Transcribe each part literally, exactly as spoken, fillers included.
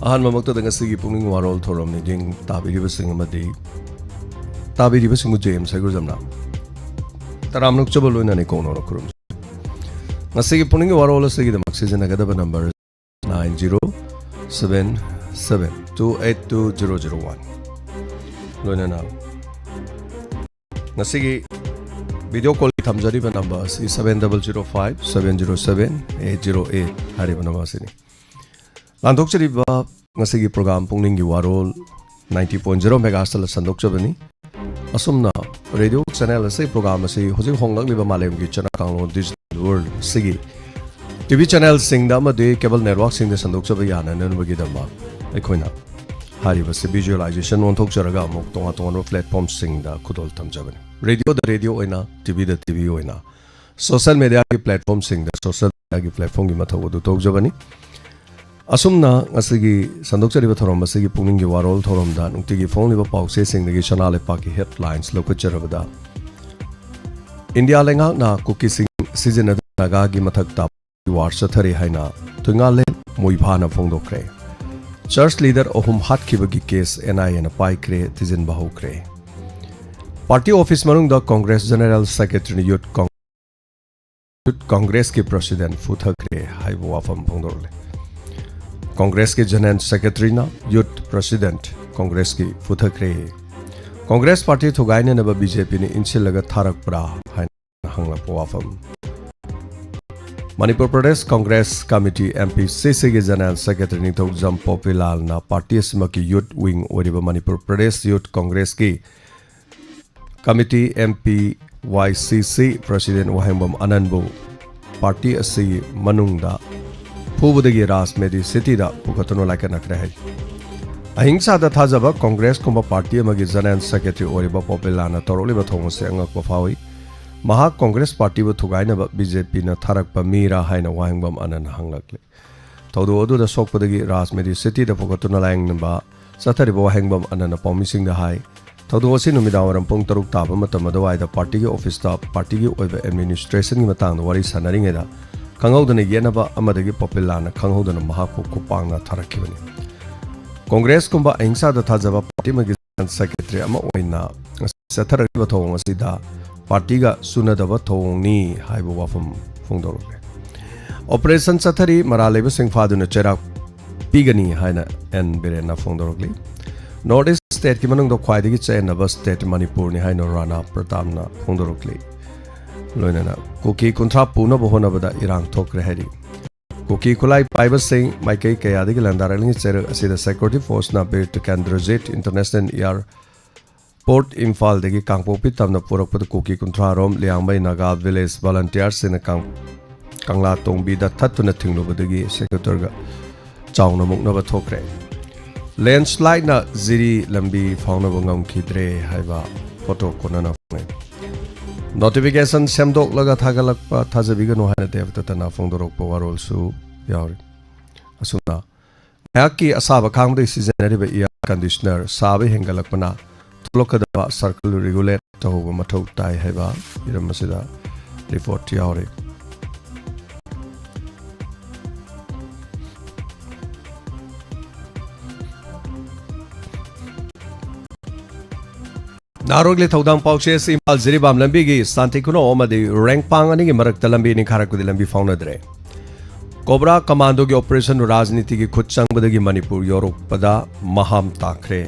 ꯑꯍꯥꯟꯕꯃꯛꯇꯗ ꯉꯁꯤꯒꯤ ꯄꯨꯛꯅꯤꯡ ꯋꯥꯔꯣꯜ ꯊꯧꯔꯝ ꯅꯤꯡꯁꯤꯡ ꯇꯥꯕꯤꯔꯤꯕꯁꯤꯡ ꯑꯃꯗꯤ ꯇꯥꯕꯤꯔꯤꯕꯁꯤꯡꯕꯨ ꯖꯦ ꯑꯦꯝ ꯁꯩꯒꯨꯖꯝꯅ ꯇꯔꯥꯝꯅ ꯑꯣꯛꯆꯕ ꯂꯣꯏꯅꯅ ꯀꯧꯅꯅ ꯈꯨꯔꯨꯝꯖꯔꯤ꯫ ꯉꯁꯤꯒꯤ ꯄꯨꯛꯅꯤꯡꯒꯤ ꯋꯥꯔꯣꯜ ꯑꯁꯤꯒꯤꯗꯃꯛ ꯁꯤꯖꯤꯟꯅꯒꯗꯕ number nine zero seven seven two eight two zero zero one꯫ ꯂꯣꯏꯅꯅ ꯉꯁꯤꯒꯤ ꯚꯤꯗꯤꯑꯣ ꯀꯣꯜꯒꯤ ꯊꯝꯖꯔꯤꯕ ꯅꯝꯕꯔ ꯑꯁꯤ seven double zero five seven zero seven eight zero eight ꯍꯥꯏꯔꯤꯕ ꯅꯝꯕꯔ ꯑꯁꯤꯅꯤ꯫ ꯂꯥꯟꯊꯣꯛꯆꯔꯤꯕ ꯉꯁꯤꯒꯤ ꯄ꯭ꯔꯣꯒ꯭ꯔꯥꯝ ꯄꯨꯛꯅꯤꯡꯒꯤ ꯋꯥꯔꯣꯜ ninety point zero megahertzꯇ ꯁꯟꯗꯣꯛꯆꯕꯅꯤ꯫ ꯑꯁꯨꯝꯅ ꯔꯦꯗꯤꯑꯣ ꯆꯦꯅꯦꯜ ꯑꯁꯤ, ꯄ꯭ꯔꯣꯒ꯭ꯔꯥꯝ ꯑꯁꯤ ꯍꯧꯖꯤꯛ ꯍꯣꯡꯂꯛꯂꯤꯕ ꯃꯥꯂꯦꯝꯒꯤ ꯆꯠꯅ ꯀꯥꯡꯂꯣꯟ ꯗꯤꯖꯤꯇꯦꯜ ꯋꯥꯔꯜ ꯑꯁꯤꯒꯤ ꯇꯤ ꯚꯤ ꯆꯦꯅꯦꯜꯁꯤꯡꯗ ꯑꯃꯗꯤ ꯀꯦꯕꯜ ꯅꯦꯠꯋꯥꯔꯛꯁꯤꯡꯗ ꯁꯟꯗꯣꯛꯆꯕ ꯌꯥꯅꯅꯕꯒꯤꯗꯃꯛ ꯑꯩꯈꯣꯏꯅ ꯍꯥꯏꯔꯤꯕꯁꯤ ꯚꯤꯖꯨꯑꯦꯂꯥꯏꯖꯦꯁꯟ ꯑꯣꯟꯊꯣꯛꯆꯔꯒ ꯑꯃꯨꯛ ꯇꯣꯉꯥꯟ ꯇꯣꯉꯥꯟꯕ ꯄ꯭ꯂꯦꯠꯐꯣꯝꯁꯤꯡꯗ ꯈꯨꯗꯣꯜ ꯊꯝꯖꯕꯅꯤ꯫ ꯔꯦꯗꯤꯑꯣꯗ ꯔꯦꯗꯤꯑꯣ ꯑꯣꯏꯅ, ꯇꯤ ꯚꯤꯗ ꯇꯤ ꯚꯤ ꯑꯣꯏꯅ, ꯁꯣꯁꯦꯜ ꯃꯦꯗꯤꯌꯥꯒꯤ ꯄ꯭ꯂꯦꯠꯐꯣꯝꯁꯤꯡꯗ ꯁꯣꯁꯦꯜ ꯃꯦꯗꯤꯌꯥꯒꯤ ꯄ꯭ꯂꯦꯠꯐꯣꯝꯒꯤ ꯃꯊꯧ ꯑꯗꯨ ꯇꯧꯖꯕꯅꯤ꯫ ꯑꯁꯨꯝꯅ ꯉꯁꯤꯒꯤ ꯁꯟꯗꯣꯛꯆꯔꯤꯕ ꯊꯧꯔꯝ ꯑꯁꯤꯒꯤ ꯄꯨꯛꯅꯤꯡꯒꯤ ꯋꯥꯔꯣꯜ ꯊꯧꯔꯝꯗ ꯅꯨꯡꯇꯤꯒꯤ ꯐꯣꯡꯂꯤꯕ ꯄꯥꯎꯆꯦꯁꯤꯡꯗꯒꯤ ꯁꯅꯥ ꯂꯩꯄꯥꯛꯀꯤ ꯍꯦꯗꯂꯥꯏꯟꯁ ꯂꯧꯈꯠꯆꯔꯕꯗ, ꯏꯟꯗꯤꯌꯥ ꯂꯩꯉꯥꯛꯅ ꯀꯨꯀꯤꯁꯤꯡ ꯁꯤꯖꯤꯟꯅꯗꯨꯅ ꯅꯥꯒꯥꯒꯤ ꯃꯊꯛꯇ ꯋꯥꯔ ꯆꯠꯊꯔꯤ ꯍꯥꯏꯅ ꯊꯣꯏꯉꯥꯂꯦꯟ ꯃꯣꯏꯐꯥꯅ ꯐꯣꯡꯗꯣꯛꯈ꯭ꯔꯦ꯫ ꯆꯔꯆ ꯂꯤꯗꯔ ꯑꯍꯨꯝ ꯍꯥꯠꯈꯤꯕꯒꯤ ꯀꯦꯁ ꯑꯦꯟ ꯑꯥꯏ ꯑꯦꯅ ꯄꯥꯏꯈ꯭ꯔꯦ, ꯊꯤꯖꯤꯟꯕ ꯍꯧꯈ꯭ꯔꯦ꯫ ꯄꯥꯔꯇꯤ ꯑꯣꯐꯤꯁ ꯃꯅꯨꯡꯗ ꯀꯣꯡꯒ꯭ꯔꯦꯁ ꯖꯦꯅꯔꯦꯜ ꯁꯦꯀ꯭ꯔꯦꯇꯔꯤꯅ ꯌꯨꯠ ꯀꯣꯡ-, ꯌꯨꯠ ꯀꯣꯡꯒ꯭ꯔꯦꯁꯀꯤ ꯄ꯭ꯔꯁꯤꯗꯦꯟ ꯐꯨꯊꯈ꯭ꯔꯦ ꯍꯥꯏꯕ ꯋꯥꯐꯝ ꯐꯣꯡꯗꯣꯔꯛꯂꯦ꯫ ꯀꯣꯡꯒ꯭ꯔꯦꯁꯀꯤ ꯖꯦꯅꯔꯦꯜ ꯁꯦꯀ꯭ꯔꯦꯇꯔꯤꯅ ꯌꯨꯠ ꯄ꯭ꯔꯁꯤꯗꯦꯟ ꯀꯣꯡꯒ꯭ꯔꯦꯁꯀꯤ ꯐꯨꯊꯈ꯭ꯔꯦ꯫ ꯀꯣꯡꯒ꯭ꯔꯦꯁ ꯄꯥꯔꯇꯤ ꯊꯨꯒꯥꯏꯅꯅꯕ ꯕꯤ ꯖꯦ ꯄꯤꯅ ꯏꯟꯁꯤꯜꯂꯒ ꯊꯥꯔꯛꯄ꯭ꯔꯥ ꯍꯥꯏꯅ ꯍꯪꯂꯛꯄ ꯋꯥꯐꯝ꯫ Manipur Pradesh Congress committee, M P C ꯁꯤꯒꯤ ꯖꯦꯅꯔꯦꯜ ꯁꯦꯀ꯭ꯔꯦꯇꯔꯤ ꯅꯤꯡꯊꯧꯖꯝ ꯄꯣꯄꯤꯂꯥꯜꯅ ꯄꯥꯔꯇꯤ ꯑꯁꯤꯃꯛꯀꯤ ꯌꯨꯠ ꯋꯤꯡ ꯑꯣꯏꯔꯤꯕ ꯃꯅꯤꯄꯨꯔ ꯄ꯭ꯔꯗꯦꯁ ꯌꯨꯠ ꯀꯣꯡꯒ꯭ꯔꯦꯁꯀꯤ committee, M P Y C C president ꯋꯥꯍꯦꯡꯕꯝ ꯑꯅꯟꯕꯨ ꯄꯥꯔꯇꯤ ꯑꯁꯤꯒꯤ ꯃꯅꯨꯡꯗ ꯐꯨꯕꯗꯒꯤ ꯔꯥꯖꯃꯦꯗꯤ ꯁꯤꯇꯤꯗ ꯄꯨꯈꯠꯇꯨꯅ ꯂꯥꯏꯀꯠꯅꯈ꯭ꯔꯦ ꯍꯥꯏꯔꯤ꯫ ꯑꯍꯤꯡꯁꯥꯗ ꯊꯥꯖꯕ ꯀꯣꯡꯒ꯭ꯔꯦꯁꯀꯨꯝꯕ ꯄꯥꯔꯇꯤ ꯑꯃꯒꯤ ꯖꯦꯅꯔꯦꯜ ꯁꯦꯀ꯭ꯔꯦꯇꯔꯤ ꯑꯣꯏꯔꯤꯕ ꯄꯣꯄꯤꯂꯥꯅ ꯇꯧꯔꯛꯂꯤꯕ ꯊꯧꯑꯣꯡ ꯑꯁꯤ ꯑꯉꯛꯄ ꯐꯥꯎꯏ꯫ ꯃꯍꯥꯛ ꯀꯣꯡꯒ꯭ꯔꯦꯁ ꯄꯥꯔꯇꯤꯕꯨ ꯊꯨꯒꯥꯏꯅꯕ ꯕꯤ ꯖꯦ ꯄꯤꯅ ꯊꯥꯔꯛꯄ ꯃꯤꯔꯥ ꯍꯥꯏꯅ ꯋꯥꯍꯦꯡꯕꯝ ꯑꯅꯟꯅ ꯍꯪꯂꯛꯂꯤ꯫ ꯊꯧꯗꯣꯛ ꯑꯗꯨꯗ ꯁꯣꯛꯄꯗꯒꯤ ꯔꯥꯖꯃꯦꯗꯤ ꯁꯤꯇꯤꯗ ꯄꯨꯈꯠꯇꯨꯅ ꯂꯥꯌꯦꯡꯅꯕ ꯆꯠꯊꯔꯤꯕ ꯋꯥꯍꯦꯡꯕꯝ ꯑꯅꯟꯅ ꯄꯥꯎꯃꯤꯁꯤꯡꯗ ꯍꯥꯏ, ꯊꯧꯗꯣꯛ ꯑꯁꯤ ꯅꯨꯃꯤꯗꯥꯡꯋꯥꯏꯔꯝ ꯄꯨꯡ ꯇꯔꯨꯛ ꯇꯥꯕ ꯃꯇꯝ ꯑꯗꯨꯋꯥꯏꯗ ꯄꯥꯔꯇꯤꯒꯤ ꯑꯣꯐꯤꯁꯇ ꯄꯥꯔꯇꯤꯒꯤ ꯑꯣꯏꯕ ꯑꯦꯗꯃꯤꯅꯤꯁꯇ꯭ꯔꯦꯁꯟꯒꯤ ꯃꯇꯥꯡꯗ ꯋꯥꯔꯤ ꯁꯥꯟꯅꯔꯤꯉꯩꯗ ꯈꯪꯍꯧꯗꯅ ꯌꯦꯠꯅꯕ ꯑꯃꯗꯒꯤ ꯄꯣꯄꯤꯂꯥꯅ ꯈꯪꯍꯧꯗꯅ ꯃꯍꯥꯛꯄꯨ ꯈꯨꯄꯥꯛꯅ ꯊꯥꯔꯛꯈꯤꯕꯅꯤ꯫ ꯀꯣꯡꯒ꯭ꯔꯦꯁꯀꯨꯝꯕ ꯑꯍꯤꯡꯁꯥꯗ ꯊꯥꯖꯕ ꯄꯥꯔꯇꯤ ꯑꯃꯒꯤ ꯖꯦꯅꯔꯦꯜ ꯁꯦꯀ꯭ꯔꯦꯇꯔꯤ ꯑꯃ ꯑꯣꯏꯅ ꯉꯁꯤ ꯆꯠꯊꯔꯛꯂꯤꯕ ꯊꯧꯑꯣꯡ ꯑꯁꯤꯗ ꯄꯥꯔꯇꯤꯒ ꯆꯨꯅꯗꯕ ꯊꯧꯑꯣꯡꯅꯤ ꯍꯥꯏꯕ ꯋꯥꯐꯝ ꯐꯣꯡꯗꯣꯔꯛꯂꯦ꯫ ꯑꯣꯄꯔꯦꯁꯟ ꯆꯠꯊꯔꯤ, ꯃꯔꯥꯜ ꯂꯩꯕꯁꯤꯡ ꯐꯥꯗꯨꯅ ꯆꯩꯔꯥꯛ ꯄꯤꯒꯅꯤ ꯍꯥꯏꯅ ꯑꯦꯟ ꯕꯤꯔꯦꯟꯅ ꯐꯣꯡꯗꯣꯔꯛꯂꯤ꯫ ꯅꯣꯔꯠ ꯏꯁ ꯁ꯭ꯇꯦꯠꯀꯤ ꯃꯅꯨꯡꯗ ꯈ꯭ꯋꯥꯏꯗꯒꯤ ꯆꯌꯦꯠꯅꯕ ꯁ꯭ꯇꯦꯠ ꯃꯅꯤꯄꯨꯔꯅꯤ ꯍꯥꯏꯅ ꯔꯥꯅꯥ ꯄ꯭ꯔꯇꯥꯞꯅ ꯐꯣꯡꯗꯣꯔꯛꯂꯤ꯫ ꯂꯣꯏꯅꯅ ꯀꯨꯀꯤ ꯀꯨꯟꯊ꯭ꯔꯥ ꯄꯨꯅꯕ ꯍꯣꯠꯅꯕꯗ ꯏꯔꯥꯡ ꯊꯣꯛꯈ꯭ꯔꯦ ꯍꯥꯏꯔꯤ꯫ ꯀꯨꯀꯤ ꯈꯨꯠꯂꯥꯏ ꯄꯥꯏꯕꯁꯤꯡ ꯃꯥꯏꯀꯩ ꯀꯌꯥꯗꯒꯤ ꯂꯥꯟꯗꯥꯔꯛꯂꯤꯉꯩ ꯆꯩꯔꯛ ꯑꯁꯤꯗ security ꯐꯣꯔꯁꯅ Bir Tikendrajit international year port ꯏꯝꯐꯥꯜꯗꯒꯤ ꯀꯥꯡꯄꯣꯛꯄꯤ ꯇꯝꯅ ꯄꯨꯔꯛꯄꯗ ꯀꯨꯀꯤ ꯀꯨꯟꯊ꯭ꯔꯥ ꯔꯣꯝ ꯂꯤꯌꯥꯡꯃꯩ ꯅꯥꯒꯥ ꯚꯤꯂꯦꯖ ꯚꯣꯂꯟꯇꯤꯌꯔꯁꯤꯡꯅ ꯀꯪ-, ꯀꯪꯂꯥ ꯇꯣꯡꯕꯤꯗ ꯊꯠꯇꯨꯅ ꯊꯤꯡꯂꯨꯕꯗꯒꯤ ꯁꯦꯀ꯭ꯌꯨꯔꯤꯇꯤꯒ ꯆꯥꯎꯅ ꯃꯨꯛꯅꯕ ꯊꯣꯛꯈ꯭ꯔꯦ꯫ ꯂꯦꯟꯁꯂꯥꯏꯠꯅ ꯖꯤꯔꯤ ꯂꯝꯕꯤ ꯐꯥꯎꯅꯕ ꯉꯝꯈꯤꯗ꯭ꯔꯦ ꯍꯥꯏꯕ ꯐꯣꯇꯣ ꯀꯣꯟꯅꯅ ꯐꯪꯉꯦ꯫ ꯅꯣꯇꯤꯐꯤꯀꯦꯁꯟ ꯁꯦꯝꯗꯣꯛꯂꯒ ꯊꯥꯒꯠꯂꯛꯄ ꯊꯥꯖꯕꯤꯒꯅꯨ ꯍꯥꯏꯅ ꯗꯦꯕꯗꯠꯇꯅ ꯐꯣꯡꯗꯣꯔꯛꯄ ꯋꯥꯔꯣꯜꯁꯨ ꯌꯥꯎꯔꯤ꯫ ꯑꯁꯨꯝꯅ ꯉꯥꯏꯍꯥꯛꯀꯤ ꯑꯁꯥꯕ ꯈꯥꯡꯕꯗꯒꯤ ꯁꯤꯖꯤꯟꯅꯔꯤꯕ ꯏꯌꯥꯔ ꯀꯟꯗꯤꯁꯅꯔ ꯁꯥꯕ ꯍꯦꯟꯒꯠꯂꯛꯄꯅ ꯊꯣꯛꯂꯛꯀꯗꯕ ꯁꯔꯀꯜ ꯔꯤꯒꯨꯂꯦꯠ ꯇꯧꯍꯧꯕ ꯃꯊꯧ ꯇꯥꯏ ꯍꯥꯏꯕ ꯍꯤꯔꯝ ꯑꯁꯤꯗ ꯔꯤꯄꯣꯔꯠ ꯌꯥꯎꯔꯤ꯫ ꯅꯍꯥꯔꯣꯜꯒꯤ ꯊꯧꯗꯥꯡ ꯄꯥꯎꯆꯦ ꯑꯁꯤ ꯏꯝꯐꯥꯜ ꯖꯤꯔꯤꯕꯥꯝ ꯂꯝꯕꯤꯒꯤ ꯁꯥꯟꯇꯤ ꯈꯨꯅꯧ ꯑꯃꯗꯤ ꯔꯦꯡꯄꯥꯡ ꯑꯅꯤꯒꯤ ꯃꯔꯛꯇ ꯂꯝꯕꯤ ꯅꯤꯡꯈꯥꯏꯔꯛꯄꯗꯤ ꯂꯝꯕꯤ ꯐꯥꯎꯅꯗ꯭ꯔꯦ꯫ ꯀꯣꯕ꯭ꯔꯥ ꯀꯃꯥꯟꯗꯣꯒꯤ ꯑꯣꯄꯔꯦꯁꯟ ꯔꯥꯖꯅꯤꯇꯤꯒꯤ ꯈꯨꯠ ꯆꯪꯕꯗꯒꯤ ꯃꯅꯤꯄꯨꯔ ꯌꯧꯔꯛꯄꯗ ꯃꯍꯥꯝ ꯇꯥꯈ꯭ꯔꯦ꯫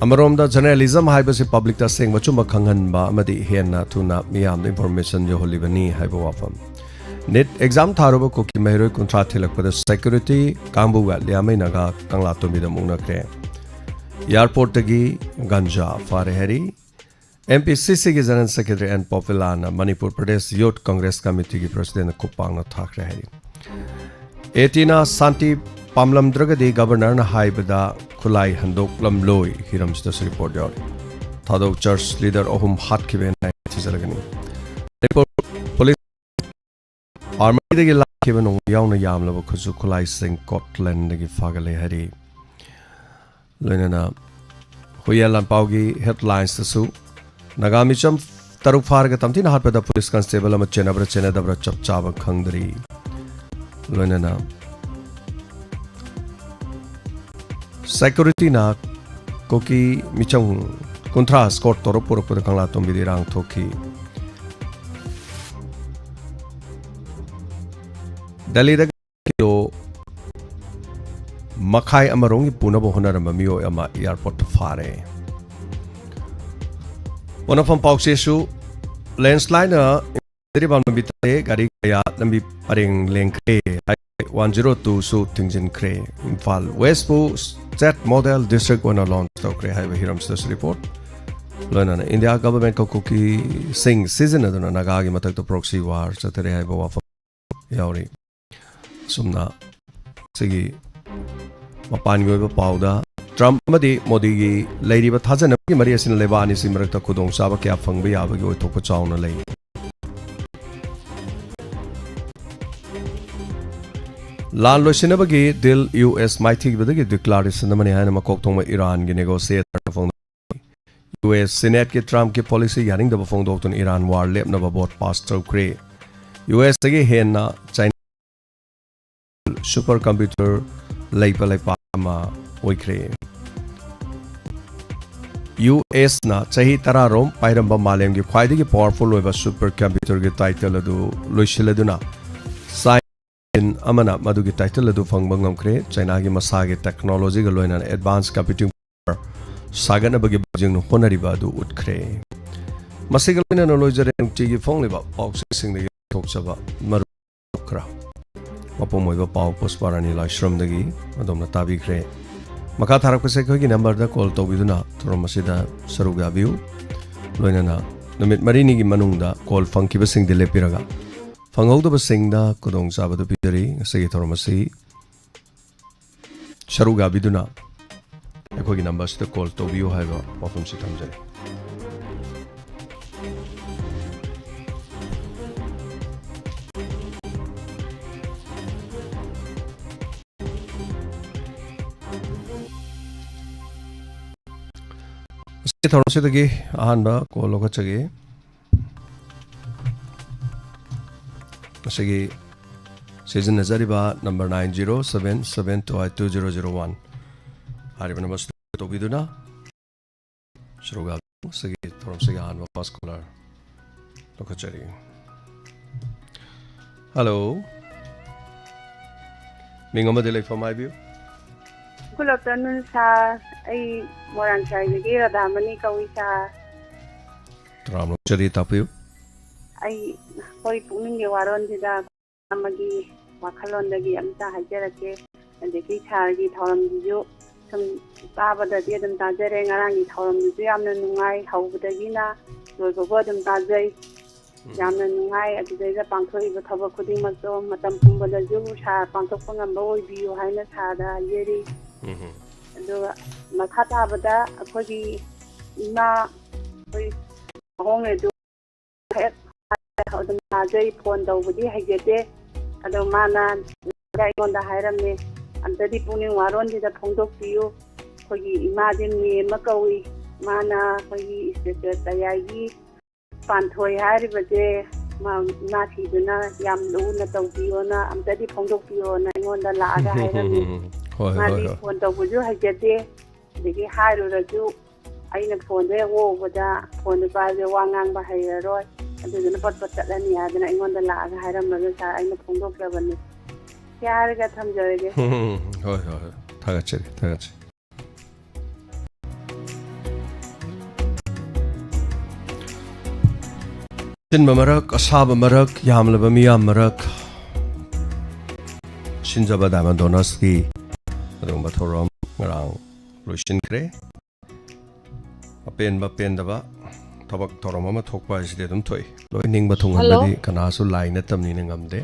ꯑꯃꯔꯣꯝꯗ ꯖꯔꯅꯦꯂꯤꯖꯝ ꯍꯥꯏꯕꯁꯤ ꯄꯕ꯭ꯂꯤꯛꯇ ꯑꯁꯦꯡꯕ ꯑꯆꯨꯝꯕ ꯈꯪꯍꯟꯕ ꯑꯃꯗꯤ ꯍꯦꯟꯅ ꯊꯨꯅ ꯃꯤꯌꯥꯝꯗ ꯏꯟꯐꯣꯔꯃꯦꯁꯟ ꯌꯧꯍꯜꯂꯤꯕꯅꯤ ꯍꯥꯏꯕ ꯋꯥꯐꯝ꯫ ꯅꯤꯠ ꯑꯦꯛꯖꯥꯝ ꯊꯥꯔꯨꯕ ꯀꯨꯀꯤ ꯃꯍꯩꯔꯣꯏ ꯀꯨꯟꯊ꯭ꯔꯥ ꯊꯤꯜꯂꯛꯄꯗ ꯁꯦꯀ꯭ꯌꯨꯔꯤꯇꯤ ꯀꯥꯡꯕꯨꯒ ꯂꯤꯌꯥꯃꯩ ꯅꯥꯒꯥ ꯀꯪꯂꯥꯇꯣꯝꯕꯤꯗ ꯃꯨꯛꯅꯈ꯭ꯔꯦ꯫ ꯑꯦꯌꯥꯔꯄꯣꯔꯠꯇꯒꯤ ꯒꯟꯖꯥ ꯐꯥꯔꯦ ꯍꯥꯏꯔꯤ꯫ ꯑꯦꯝ ꯄꯤ ꯁꯤ ꯁꯤꯒꯤ ꯖꯦꯅꯔꯦꯜ ꯁꯦꯀ꯭ꯔꯦꯇꯔꯤ ꯑꯦꯟ ꯄꯣꯄꯤꯂꯥꯅ ꯃꯅꯤꯄꯨꯔ ꯄ꯭ꯔꯗꯦꯁ ꯌꯨꯠ ꯀꯪꯒ꯭ꯔꯦꯁ ꯀꯃꯤꯇꯤꯒꯤ ꯄ꯭ꯔꯁꯤꯗꯦꯟꯠ ꯈꯨꯄꯥꯛꯅ ꯊꯥꯈ꯭ꯔꯦ ꯍꯥꯏꯔꯤ꯫ ꯑꯦ ꯇꯤꯅ ꯁꯥꯟꯇꯤ ꯄꯥꯝꯂꯝꯗ꯭ꯔꯒꯗꯤ ꯒꯕꯔꯅꯔꯅ ꯍꯥꯏꯕꯗ ꯈꯨꯠꯂꯥꯏ ꯍꯟꯗꯣꯛꯂꯝꯂꯣꯏ ꯍꯤꯔꯝꯁꯤꯗꯁꯨ ꯔꯤꯄꯣꯔꯠ ꯌꯥꯎꯔꯤ꯫ ꯊꯥꯗꯧ ꯆꯔꯆ ꯂꯤꯗꯔ ꯑꯍꯨꯝ ꯍꯥꯠꯈꯤꯕ ꯑꯦꯟ ꯑꯥꯏ ꯑꯦ ꯊꯤꯖꯤꯜꯂꯒꯅꯤ꯫ ꯃꯅꯤꯄꯨꯔ ꯄꯨꯂꯤꯁ ꯑꯥꯔꯃꯔꯤꯗꯒꯤ ꯂꯥꯛꯈꯤꯕ ꯅꯣꯡꯃꯩ ꯌꯥꯎꯅ ꯌꯥꯝꯂꯕ ꯈꯨꯠꯁꯨ ꯈꯨꯠꯂꯥꯏꯁꯤꯡ ꯀꯣꯠꯂꯦꯟꯗꯒꯤ ꯐꯥꯒꯠꯂꯦ ꯍꯥꯏꯔꯤ꯫ ꯂꯣꯏꯅꯅ ꯍꯨꯏꯌꯦꯟ ꯂꯥꯟꯄꯥꯎꯒꯤ ꯍꯦꯗꯂꯥꯏꯟꯁꯇꯁꯨ ꯅꯥꯒꯥ ꯃꯤꯆꯝ ꯇꯔꯨꯛ ꯐꯥꯔꯒ ꯇꯝꯊꯤꯅ ꯍꯥꯠꯄꯗ ꯄꯨꯂꯤꯁ ꯀꯟꯁꯇꯦꯕꯜ ꯑꯃ ꯆꯦꯟꯅꯕ꯭ꯔꯥ ꯆꯦꯟꯅꯗꯕ꯭ꯔꯥ ꯆꯞ ꯆꯥꯕ ꯈꯪꯗ꯭ꯔꯤ꯫ ꯂꯣꯏꯅꯅ ꯁꯦꯀ꯭ꯌꯨꯔꯤꯇꯤꯅ ꯀꯨꯀꯤ ꯃꯤꯆꯝ ꯀꯨꯟꯊ꯭ꯔꯥ ꯁ꯭ꯀꯣꯔꯠ ꯇꯧꯔ ꯄꯨꯔꯛꯄꯗ ꯀꯪꯂꯥꯇꯣꯝꯕꯤꯗ ꯏꯔꯥꯡ ꯊꯣꯛꯈꯤ꯫ ꯗꯦꯜꯂꯤꯗ ꯀꯤꯂꯣ ꯃꯈꯥꯏ ꯑꯃꯔꯣꯝꯒꯤ ꯄꯨꯅꯕ ꯍꯣꯠꯅꯔꯝꯕ ꯃꯤꯑꯣꯏ ꯑꯃ ꯑꯦꯌꯥꯔꯄꯣꯔꯠꯇ ꯐꯥꯔꯦ꯫ ꯄꯣꯛꯅꯐꯝ ꯄꯥꯎꯆꯦꯁꯨ ꯂꯦꯟꯁꯂꯥꯏꯠꯅ ꯂꯝꯕꯤ ꯇꯥꯔꯦ, ꯒꯥꯔꯤ ꯀꯌꯥ ꯂꯝꯕꯤ ꯄꯔꯦꯡ ꯂꯦꯡꯈ꯭ꯔꯦ꯫ ꯍꯥꯏꯋꯦ ꯋꯥꯟ ꯖꯤꯔꯣ ꯇꯨꯁꯨ ꯊꯤꯡꯖꯤꯟꯈ꯭ꯔꯦ꯫ ꯏꯝꯐꯥꯜ ꯋꯦꯁꯄꯨ ꯁ꯭ꯇꯦꯠ ꯃꯣꯗꯦꯜ ꯗꯤꯁꯇ꯭ꯔꯤꯛ ꯑꯣꯏꯅ ꯂꯣꯟꯆ ꯇꯧꯈ꯭ꯔꯦ ꯍꯥꯏꯕ ꯍꯤꯔꯝꯁꯤꯗꯁꯨ ꯔꯤꯄꯣꯔꯠ꯫ ꯂꯣꯏꯅꯅ ꯏꯟꯗꯤꯌꯥ ꯒꯚꯔꯟꯃꯦꯟꯠꯀ ꯀꯨꯀꯤꯁꯤꯡ ꯁꯤꯖꯤꯟꯅꯗꯨꯅ ꯅꯥꯒꯥꯒꯤ ꯃꯊꯛꯇ ꯄ꯭ꯔꯣꯛꯁꯤ ꯋꯥꯔ ꯆꯠꯊꯔꯦ ꯍꯥꯏꯕ ꯋꯥꯐꯝ ꯌꯥꯎꯔꯤ꯫ ꯑꯁꯨꯝꯅ ꯁꯤꯒꯤ ꯃꯄꯥꯟꯒꯤ ꯑꯣꯏꯕ ꯄꯥꯎꯗ ꯇ꯭ꯔꯝꯞ ꯑꯃꯗꯤ ꯃꯣꯗꯤꯒꯤ ꯂꯩꯔꯤꯕ ꯊꯥꯖꯅꯕꯒꯤ ꯃꯔꯤ ꯑꯁꯤꯅ ꯂꯩꯕꯥꯛ ꯑꯅꯤꯁꯤ ꯃꯔꯛꯇ ꯈꯨꯗꯣꯡꯆꯥꯕ ꯀꯌꯥ ꯐꯪꯕ ꯌꯥꯕꯒꯤ ꯑꯣꯏꯊꯣꯛꯄ ꯆꯥꯎꯅ ꯂꯩ꯫ ꯂꯥꯟ ꯂꯣꯏꯁꯤꯟꯅꯕꯒꯤ ꯗꯤꯜ ꯌꯨ ꯑꯦꯁ ꯃꯥꯏꯊꯤꯈꯤꯕꯗꯒꯤ ꯗꯤꯀ꯭ꯂꯥꯔꯦꯁꯟ ꯑꯃꯅꯤ ꯍꯥꯏꯅ ꯃꯀꯣꯛ ꯊꯣꯡꯕ ꯏꯔꯥꯟꯒꯤ ꯅꯦꯒꯣꯁꯤꯌꯦꯇꯔꯅ ꯐꯣꯡꯗꯣꯛꯈꯤ꯫ ꯌꯨ ꯑꯦꯁ ꯁꯤꯅꯦꯠꯀꯤ ꯇ꯭ꯔꯝꯞꯀꯤ ꯄꯣꯂꯤꯁꯤ ꯌꯥꯅꯤꯡꯗꯕ ꯐꯣꯡꯗꯣꯛꯇꯨꯅ ꯏꯔꯥꯟ ꯋꯥꯔ ꯂꯦꯞꯅꯕ ꯚꯣꯠ ꯄꯥꯁ ꯇꯧꯈ꯭ꯔꯦ꯫ ꯌꯨ ꯑꯦꯁꯇꯒꯤ ꯍꯦꯟꯅ ꯆꯥꯏꯅꯥ ꯁꯨꯄꯔ ꯀꯝꯄ꯭ꯌꯨꯇꯔ ꯂꯩꯕ ꯂꯩꯄꯥꯛ ꯑꯃ ꯑꯣꯏꯈ꯭ꯔꯦ꯫ ꯌꯨ ꯑꯦꯁꯅ ꯆꯍꯤ ꯇꯔꯥꯔꯣꯝ ꯄꯥꯏꯔꯝꯕ ꯃꯥꯂꯦꯝꯒꯤ ꯈ꯭ꯋꯥꯏꯗꯒꯤ ꯄꯥꯋꯔꯐꯨꯜ ꯑꯣꯏꯕ ꯁꯨꯄꯔ ꯀꯝꯄ꯭ꯌꯨꯇꯔꯒꯤ ꯇꯥꯏꯇꯜ ꯑꯗꯨ ꯂꯣꯏꯁꯤꯜꯂꯗꯨꯅ ꯆꯥꯏꯅꯥ ꯑꯃꯅ ꯃꯗꯨꯒꯤ ꯇꯥꯏꯇꯜ ꯑꯗꯨ ꯐꯪꯕ ꯉꯝꯈ꯭ꯔꯦ꯫ ꯆꯥꯏꯅꯥꯒꯤ ꯃꯁꯥꯒꯤ ꯇꯦꯛꯅꯣꯂꯣꯖꯤꯒ ꯂꯣꯏꯅꯅ ꯑꯦꯗꯚꯥꯟꯁ ꯀꯝꯄ꯭ꯌꯨꯇꯤꯡ ꯄꯥꯋꯔ ꯁꯥꯒꯠꯅꯕꯒꯤ ꯕꯤꯖꯤꯡꯅ ꯍꯣꯠꯅꯔꯤꯕ ꯑꯗꯨ ꯎꯠꯈ꯭ꯔꯦ꯫ ꯃꯁꯤꯒ ꯂꯣꯏꯅꯅ ꯂꯣꯏꯖꯔꯦ ꯅꯨꯡꯇꯤꯒꯤ ꯐꯣꯡꯂꯤꯕ ꯄꯥꯎꯆꯦꯁꯤꯡꯗꯒꯤ ꯊꯣꯛꯆꯕ ꯃꯔꯨ ꯈꯔ꯫ ꯃꯄꯨꯝ ꯑꯣꯏꯕ ꯄꯥꯎ ꯄꯨꯁꯄꯥꯔꯥꯅꯤ ꯂꯥꯏꯁ꯭ꯔꯝꯗꯒꯤ ꯑꯗꯣꯝꯅ ꯇꯥꯕꯤꯈ꯭ꯔꯦ꯫ ꯃꯈꯥ ꯊꯥꯔꯛꯄꯁꯦ ꯑꯩꯈꯣꯏꯒꯤ ꯅꯝꯕꯔꯗ ꯀꯣꯜ ꯇꯧꯕꯤꯗꯨꯅ ꯊꯧꯔꯝ ꯑꯁꯤꯗ ꯁꯔꯨꯛ ꯌꯥꯕꯤꯌꯨ꯫ ꯂꯣꯏꯅꯅ ꯅꯨꯃꯤꯠ ꯃꯔꯤꯅꯤꯒꯤ ꯃꯅꯨꯡꯗ ꯀꯣꯜ ꯐꯪꯈꯤꯕꯁꯤꯡꯗꯤ ꯂꯦꯞꯄꯤꯔꯒ ꯐꯪꯍꯧꯗꯕꯁꯤꯡꯗ ꯈꯨꯗꯣꯡꯆꯥꯕꯗꯨ ꯄꯤꯖꯔꯤ꯫ ꯉꯁꯤꯒꯤ ꯊꯧꯔꯝ ꯑꯁꯤ ꯁꯔꯨꯛ ꯌꯥꯕꯤꯗꯨꯅ ꯑꯩꯈꯣꯏꯒꯤ ꯅꯝꯕꯔꯁꯤꯗ ꯀꯣꯜ ꯇꯧꯕꯤꯌꯨ ꯍꯥꯏꯕ ꯋꯥꯐꯝꯁꯤ ꯊꯝꯖꯔꯤ꯫ ꯃꯁꯤꯒꯤ ꯊꯧꯔꯝꯁꯤꯗꯒꯤ ꯑꯍꯥꯟꯕ ꯀꯣꯜ ꯂꯧꯈꯠꯆꯒꯦ꯫ ꯃꯁꯤꯒꯤ ꯁꯤꯖꯤꯟꯅꯖꯔꯤꯕ number nine zero seven seven two eight two zero zero one꯫ ꯍꯥꯏꯔꯤꯕ ꯅꯝꯕꯔꯁꯤꯗ ꯇꯧꯕꯤꯗꯨꯅ ꯁꯔꯨꯒꯥꯕꯁꯤꯒꯤ ꯊꯧꯔꯝꯁꯤꯒꯤ ꯑꯍꯥꯟꯕ ꯐꯥꯔꯁ ꯀꯣꯂꯔ ꯂꯧꯈꯠꯆꯔꯤ꯫ ꯍꯜꯂꯣ꯫ ꯃꯤꯡ ꯑꯃꯗꯤ ꯂꯩꯐꯝ ꯍꯥꯏꯕꯤꯌꯨ꯫ Good afternoon, sir. ꯑꯩ ꯃꯣꯏꯔꯥꯡꯊꯦꯝꯗꯒꯤ ꯔꯥꯙꯥꯃꯅꯤ ꯀꯧꯏ, sir. ꯇꯔꯥꯝꯅ ꯑꯣꯛꯆꯔꯤ, ꯇꯥꯛꯄꯤꯌꯨ꯫ ꯑꯩ, ꯑꯩꯈꯣꯏ ꯄꯨꯛꯅꯤꯡꯒꯤ ꯋꯥꯔꯣꯜꯁꯤꯗ ꯑꯃꯒꯤ ꯋꯥꯈꯜꯂꯣꯟꯗꯒꯤ ꯑꯝꯇ ꯍꯥꯏꯖꯔꯛꯀꯦ꯫ ꯑꯗꯒꯤ sirꯒꯤ ꯊꯧꯔꯝꯁꯤꯁꯨ ꯁꯨꯝ ꯇꯥꯕꯗꯗꯤ ꯑꯗꯨꯝ ꯇꯥꯖꯔꯦ꯫ ꯉꯔꯥꯡꯒꯤ ꯊꯧꯔꯝꯗꯨꯁꯨ ꯌꯥꯝꯅ ꯅꯨꯡꯉꯥꯏ, ꯍꯧꯕꯗꯒꯤꯅ ꯂꯣꯏꯕꯕꯨ ꯑꯗꯨꯝ ꯇꯥꯖꯩ꯫ ꯎꯝ꯫ ꯌꯥꯝꯅ ꯅꯨꯡꯉꯥꯏ꯫ ꯑꯗꯨꯗꯩꯗ ꯄꯥꯡꯊꯣꯛꯏꯕ ꯊꯕꯛ ꯈꯨꯗꯤꯡꯃꯛꯇꯣ ꯃꯇꯝ ꯄꯨꯝꯕꯗꯁꯨ sir ꯄꯥꯡꯊꯣꯛꯄ ꯉꯝꯕ ꯑꯣꯏꯕꯤꯌꯨ ꯍꯥꯏꯅ sirꯗ ꯍꯥꯏꯖꯔꯤ꯫ ꯎꯝ꯫ ꯑꯗꯨꯒ ꯃꯈꯥ ꯇꯥꯕꯗ ꯑꯩꯈꯣꯏꯒꯤ ꯏꯃꯥ, ꯑꯩꯈꯣꯏ ꯑꯍꯣꯡꯂꯦ ꯑꯗꯨ ꯍꯦꯛ ꯑꯗꯨꯝ ꯇꯥꯖꯩ, phone ꯇꯧꯕꯗꯤ ꯍꯩꯖꯗꯦ꯫ ꯑꯗꯣ ꯃꯥꯅ ꯑꯩꯉꯣꯟꯗ ꯍꯥꯏꯔꯝꯃꯦ, "ꯑꯝꯇꯗꯤ ꯄꯨꯛꯅꯤꯡ ꯋꯥꯔꯣꯜꯁꯤꯗ ꯐꯣꯡꯗꯣꯛꯄꯤꯌꯨ꯫ ꯑꯩꯈꯣꯏꯒꯤ ꯏꯃꯥꯁꯦ ꯃꯦꯝꯃ ꯀꯧꯏ꯫ ꯃꯥꯅ ꯑꯩꯈꯣꯏꯒꯤ ꯏꯁꯇꯦꯆꯔ ꯇꯌꯥꯏꯒꯤ ꯄꯥꯟꯊꯣꯏ ꯍꯥꯏꯔꯤꯕꯁꯦ ꯃꯥ, ꯏꯃꯥ ꯁꯤꯗꯨꯅ ꯌꯥꯝ ꯂꯨꯅ ꯇꯧꯕꯤꯌꯣꯅ, ꯑꯝꯇꯗꯤ ꯐꯣꯡꯗꯣꯛꯄꯤꯌꯣꯅ ꯑꯩꯉꯣꯟꯗ ꯂꯥꯛꯑꯒ ꯍꯥꯏꯔꯝꯃꯤ꯫ ꯍꯣꯏ, ꯍꯣꯏ, ꯃꯥꯗꯤ ꯍꯣꯏ꯫ Phone ꯇꯧꯕꯁꯨ ꯍꯩꯖꯗꯦ, ꯑꯗꯒꯤ ꯍꯥꯏꯔꯨꯔꯁꯨ ꯑꯩꯅ phoneꯗ ꯍꯦꯛ ꯑꯣꯛꯎꯕꯗ phone ꯅꯨꯄꯥꯁꯦ ꯋꯥ ꯉꯥꯡꯕ ꯍꯩꯔꯔꯣꯏ, ꯑꯗꯨꯗꯨꯅ ꯄꯠ ꯄꯠ ꯆꯠꯂꯅꯤ ꯍꯥꯏꯗꯅ ꯑꯩꯉꯣꯟꯗ ꯂꯥꯛꯑꯒ ꯍꯥꯏꯔꯝꯃꯒ sir ꯑꯩꯅ ꯐꯣꯡꯗꯣꯛꯆꯕꯅꯤ꯫ ꯁꯤ ꯍꯥꯏꯔꯒ ꯊꯝꯖꯔꯒꯦ꯫ ꯍꯣꯏ, ꯍꯣꯏ, ꯍꯣꯏ꯫ ꯊꯥꯒꯠꯆꯔꯤ, ꯊꯥꯒꯠꯆꯔꯤ꯫ ꯑꯆꯤꯟꯕ ꯃꯔꯛ, ꯑꯁꯥꯕ ꯃꯔꯛ, ꯌꯥꯝꯂꯕ ꯃꯤꯌꯥꯝ ꯃꯔꯛ, ꯁꯤꯟꯖꯕ Diamond Donorꯁꯀꯤ ꯑꯗꯨꯒꯨꯝꯕ ꯊꯧꯔꯝ ꯉꯔꯥꯡ ꯂꯣꯏꯁꯤꯟꯈ꯭ꯔꯦ꯫ ꯑꯄꯦꯟꯕ ꯄꯦꯟꯗꯕ ꯊꯕꯛ ꯊꯧꯔꯝ ꯑꯃ ꯊꯣꯛꯄ ꯍꯥꯏꯁꯤꯗꯤ ꯑꯗꯨꯝ ꯊꯣꯛꯏ꯫ ꯂꯣꯏ ꯅꯤꯡꯕ ꯊꯨꯡꯍꯟꯕꯗꯤ ꯍꯜꯂꯣ꯫ ꯀꯅꯥꯁꯨ ꯂꯥꯏ ꯅꯠꯇꯕꯅꯤꯅ ꯉꯝꯗꯦ꯫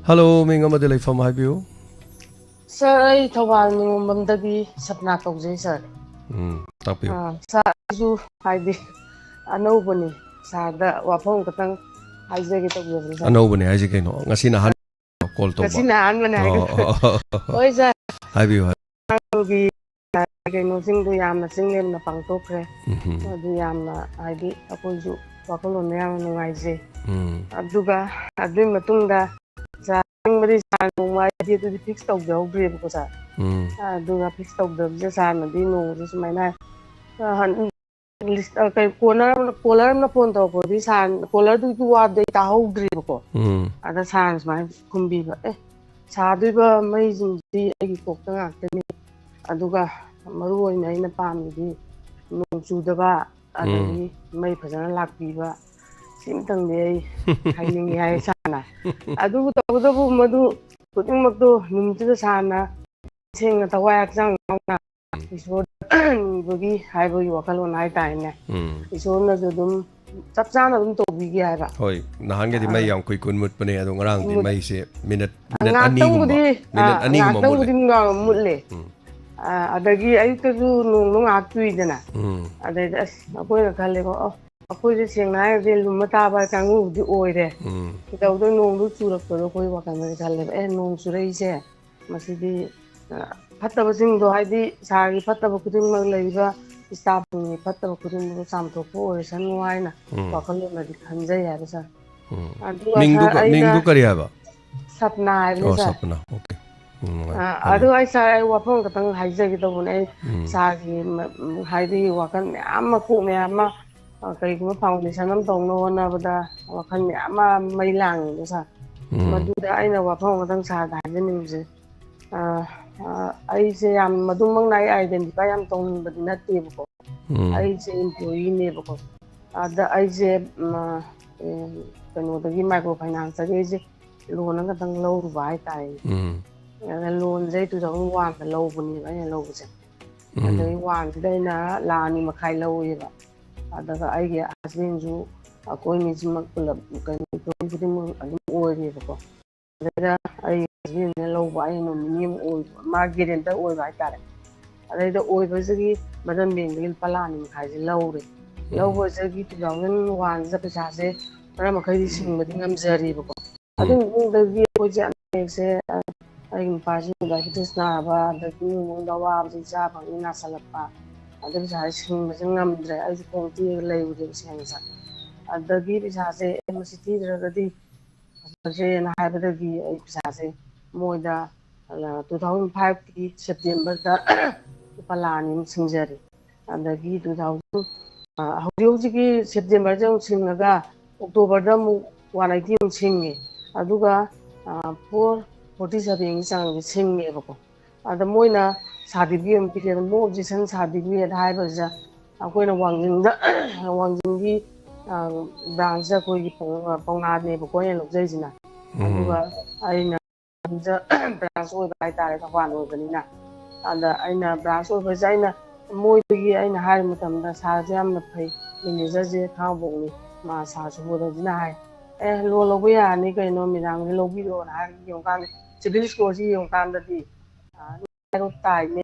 ꯍꯜꯂꯣ, ꯃꯤꯡ ꯑꯃꯗꯤ ꯂꯩꯐꯝ ꯍꯥꯏꯕꯤꯌꯨ꯫ Sir, ꯑꯩ ꯊꯧꯕꯥꯜ ꯅꯤꯉꯣꯝꯕꯝꯗꯒꯤ ꯁꯞꯅꯥ ꯀꯧꯖꯩ, sir꯫ ꯎꯝ, ꯇꯥꯛꯄꯤꯌꯨ꯫ ꯑꯥ, sir, ꯑꯩꯁꯨ ꯍꯥꯏꯗꯤ ꯑꯅꯧꯕꯅꯤ, sirꯗ ꯋꯥꯐꯝ ꯈꯇꯪ ꯍꯥꯏꯖꯒꯦ ꯇꯧꯖꯕꯅꯤ, sir꯫ ꯑꯅꯧꯕꯅꯤ ꯍꯥꯏꯁꯦ ꯀꯩꯅꯣ? ꯉꯁꯤꯅ ꯑꯍꯥꯟꯕ call ꯇꯧꯕ? ꯉꯁꯤꯅ ꯑꯍꯥꯟꯕꯅꯦ ꯍꯥꯏꯒꯦ꯫ ꯑꯣ, ꯑꯣ, ꯑꯣ, ꯑꯣ꯫ ꯍꯣꯏ, sir꯫ ꯍꯥꯏꯕꯤꯌꯨ, ꯍꯥꯏꯕꯤꯌꯨ꯫ ꯃꯥꯒꯤ ꯀꯩꯅꯣꯁꯤꯡꯗꯣ ꯌꯥꯝꯅ ꯆꯤꯡꯂꯦꯝꯅ ꯄꯥꯡꯊꯣꯛꯈ꯭ꯔꯦ꯫ ꯎꯝꯍꯨꯝ꯫ ꯑꯗꯨ ꯌꯥꯝꯅ ꯍꯥꯏꯗꯤ ꯑꯩꯈꯣꯏꯁꯨ ꯋꯥꯈꯜꯂꯣꯟꯗ ꯌꯥꯝꯅ ꯅꯨꯡꯉꯥꯏꯖꯩ꯫ ꯎꯝ꯫ ꯑꯗꯨꯒ ꯑꯗꯨꯒꯤ ꯃꯇꯨꯡꯗ ꯁꯥꯔ ꯅꯣꯡꯃ ꯑꯩꯗꯤ ꯑꯗꯨꯗꯤ ꯐꯤꯛꯁ ꯇꯧꯖꯍꯧꯗ꯭ꯔꯦꯕꯀꯣ ꯁꯥꯔ꯫ ꯎꯝ꯫ ꯑꯗꯨꯒ ꯐꯤꯛꯁ ꯇꯧꯗꯕꯁꯤꯗ ꯁꯥꯔꯅꯗꯤ ꯅꯣꯡꯃꯁꯦ ꯁꯨꯃꯥꯏꯅ, ꯑ, ꯍꯟ-, ꯂꯤꯁ, ꯑ, ꯀꯩ, ꯀꯣꯂꯔ ꯑꯃꯅ, ꯀꯣꯂꯔ ꯑꯃꯅ ꯐꯣꯟ ꯇꯧꯔꯛꯄꯗꯤ ꯁꯥꯔ, ꯀꯣꯂꯔꯗꯨꯒꯤ ꯋꯥꯗꯤ ꯑꯩ ꯇꯥꯍꯧꯗ꯭ꯔꯦꯕꯀꯣ꯫ ꯎꯝ꯫ ꯑꯗ ꯁꯥꯔꯅ ꯁꯨꯃꯥꯏꯅ ꯈꯨꯝꯕꯤꯕ, "ꯑꯦ, ꯁꯥꯗꯣꯏꯕ ꯃꯩꯁꯤꯡꯁꯤꯗꯤ ꯑꯩꯒꯤ ꯀꯣꯛꯇ ꯉꯥꯛꯇꯅꯤ, ꯑꯗꯨꯒ ꯃꯔꯨ ꯑꯣꯏꯅ ꯑꯩꯅ ꯄꯥꯝꯃꯤꯗꯤ ꯅꯣꯡ ꯆꯨꯗꯕ, ꯎꯝ꯫ ꯑꯗꯒꯤ ꯃꯩ ꯐꯖꯅ ꯂꯥꯛꯄꯤꯕ, ꯁꯤꯃꯇꯪꯗꯤ ꯑꯩ ꯍꯥꯏꯅꯤꯡꯉꯤ" ꯍꯥꯏ ꯁꯥꯔꯅ꯫ ꯑꯗꯨꯕꯨ ꯇꯧꯕꯇꯕꯨ ꯃꯗꯨ ꯈꯨꯗꯤꯡꯃꯛꯇꯨ ꯅꯨꯃꯤꯠꯇꯨꯗ ꯁꯥꯔꯅ ꯁꯦꯡꯅ ꯊꯋꯥꯏ ꯍꯛꯆꯥꯡ ꯌꯥꯎꯅ ꯎꯝ꯫ ꯏꯁꯣꯔꯗ ꯅꯤꯕꯒꯤ ꯍꯥꯏꯕꯒꯤ ꯋꯥꯈꯜꯂꯣꯟ ꯍꯥꯏꯇꯥꯔꯦꯅꯦ꯫ ꯎꯝ꯫ ꯏꯁꯣꯔꯅꯁꯨ ꯑꯗꯨꯝ ꯆꯞ ꯆꯥꯅ ꯑꯗꯨꯝ ꯇꯧꯕꯤꯒꯦ ꯍꯥꯏꯕ꯫ ꯍꯣꯏ, ꯅꯍꯥꯟꯒꯩꯗꯤ ꯃꯩ ꯑꯥ꯫ ꯌꯥꯝ ꯀꯨꯏ ꯀꯨꯏ ꯃꯨꯠꯄꯅꯦ, ꯑꯗꯣ ꯉꯔꯥꯡꯗꯤ ꯃꯨꯠ-, ꯃꯩꯁꯦ ꯃꯤꯅꯠ, ꯃꯤꯅꯠ ꯑꯅꯤꯒꯨꯝꯕ, ꯉꯥꯛꯇꯪꯕꯨꯗꯤ, ꯃꯤꯅꯠ ꯑꯥ, ꯑꯅꯤꯒꯨꯝꯕ ꯃꯨꯠꯂꯦ꯫ ꯉꯥꯛꯇꯪꯕꯨꯗꯤ ꯉꯥ-, ꯃꯨꯠꯂꯦ꯫ ꯎꯝ꯫ ꯑꯥ, ꯑꯗꯒꯤ ꯑꯌꯨꯛꯇꯁꯨ ꯅꯣꯡꯗꯣ ꯉꯥꯏꯍꯥꯛ ꯆꯨꯏꯗꯅ꯫ ꯎꯝ꯫ ꯑꯗꯩꯗ ꯑꯁ, ꯑꯩꯈꯣꯏꯅ ꯈꯜꯂꯦꯀꯣ, "ꯑꯣ, ꯑꯩꯈꯣꯏꯁꯦ ꯁꯦꯡꯅ ꯍꯥꯏꯔꯒꯗꯤ ꯂꯨꯝꯃ ꯇꯥꯕ ꯀꯥꯡꯕꯨꯗꯤ ꯑꯣꯏꯔꯦ꯫ ꯎꯝ꯫ ꯀꯩꯗꯧꯗꯣꯏ ꯅꯣꯡꯗꯣ ꯆꯨꯔꯛꯄꯗꯣ?" ꯑꯩꯈꯣꯏ ꯋꯥꯈꯜꯗꯗꯤ ꯈꯜꯂꯦꯕ, "ꯑꯦ, ꯅꯣꯡ ꯆꯨꯔꯛꯏꯁꯦ, ꯃꯁꯤꯗꯤ, ꯑ, ꯐꯠꯇꯕꯁꯤꯡꯗꯣ, ꯍꯥꯏꯗꯤ ꯁꯍꯔꯒꯤ ꯐꯠꯇꯕ ꯈꯨꯗꯤꯡꯃꯛ, ꯂꯩꯔꯤꯕ staffꯁꯤꯡꯒꯤ ꯐꯠꯇꯕ ꯈꯨꯗꯤꯡꯃꯛꯇꯣ ꯆꯥꯝꯊꯣꯛꯄ ꯑꯣꯏꯔꯁꯅꯨ" ꯍꯥꯏꯅ ꯎꯝ꯫ ꯋꯥꯈꯜꯂꯣꯟꯗꯗꯤ ꯈꯟꯖꯩ ꯍꯥꯏꯕ, ꯁꯥꯔ꯫ ꯎꯝ꯫ ꯑꯗꯨꯒ ꯃꯤꯡꯗꯨ ꯁꯥꯔ, ꯀ-, ꯑꯩꯅ ꯃꯤꯡꯗꯨ ꯀꯔꯤ ꯍꯥꯏꯕ? ꯁꯞꯅꯥ ꯍꯥꯏꯕꯅꯦ, ꯑꯣ, ꯁꯥꯔ꯫ ꯁꯞꯅꯥ꯫ ꯑꯣꯀꯦ꯫ ꯎꯝ, ꯑ, ꯍꯥꯏꯕꯤꯌꯨ꯫ ꯑꯗꯨ ꯑꯩ, ꯁꯥꯔ, ꯑꯩ ꯋꯥꯐꯝ ꯈꯛꯇꯪ ꯍꯥꯏꯖꯒꯦ ꯇꯧꯕꯅꯦ꯫ ꯑꯩ ꯎꯝ꯫ ꯁꯥꯔꯒꯤ ꯃ-, ꯍꯥꯏꯗꯤ ꯋꯥꯈꯜ ꯃꯌꯥꯝ ꯑꯃ, ꯀꯣꯛ ꯃꯌꯥꯝ ꯑꯃ, ꯑ, ꯀꯔꯤꯒꯨꯝꯕ foundation ꯑꯃ ꯇꯧꯅꯕ ꯍꯣꯠꯅꯕꯗ ꯋꯥꯈꯜ ꯃꯌꯥꯝ ꯑꯃ ꯃꯩ ꯂꯥꯡꯉꯤꯗꯣ, ꯁꯥꯔ꯫ ꯎꯝ꯫ ꯃꯗꯨꯗ ꯑꯩꯅ ꯋꯥꯐꯝ ꯑꯃꯈꯛꯇꯪ ꯁꯥꯔꯗ ꯍꯥꯏꯖꯅꯤꯡꯕꯁꯦ, ꯑ, ꯑ, ꯑꯩꯁꯦ ꯌꯥꯝ ꯃꯗꯨꯃꯛꯅ ꯑꯩ identify ꯌꯥꯝ ꯇꯧꯅꯤꯡꯕꯗꯤ ꯅꯠꯇꯦꯕꯀꯣ꯫ ꯎꯝ꯫ ꯑꯩꯁꯦ employeeꯅꯦꯕꯀꯣ꯫ ꯑꯗ ꯑꯩꯁꯦ, ꯎꯝ, ꯑ, ꯑꯦ, ꯀꯩꯅꯣꯗꯒꯤ, micro financeꯇꯒꯤ ꯑꯩꯁꯦ loan ꯑꯃꯈꯛꯇꯪ ꯂꯧꯔꯨꯕ ꯍꯥꯏꯇꯥꯔꯦ꯫ ꯎꯝ꯫ ꯑꯗ loanꯁꯦ ꯑꯩ two thousand oneꯗ ꯂꯧꯕꯅꯦꯕ ꯑꯩꯅ ꯂꯧꯕꯁꯦ꯫ ꯎꯝ꯫ ꯑꯗꯩ oneꯁꯤꯗ ꯑꯩꯅ ꯂꯥꯈ ꯑꯅꯤ ꯃꯈꯥꯏ ꯂꯧꯋꯦꯕ꯫ ꯑꯗꯨꯒ ꯑꯩꯒꯤ husbandꯁꯨ, ꯑꯩꯈꯣꯏ ꯑꯅꯤꯁꯤꯃꯛ ꯄꯨꯂꯞ ꯀꯩꯅꯣ, employee ꯈꯨꯗꯤꯡꯃꯛ ꯑꯗꯨꯝ ꯑꯣꯏꯔꯦꯕꯀꯣ꯫ ꯑꯗꯩꯗ ꯑꯩ husbandꯅ ꯂꯧꯕ, ꯑꯩ nominee ꯑꯃ ꯑꯣꯏꯕ, ꯃꯥ guarantor ꯑꯣꯏꯕ ꯍꯥꯏꯇꯥꯔꯦ꯫ ꯑꯗꯩꯗ ꯑꯣꯏꯕꯁꯤꯒꯤ ꯃꯗꯟ bankꯗꯒꯤ ꯂꯨꯄꯥ ꯂꯥꯈ ꯑꯅꯤ ꯃꯈꯥꯏꯁꯦ ꯂꯧꯔꯦ꯫ ꯎꯝ꯫ ꯂꯧꯕꯁꯤꯗꯒꯤ two thousand oneꯁꯤꯗ ꯄꯩꯁꯥꯁꯦ ꯈꯔ ꯃꯈꯩꯗꯤ ꯁꯤꯡꯕꯗꯤ ꯉꯝꯖꯔꯤꯕꯀꯣ꯫ ꯎꯝ꯫ ꯑꯗꯨꯒꯤ ꯃꯇꯨꯡꯗꯒꯤ ꯑꯩꯈꯣꯏꯁꯦ ꯑꯅꯦꯛꯁꯦ, ꯑ, ꯑꯩꯒꯤ ꯅꯨꯄꯥꯁꯤꯁꯨ diabetes ꯅꯥꯕ, ꯑꯗꯒꯤ ꯏꯃꯨꯡ ꯃꯅꯨꯡꯗ ꯑꯋꯥꯕꯁꯦ ꯏꯆꯥ ꯐꯪꯉꯤ ꯅꯥꯁꯤꯜꯂꯛꯄ, ꯑꯗꯩ ꯄꯩꯁꯥꯁꯦ ꯁꯤꯡꯕꯁꯦ ꯉꯝꯗ꯭ꯔꯦ꯫ ꯑꯩꯁꯨ ꯈꯣꯡ ꯇꯦꯛꯑꯒ ꯂꯩꯔꯨꯔꯦꯕ ꯁꯦꯡꯅ꯫ ꯑꯗꯒꯤ ꯄꯩꯁꯥꯁꯦ, ꯑꯦ, ꯃꯁꯤ ꯊꯤꯗ꯭ꯔꯒꯗꯤ ꯐꯖꯗ꯭ꯔꯦꯅ ꯍꯥꯏꯕꯗꯒꯤ ꯑꯩ ꯄꯩꯁꯥꯁꯦ ꯃꯣꯏꯗ ꯇꯨ ꯊꯥꯎꯖꯟ ꯐꯥꯏꯚꯀꯤ ꯁꯦꯞꯇꯦꯝꯕꯔꯗ ꯂꯨꯄꯥ ꯂꯥꯈ ꯑꯅꯤ ꯑꯃ ꯁꯤꯡꯖꯔꯦ꯫ ꯑꯗꯒꯤ ꯇꯨ ꯊꯥꯎꯖꯟ ꯍꯧꯖꯤꯛ ꯍꯧꯖꯤꯛꯀꯤ ꯁꯦꯞꯇꯦꯝꯕꯔꯁꯦ ꯑꯃꯨꯛ ꯁꯤꯡꯉꯒ ꯑꯣꯛꯇꯣꯕꯔꯗ ꯑꯃꯨꯛ ꯋꯥꯟ ꯑꯩꯠꯇꯤ ꯑꯃꯨꯛ ꯁꯤꯡꯉꯦ꯫ ꯑꯗꯨꯒ ꯐꯣꯔ ꯐꯣꯔꯇꯤ ꯁꯚꯦꯟꯒꯤ ꯆꯥꯡꯁꯦ ꯁꯤꯡꯉꯦꯕꯀꯣ꯫ ꯑꯗ ꯃꯣꯏꯅ ꯁꯥꯔꯇꯤꯐꯤꯀꯦꯠ ꯑꯃ ꯄꯤꯔꯛꯑꯦꯕ, ꯅꯣ ꯑꯣꯕꯖꯦꯛꯁꯟ ꯁꯥꯔꯇꯤꯐꯤꯀꯦꯠ ꯍꯥꯏꯕꯁꯤꯗ ꯑꯩꯈꯣꯏꯅ ꯋꯥꯡꯖꯤꯡꯗ ꯋꯥꯡꯖꯤꯡꯒꯤ ꯕ꯭ꯔꯥꯟꯁꯇ ꯑꯩꯈꯣꯏꯒꯤ ꯄꯧ- ꯄꯧꯅꯥꯅꯦꯕꯀꯣ ꯑꯩꯅ ꯂꯧꯖꯩꯁꯤꯅ꯫ ꯑꯗꯨꯒ ꯑꯩꯅ ꯕ꯭ꯔꯥꯟꯁ ꯑꯣꯏꯕ ꯍꯥꯏꯇꯥꯔꯦ, ꯊꯧꯕꯥꯜ ꯑꯣꯏꯕꯅꯤꯅ꯫ ꯑꯗ ꯑꯩꯅ ꯕ꯭ꯔꯥꯟꯁ ꯑꯣꯏꯕꯁꯦ ꯑꯩꯅ ꯃꯣꯏꯗꯒꯤ ꯑꯩꯅ ꯍꯥꯏꯕ ꯃꯇꯝꯗ ꯁꯥꯔꯁꯦ ꯌꯥꯝꯅ ꯐꯩ, ꯃꯦꯅꯦꯖꯔꯁꯦ ꯈꯥꯉꯕꯣꯛꯅꯤ, ꯃꯥ ꯁꯥꯔ ꯁꯨꯕꯣꯙꯁꯤꯅ ꯍꯥꯏ, "ꯑꯦ, ꯂꯣꯟ ꯂꯧꯕ ꯌꯥꯔꯅꯤ ꯀꯩꯅꯣ, ꯃꯦꯗꯥꯝꯒꯤ ꯂꯧꯕꯤꯔꯣꯅ" ꯍꯥꯏꯔꯒ ꯌꯦꯡꯉꯨꯀꯥꯟꯗ, ꯁꯤꯕꯤꯜ ꯁ꯭ꯀꯣꯔꯁꯤ ꯌꯦꯡꯉꯨꯀꯥꯟꯗꯗꯤ, ꯑ, ꯍꯥꯏꯔꯣ ꯇꯥꯏꯅꯦ,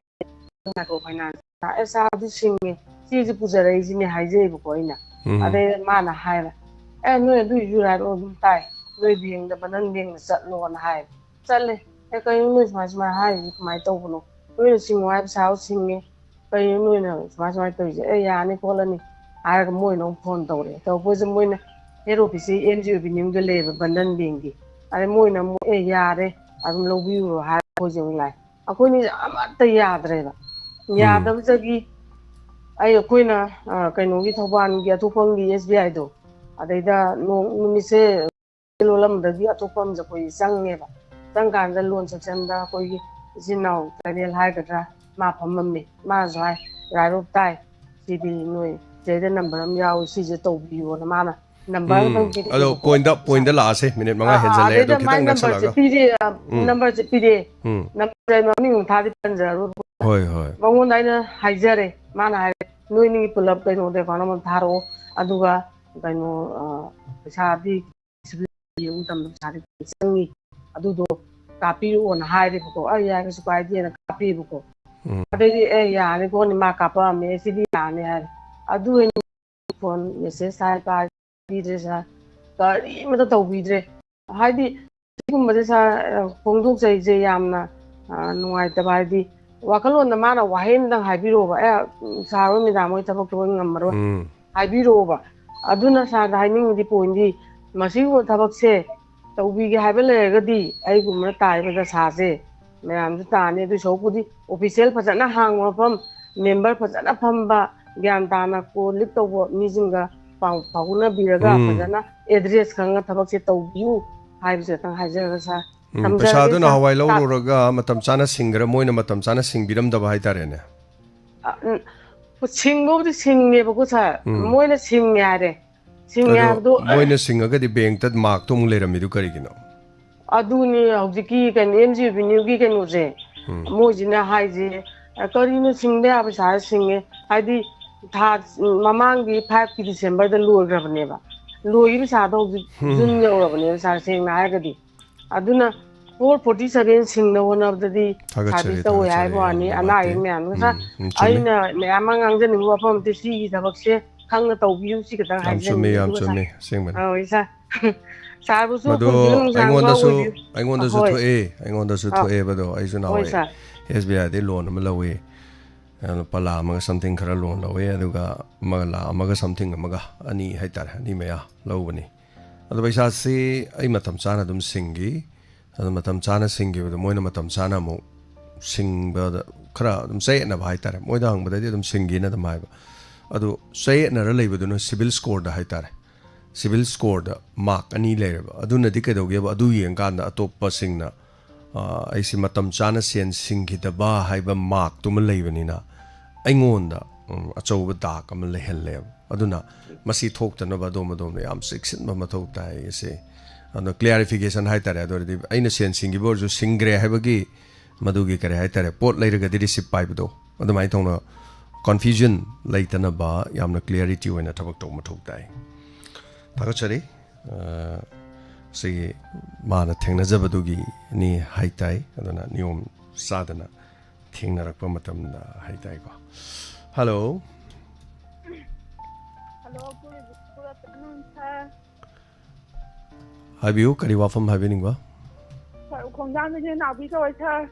ꯃꯥꯏꯀ꯭ꯔꯣ ꯐꯥꯏꯅꯥꯟꯁ꯫ "ꯑꯦ, ꯁꯥꯔ, ꯑꯗꯨ ꯁꯤꯡꯉꯦ, ꯁꯤꯁꯦ ꯄꯨꯖꯔꯛꯏꯁꯤꯅꯦ" ꯍꯥꯏꯖꯩꯕꯀꯣ ꯑꯩꯅ꯫ ꯎꯝ꯫ ꯑꯗꯩ ꯃꯥꯅ ꯍꯥꯏꯔꯦ, "ꯑꯦ, ꯅꯣꯏ ꯑꯗꯨꯏꯁꯨ ꯍꯥꯏꯔꯛꯑꯣ, ꯑꯗꯨꯝ ꯇꯥꯏ, ꯅꯣꯏ ꯕꯦꯡꯗ, ꯕꯟꯙꯟ ꯕꯦꯡꯗ ꯆꯠꯂꯣꯅ" ꯍꯥꯏ꯫ ꯆꯠꯂꯦ꯫ "ꯑꯦ, ꯀꯩꯅꯣ ꯅꯣꯏ ꯁꯨꯃꯥꯏ ꯁꯨꯃꯥꯏꯅ ꯍꯥꯏꯔꯤꯁꯦ, ꯀꯃꯥꯏꯅ ꯇꯧꯕꯅꯣ? ꯅꯣꯏꯅ ꯁꯤꯡꯉꯣ ꯍꯥꯏ ꯄꯩꯁꯥ ꯁꯤꯡꯉꯦ, ꯀꯩꯅꯣ ꯅꯣꯏꯅ ꯁꯨꯃꯥꯏ ꯁꯨꯃꯥꯏꯅ ꯇꯧꯔꯤꯁꯦ? ꯑꯦ, ꯌꯥꯅꯤ ꯈꯣꯠꯂꯅꯤ" ꯍꯥꯏꯔꯒ ꯃꯣꯏꯅ ꯑꯃꯨꯛ ꯐꯣꯟ ꯇꯧꯔꯛꯑꯦ꯫ ꯇꯧꯔꯛꯄꯁꯤꯗ ꯃꯣꯏꯅ ꯍꯦꯠ ꯑꯣꯐꯤꯁꯁꯤ ꯑꯦꯝ ꯖꯤ ꯑꯦꯕꯤꯅ꯭ꯌꯨꯗ ꯂꯩꯌꯦꯕ, ꯕꯟꯙꯟ ꯕꯦꯡꯒꯤ꯫ ꯑꯗꯩ ꯃꯣꯏꯅ ꯑꯃꯨꯛ, "ꯑꯦ, ꯌꯥꯔꯦ, ꯑꯗꯨꯝ ꯂꯧꯕꯤꯔꯨꯔꯣ" ꯍꯥꯏꯔꯒ ꯑꯩꯈꯣꯏꯁꯦ ꯑꯃꯨꯛ ꯂꯥꯛꯑꯦ꯫ ꯑꯩꯈꯣꯏꯅꯤꯁꯦ ꯑꯃꯠꯇ ꯌꯥꯗ꯭ꯔꯦꯕ꯫ ꯎꯝ꯫ ꯌꯥꯗꯕꯗꯒꯤ ꯑꯩ, ꯑꯩꯈꯣꯏꯅ, ꯑ, ꯀꯩꯅꯣꯒꯤ, ꯊꯧꯕꯥꯜꯒꯤ ꯑꯊꯣꯛꯄꯝꯒꯤ ꯑꯦꯁ ꯕꯤ ꯑꯥꯏꯗꯣ, ꯑꯗꯩꯗ ꯅꯣꯡ-, ꯅꯨꯃꯤꯠꯁꯦ ꯂꯣꯜꯂꯝꯕꯗꯒꯤ ꯑꯊꯣꯛꯄꯝꯁꯦ ꯑꯩꯈꯣꯏ ꯆꯪꯉꯦꯕ꯫ ꯆꯪꯀꯥꯟꯗ ꯂꯣꯟ ꯁꯦꯛꯁꯟꯗ ꯑꯩꯈꯣꯏꯒꯤ ꯏꯆꯤꯟ ꯏꯅꯥꯎ ꯇꯔꯦꯠ ꯍꯥꯏꯒꯗ꯭ꯔꯥ, ꯃꯥ ꯐꯝꯃꯝꯃꯤ꯫ ꯃꯥꯅꯁꯨ ꯍꯥꯏ, "ꯔꯥꯏꯔꯣꯞ ꯇꯥꯏ, ꯁꯤꯗꯤ ꯅꯣꯏ ꯁꯤꯗꯩꯗ ꯅꯝꯕꯔ ꯑꯃ ꯌꯥꯎꯏ, ꯁꯤꯁꯦ ꯇꯧꯕꯤꯌꯣꯅ" ꯃꯥꯅ ꯅꯝꯕꯔ ꯎꯝ, ꯑꯃꯈꯛ ꯑꯗꯣ ꯄꯤꯔꯛꯑꯦꯕꯀꯣ꯫ ꯄꯣꯏꯟꯗ, ꯄꯣꯏꯟꯗ ꯂꯥꯛꯑꯁꯦ, ꯃꯤꯅꯤꯠ ꯃꯉꯥ ꯑꯥ, ꯑꯥ, ꯍꯦꯟꯖꯜꯂꯛꯑꯦ, ꯑꯗꯣ ꯑꯗꯩꯗ ꯃꯥꯏ ꯈꯤꯇꯪ ꯅꯝꯕꯔꯁꯦ ꯅꯛꯁꯜꯂꯛꯑꯒ꯫ ꯄꯤꯔꯦ, ꯑ, ꯎꯝ꯫ ꯅꯝꯕꯔꯁꯦ ꯄꯤꯔꯦ꯫ ꯎꯝ꯫ ꯅꯝꯕꯔꯁꯦ ꯃꯃꯤꯡ ꯊꯥꯗꯤ ꯄꯟꯖꯔꯔꯣꯏ꯫ ꯍꯣꯏ, ꯍꯣꯏ꯫ ꯃꯉꯣꯟꯗ ꯑꯩꯅ ꯍꯥꯏꯖꯔꯦ, ꯃꯥꯅ ꯍꯥꯏꯔꯦ, "ꯅꯣꯏꯅꯤ ꯄꯨꯂꯞ ꯀꯩꯅꯣꯗ ꯑꯦꯀꯥꯎꯟ ꯑꯃ ꯊꯥꯔꯛꯑꯣ, ꯑꯗꯨꯒ ꯀꯩꯅꯣ, ꯑ, ꯄꯩꯁꯥꯗꯤ ꯌꯦꯡꯕ ꯃꯇꯝꯗ ꯄꯩꯁꯥꯗꯤ ꯆꯪꯉꯤ, ꯑꯗꯨꯗꯣ ꯀꯥꯞꯄꯤꯔꯛꯑꯣꯅ" ꯍꯥꯏꯔꯦꯕꯀꯣ꯫ "ꯑꯩ ꯌꯥꯏ, ꯀꯩꯁꯨ ꯀꯥꯏꯗꯦꯅ" ꯀꯥꯞꯄꯦꯕꯀꯣ꯫ ꯎꯝ꯫ ꯑꯗꯩꯗꯤ, "ꯑꯦ, ꯌꯥꯔꯦ ꯈꯣꯠꯅꯤ, ꯃꯥ ꯀꯥꯞꯄꯛꯑꯝꯃꯦ, ꯁꯤꯗꯤ ꯌꯥꯔꯅꯤ" ꯍꯥꯏꯔꯦ꯫ ꯑꯗꯨ ꯑꯣꯏꯅ ꯐꯣꯟ ꯃꯦꯁꯦꯖ ꯍꯥꯏ ꯄꯥꯏꯕꯤꯗ꯭ꯔꯦ ꯁꯥꯔ, ꯀꯔꯤꯃꯇ ꯇꯧꯕꯤꯗ꯭ꯔꯦ꯫ ꯍꯥꯏꯗꯤ ꯁꯤꯒꯨꯝꯕꯁꯦ ꯁꯥꯔ, ꯑ, ꯐꯣꯡꯗꯣꯛꯆꯔꯤꯁꯦ ꯌꯥꯝꯅ, ꯑ, ꯅꯨꯡꯉꯥꯏꯇꯕ, ꯍꯥꯏꯗꯤ ꯋꯥꯈꯜꯂꯣꯟꯗ ꯃꯥꯅ ꯋꯥꯍꯩ ꯑꯃꯇꯪ ꯍꯥꯏꯕꯤꯔꯛꯑꯣꯕ, "ꯑꯦ, ꯁꯥꯔ ꯍꯣꯏ, ꯃꯦꯗꯥꯝ ꯍꯣꯏ ꯊꯕꯛꯇꯣ ꯍꯣꯏ ꯉꯝꯃꯔꯣꯏ", ꯎꯝ꯫ ꯍꯥꯏꯕꯤꯔꯛꯑꯣꯕ꯫ ꯑꯗꯨꯅ ꯁꯥꯔꯗ ꯍꯥꯏꯅꯤꯡꯉꯤꯗꯤ ꯄꯣꯏꯟꯗꯤ, ꯃꯁꯤꯒꯨꯝꯕ ꯊꯕꯛꯁꯦ ꯇꯧꯕꯤꯒꯦ ꯍꯥꯏꯕ ꯂꯩꯔꯒꯗꯤ ꯑꯩꯒꯨꯝꯕꯅ ꯇꯥꯔꯤꯕ ꯗꯁꯥꯁꯦ ꯃꯌꯥꯝꯁꯨ ꯇꯥꯅꯤ꯫ ꯑꯗꯨ ꯁꯔꯨꯛꯄꯨꯗꯤ ꯑꯣꯐꯤꯁꯦꯜ ꯐꯖꯅ ꯍꯥꯡꯕ ꯃꯐꯝ, ꯃꯦꯝꯕꯔ ꯐꯖꯅ ꯐꯝꯕ, ꯒ꯭ꯌꯥꯟ ꯇꯥꯅ ꯀꯣꯜ ꯂꯤꯛ ꯇꯧꯕ ꯃꯤꯁꯤꯡꯒ ꯄꯥꯎ ꯐꯥꯎꯅꯕꯤꯔꯒ ꯎꯝ꯫ ꯐꯖꯅ ꯑꯦꯗ꯭ꯔꯦꯁ ꯈꯪꯉ ꯊꯕꯛꯁꯦ ꯇꯧꯕꯤꯌꯨ ꯍꯥꯏꯕꯁꯦ ꯈꯛꯇꯪ ꯍꯥꯏꯖꯔꯒ ꯁꯥꯔ ꯎꯝ, ꯊꯝꯖꯔꯒꯦ ꯄꯩꯁꯥꯗꯨ ꯁꯥꯔ꯫ ꯅꯍꯥꯟꯋꯥꯏ ꯂꯧꯔꯨꯔꯒ ꯃꯇꯝ ꯆꯥꯅ ꯁꯤꯡꯒ꯭ꯔꯥ, ꯃꯣꯏꯅ ꯃꯇꯝ ꯆꯥꯅ ꯁꯤꯡꯕꯤꯔꯝꯗꯕ ꯍꯥꯏꯇꯥꯔꯦꯅꯦ꯫ ꯑ, ꯎꯝ, ꯁꯤꯡꯕꯕꯨꯗꯤ ꯁꯤꯡꯉꯦꯕꯀꯣ ꯁꯥꯔ꯫ ꯎꯝ꯫ ꯃꯣꯏꯅ ꯁꯤꯡꯉꯦ ꯍꯥꯏꯔꯦ꯫ ꯁꯤꯡꯉꯦ ꯑꯗꯣ ꯍꯥꯏꯕꯗꯣ ꯃꯣꯏꯅ ꯁꯤꯡꯉꯒꯗꯤ ꯕꯦꯡꯇ ꯃꯥꯔꯛꯇꯣ ꯑꯃꯨꯛ ꯂꯩꯔꯝꯃꯤꯗꯨ ꯀꯔꯤꯒꯤꯅꯣ? ꯑꯗꯨꯅꯤ ꯍꯧꯖꯤꯛꯀꯤ ꯀꯩꯅꯣ, ꯑꯦꯝ ꯖꯤ ꯔꯦꯚꯤꯅ꯭ꯌꯨꯒꯤ ꯀꯩꯅꯣꯁꯦ, ꯎꯝ꯫ ꯃꯣꯏꯁꯤꯅ ꯍꯥꯏꯁꯦ, "ꯑ, ꯀꯔꯤꯅꯣ ꯁꯤꯡꯕ ꯌꯥꯕ ꯄꯩꯁꯥ ꯁꯤꯡꯉꯦ?" ꯍꯥꯏꯗꯤ ꯊꯥ, ꯃꯃꯥꯡꯒꯤ ꯐꯥꯏꯚꯀꯤ ꯗꯤꯁꯦꯝꯕꯔꯗ ꯂꯣꯏꯈ꯭ꯔꯕꯅꯦꯕ꯫ ꯂꯣꯏꯈꯤꯕ ꯄꯩꯁꯥꯗꯣ ꯍꯧꯖꯤꯛ ꯎꯝ꯫ ꯖꯨꯟ ꯌꯧꯔꯕꯅꯦꯕ ꯁꯥꯔ, ꯁꯦꯡꯅ ꯍꯥꯏꯔꯒꯗꯤ꯫ ꯑꯗꯨꯅ ꯐꯣꯔ ꯐꯣꯔꯇꯤ ꯁꯚꯦꯟ ꯁꯤꯡꯅꯕ ꯍꯣꯠꯅꯕꯗꯗꯤ ꯊꯥꯒꯠꯆꯔꯤ, ꯁꯥꯔꯚꯤꯁ ꯇꯧꯋꯦ ꯊꯥꯒꯠꯆꯔꯤ, ꯍꯥꯏꯕ ꯌꯥꯝ ꯋꯥꯅꯤ, ꯑꯅꯥ ꯅꯨꯡꯉꯥꯏꯇꯦ꯫ ꯑꯌꯦꯛ ꯃꯌꯥꯝꯗꯨꯅ꯫ ꯎꯝ, ꯁꯥꯔ, ꯎꯝ, ꯆꯨꯝꯃꯤ꯫ ꯑꯩꯅ ꯃꯌꯥꯝ ꯑꯃ ꯉꯥꯡꯖꯅꯤꯡꯕ ꯋꯥꯐꯝ ꯑꯝꯇ ꯁꯤꯒꯤ ꯊꯕꯛꯁꯦ ꯈꯪꯅ ꯇꯧꯕꯤꯌꯨ, ꯁꯤ ꯈꯤꯇꯪ ꯌꯥꯝ ꯆꯨꯝꯃꯤ, ꯍꯥꯏꯖꯅꯤꯡꯉꯤ꯫ ꯌꯥꯝ ꯑꯗꯨꯒ ꯁꯥꯔ, ꯆꯨꯝꯃꯤ, ꯑꯁꯦꯡꯕꯅꯤ꯫ ꯑ, ꯍꯣꯏ ꯁꯥꯔ꯫ ꯁꯥꯔꯕꯨꯁꯨ ꯃꯗꯨ ꯄꯨꯟꯁꯤꯗ ꯅꯨꯡꯁꯥꯡꯕ ꯑꯩꯉꯣꯟꯗꯁꯨ, ꯑꯣꯏꯕꯤꯌꯨ꯫ ꯑꯩꯉꯣꯟꯗꯁꯨ ꯍꯣꯏ꯫ ꯊꯣꯛꯑꯦ, ꯑꯩꯉꯣꯟꯗꯁꯨ ꯑ, ꯊꯣꯛꯑꯦꯕꯗꯣ꯫ ꯑꯩꯁꯨ ꯍꯣꯏ ꯅꯍꯥꯟꯋꯥꯏ ꯁꯥꯔ꯫ ꯑꯦꯁ ꯕꯤ ꯑꯥꯏꯗꯒꯤ ꯂꯣꯟ ꯑꯃ ꯂꯧꯋꯤ꯫ ꯑ, ꯂꯨꯄꯥ ꯂꯥꯈ ꯑꯃꯒ something ꯈꯔ ꯂꯣꯟ ꯂꯧꯋꯤ, ꯑꯗꯨꯒ ꯑꯃꯒ ꯂꯥꯈ ꯑꯃꯒ something ꯑꯃꯒ, ꯑꯅꯤ ꯍꯥꯏꯇꯥꯔꯦ, ꯑꯅꯤ ꯃꯌꯥ ꯂꯧꯕꯅꯤ꯫ ꯑꯗꯣ ꯄꯩꯁꯥꯁꯤ ꯑꯩ ꯃꯇꯝ ꯆꯥꯅ ꯑꯗꯨꯝ ꯁꯤꯡꯈꯤ꯫ ꯑꯗꯣ ꯃꯇꯝ ꯆꯥꯅ ꯁꯤꯡꯈꯤꯕꯗꯣ ꯃꯣꯏꯅ ꯃꯇꯝ ꯆꯥꯅ ꯑꯃꯨꯛ ꯁꯤꯡꯕꯗ ꯈꯔ ꯑꯗꯨꯝ ꯆꯌꯦꯠꯅꯕ ꯍꯥꯏꯇꯥꯔꯦ꯫ ꯃꯣꯏꯗ ꯍꯪꯕꯗꯗꯤ ꯑꯗꯨꯝ ꯁꯤꯡꯈꯤꯅ ꯑꯗꯨꯝ ꯍꯥꯏꯕ꯫ ꯑꯗꯣ ꯆꯌꯦꯠꯅꯔ ꯂꯩꯕꯗꯨꯅ ꯁꯤꯕꯤꯜ ꯁ꯭ꯀꯣꯔꯗ ꯍꯥꯏꯇꯥꯔꯦ꯫ ꯁꯤꯕꯤꯜ ꯁ꯭ꯀꯣꯔꯗ ꯃꯥꯔꯛ ꯑꯅꯤ ꯂꯩꯔꯦꯕ꯫ ꯑꯗꯨꯅꯗꯤ ꯀꯩꯗꯧꯒꯦꯕ? ꯑꯗꯨ ꯌꯦꯡꯀꯥꯟꯗ ꯑꯇꯣꯞꯄꯁꯤꯡꯅ, ꯑ, ꯑꯩꯁꯤ ꯃꯇꯝ ꯆꯥꯅ ꯁꯦꯟ ꯁꯤꯡꯈꯤꯗꯕ ꯍꯥꯏꯕ ꯃꯥꯔꯛꯇꯨꯃ ꯂꯩꯕꯅꯤꯅ ꯑꯩꯉꯣꯟꯗ, ꯎꯝ, ꯑꯆꯧꯕ ꯗꯥꯛ ꯑꯃ ꯂꯩꯍꯜꯂꯦꯕ꯫ ꯑꯗꯨꯅ ꯃꯁꯤ ꯊꯣꯛꯇꯅꯕ ꯑꯗꯣꯝ ꯑꯗꯣꯝꯅ ꯌꯥꯝ ꯆꯦꯛꯁꯤꯟꯕ ꯃꯊꯧ ꯇꯥꯏ ꯑꯁꯦ꯫ ꯑꯗꯣ ꯀ꯭ꯂꯤꯌꯥꯔꯤꯐꯤꯀꯦꯁꯟ ꯍꯥꯏꯇꯥꯔꯦ꯫ ꯑꯗꯨ ꯑꯣꯏꯔꯗꯤ ꯑꯩꯅ ꯁꯦꯟ ꯁꯤꯡꯈꯤꯕ ꯑꯣꯏꯔꯁꯨ ꯁꯤꯡꯈ꯭ꯔꯦ ꯍꯥꯏꯕꯒꯤ ꯃꯗꯨꯒꯤ ꯀꯔꯤ ꯍꯥꯏꯇꯥꯔꯦ, ꯄꯣꯠ ꯂꯩꯔꯒꯗꯤ ꯔꯤꯁꯤꯞ ꯄꯥꯏꯕꯗꯣ, ꯑꯗꯨꯃꯥꯏꯅ ꯇꯧꯅ ꯀꯟꯐ꯭ꯌꯨꯖꯟ ꯂꯩꯇꯅꯕ ꯌꯥꯝꯅ ꯀ꯭ꯂꯤꯌꯥꯔꯤꯇꯤ ꯑꯣꯏꯅ ꯊꯕꯛ ꯇꯧꯕ ꯃꯊꯧ ꯇꯥꯏ꯫ ꯊꯥꯒꯠꯆꯔꯤ꯫ ꯑ, ꯁꯤꯒꯤ ꯃꯥꯅ ꯊꯦꯡꯅꯖꯕꯗꯨꯒꯤꯅꯤ ꯍꯥꯏ ꯇꯥꯏ꯫ ꯑꯗꯨꯅ ꯅꯤꯌꯣꯝ ꯆꯥꯗꯅ ꯊꯦꯡꯅꯔꯛꯄ ꯃꯇꯝꯗ ꯍꯥꯏ ꯇꯥꯏꯀꯣ꯫ Hello. Hello, good, good afternoon, sir꯫ ꯍꯥꯏꯕꯤꯌꯨ, ꯀꯔꯤ ꯋꯥꯐꯝ ꯍꯥꯏꯕꯤꯅꯤꯡꯕ? Sir, ꯈꯣꯡꯖꯥꯝꯗꯒꯤ ꯅꯥꯎꯕꯤ ꯀꯧꯋꯦ, sir꯫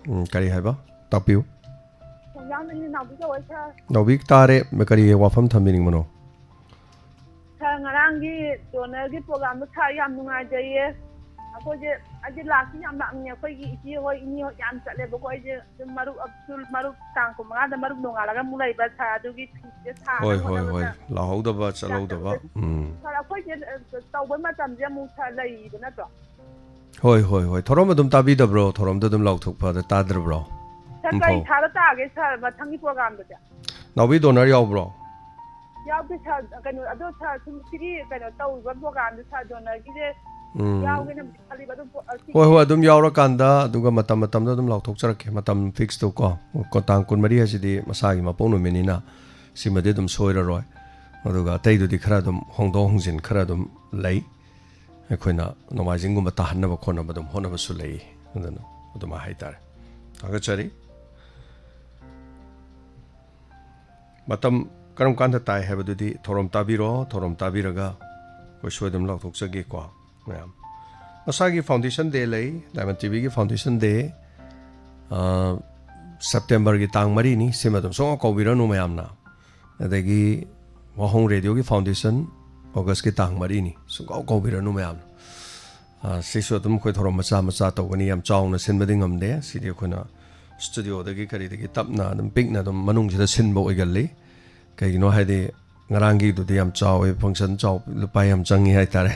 ꯎꯝ, ꯀꯔꯤ ꯍꯥꯏꯕ? ꯇꯥꯛꯄꯤꯌꯨ꯫ ꯈꯣꯡꯖꯥꯝꯗꯒꯤ ꯅꯥꯎꯕꯤ ꯀꯧꯋꯦ, sir꯫ ꯅꯥꯎꯕꯤ ꯇꯥꯔꯦ, ꯀꯔꯤ ꯋꯥꯐꯝ ꯊꯝꯕꯤꯅꯤꯡꯕꯅꯣ? ꯁꯥꯔ, ꯉꯔꯥꯡꯒꯤ ꯗꯣꯅꯔꯒꯤ ꯄ꯭ꯔꯣꯒ꯭ꯔꯥꯝꯗꯣ ꯁꯥꯔ ꯌꯥꯝ ꯅꯨꯡꯉꯥꯏꯖꯩꯌꯦ꯫ ꯑꯩꯈꯣꯏꯁꯦ, ꯑꯩꯁꯦ ꯂꯥꯛꯇꯤ ꯌꯥꯝ ꯂꯥꯛꯅꯤꯡꯉꯦ꯫ ꯑꯩꯈꯣꯏꯒꯤ ꯏꯆꯦ ꯍꯣꯏ, ꯏꯅꯦ ꯍꯣꯏ ꯌꯥꯝ ꯆꯠꯂꯦꯕꯀꯣ꯫ ꯑꯩꯁꯦ ꯑꯗꯨꯝ ꯃꯔꯨꯞ, ꯑꯕꯗꯨꯜ ꯃꯔꯨꯞ ꯇꯥꯡ ꯀꯨꯟꯃꯉꯥꯗ ꯃꯔꯨꯞ ꯅꯣꯡꯉꯥꯜꯂꯒ ꯑꯃꯨꯛ ꯂꯩꯕ ꯁꯥꯔ, ꯑꯗꯨꯒꯤ ꯐꯤꯁꯦ ꯁꯥꯅꯕ ꯍꯣꯏ, ꯍꯣꯏ, ꯍꯣꯠꯅꯕꯗ ꯍꯣꯏ꯫ ꯂꯥꯛꯍꯧꯗꯕ, ꯌꯥꯝ ꯆꯠꯍꯧꯗꯕ꯫ ꯆꯠꯂꯦ꯫ ꯎꯝ꯫ ꯁꯥꯔ, ꯑꯩꯈꯣꯏꯁꯦ, ꯑ, ꯇꯧꯕ ꯃꯇꯝꯁꯦ ꯑꯃꯨꯛ ꯁꯥꯔ ꯂꯩꯔꯤꯕ ꯅꯠꯇ꯭ꯔꯣ? ꯍꯣꯏ, ꯍꯣꯏ, ꯍꯣꯏ꯫ ꯊꯧꯔꯝ ꯑꯗꯨꯝ ꯇꯥꯕꯤꯗꯕ꯭ꯔꯣ? ꯊꯧꯔꯝꯗꯣ ꯑꯗꯨꯝ ꯂꯥꯎꯊꯣꯛꯄꯗ ꯇꯥꯗ꯭ꯔꯕ꯭ꯔꯣ? ꯁꯥꯔ, ꯀꯔꯤ ꯏꯝꯐꯥꯜ ꯊꯥꯗ ꯇꯥꯒꯦ ꯁꯥꯔ, ꯃꯊꯪꯒꯤ ꯄ꯭ꯔꯣꯒ꯭ꯔꯥꯝꯗꯗꯤ? ꯅꯥꯎꯕꯤ ꯗꯣꯅꯔ ꯌꯥꯎꯕ꯭ꯔꯣ? ꯌꯥꯎꯗꯦ ꯁꯥꯔ꯫ ꯀꯩꯅꯣ, ꯑꯗꯣ ꯁꯥꯔ, ꯁꯨꯝ ꯁꯤꯒꯤ ꯀꯩꯅꯣ ꯇꯧꯔꯤꯕ ꯄ꯭ꯔꯣꯒ꯭ꯔꯥꯝꯁꯦ ꯁꯥꯔ ꯗꯣꯅꯔꯒꯤꯁꯦ ꯎꯝ꯫ ꯌꯥꯎꯒꯦꯅ ꯈꯜꯂꯤꯕ, ꯑꯗꯨ ꯄꯣ-, ꯑ, ꯁꯤꯒꯤ ꯍꯣꯏ, ꯍꯣꯏ, ꯑꯗꯨꯝ ꯌꯥꯎꯔꯀꯥꯟꯗ, ꯑꯗꯨꯒ ꯃꯇꯝ ꯃꯇꯝꯗ ꯑꯗꯨꯝ ꯂꯥꯎꯊꯣꯛꯆꯔꯛꯀꯦ, ꯃꯇꯝ ꯐꯤꯛꯁꯇꯣ ꯀꯣ꯫ ꯀꯣ-, ꯇꯥꯡ ꯀꯨꯟꯃꯔꯤ ꯍꯥꯏꯁꯤꯗꯤ ꯃꯁꯥꯒꯤ ꯃꯄꯣꯛ ꯅꯨꯃꯤꯠꯅꯤꯅ, ꯁꯤꯃꯗꯤ ꯑꯗꯨꯝ ꯁꯣꯏꯔꯔꯣꯏ꯫ ꯑꯗꯨꯒ ꯑꯇꯩꯗꯨꯗꯤ ꯈꯔ ꯑꯗꯨꯝ ꯍꯣꯡꯗꯣꯛ ꯍꯣꯡꯖꯤꯟ ꯈꯔ ꯑꯗꯨꯝ ꯂꯩ꯫ ꯑꯩꯈꯣꯏꯅ ꯅꯣꯡꯃꯥꯏꯖꯤꯡꯒꯨꯝꯕ ꯇꯥꯍꯟꯅꯕ ꯈꯣꯠꯅꯕ ꯑꯗꯨꯝ ꯍꯣꯠꯅꯕꯁꯨ ꯂꯩ꯫ ꯑꯗꯨꯅ ꯑꯗꯨꯃꯥꯏꯅ ꯍꯥꯏꯇꯥꯔꯦ꯫ ꯊꯥꯒꯠꯆꯔꯤ꯫ ꯃꯇꯝ ꯀꯔꯝ ꯀꯥꯟꯗ ꯇꯥꯏ ꯍꯥꯏꯕꯗꯨꯗꯤ ꯊꯧꯔꯝ ꯇꯥꯕꯤꯔꯣ, ꯊꯧꯔꯝ ꯇꯥꯕꯤꯔꯒ ꯑꯩꯈꯣꯏ ꯁꯣꯏꯗꯅ ꯂꯥꯎꯊꯣꯛꯆꯒꯦꯀꯣ ꯃꯌꯥꯝ꯫ ꯃꯁꯥꯒꯤ Foundation Day ꯂꯩ, Diamond ꯇꯤꯚꯤꯒꯤ Foundation Day, ꯑ, ꯁꯦꯞꯇꯦꯝꯕꯔꯒꯤ ꯇꯥꯡ ꯃꯔꯤꯅꯤ, ꯁꯤꯃ ꯑꯗꯨꯝ ꯁꯨꯡꯀꯥꯎ ꯀꯥꯎꯕꯤꯔꯅꯨ ꯃꯌꯥꯝꯅ꯫ ꯑꯗꯒꯤ ꯋꯥꯍꯣꯡ ꯔꯦꯗꯤꯑꯣꯒꯤ Foundation ꯑꯣꯒꯁꯀꯤ ꯇꯥꯡ ꯃꯔꯤꯅꯤ, ꯁꯨꯡꯀꯥꯎ ꯀꯥꯎꯕꯤꯔꯅꯨ ꯃꯌꯥꯝꯅ꯫ ꯑ, ꯁꯤꯁꯨ ꯑꯗꯨꯝ ꯑꯩꯈꯣꯏ ꯊꯧꯔꯝ ꯃꯆꯥ ꯃꯆꯥ ꯇꯧꯒꯅꯤ, ꯌꯥꯝ ꯆꯥꯎꯅ ꯁꯤꯟꯕꯗꯤ ꯉꯝꯗꯦ꯫ ꯁꯤꯗꯤ ꯑꯩꯈꯣꯏꯅ ꯁ꯭ꯇꯨꯗꯤꯑꯣꯗꯒꯤ ꯀꯔꯤꯗꯒꯤ ꯇꯞꯅ ꯑꯗꯨꯝ ꯄꯤꯛꯅ ꯑꯗꯨꯝ ꯃꯅꯨꯡꯁꯤꯗ ꯁꯤꯟꯕ ꯑꯣꯏꯒꯜꯂꯤ꯫ ꯀꯩꯒꯤꯅꯣ ꯍꯥꯏꯗꯤ ꯉꯔꯥꯡꯒꯤꯗꯨꯗꯤ ꯌꯥꯝ ꯆꯥꯎꯋꯦ, function ꯆꯥꯎ-, ꯂꯨꯄꯥ ꯌꯥꯝ ꯆꯪꯉꯤ ꯍꯥꯏꯇꯥꯔꯦ꯫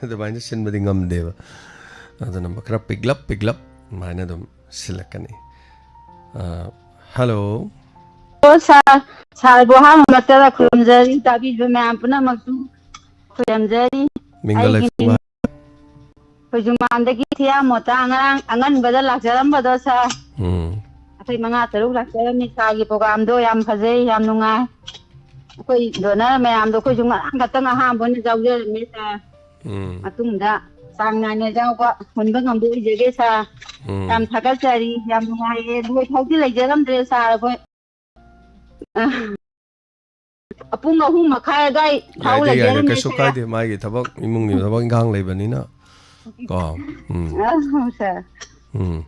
ꯑꯗꯨꯃꯥꯏꯅ ꯁꯤꯟꯕꯗꯤ ꯉꯝꯗꯦꯕ꯫ ꯑꯗꯨꯅ ꯈꯔ ꯄꯤꯛꯂꯞ ꯄꯤꯛꯂꯞ ꯑꯗꯨꯃꯥꯏꯅ ꯑꯗꯨꯝ ꯁꯤꯜꯂꯛꯀꯅꯤ꯫ ꯑ, ꯍꯜꯂꯣ꯫ ꯑꯣ, ꯁꯥꯔ, ꯁꯥꯔꯕꯨ ꯑꯍꯥꯟꯕꯃꯛꯇꯗ ꯈꯨꯔꯨꯝꯖꯔꯤ, ꯇꯥꯕꯤꯔꯤꯕ ꯃꯌꯥꯝ ꯄꯨꯝꯅꯃꯛꯁꯨ ꯈꯨꯔꯨꯝꯖꯔꯤ꯫ ꯃꯤꯡꯒ ꯑꯩꯒꯤ ꯂꯩꯐꯝ ꯃꯤꯡ ꯍꯥꯏ-, ꯈꯣꯏꯖꯨꯃꯥꯟꯗꯒꯤ ꯊꯤꯌꯥꯃꯣꯇꯥ, ꯉꯔꯥꯡ ꯑꯉꯟꯕꯗ ꯂꯥꯛꯆꯔꯝꯕꯗꯣ, ꯁꯥꯔ꯫ ꯎꯝ꯫ ꯑꯩꯈꯣꯏ ꯃꯉꯥ ꯇꯔꯨꯛ ꯂꯥꯛꯆꯔꯝꯃꯤ꯫ ꯁꯥꯔꯒꯤ ꯄ꯭ꯔꯣꯒ꯭ꯔꯥꯝꯗꯣ ꯌꯥꯝ ꯐꯖꯩ, ꯌꯥꯝ ꯅꯨꯡꯉꯥꯏ꯫ ꯑꯩꯈꯣꯏ ꯗꯣꯅꯔ ꯃꯌꯥꯝꯗꯣ ꯑꯩꯈꯣꯏꯁꯨ ꯉꯔꯥꯡ ꯈꯛꯇꯪ ꯑꯍꯥꯟꯕ ꯑꯣꯏꯅ ꯌꯥꯎꯖꯔꯝꯃꯤ, ꯁꯥꯔ꯫ ꯎꯝ꯫ ꯃꯇꯨꯡꯗ ꯆꯥꯡ ꯅꯥꯏꯅ ꯌꯥꯎꯕ ꯍꯨꯟꯕ ꯉꯝꯕ ꯑꯣꯏꯖꯒꯦ, ꯁꯥꯔ꯫ ꯎꯝ꯫ ꯌꯥꯝ ꯊꯥꯒꯠꯆꯔꯤ, ꯌꯥꯝ ꯅꯨꯡꯉꯥꯏꯌꯦ꯫ ꯂꯣꯏ ꯐꯥꯎꯗꯤ ꯂꯩꯖꯔꯝꯗ꯭ꯔꯦ, ꯁꯥꯔ, ꯑꯩꯈꯣꯏ꯫ ꯑ, ꯄꯨꯡ ꯑꯍꯨꯝ ꯃꯈꯥꯏ ꯑꯗꯨꯋꯥꯏ ꯐꯥꯎ ꯌꯥꯏꯗ, ꯌꯥꯏꯗ, ꯂꯩꯖꯔꯝꯃꯦ, ꯀꯩꯁꯨ ꯁꯥꯔ꯫ ꯀꯥꯏꯗꯦ꯫ ꯃꯥꯒꯤ ꯊꯕꯛ, ꯏꯃꯨꯡꯒꯤ ꯊꯕꯛ ꯏꯪꯈꯥꯡ ꯂꯩꯕꯅꯤꯅ ꯀꯣ꯫ ꯎꯝ꯫ ꯑ, ꯁꯥꯔ꯫ ꯎꯝ꯫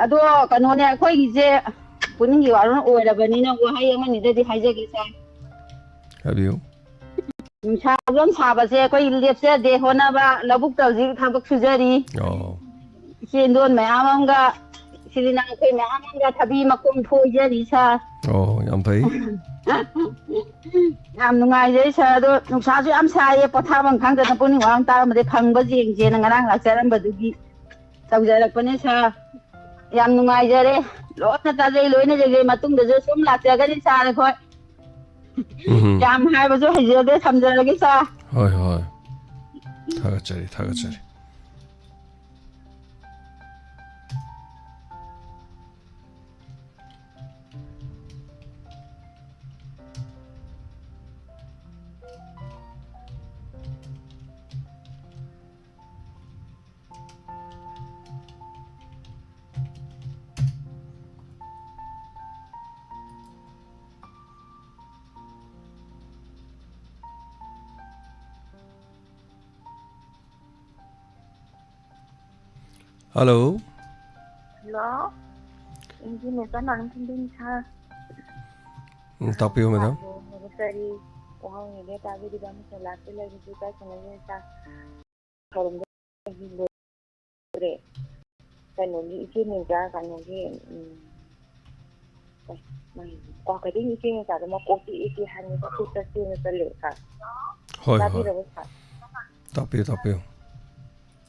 ꯑꯗꯣ ꯀꯩꯅꯣꯅꯦ, ꯑꯩꯈꯣꯏꯒꯤꯁꯦ ꯄꯨꯛꯅꯤꯡꯒꯤ ꯋꯥꯔꯣꯜ ꯑꯣꯏꯔꯕꯅꯤꯅ ꯋꯥꯍꯩ ꯑꯃꯅꯤꯗꯗꯤ ꯍꯥꯏꯖꯒꯦ, ꯁꯥꯔ꯫ ꯍꯥꯏꯕꯤꯌꯨ꯫ ꯅꯨꯡꯁꯥꯁꯨ ꯌꯥꯝ ꯁꯥꯕꯁꯦ ꯑꯩꯈꯣꯏ ꯂꯦꯞꯆꯗꯦ, ꯍꯣꯠꯅꯕ꯫ ꯂꯧꯕꯨꯛꯇ ꯍꯧꯖꯤꯛ ꯊꯕꯛ ꯁꯨꯖꯔꯤ꯫ ꯑꯣ꯫ ꯏꯆꯦꯟꯗꯣꯟ ꯃꯌꯥꯝ ꯑꯃꯒ, ꯏꯆꯤꯜ ꯏꯅꯥꯎ ꯑꯩꯈꯣꯏ ꯃꯌꯥꯝ ꯑꯃꯒ ꯊꯕꯤ ꯃꯈꯣꯡ ꯐꯣꯏꯖꯔꯤ, ꯁꯥꯔ꯫ ꯑꯣ, ꯌꯥꯝ ꯐꯩ꯫ ꯌꯥꯝ ꯅꯨꯡꯉꯥꯏꯖꯩ, ꯁꯥꯔ꯫ ꯑꯗꯣ ꯅꯨꯡꯁꯥꯁꯨ ꯌꯥꯝ ꯁꯥꯏꯌꯦ, ꯄꯣꯊꯥꯐꯝ ꯈꯪꯗꯅ ꯄꯨꯛꯅꯤꯡ ꯋꯥꯡ ꯇꯥꯔꯝꯕꯗꯤ ꯐꯪꯕ ꯌꯦꯡꯁꯦꯅ ꯉꯔꯥꯡ ꯂꯥꯛꯆꯔꯝꯕꯗꯨꯒꯤ ꯇꯧꯖꯔꯛꯄꯅꯦ, ꯁꯥꯔ꯫ ꯌꯥꯝ ꯅꯨꯡꯉꯥꯏꯖꯔꯦ꯫ ꯂꯣꯏꯅ ꯇꯥꯖꯩ, ꯂꯣꯏꯅ ꯌꯦꯡꯖꯩ꯫ ꯃꯇꯨꯡꯗꯁꯨ ꯁꯨꯝ ꯂꯥꯛꯆꯒꯅꯤ, ꯁꯥꯔ, ꯑꯩꯈꯣꯏ꯫ ꯎꯝ꯫ ꯌꯥꯝ ꯍꯥꯏꯕꯁꯨ ꯍꯩꯖꯗꯦ, ꯊꯝꯖꯔꯒꯦ, ꯁꯥꯔ꯫ ꯍꯣꯏ, ꯍꯣꯏ꯫ ꯊꯥꯒꯠꯆꯔꯤ, ꯊꯥꯒꯠꯆꯔꯤ꯫ Hello. Hello. Engineer ꯆꯟꯅ ꯑꯗꯨꯝ ꯊꯤꯟꯗꯣꯏꯅꯤ, sir꯫ ꯎꯝ, ꯇꯥꯛꯄꯤꯌꯨ, madam꯫ ꯀꯔꯤ ꯋꯥꯍꯪꯅꯤꯒꯦ? ꯇꯥꯕꯤꯔꯤꯕ ꯑꯃꯁꯨ ꯂꯥꯛꯇ ꯂꯩꯕꯁꯤ ꯀꯥꯏ ꯁꯥꯟꯅꯔꯤ, sir? ꯈꯣꯏꯔꯨꯝꯗ ꯂꯣꯏꯔꯦ꯫ ꯀꯩꯅꯣꯒꯤ ꯏꯆꯦ ꯃꯤꯡꯖꯥ, ꯀꯩꯅꯣꯒꯤ, ꯎꯝ, ꯀꯩ, ꯃꯥꯒꯤ ꯀ꯭ꯋꯥꯀꯩꯊꯦꯜꯒꯤ ꯏꯆꯦ ꯃꯆꯥꯗꯣ ꯃꯀꯣꯛ ꯆꯤꯛꯑꯦ ꯆꯤꯛꯑꯦ ꯍꯥꯏꯅ ꯆꯠꯊꯣꯛ ꯆꯠꯁꯦꯅ ꯆꯠꯂꯦ, sir꯫ ꯍꯣꯏ, ꯍꯣꯏ꯫ ꯇꯥꯕꯤꯔꯕꯣ, sir? ꯇꯥꯛꯄꯤꯌꯨ, ꯇꯥꯛꯄꯤꯌꯨ꯫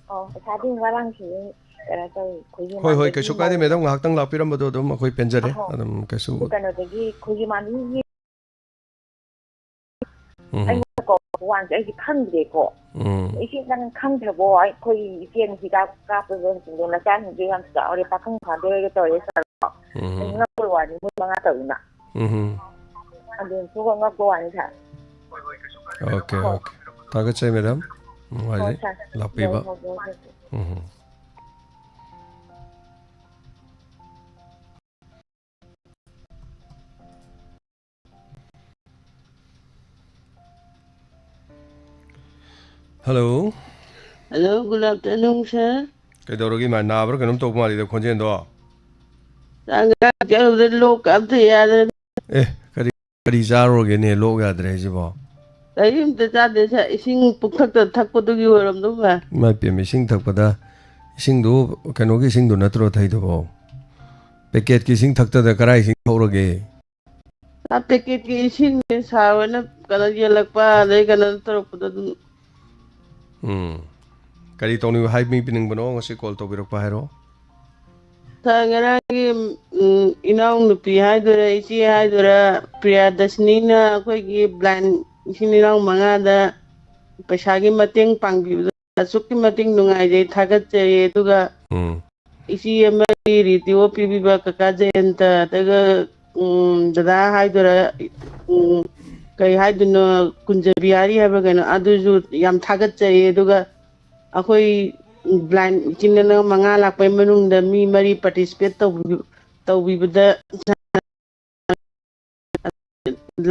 ꯑꯣ, ꯄꯩꯁꯥꯗꯤ ꯉꯔꯥꯡꯁꯤ, ꯀꯩꯅꯣ ꯇꯧꯏ, ꯑꯩꯈꯣꯏꯒꯤ ꯍꯣꯏ, ꯍꯣꯏ, ꯃꯥꯔꯀꯦꯠꯀꯤ ꯀꯩꯁꯨ ꯀꯥꯏꯗꯦ, ꯃꯧ-, madam꯫ ꯉꯥꯏꯍꯥꯛꯇꯪ ꯂꯥꯛꯄꯤꯔꯝꯕꯗꯣ ꯑꯗꯨꯝ ꯑꯩꯈꯣꯏ ꯄꯦꯟꯖꯔꯦ꯫ ꯑꯍꯣ꯫ ꯑꯗꯨꯝ ꯀꯩꯁꯨ ꯑꯗꯨ ꯀꯩꯅꯣꯗꯒꯤ ꯑꯩꯈꯣꯏꯒꯤ ꯃꯥꯔꯀꯦꯠꯀꯤ ꯎꯝ꯫ ꯑꯩꯉꯣꯟꯗ ꯀꯧꯔꯛꯄ ꯋꯥꯅꯤ, ꯑꯩꯗꯤ ꯈꯪꯗ꯭ꯔꯦꯀꯣ꯫ ꯎꯝ꯫ "ꯏꯆꯦ, ꯅꯪ ꯈꯪꯗ꯭ꯔꯕꯣ? ꯑꯩꯈꯣꯏ ꯏꯆꯦꯅ ꯍꯤꯗꯥꯛ ꯀꯥꯞꯄꯗꯣ ꯅꯆꯥꯁꯤꯡꯗꯣ ꯌꯥꯝ ꯆꯥꯎꯔꯦ, ꯄꯥꯈꯪ ꯐꯥꯗꯣꯔꯦꯒ ꯇꯧꯔꯦ, sir꯫ ꯎꯝ꯫ ꯑꯩ ꯉꯛꯄ ꯋꯥꯅꯤ, ꯃꯣꯏ ꯃꯉꯥ ꯇꯧꯔꯤꯅ꯫" ꯎꯝ꯫ ꯑꯗꯨ ꯊꯣꯛꯑ ꯉꯛꯄ ꯋꯥꯅꯤ, sir꯫ Okay, okay꯫ ꯊꯥꯒꯠꯆꯔꯤ, madam꯫ ꯅꯨꯡꯉꯥꯏꯖꯩ꯫ ꯍꯣꯏ, sir꯫ ꯂꯥꯛꯄꯤꯕ꯫ ꯍꯣꯏ, ꯍꯣꯏ, ꯍꯣꯏ, ꯍꯣꯏ꯫ ꯎꯝ꯫ Hello꯫ Hello, good afternoon, sir꯫ ꯀꯩꯗꯧꯔꯒꯦ, ꯏꯃꯥ? ꯅꯥꯕ꯭ꯔꯥ ꯀꯩꯅꯣꯝ ꯇꯧꯕ ꯃꯥꯜꯂꯤꯗ, ꯈꯣꯟꯖꯦꯜꯗꯣ꯫ ꯆꯥꯛ ꯆꯥꯔꯨꯕꯗ ꯂꯣꯛ ꯑꯝꯇ ꯌꯥꯗ꯭ꯔꯦ꯫ ꯑꯦ, ꯀꯔꯤ, ꯀꯔꯤ ꯆꯥꯔꯨꯔꯒꯦꯅꯦ, ꯂꯣꯛ ꯌꯥꯗ꯭ꯔꯦ ꯍꯥꯏꯁꯤꯕꯣ? ꯀꯔꯤꯝꯇ ꯆꯥꯗꯦ ꯁꯥꯔ, ꯏꯁꯤꯡ ꯄꯨꯈꯛꯇ ꯊꯛꯄꯗꯨꯒꯤ ꯑꯣꯏꯔꯝꯗꯧ ꯃꯥꯜꯂꯦ꯫ ꯏꯃꯥ ꯏꯕꯦꯝꯃ, ꯏꯁꯤꯡ ꯊꯛꯄꯗ, ꯏꯁꯤꯡꯗꯨ ꯀꯩꯅꯣꯒꯤ ꯏꯁꯤꯡꯗꯨ ꯅꯠꯇ꯭ꯔꯣ ꯊꯛꯏꯗꯨꯕꯣ? ꯄꯦꯀꯦꯠꯀꯤ ꯏꯁꯤꯡ ꯊꯛꯇꯗ ꯀꯔꯥꯏ ꯏꯁꯤꯡ ꯊꯛꯎꯔꯒꯦ? ꯁꯥꯔ, ꯄꯦꯀꯦꯠꯀꯤ ꯏꯁꯤꯡꯅꯦ ꯁꯥꯔ ꯍꯣꯏꯅ ꯀꯩꯅꯣ ꯌꯦꯜꯂꯛꯄ, ꯑꯗꯩ ꯀꯩꯅꯣ ꯇꯧꯔꯛꯄꯗꯣ ꯑꯗꯨꯝ꯫ ꯎꯝ꯫ ꯀꯔꯤ ꯇꯧꯅꯤꯡꯕ, ꯍꯥꯏꯕꯤꯅꯤꯡꯕꯅꯣ? ꯉꯁꯤ ꯀꯣꯜ ꯇꯧꯕꯤꯔꯛꯄ ꯍꯥꯏꯔꯣ꯫ ꯁꯥꯔ, ꯉꯔꯥꯡꯒꯤ, ꯎꯝ, ꯏꯅꯥꯎꯅꯨꯄꯤ ꯍꯥꯏꯗꯣꯏꯔꯥ, ꯏꯆꯦ ꯍꯥꯏꯗꯣꯏꯔꯥ, ꯄ꯭ꯔꯤꯌꯥꯗꯁꯤꯅꯤꯅ ꯑꯩꯈꯣꯏꯒꯤ ꯕ꯭ꯂꯥꯏꯟ ꯏꯆꯤꯟ ꯏꯅꯥꯎ ꯃꯉꯥꯗ ꯄꯩꯁꯥꯒꯤ ꯃꯇꯦꯡ ꯄꯥꯡꯕꯤꯕꯗꯣ ꯑꯁꯨꯛꯀꯤ ꯃꯇꯤꯛ ꯅꯨꯡꯉꯥꯏꯖꯩ, ꯊꯥꯒꯠꯆꯔꯤ꯫ ꯑꯗꯨꯒ ꯎꯝ꯫ ꯏꯆꯦ ꯑꯃꯒꯤ ꯔꯦꯗꯤꯑꯣ ꯄꯤꯕꯤꯕ ꯀꯀꯥ ꯖꯌꯟꯇ, ꯑꯗꯨꯒ, ꯎꯝ, ꯗꯗꯥ ꯍꯥꯏꯗꯣꯏꯔꯥ, ꯎꯝ, ꯀꯩ ꯍꯥꯏꯗꯣꯏꯅꯣ, ꯀꯨꯟꯖꯕꯤꯍꯥꯔꯤ ꯍꯥꯏꯕ꯭ꯔꯥ ꯀꯩꯅꯣ, ꯑꯗꯨꯁꯨ ꯌꯥꯝ ꯊꯥꯒꯠꯆꯔꯤ꯫ ꯑꯗꯨꯒ ꯑꯩꯈꯣꯏ ꯕ꯭ꯂꯥꯏꯟ ꯏꯆꯤꯟ ꯏꯅꯥꯎ ꯃꯉꯥ ꯂꯥꯛꯄꯩ ꯃꯅꯨꯡꯗ ꯃꯤ ꯃꯔꯤ ꯄꯥꯔꯇꯤꯁꯤꯄꯦꯠ ꯇꯧꯕꯤ-, ꯇꯧꯕꯤꯕꯗ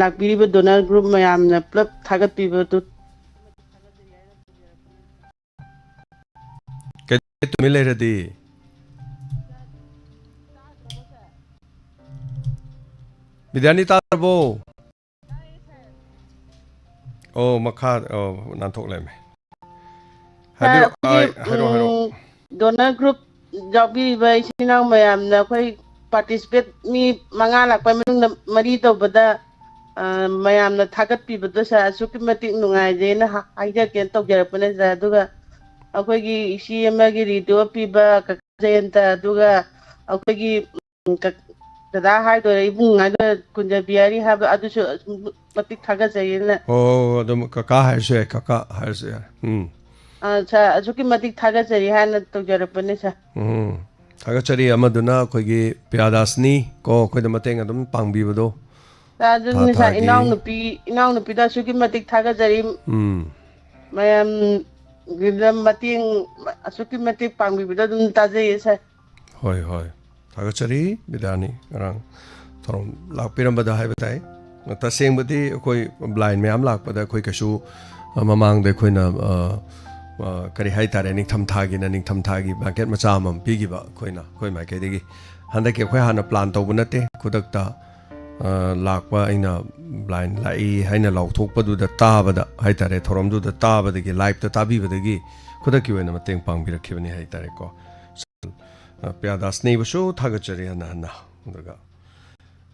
ꯂꯥꯛꯄꯤꯔꯤꯕ ꯗꯣꯅꯔ ꯒ꯭ꯔꯨꯞ ꯃꯌꯥꯝꯅ ꯄꯨꯂꯞ ꯊꯥꯒꯠꯄꯤꯕꯗꯨ꯫ ꯀꯩꯗꯧꯔꯒꯦ ꯇꯨꯃꯤꯟ ꯂꯩꯔꯗꯤ? ꯕꯤꯗ꯭ꯌꯥꯅꯤ, ꯇꯥꯗ꯭ꯔꯕꯣ? ꯑꯣ, ꯃꯈꯥ, ꯑꯣ, ꯅꯥꯟꯊꯣꯛ ꯂꯩꯔꯝꯃꯦ꯫ ꯁꯥꯔ, ꯍꯥꯏꯕꯤꯔꯣ, ꯑꯩꯈꯣꯏꯒꯤ, ꯑ, ꯍꯥꯏꯔꯣ, ꯍꯥꯏꯔꯣ꯫ ꯎꯝ, ꯗꯣꯅꯔ ꯒ꯭ꯔꯨꯞ ꯌꯥꯎꯕꯤꯔꯤꯕ ꯏꯆꯤꯟ ꯏꯅꯥꯎ ꯃꯌꯥꯝꯅ ꯑꯩꯈꯣꯏ ꯄꯥꯔꯇꯤꯁꯤꯄꯦꯠ ꯃꯤ ꯃꯉꯥ ꯂꯥꯛꯄꯩ ꯃꯅꯨꯡꯗ ꯃꯔꯤ ꯇꯧꯕꯗ, ꯑ, ꯃꯌꯥꯝꯅ ꯊꯥꯒꯠꯄꯤꯕꯗꯣ ꯁꯥꯔ ꯑꯁꯨꯛꯀꯤ ꯃꯇꯤꯛ ꯅꯨꯡꯉꯥꯏꯖꯩꯅ ꯍꯥ-, ꯍꯥꯏꯖꯒꯦꯅ ꯇꯧꯖꯔꯛꯄꯅꯦ ꯁꯥꯔ꯫ ꯑꯗꯨꯒ ꯑꯩꯈꯣꯏꯒꯤ ꯏꯆꯦ ꯑꯃꯒꯤ ꯔꯦꯗꯤꯑꯣ ꯄꯤꯕ ꯀꯀꯥ ꯖꯌꯟꯇ, ꯑꯗꯨꯒ ꯑꯩꯈꯣꯏꯒꯤ ꯎꯝ, ꯀ-, ꯗꯗꯥ ꯍꯥꯏꯗꯣꯏꯔꯥ, ꯏꯕꯨꯡ ꯍꯥꯏꯗꯣꯏꯔꯥ, ꯀꯨꯟꯖꯕꯤꯍꯥꯔꯤ ꯍꯥꯏꯕ, ꯑꯗꯨꯁꯨ ꯑꯗꯨꯝ ꯃꯇꯤꯛ ꯊꯥꯒꯠꯆꯔꯤꯅ꯫ ꯑꯣ, ꯑꯗꯨꯝ ꯀꯀꯥ ꯍꯥꯏꯔꯁꯨ ꯌꯥꯏ, ꯀꯀꯥ ꯍꯥꯏꯔꯁꯨ ꯌꯥꯏ꯫ ꯎꯝ꯫ ꯑ, ꯁꯥꯔ, ꯑꯁꯨꯛꯀꯤ ꯃꯇꯤꯛ ꯊꯥꯒꯠꯆꯔꯤ ꯍꯥꯏꯅ ꯇꯧꯖꯔꯛꯄꯅꯦ, ꯁꯥꯔ꯫ ꯎꯝ꯫ ꯊꯥꯒꯠꯆꯔꯤ꯫ ꯑꯃꯗꯨꯅ ꯑꯩꯈꯣꯏꯒꯤ ꯄ꯭ꯔꯤꯌꯥꯗꯥꯁꯅꯤ ꯀꯣ, ꯑꯩꯈꯣꯏꯗ ꯃꯇꯦꯡ ꯑꯗꯨꯝ ꯄꯥꯡꯕꯤꯕꯗꯣ꯫ ꯁꯥꯔ, ꯊꯥ ꯑꯗꯨꯅꯤ, ꯁꯥꯔ, ꯊꯥꯒꯤ꯫ ꯏꯅꯥꯎꯅꯨꯄꯤ, ꯏꯅꯥꯎꯅꯨꯄꯤꯗ ꯑꯁꯨꯛꯀꯤ ꯃꯇꯤꯛ ꯊꯥꯒꯠꯆꯔꯤ꯫ ꯎꯝ꯫ ꯃꯌꯥꯝꯒꯤꯗ ꯃꯇꯦꯡ ꯑꯁꯨꯛꯀꯤ ꯃꯇꯤꯛ ꯄꯥꯡꯕꯤꯕꯗ ꯑꯗꯨꯝ ꯇꯥꯖꯩꯌꯦ, ꯁꯥꯔ꯫ ꯍꯣꯏ, ꯍꯣꯏ꯫ ꯊꯥꯒꯠꯆꯔꯤ, ꯕꯤꯗ꯭ꯌꯥꯅꯤ꯫ ꯉꯔꯥꯡ ꯊꯧꯔꯝ ꯂꯥꯛꯄꯤꯔꯝꯕꯗ ꯍꯥꯏꯕ ꯇꯥꯏ꯫ ꯇꯁꯦꯡꯕꯗꯤ ꯑꯩꯈꯣꯏ ꯕ꯭ꯂꯥꯏꯟ ꯃꯌꯥꯝ ꯂꯥꯛꯄꯗ ꯑꯩꯈꯣꯏ ꯀꯩꯁꯨ, ꯑ, ꯃꯃꯥꯡꯗ ꯑꯩꯈꯣꯏꯅ, ꯑ, ꯑ, ꯀꯔꯤ ꯍꯥꯏ ꯇꯥꯔꯦ, ꯅꯤꯡꯊꯝꯊꯥꯒꯤꯅ ꯅꯤꯡꯊꯝꯊꯥꯒꯤ ꯕ꯭ꯂꯥꯡꯀꯦꯠ ꯃꯆꯥ ꯑꯃꯃꯝ ꯄꯤꯈꯤꯕ ꯑꯩꯈꯣꯏꯅ, ꯑꯩꯈꯣꯏ ꯃꯥꯏꯀꯩꯗꯒꯤ꯫ ꯍꯟꯗꯛꯀꯤ ꯑꯩꯈꯣꯏ ꯍꯥꯟꯅ ꯄ꯭ꯂꯥꯟ ꯇꯧꯕ ꯅꯠꯇꯦ, ꯈꯨꯗꯛꯇ ꯑ, ꯂꯥꯛꯄ, ꯑꯩꯅ ꯕ꯭ꯂꯥꯏꯟ ꯂꯥꯛꯏ ꯍꯥꯏꯅ ꯂꯥꯎꯊꯣꯛꯄꯗꯨꯗ ꯇꯥꯕꯗ ꯍꯥꯏꯇꯥꯔꯦ, ꯊꯧꯔꯝꯗꯨꯗ ꯇꯥꯕꯗꯒꯤ, ꯂꯥꯏꯞꯇ ꯇꯥꯕꯤꯕꯗꯒꯤ ꯈꯨꯗꯛꯀꯤ ꯑꯣꯏꯅ ꯃꯇꯦꯡ ꯄꯥꯡꯕꯤꯔꯛꯈꯤꯕꯅꯤ ꯍꯥꯏꯇꯥꯔꯦꯀꯣ꯫ ꯑ, ꯄ꯭ꯔꯤꯌꯥꯗꯥꯁꯅꯤꯕꯨꯁꯨ ꯊꯥꯒꯠꯆꯔꯤ ꯍꯟꯅ ꯍꯟꯅ꯫ ꯑꯗꯨꯒ,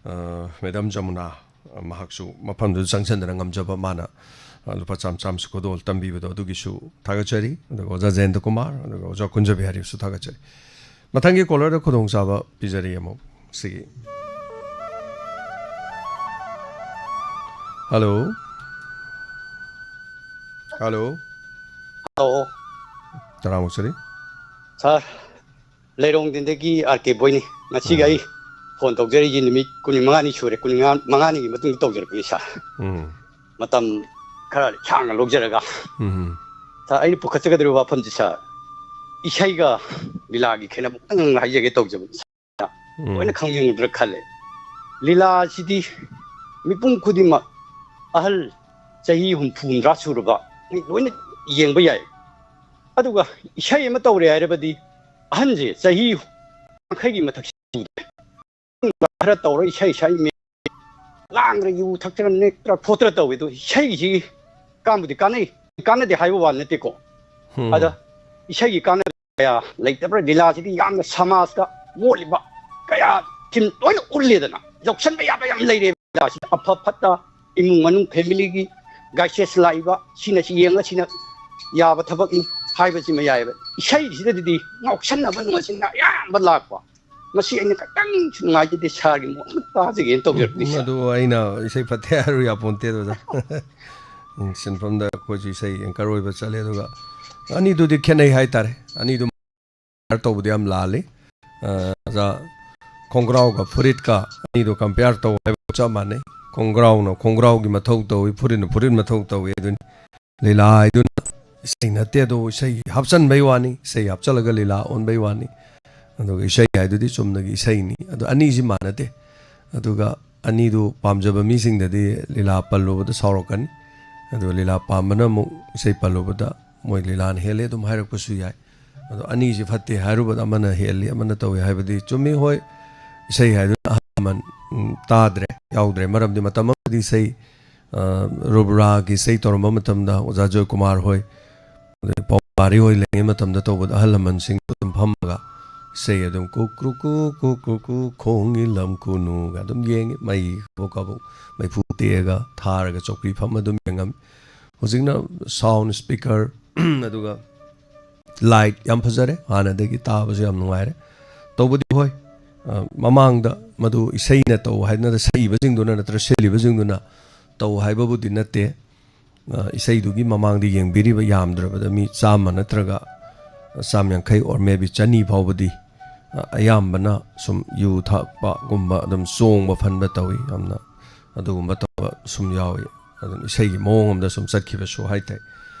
ꯑ, ꯃꯦꯗꯥꯝ ꯖꯃꯨꯅꯥ, ꯑ, ꯃꯍꯥꯛꯁꯨ ꯃꯐꯝꯗꯨꯗ ꯆꯪꯁꯤꯟꯗꯅ ꯉꯝꯖꯕ ꯃꯥꯅ, ꯑ, ꯂꯨꯄꯥ ꯆꯥꯝ ꯆꯥꯝꯁꯨ ꯈꯨꯗꯣꯜ ꯇꯝꯕꯤꯕꯗꯣ ꯑꯗꯨꯒꯤꯁꯨ ꯊꯥꯒꯠꯆꯔꯤ꯫ ꯑꯗꯨꯒ ꯑꯣꯖꯥ ꯖꯌꯟꯇ ꯀꯨꯃꯥꯔ, ꯑꯗꯨꯒ ꯑꯣꯖꯥ ꯀꯨꯟꯖꯕꯤꯍꯥꯔꯤꯕꯨꯁꯨ ꯊꯥꯒꯠꯆꯔꯤ꯫ ꯃꯊꯪꯒꯤ ꯀꯣꯂꯔꯗ ꯈꯨꯗꯣꯡꯆꯥꯕ ꯄꯤꯖꯔꯤ ꯑꯃꯨꯛ ꯁꯤꯒꯤ꯫ ꯍꯜꯂꯣ꯫ ꯍꯜꯂꯣ꯫ ꯑꯣ꯫ ꯇꯔꯥꯃꯨꯛ ꯆꯠꯂꯤ꯫ ꯁꯥꯔ, ꯂꯩꯔꯣꯡꯗꯤꯟꯗꯒꯤ ꯑꯥꯔ ꯀꯦ ꯕꯣꯏꯅꯤ꯫ ꯉꯁꯤꯒ ꯎꯝ꯫ ꯑꯩ ꯐꯣꯟ ꯇꯧꯖꯔꯛꯏꯁꯤ ꯅꯨꯃꯤꯠ ꯀꯨꯟꯃꯉꯥꯅꯤ ꯁꯨꯔꯦ, ꯀꯨꯟꯃꯉꯥ, ꯃꯉꯥꯅꯤꯒꯤ ꯃꯇꯨꯡꯗ ꯇꯧꯖꯔꯛꯄꯅꯤ ꯁꯥꯔ꯫ ꯎꯝ꯫ ꯃꯇꯝ ꯈꯔ ꯁꯥꯡꯅ ꯂꯧꯖꯔꯒ꯫ ꯎꯝ꯫ ꯁꯥꯔ, ꯑꯩꯅ ꯄꯨꯈꯠꯆꯒꯗꯧꯔꯤꯕ ꯋꯥꯐꯝꯁꯤ ꯁꯥꯔ, ꯏꯁꯩꯒ ꯂꯤꯂꯥꯒꯤ ꯈꯦꯠꯅꯕ ꯈꯤꯇꯪ ꯍꯥꯏꯖꯒꯦ ꯇꯧꯖꯕꯅꯤ꯫ ꯎꯝ꯫ ꯂꯣꯏꯅ ꯈꯪꯉꯝꯒꯗ꯭ꯔꯥ ꯈꯜꯂꯦ꯫ ꯂꯤꯂꯥꯁꯤꯗꯤ ꯃꯤꯄꯨꯝ ꯈꯨꯗꯤꯡꯃꯛ, ꯑꯍꯜ ꯆꯍꯤ ꯍꯨꯝꯐꯨ ꯍꯨꯝꯗ꯭ꯔꯥ ꯁꯨꯔꯕ ꯃꯤ ꯂꯣꯏꯅ ꯌꯦꯡꯕ ꯌꯥꯏ꯫ ꯑꯗꯨꯒ ꯏꯁꯩ ꯑꯃ ꯇꯧꯔꯦ ꯍꯥꯏꯔꯕꯗꯤ ꯑꯍꯟꯁꯦ ꯆꯍꯤ ꯌꯥꯡꯈꯩꯒꯤ ꯃꯊꯛꯁꯤ ꯈꯔ ꯇꯧꯔ ꯏꯁꯩ ꯁꯛꯏ ꯃꯤ ꯂꯥꯡꯗ꯭ꯔ, ꯌꯨ ꯊꯛꯇ꯭ꯔ, ꯅꯦꯛꯇ꯭ꯔ ꯈꯣꯠꯇ꯭ꯔ ꯇꯧꯋꯤ꯫ ꯑꯗꯨ ꯏꯁꯩꯒꯤꯁꯤ ꯀꯥꯟꯕꯨꯗꯤ ꯀꯥꯟꯅꯩ, ꯀꯥꯟꯅꯗꯦ ꯍꯥꯏꯕ ꯋꯥ ꯅꯠꯇꯦꯀꯣ꯫ ꯎꯝ꯫ ꯑꯗ ꯏꯁꯩꯒꯤ ꯀꯥꯟꯅꯕ ꯀꯌꯥ ꯂꯩꯇꯕ꯭ꯔꯥ? ꯂꯤꯂꯥꯁꯤꯗꯤ ꯌꯥꯝꯅ ꯁꯃꯥꯖꯇ ꯃꯣꯠꯂꯤꯕ ꯀꯌꯥ ꯊꯤꯝ ꯂꯣꯏꯅ ꯎꯠꯂꯦꯗꯅ, ꯂꯧꯁꯟꯕ ꯌꯥꯕ ꯌꯥꯝ ꯂꯩꯔꯦ꯫ ꯂꯤꯂꯥꯁꯤꯗ ꯑꯐ ꯐꯠꯇ, ꯏꯃꯨꯡ ꯃꯅꯨꯡ, ꯐꯦꯃꯤꯂꯤꯒꯤ ꯒꯥꯏꯁꯦꯁ ꯂꯥꯛꯏꯕ, ꯁꯤꯅ ꯁꯤ ꯌꯦꯡꯉ ꯁꯤꯅ ꯌꯥꯕ ꯊꯕꯛꯅꯤ ꯍꯥꯏꯕꯁꯤꯃ ꯌꯥꯏꯑꯕ꯫ ꯏꯁꯩꯁꯤꯗꯗꯤ ꯉꯥꯎꯁꯟꯅꯕ ꯅꯨꯡꯁꯤꯅ ꯑꯌꯥꯝꯕ ꯂꯥꯛꯄ꯫ ꯃꯁꯤ ꯑꯩꯅ ꯈꯤꯇꯪ ꯅꯨꯡꯉꯥꯏꯖꯗꯦ, ꯁꯥꯔꯒꯤ ꯃꯣꯠ ꯑꯃ ꯇꯥꯖꯒꯦꯅ ꯇꯧꯖꯔꯛꯄꯅꯤ, ꯎꯝ, ꯁꯥꯔ꯫ ꯑꯗꯨ ꯑꯩꯅ ꯏꯁꯩ ꯐꯠꯇꯦ ꯍꯥꯏꯔꯨ ꯌꯥꯄꯣꯟꯇꯦ ꯑꯗꯨꯗ꯫ ꯎꯝ, ꯁꯤꯟꯐꯝꯗ ꯑꯩꯈꯣꯏꯁꯨ ꯏꯁꯩ ꯑꯦꯡꯀꯔ ꯑꯣꯏꯕ ꯆꯠꯂꯦ, ꯑꯗꯨꯒ ꯑꯅꯤꯗꯨꯗꯤ ꯈꯦꯠꯅꯩ ꯍꯥꯏꯇꯥꯔꯦ꯫ ꯑꯅꯤꯗꯨ ꯀꯝꯄꯤꯌꯔ ꯇꯧꯕꯗꯤ ꯌꯥꯝ ꯂꯥꯜꯂꯤ꯫ ꯑ, ꯑꯣꯖꯥ, ꯈꯣꯡꯒ꯭ꯔꯥꯎꯒ ꯐꯨꯔꯤꯠꯀ ꯑꯅꯤꯗꯨ ꯀꯝꯄꯤꯌꯔ ꯇꯧ ꯍꯥꯏꯕ ꯆꯞ ꯃꯥꯟꯅꯩ꯫ ꯈꯣꯡꯒ꯭ꯔꯥꯎꯅ ꯈꯣꯡꯒ꯭ꯔꯥꯎꯒꯤ ꯃꯊꯧ ꯇꯧꯏ, ꯐꯨꯔꯤꯠꯅ ꯐꯨꯔꯤꯠ ꯃꯊꯧ ꯇꯧꯏ꯫ ꯑꯗꯨꯅꯤ ꯂꯤꯂꯥ ꯍꯥꯏꯗꯨꯅ ꯏꯁꯩ ꯅꯠꯇꯦ, ꯑꯗꯨꯕꯨ ꯏꯁꯩ ꯍꯥꯞꯆꯟꯕꯩ ꯋꯥꯅꯤ, ꯏꯁꯩ ꯍꯥꯞꯆꯜꯂꯒ ꯂꯤꯂꯥ ꯑꯣꯟꯕꯩ ꯋꯥꯅꯤ꯫ ꯑꯗꯨꯒ ꯏꯁꯩ ꯍꯥꯏꯗꯨꯗꯤ ꯆꯨꯝꯅꯒꯤ ꯏꯁꯩꯅꯤ꯫ ꯑꯗꯨ ꯑꯅꯤꯁꯤ ꯃꯥꯟꯅꯗꯦ꯫ ꯑꯗꯨꯒ ꯑꯅꯤꯗꯨ ꯄꯥꯝꯖꯕ ꯃꯤꯁꯤꯡꯗꯗꯤ ꯂꯤꯂꯥ ꯄꯜꯂꯨꯕꯗ ꯁꯥꯎꯔꯛꯀꯅꯤ꯫ ꯑꯗꯨꯒ ꯂꯤꯂꯥ ꯄꯥꯝꯕꯅ ꯑꯃꯨꯛ ꯏꯁꯩ ꯄꯜꯂꯨꯕꯗ ꯃꯣꯏ ꯂꯤꯂꯥꯅ ꯍꯦꯜꯂꯦ ꯑꯗꯨꯝ ꯍꯥꯏꯔꯛꯄꯁꯨ ꯌꯥꯏ꯫ ꯑꯗꯣ ꯑꯅꯤꯁꯤ ꯐꯠꯇꯦ ꯍꯥꯏꯔꯨꯕꯗ ꯑꯃꯅ ꯍꯦꯜꯂꯤ, ꯑꯃꯅ ꯇꯧꯏ ꯍꯥꯏꯕꯗꯤ ꯆꯨꯝꯃꯤ꯫ ꯍꯣꯏ, ꯏꯁꯩ ꯍꯥꯏꯗꯨꯅ ꯑꯍꯜ ꯂꯃꯟ, ꯎꯝ, ꯇꯥꯗ꯭ꯔꯦ, ꯌꯥꯎꯗ꯭ꯔꯦ꯫ ꯃꯔꯝꯗꯤ ꯃꯇꯝ ꯑꯃꯗꯤ ꯏꯁꯩ, ꯑ, ꯔꯨꯕ꯭ꯔꯥꯒꯤ ꯏꯁꯩ ꯇꯧꯔꯝꯕ ꯃꯇꯝꯗ ꯑꯣꯖꯥ ꯖꯣꯏꯀꯨꯃꯥꯔ ꯍꯣꯏ, ꯑꯗꯩ ꯄꯥꯎꯃꯥꯔꯤ ꯍꯣꯏ ꯂꯩꯔꯤꯉꯩ ꯃꯇꯝꯗ ꯇꯧꯕꯗ ꯑꯍꯜ ꯂꯃꯟꯁꯤꯡ ꯑꯗꯨꯝ ꯐꯝꯃꯒ ꯏꯁꯩ ꯑꯗꯨꯝ ꯀꯨ ꯀ꯭ꯔꯨ ꯀꯨ, ꯀꯨ ꯀ꯭ꯔꯨ ꯀꯨ, ꯈꯣꯡꯒꯤ ꯂꯝ ꯈꯨꯅꯨꯒ ꯑꯗꯨꯝ ꯌꯦꯡꯉꯤ꯫ ꯃꯩ ꯀꯕꯣꯛ ꯀꯕꯣꯛ ꯃꯩꯐꯨ ꯇꯦꯛꯑꯒ ꯊꯥꯔꯒ ꯆꯧꯀ꯭ꯔꯤ ꯐꯝꯃ ꯑꯗꯨꯝ ꯌꯦꯡꯉꯝꯃꯤ꯫ ꯍꯧꯖꯤꯛꯅ sound speaker ꯑꯗꯨꯒ light ꯌꯥꯝ ꯐꯖꯔꯦ, ꯍꯥꯟꯅꯗꯒꯤ ꯇꯥꯕꯁꯨ ꯌꯥꯝ ꯅꯨꯡꯉꯥꯏꯔꯦ꯫ ꯇꯧꯕꯗꯤ ꯍꯣꯏ, ꯑ, ꯃꯃꯥꯡꯗ ꯃꯗꯨ ꯏꯁꯩꯅ ꯇꯧ ꯍꯥꯏꯗꯅ ꯁꯛꯏꯕꯁꯤꯡꯗꯨꯅ ꯅꯠꯇ꯭ꯔꯒ ꯁꯤꯜꯂꯤꯕꯁꯤꯡꯗꯨꯅ ꯇꯧ ꯍꯥꯏꯕꯕꯨꯗꯤ ꯅꯠꯇꯦ꯫ ꯑ, ꯏꯁꯩꯗꯨꯒꯤ ꯃꯃꯥꯡꯗ ꯌꯦꯡꯕꯤꯔꯤꯕ ꯌꯥꯝꯗ꯭ꯔꯕꯗ ꯃꯤ ꯆꯥꯝꯃ ꯅꯠꯇ꯭ꯔꯒ ꯆꯥꯝ ꯌꯥꯡꯈꯩ or maybe ꯆꯅꯤ ꯐꯥꯎꯕꯗꯤ, ꯑ, ꯑꯌꯥꯝꯕꯅ ꯁꯨꯝ ꯌꯨ ꯊꯛꯄꯒꯨꯝꯕ, ꯑꯗꯨꯝ ꯆꯣꯡꯕ ꯐꯟꯕ ꯇꯧꯏ꯫ ꯌꯥꯝꯅ ꯑꯗꯨꯒꯨꯝꯕ ꯇꯧꯕ ꯁꯨꯝ ꯌꯥꯎꯏ꯫ ꯑꯗꯨꯝ ꯏꯁꯩꯒꯤ ꯃꯑꯣꯡ ꯑꯃꯗ ꯁꯨꯝ ꯆꯠꯈꯤꯕꯁꯨ ꯍꯥꯏ ꯇꯥꯏ꯫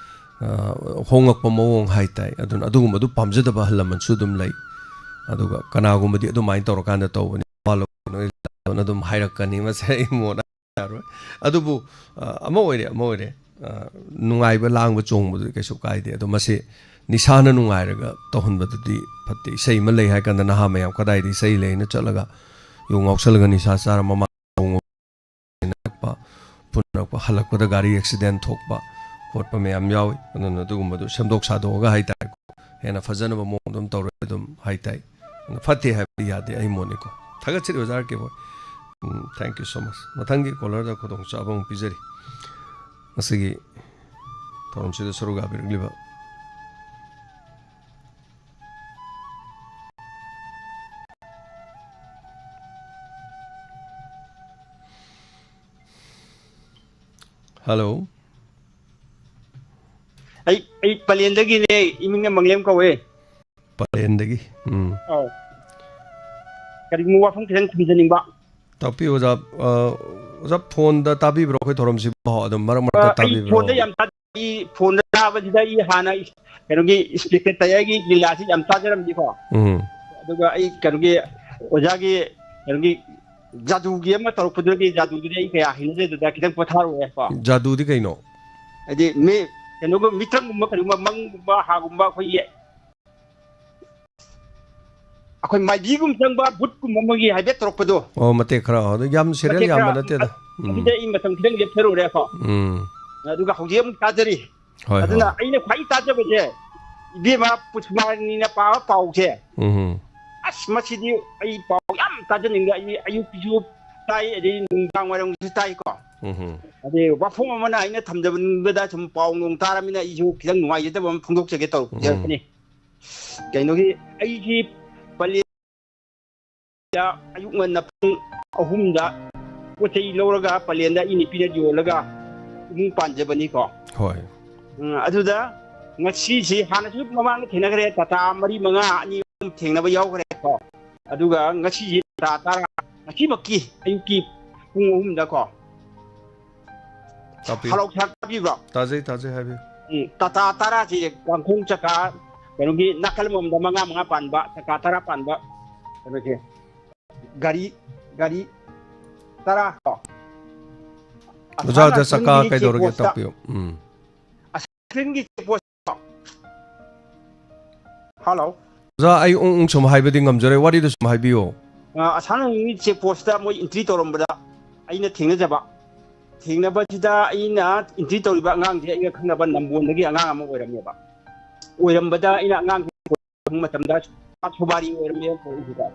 ꯑ, ꯍꯣꯡꯂꯛꯄ ꯃꯑꯣꯡ ꯍꯥꯏ ꯇꯥꯏ꯫ ꯑꯗꯨꯅ ꯑꯗꯨꯒꯨꯝꯕꯗꯨ ꯄꯥꯝꯖꯗꯕ ꯑꯍꯜ ꯂꯃꯟꯁꯨ ꯑꯗꯨꯝ ꯂꯩ꯫ ꯑꯗꯨꯒ ꯀꯅꯥꯒꯨꯝꯕꯗꯤ ꯑꯗꯨꯃꯥꯏꯅ ꯇꯧꯔꯀꯥꯟꯗ ꯇꯧꯕꯅꯤ, ꯅꯋꯥ ꯂꯧꯕ ꯅꯣꯏ ꯂꯥꯛꯑꯣꯅ ꯑꯗꯨꯝ ꯍꯥꯏꯔꯛꯀꯅꯤ꯫ ꯃꯁꯦ ꯑꯩ ꯃꯣꯠ ꯌꯥꯔꯣꯏ꯫ ꯑꯗꯨꯕꯨ, ꯑ, ꯑꯃ ꯑꯣꯏꯔꯦ, ꯑꯃ ꯑꯣꯏꯔꯦ꯫ ꯑ, ꯅꯨꯡꯉꯥꯏꯕ ꯂꯥꯡꯕ ꯆꯣꯡꯕꯗꯨꯗꯤ ꯀꯩꯁꯨ ꯀꯥꯏꯗꯦ꯫ ꯑꯗꯣ ꯃꯁꯤ ꯅꯤꯁꯥꯅ ꯅꯨꯡꯉꯥꯏꯔꯒ ꯇꯧꯍꯟꯕꯗꯨꯗꯤ ꯐꯠꯇꯦ꯫ ꯏꯁꯩ ꯑꯃ ꯂꯩ ꯍꯥꯏ ꯀꯥꯟꯗ ꯅꯍꯥ ꯃꯌꯥꯝ ꯀꯗꯥꯏꯗ ꯏꯁꯩ ꯂꯩꯅ ꯆꯠꯂꯒ ꯌꯨ ꯉꯥꯎꯁꯜꯂꯒ ꯅꯤꯁꯥ ꯆꯥꯔ ꯃꯃꯥ ꯐꯨꯅꯔꯛꯄ, ꯍꯜꯂꯛꯄꯗ ꯒꯥꯔꯤ accident ꯊꯣꯛꯄ ꯈꯣꯠꯄ ꯃꯌꯥꯝ ꯌꯥꯎꯏ꯫ ꯑꯗꯨꯅ ꯑꯗꯨꯒꯨꯝꯕꯗꯨ ꯁꯦꯝꯗꯣꯛ ꯁꯥꯗꯣꯛꯑꯒ ꯍꯥꯏ ꯇꯥꯔꯦꯀꯣ, ꯍꯦꯟꯅ ꯐꯖꯅꯕ ꯃꯑꯣꯡꯗ ꯑꯗꯨꯝ ꯇꯧꯔꯦ ꯑꯗꯨꯝ ꯍꯥꯏ ꯇꯥꯏ꯫ ꯑꯗꯨꯅ ꯐꯠꯇꯦ ꯍꯥꯏꯕꯗꯤ ꯌꯥꯗꯦ, ꯑꯩ ꯃꯣꯠꯅꯤꯀꯣ꯫ ꯊꯥꯒꯠꯆꯔꯤ ꯑꯣꯖꯥ R K boy. Um, thank you so much꯫ ꯃꯊꯪꯒꯤ caller ꯗ ꯈꯨꯗꯣꯡꯆꯥꯕ ꯑꯃꯨꯛ ꯄꯤꯖꯔꯤ꯫ ꯉꯁꯤꯒꯤ ꯊꯧꯔꯝꯁꯤꯗ ꯁꯔꯨꯛ ꯌꯥꯕꯤꯔꯛꯂꯤꯕ꯫ Hello꯫ ꯑꯩ, ꯑꯩ ꯄꯂꯦꯟꯗꯒꯤꯅꯦ, ꯏꯃꯤꯡꯅ ꯃꯪꯂꯦꯝ ꯀꯧꯋꯦ꯫ ꯄꯂꯦꯟꯗꯒꯤ꯫ ꯎꯝ꯫ ꯑꯧ꯫ ꯀꯔꯤꯒꯨꯝꯕ ꯋꯥꯐꯝ ꯈꯤꯇꯪ ꯊꯝꯖꯅꯤꯡꯕ꯫ ꯇꯥꯛꯄꯤꯌꯨ ꯑꯣꯖꯥ꯫ ꯑ, ꯑꯣꯖꯥ, ꯐꯣꯟꯗ ꯇꯥꯕꯤꯕ꯭ꯔꯣ ꯑꯩꯈꯣꯏ ꯊꯧꯔꯝꯁꯤꯕꯣ? ꯑꯗꯨꯝ ꯃꯔꯛ ꯑ, ꯃꯔꯛꯇ ꯑꯩ ꯇꯥꯕꯤꯕ꯭ꯔꯣ? ꯐꯣꯟꯗ ꯌꯥꯝ ꯇꯥ-, ꯑꯩ ꯐꯣꯟꯗ ꯇꯥꯕꯁꯤꯗ ꯑꯩ ꯍꯥꯟꯅ ꯏꯁ-, ꯀꯩꯅꯣꯒꯤ speaker ꯇꯌꯥꯔꯒꯤ ꯂꯤꯂꯥꯁꯤ ꯌꯥꯝ ꯇꯥꯖꯔꯝꯃꯤꯀꯣ꯫ ꯎꯝ꯫ ꯑꯗꯨꯒ ꯑꯩ ꯀꯩꯅꯣꯒꯤ ꯑꯣꯖꯥꯒꯤ ꯀꯩꯅꯣꯒꯤ ꯖꯥꯗꯨꯒꯤ ꯑꯃ ꯇꯧꯔꯛꯄꯗꯨꯒꯤ ꯖꯥꯗꯨꯗꯨꯗꯤ ꯑꯩ ꯀꯌꯥ ꯍꯩꯅꯖꯗꯦꯗ, ꯈꯤꯇꯪ ꯄꯣꯊꯥꯔꯛꯑꯣ꯫ ꯖꯥꯗꯨꯗꯤ ꯀꯩꯅꯣ? ꯍꯥꯏꯗꯤ ꯃꯤ ꯀꯩꯅꯣꯒꯨꯝꯕ, ꯃꯤꯇ꯭ꯔꯪꯒꯨꯝꯕ, ꯀꯔꯤꯒꯨꯝꯕ, ꯃꯪꯒꯨꯝꯕ, ꯍꯥꯒꯨꯝꯕ, ꯑꯩꯈꯣꯏꯒꯤ ꯑꯩꯈꯣꯏ ꯃꯥꯏꯕꯤꯒꯨꯝ ꯆꯪꯕ ꯕꯨꯠꯀꯨꯝꯕ ꯑꯃꯒꯤ ꯍꯥꯏꯐꯦꯠ ꯇꯧꯔꯛꯄꯗꯣ꯫ ꯑꯣ, ꯃꯇꯦꯛ ꯈꯔ꯫ ꯑꯗꯨ ꯌꯥꯝ serial ꯃꯇꯦꯛ ꯌꯥꯝꯕ ꯈꯔ, ꯅꯠꯇꯦꯗ꯫ ꯎꯝ꯫ ꯑꯗꯨꯗ ꯑꯩ ꯃꯇꯝ ꯈꯤꯇꯪ ꯂꯦꯞꯊꯔꯨꯔꯦꯀꯣ꯫ ꯎꯝ꯫ ꯑꯗꯨꯒ ꯍꯧꯖꯤꯛ ꯑꯃꯨꯛ ꯇꯥꯖꯔꯤ꯫ ꯍꯣꯏ, ꯑꯗꯨꯅ ꯍꯣꯏ꯫ ꯑꯩꯅ ꯈ꯭ꯋꯥꯏ ꯇꯥꯖꯕꯁꯦ, ꯏꯕꯦꯝꯃ ꯄꯨꯁꯄꯥꯔꯥꯅꯤꯅ ꯄꯥꯕ ꯄꯥꯎꯁꯦ꯫ ꯎꯝ꯫ ꯑꯁ, ꯃꯁꯤꯗꯤ ꯑꯩ ꯄꯥꯎ ꯌꯥꯝ ꯇꯥꯖꯅꯤꯡꯕ꯫ ꯑꯩ ꯑꯌꯨꯛꯀꯤꯁꯨ ꯇꯥꯏ, ꯑꯗꯩ ꯅꯨꯡꯗꯥꯡ ꯋꯥꯏꯔꯝꯒꯤꯁꯨ ꯇꯥꯏꯀꯣ꯫ ꯎꯝ꯫ ꯑꯗꯩ ꯋꯥꯐꯝ ꯑꯃꯅ ꯑꯩꯅ ꯊꯝꯖꯅꯤꯡꯕꯗ ꯁꯨꯝ ꯄꯥꯎ ꯅꯣꯡ ꯇꯥꯔꯃꯤꯅ ꯑꯩꯁꯨ ꯈꯤꯇꯪ ꯅꯨꯡꯉꯥꯏꯖꯗꯕ ꯑꯃ ꯐꯣꯡꯗꯣꯛꯆꯒꯦ ꯇꯧꯔꯛꯄꯅꯤ꯫ ꯎꯝ꯫ ꯀꯩꯅꯣꯒꯤ ꯑꯩꯁꯤ ꯄꯂꯦꯟ ꯑꯌꯨꯛ ꯉꯟꯅ ꯄꯨꯡ ꯑꯍꯨꯝꯗ ꯄꯣꯠ ꯆꯩ ꯂꯧꯔꯒ ꯄꯂꯦꯟꯗ ꯑꯩ ꯅꯨꯄꯤꯅ ꯌꯣꯜꯂꯒ ꯏꯃꯨꯡ ꯄꯥꯟꯖꯕꯅꯤꯀꯣ꯫ ꯍꯣꯏ꯫ ꯎꯝ, ꯑꯗꯨꯗ ꯉꯁꯤꯁꯤ ꯍꯥꯟꯅꯁꯨ ꯃꯃꯥꯡꯗ ꯊꯦꯡꯅꯈ꯭ꯔꯦ, ꯇꯥꯇꯥ ꯃꯔꯤ ꯃꯉꯥ ꯑꯅꯤ ꯑꯍꯨꯝ ꯊꯦꯡꯅꯕ ꯌꯥꯎꯈ꯭ꯔꯦꯀꯣ꯫ ꯑꯗꯨꯒ ꯉꯁꯤꯁꯤ ꯇꯥꯇꯥ ꯇꯔꯥ, ꯉꯁꯤꯃꯛꯀꯤ ꯑꯌꯨꯛꯀꯤ ꯄꯨꯡ ꯑꯍꯨꯝꯗꯀꯣ꯫ ꯇꯥꯛꯄꯤꯌꯨ꯫ ꯍꯜꯂꯣ, ꯁꯥꯔ, ꯇꯥꯕꯤꯕ꯭ꯔꯣ? ꯇꯥꯖꯩ, ꯇꯥꯖꯩ, ꯍꯥꯏꯕꯤꯌꯨ꯫ ꯎꯝ, ꯇꯥꯇꯥ ꯇꯔꯥꯁꯤ ꯀꯥꯡꯈꯣꯡ ꯆꯀꯥ ꯀꯩꯅꯣꯒꯤ ꯅꯥꯀꯜ ꯑꯃꯃꯝꯗ ꯃꯉꯥ ꯃꯉꯥ ꯄꯥꯟꯕ, ꯆꯀꯥ ꯇꯔꯥ ꯄꯥꯟꯕ ꯀꯩꯅꯣꯁꯦ, ꯒꯥꯔꯤ, ꯒꯥꯔꯤ ꯇꯔꯥ ꯀꯣ꯫ ꯑꯣꯖꯥ, ꯑꯣꯖꯥ, ꯑꯁꯥꯝ ꯆꯀꯥ ꯔꯥꯏꯐꯜꯒꯤ ꯀꯩꯗꯧꯔꯒꯦ? ꯆꯦꯛ ꯄꯣꯁꯇ, ꯇꯥꯛꯄꯤꯌꯨ꯫ ꯎꯝ꯫ ꯑꯁꯥꯝ ꯔꯥꯏꯐꯜꯒꯤ ꯆꯦꯛ ꯄꯣꯁꯇ꯫ ꯍꯜꯂꯣ꯫ ꯑꯣꯖꯥ, ꯑꯩ ꯎꯪ ꯎꯪ ꯁꯨꯝ ꯍꯥꯏꯕꯗꯤ ꯉꯝꯖꯔꯣꯏ, ꯋꯥꯔꯤꯗꯨ ꯁꯨꯝ ꯍꯥꯏꯕꯤꯌꯣ꯫ ꯑ, ꯑꯁꯥꯝ ꯔꯥꯏꯐꯜꯒꯤ ꯆꯦꯛ ꯄꯣꯁꯇ ꯃꯣꯏ entry ꯇꯧꯔꯝꯕꯗ ꯑꯩꯅ ꯊꯦꯡꯅꯖꯕ꯫ ꯊꯦꯡꯅꯕꯁꯤꯗ ꯑꯩꯅ entry ꯇꯧꯔꯤꯕ ꯑꯉꯥꯡꯁꯦ ꯑꯩꯒ ꯈꯪꯅꯕ ꯅꯝꯕꯣꯜꯗꯒꯤ ꯑꯉꯥꯡ ꯑꯃ ꯑꯣꯏꯔꯝꯃꯦꯕ꯫ ꯑꯣꯏꯔꯝꯕꯗ ꯑꯩꯅ ꯑꯉꯥꯡꯁꯦ ꯃꯇꯝꯗ ꯁꯣꯕꯥꯔꯤ ꯑꯣꯏꯔꯝꯃꯦ ꯄꯣꯠꯁꯤꯗ꯫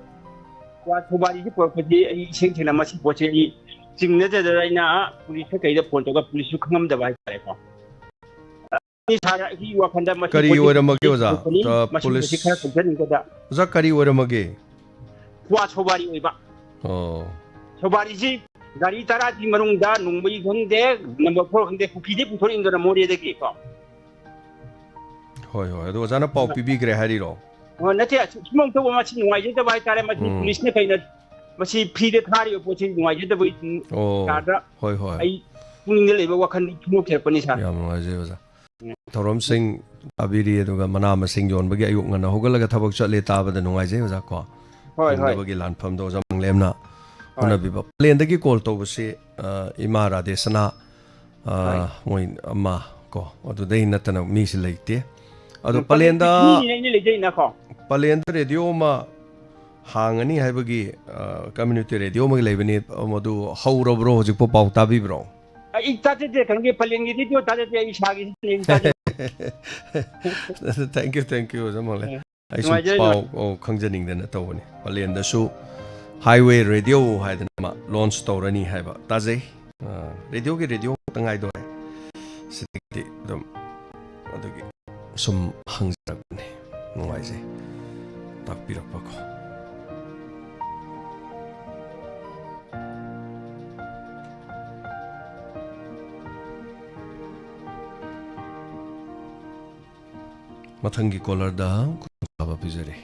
ꯁꯣꯕꯥꯔꯤꯁꯤ ꯄꯨꯔꯛꯄꯁꯤ ꯑꯩ ꯏꯁꯦꯡ ꯁꯦꯡꯅ ꯃꯁꯤ ꯄꯣꯠꯁꯤ ꯑꯩ ꯆꯤꯡꯅꯖꯗꯅ ꯑꯩꯅ ꯄꯨꯂꯤꯁꯇ ꯀꯩꯗ ꯐꯣꯟ ꯇꯧꯔꯒ ꯄꯨꯂꯤꯁꯁꯨ ꯈꯪꯉꯝꯗꯕ ꯍꯥꯏꯇꯥꯔꯦꯀꯣ꯫ ꯑꯩ ꯏꯁꯥꯗ ꯑꯩꯒꯤ ꯋꯥꯈꯜꯗ ꯃꯁꯤ ꯀꯔꯤ ꯄꯣꯠꯁꯤ ꯑꯣꯏꯔꯝꯃꯒꯦ, ꯑꯣꯖꯥ? ꯄꯨꯂꯤꯁ ꯄꯨꯂꯤꯁ ꯃꯁꯤ ꯄꯣꯠꯁꯤ ꯈꯔ ꯈꯪꯖꯅꯤꯡꯕꯗ ꯑꯣꯖꯥ, ꯀꯔꯤ ꯑꯣꯏꯔꯝꯃꯒꯦ? ꯀ꯭ꯋꯥ ꯁꯣꯕꯥꯔꯤ ꯑꯣꯏꯕ꯫ ꯑꯣ꯫ ꯁꯣꯕꯥꯔꯤꯁꯤ ꯒꯥꯔꯤ ꯇꯔꯥꯒꯤ ꯃꯅꯨꯡꯗ ꯅꯣꯡꯃꯩ ꯈꯪꯗꯦ, number four ꯈꯪꯗꯦ, ꯀꯨꯀꯤꯗꯩ ꯄꯨꯊꯣꯔꯛꯏꯗꯅ ꯃꯣꯔꯦꯗꯒꯤ ꯀꯣ꯫ ꯍꯣꯏ, ꯍꯣꯏ꯫ ꯑꯗꯣ ꯑꯣꯖꯥꯅ ꯄꯥꯎ ꯄꯤꯕꯤꯈ꯭ꯔꯦ ꯍꯥꯏꯔꯤꯔꯣ? ꯑꯣ, ꯅꯠꯇꯦ, ꯑꯁꯨ-, ꯁꯨꯃꯥꯏꯅ ꯇꯧꯕ ꯃꯁꯤ ꯅꯨꯡꯉꯥꯏꯖꯗꯕ ꯍꯥꯏꯇꯥꯔꯦ꯫ ꯃꯁꯤ ꯎꯝ꯫ ꯄꯨꯂꯤꯁꯅ ꯀꯩꯅ ꯃꯁꯤ free ꯗ ꯊꯥꯔꯤꯕ ꯄꯣꯠꯁꯤ ꯅꯨꯡꯉꯥꯏꯖꯗꯕꯒꯤ ꯑꯣ, ꯁꯥꯔꯗ ꯍꯣꯏ, ꯍꯣꯏ꯫ ꯑꯩ ꯄꯨꯛꯅꯤꯡꯗ ꯂꯩꯕ ꯋꯥꯈꯜ ꯐꯣꯡꯗꯣꯛꯆꯔꯛꯄꯅꯤ, ꯁꯥꯔ꯫ ꯌꯥꯝ ꯅꯨꯡꯉꯥꯏꯖꯩ, ꯑꯣꯖꯥ꯫ ꯎꯝ꯫ ꯊꯧꯔꯝꯁꯤꯡ ꯇꯥꯕꯤꯔꯤ, ꯑꯗꯨꯒ ꯃꯅꯥ ꯃꯁꯤꯡ ꯌꯣꯟꯕꯒꯤ ꯑꯌꯨꯛ ꯉꯟꯅ ꯍꯧꯒꯠꯂꯒ ꯊꯕꯛ ꯆꯠꯂꯦ ꯇꯥꯕꯗ ꯅꯨꯡꯉꯥꯏꯖꯩ, ꯑꯣꯖꯥ, ꯀꯣ꯫ ꯍꯣꯏ, ꯍꯣꯏ꯫ ꯍꯤꯡꯅꯕꯒꯤ ꯂꯥꯟꯐꯝꯗꯣ ꯑꯣꯖꯥ ꯃꯪꯂꯦꯝꯅ ꯍꯣꯏ꯫ ꯍꯣꯠꯅꯕꯤꯕ꯫ ꯄꯂꯦꯟꯗꯒꯤ ꯀꯣꯜ ꯇꯧꯕꯁꯤ, ꯑ, ꯏꯃꯥ ꯔꯥꯙꯦꯁꯅꯥ, ꯑ, ꯍꯣꯏ꯫ ꯃꯣꯏ ꯑꯃ, ꯀꯣ, ꯑꯗꯨꯗꯩ ꯅꯠꯇꯅ ꯃꯤꯁꯤ ꯂꯩꯇꯦ꯫ ꯑꯗꯣ ꯎꯝ, ꯄꯂꯦꯟꯗ, ꯄꯂꯦꯟꯗ ꯑꯩꯅ ꯂꯩꯖꯩꯅꯀꯣ꯫ ꯄꯂꯦꯟꯗ ꯔꯦꯗꯤꯑꯣ ꯑꯃ ꯍꯥꯡꯉꯅꯤ ꯍꯥꯏꯕꯒꯤ, ꯑ, ꯀꯝꯃ꯭ꯌꯨꯅꯤꯇꯤ ꯔꯦꯗꯤꯑꯣ ꯑꯃꯒꯤ ꯂꯩꯕꯅꯤ, ꯃꯗꯨ ꯍꯧꯔꯕ꯭ꯔꯣ? ꯍꯧꯖꯤꯛꯄꯥꯎ ꯄꯥꯎ ꯇꯥꯕꯤꯕ꯭ꯔꯣ? ꯑꯩ ꯇꯥꯖꯗꯦ, ꯈꯪꯗꯦ, ꯄꯂꯦꯟꯒꯤ ꯔꯦꯗꯤꯑꯣ ꯇꯥꯖꯗꯦ, ꯑꯩ ꯏꯁꯥꯒꯤ ꯄꯂꯦꯟ ꯇꯥꯖꯩ꯫ Thank you, thank you, ꯑꯣꯖꯥ ꯃꯪꯂꯦꯟ꯫ ꯑꯦ, ꯑꯩ ꯁꯨꯝ ꯅꯨꯡꯉꯥꯏꯖꯔꯦ, ꯄꯥꯎ, ꯅꯨꯡꯉꯥꯏ-, ꯑꯣ, ꯈꯪꯖꯅꯤꯡꯗꯅ ꯇꯧꯕꯅꯤ꯫ ꯄꯂꯦꯟꯗꯁꯨ Highway Radio ꯍꯥꯏꯗꯅ ꯑꯃ launch ꯇꯧꯔꯅꯤ ꯍꯥꯏꯕ ꯇꯥꯖꯩ꯫ ꯑ, ꯔꯦꯗꯤꯑꯣꯒꯤ ꯔꯦꯗꯤꯑꯣ ꯈꯛꯇ ꯉꯥꯏꯗꯣꯔꯦ꯫ ꯁꯤꯗꯒꯤꯗꯤ ꯑꯗꯨꯝ ꯑꯗꯨꯒꯤ ꯁꯨꯝ ꯍꯪꯖꯔꯛꯄꯅꯦ꯫ ꯅꯨꯡꯉꯥꯏꯖꯩ ꯇꯥꯛꯄꯤꯔꯛꯄꯀꯣ꯫ ꯃꯊꯪꯒꯤ ꯀꯣꯂꯔꯗ ꯈꯨꯗꯣꯡꯆꯥꯕ ꯄꯤꯖꯔꯤ꯫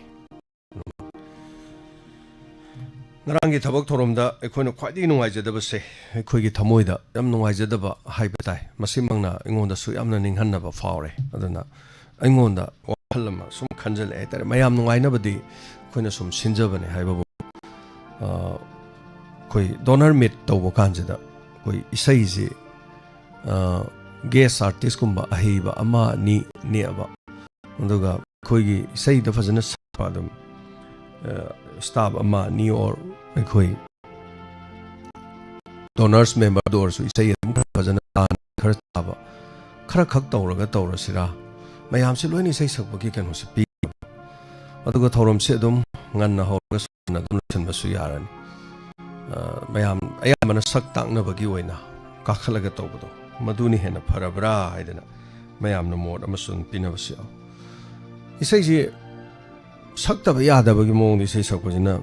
ꯉꯔꯥꯡꯒꯤ ꯊꯕꯛ ꯊꯧꯔꯝꯗ ꯑꯩꯈꯣꯏꯅ ꯈ꯭ꯋꯥꯏꯗꯒꯤ ꯅꯨꯡꯉꯥꯏꯖꯗꯕꯁꯦ, ꯑꯩꯈꯣꯏꯒꯤ ꯊꯃꯣꯏꯗ ꯌꯥꯝ ꯅꯨꯡꯉꯥꯏꯖꯗꯕ ꯍꯥꯏꯕ ꯇꯥꯏ꯫ ꯃꯁꯤꯃꯛꯅ ꯑꯩꯉꯣꯟꯗꯁꯨ ꯌꯥꯝꯅ ꯅꯤꯡꯍꯟꯅꯕ ꯐꯥꯎꯔꯦ꯫ ꯑꯗꯨꯅ ꯑꯩꯉꯣꯟꯗ ꯋꯥꯈꯜ ꯑꯃ ꯁꯨꯝ ꯈꯟꯖꯜꯂꯛꯑꯦ ꯍꯥꯏꯇꯥꯔꯦ꯫ ꯃꯌꯥꯝ ꯅꯨꯡꯉꯥꯏꯅꯕꯗꯤ ꯑꯩꯈꯣꯏꯅ ꯁꯨꯝ ꯁꯤꯟꯖꯕꯅꯦ ꯍꯥꯏꯕꯕꯨ, ꯑ, ꯑꯩꯈꯣꯏ ꯗꯣꯅꯔ ꯃꯤꯠ ꯇꯧꯕ ꯀꯥꯟꯁꯤꯗ ꯑꯩꯈꯣꯏ ꯏꯁꯩꯁꯤ, ꯑ, ꯒꯦꯁ ꯑꯥꯔꯇꯤꯁꯀꯨꯝꯕ ꯑꯍꯩꯕ ꯑꯃ ꯑꯅꯤ ꯅꯦꯛꯑꯕ, ꯑꯗꯨꯒ ꯑꯩꯈꯣꯏꯒꯤ ꯏꯁꯩꯗ ꯐꯖꯅ ꯁꯛꯄ ꯑꯗꯨꯝ, ꯑ, ꯁ꯭ꯇꯥꯐ ꯑꯃ ꯑꯅꯤ ꯑꯣꯔ ꯑꯩꯈꯣꯏ ꯗꯣꯅꯔꯁ ꯃꯦꯝꯕꯔꯗ ꯑꯣꯏꯔꯁꯨ ꯏꯁꯩ ꯑꯗꯨꯝ ꯈꯔ ꯐꯖꯅ ꯇꯥꯟ-, ꯈꯔ ꯆꯥꯕ, ꯈꯔ ꯈꯛ ꯇꯧꯔꯒ ꯇꯧꯔꯁꯤꯔꯥ? ꯃꯌꯥꯝꯁꯦ ꯂꯣꯏꯅ ꯏꯁꯩ ꯁꯛꯄꯒꯤ ꯀꯩꯅꯣꯁꯦ ꯄꯤ꯫ ꯑꯗꯨꯒ ꯊꯧꯔꯝꯁꯦ ꯑꯗꯨꯝ ꯉꯟꯅ ꯍꯧꯔꯒ ꯉꯟꯅ ꯑꯗꯨꯝ ꯂꯣꯏꯁꯤꯟꯕꯁꯨ ꯌꯥꯔꯅꯤ꯫ ꯑ, ꯃꯌꯥꯝ ꯑꯌꯥꯝꯕꯅ ꯁꯛ ꯇꯥꯛꯅꯕꯒꯤ ꯑꯣꯏꯅ ꯀꯥꯈꯠꯂꯒ ꯇꯧꯕꯗꯣ, ꯃꯗꯨꯅ ꯍꯦꯟꯅ ꯐꯔꯕ꯭ꯔꯥ ꯍꯥꯏꯗꯅ ꯃꯌꯥꯝꯅ ꯃꯣꯠ ꯑꯃꯁꯨ ꯑꯗꯨꯝ ꯄꯤꯅꯕꯁꯨ ꯌꯥꯎꯏ꯫ ꯏꯁꯩꯁꯤ ꯁꯛꯇꯕ ꯌꯥꯗꯕꯒꯤ ꯃꯑꯣꯡꯗ ꯏꯁꯩ ꯁꯛꯄꯁꯤꯅ,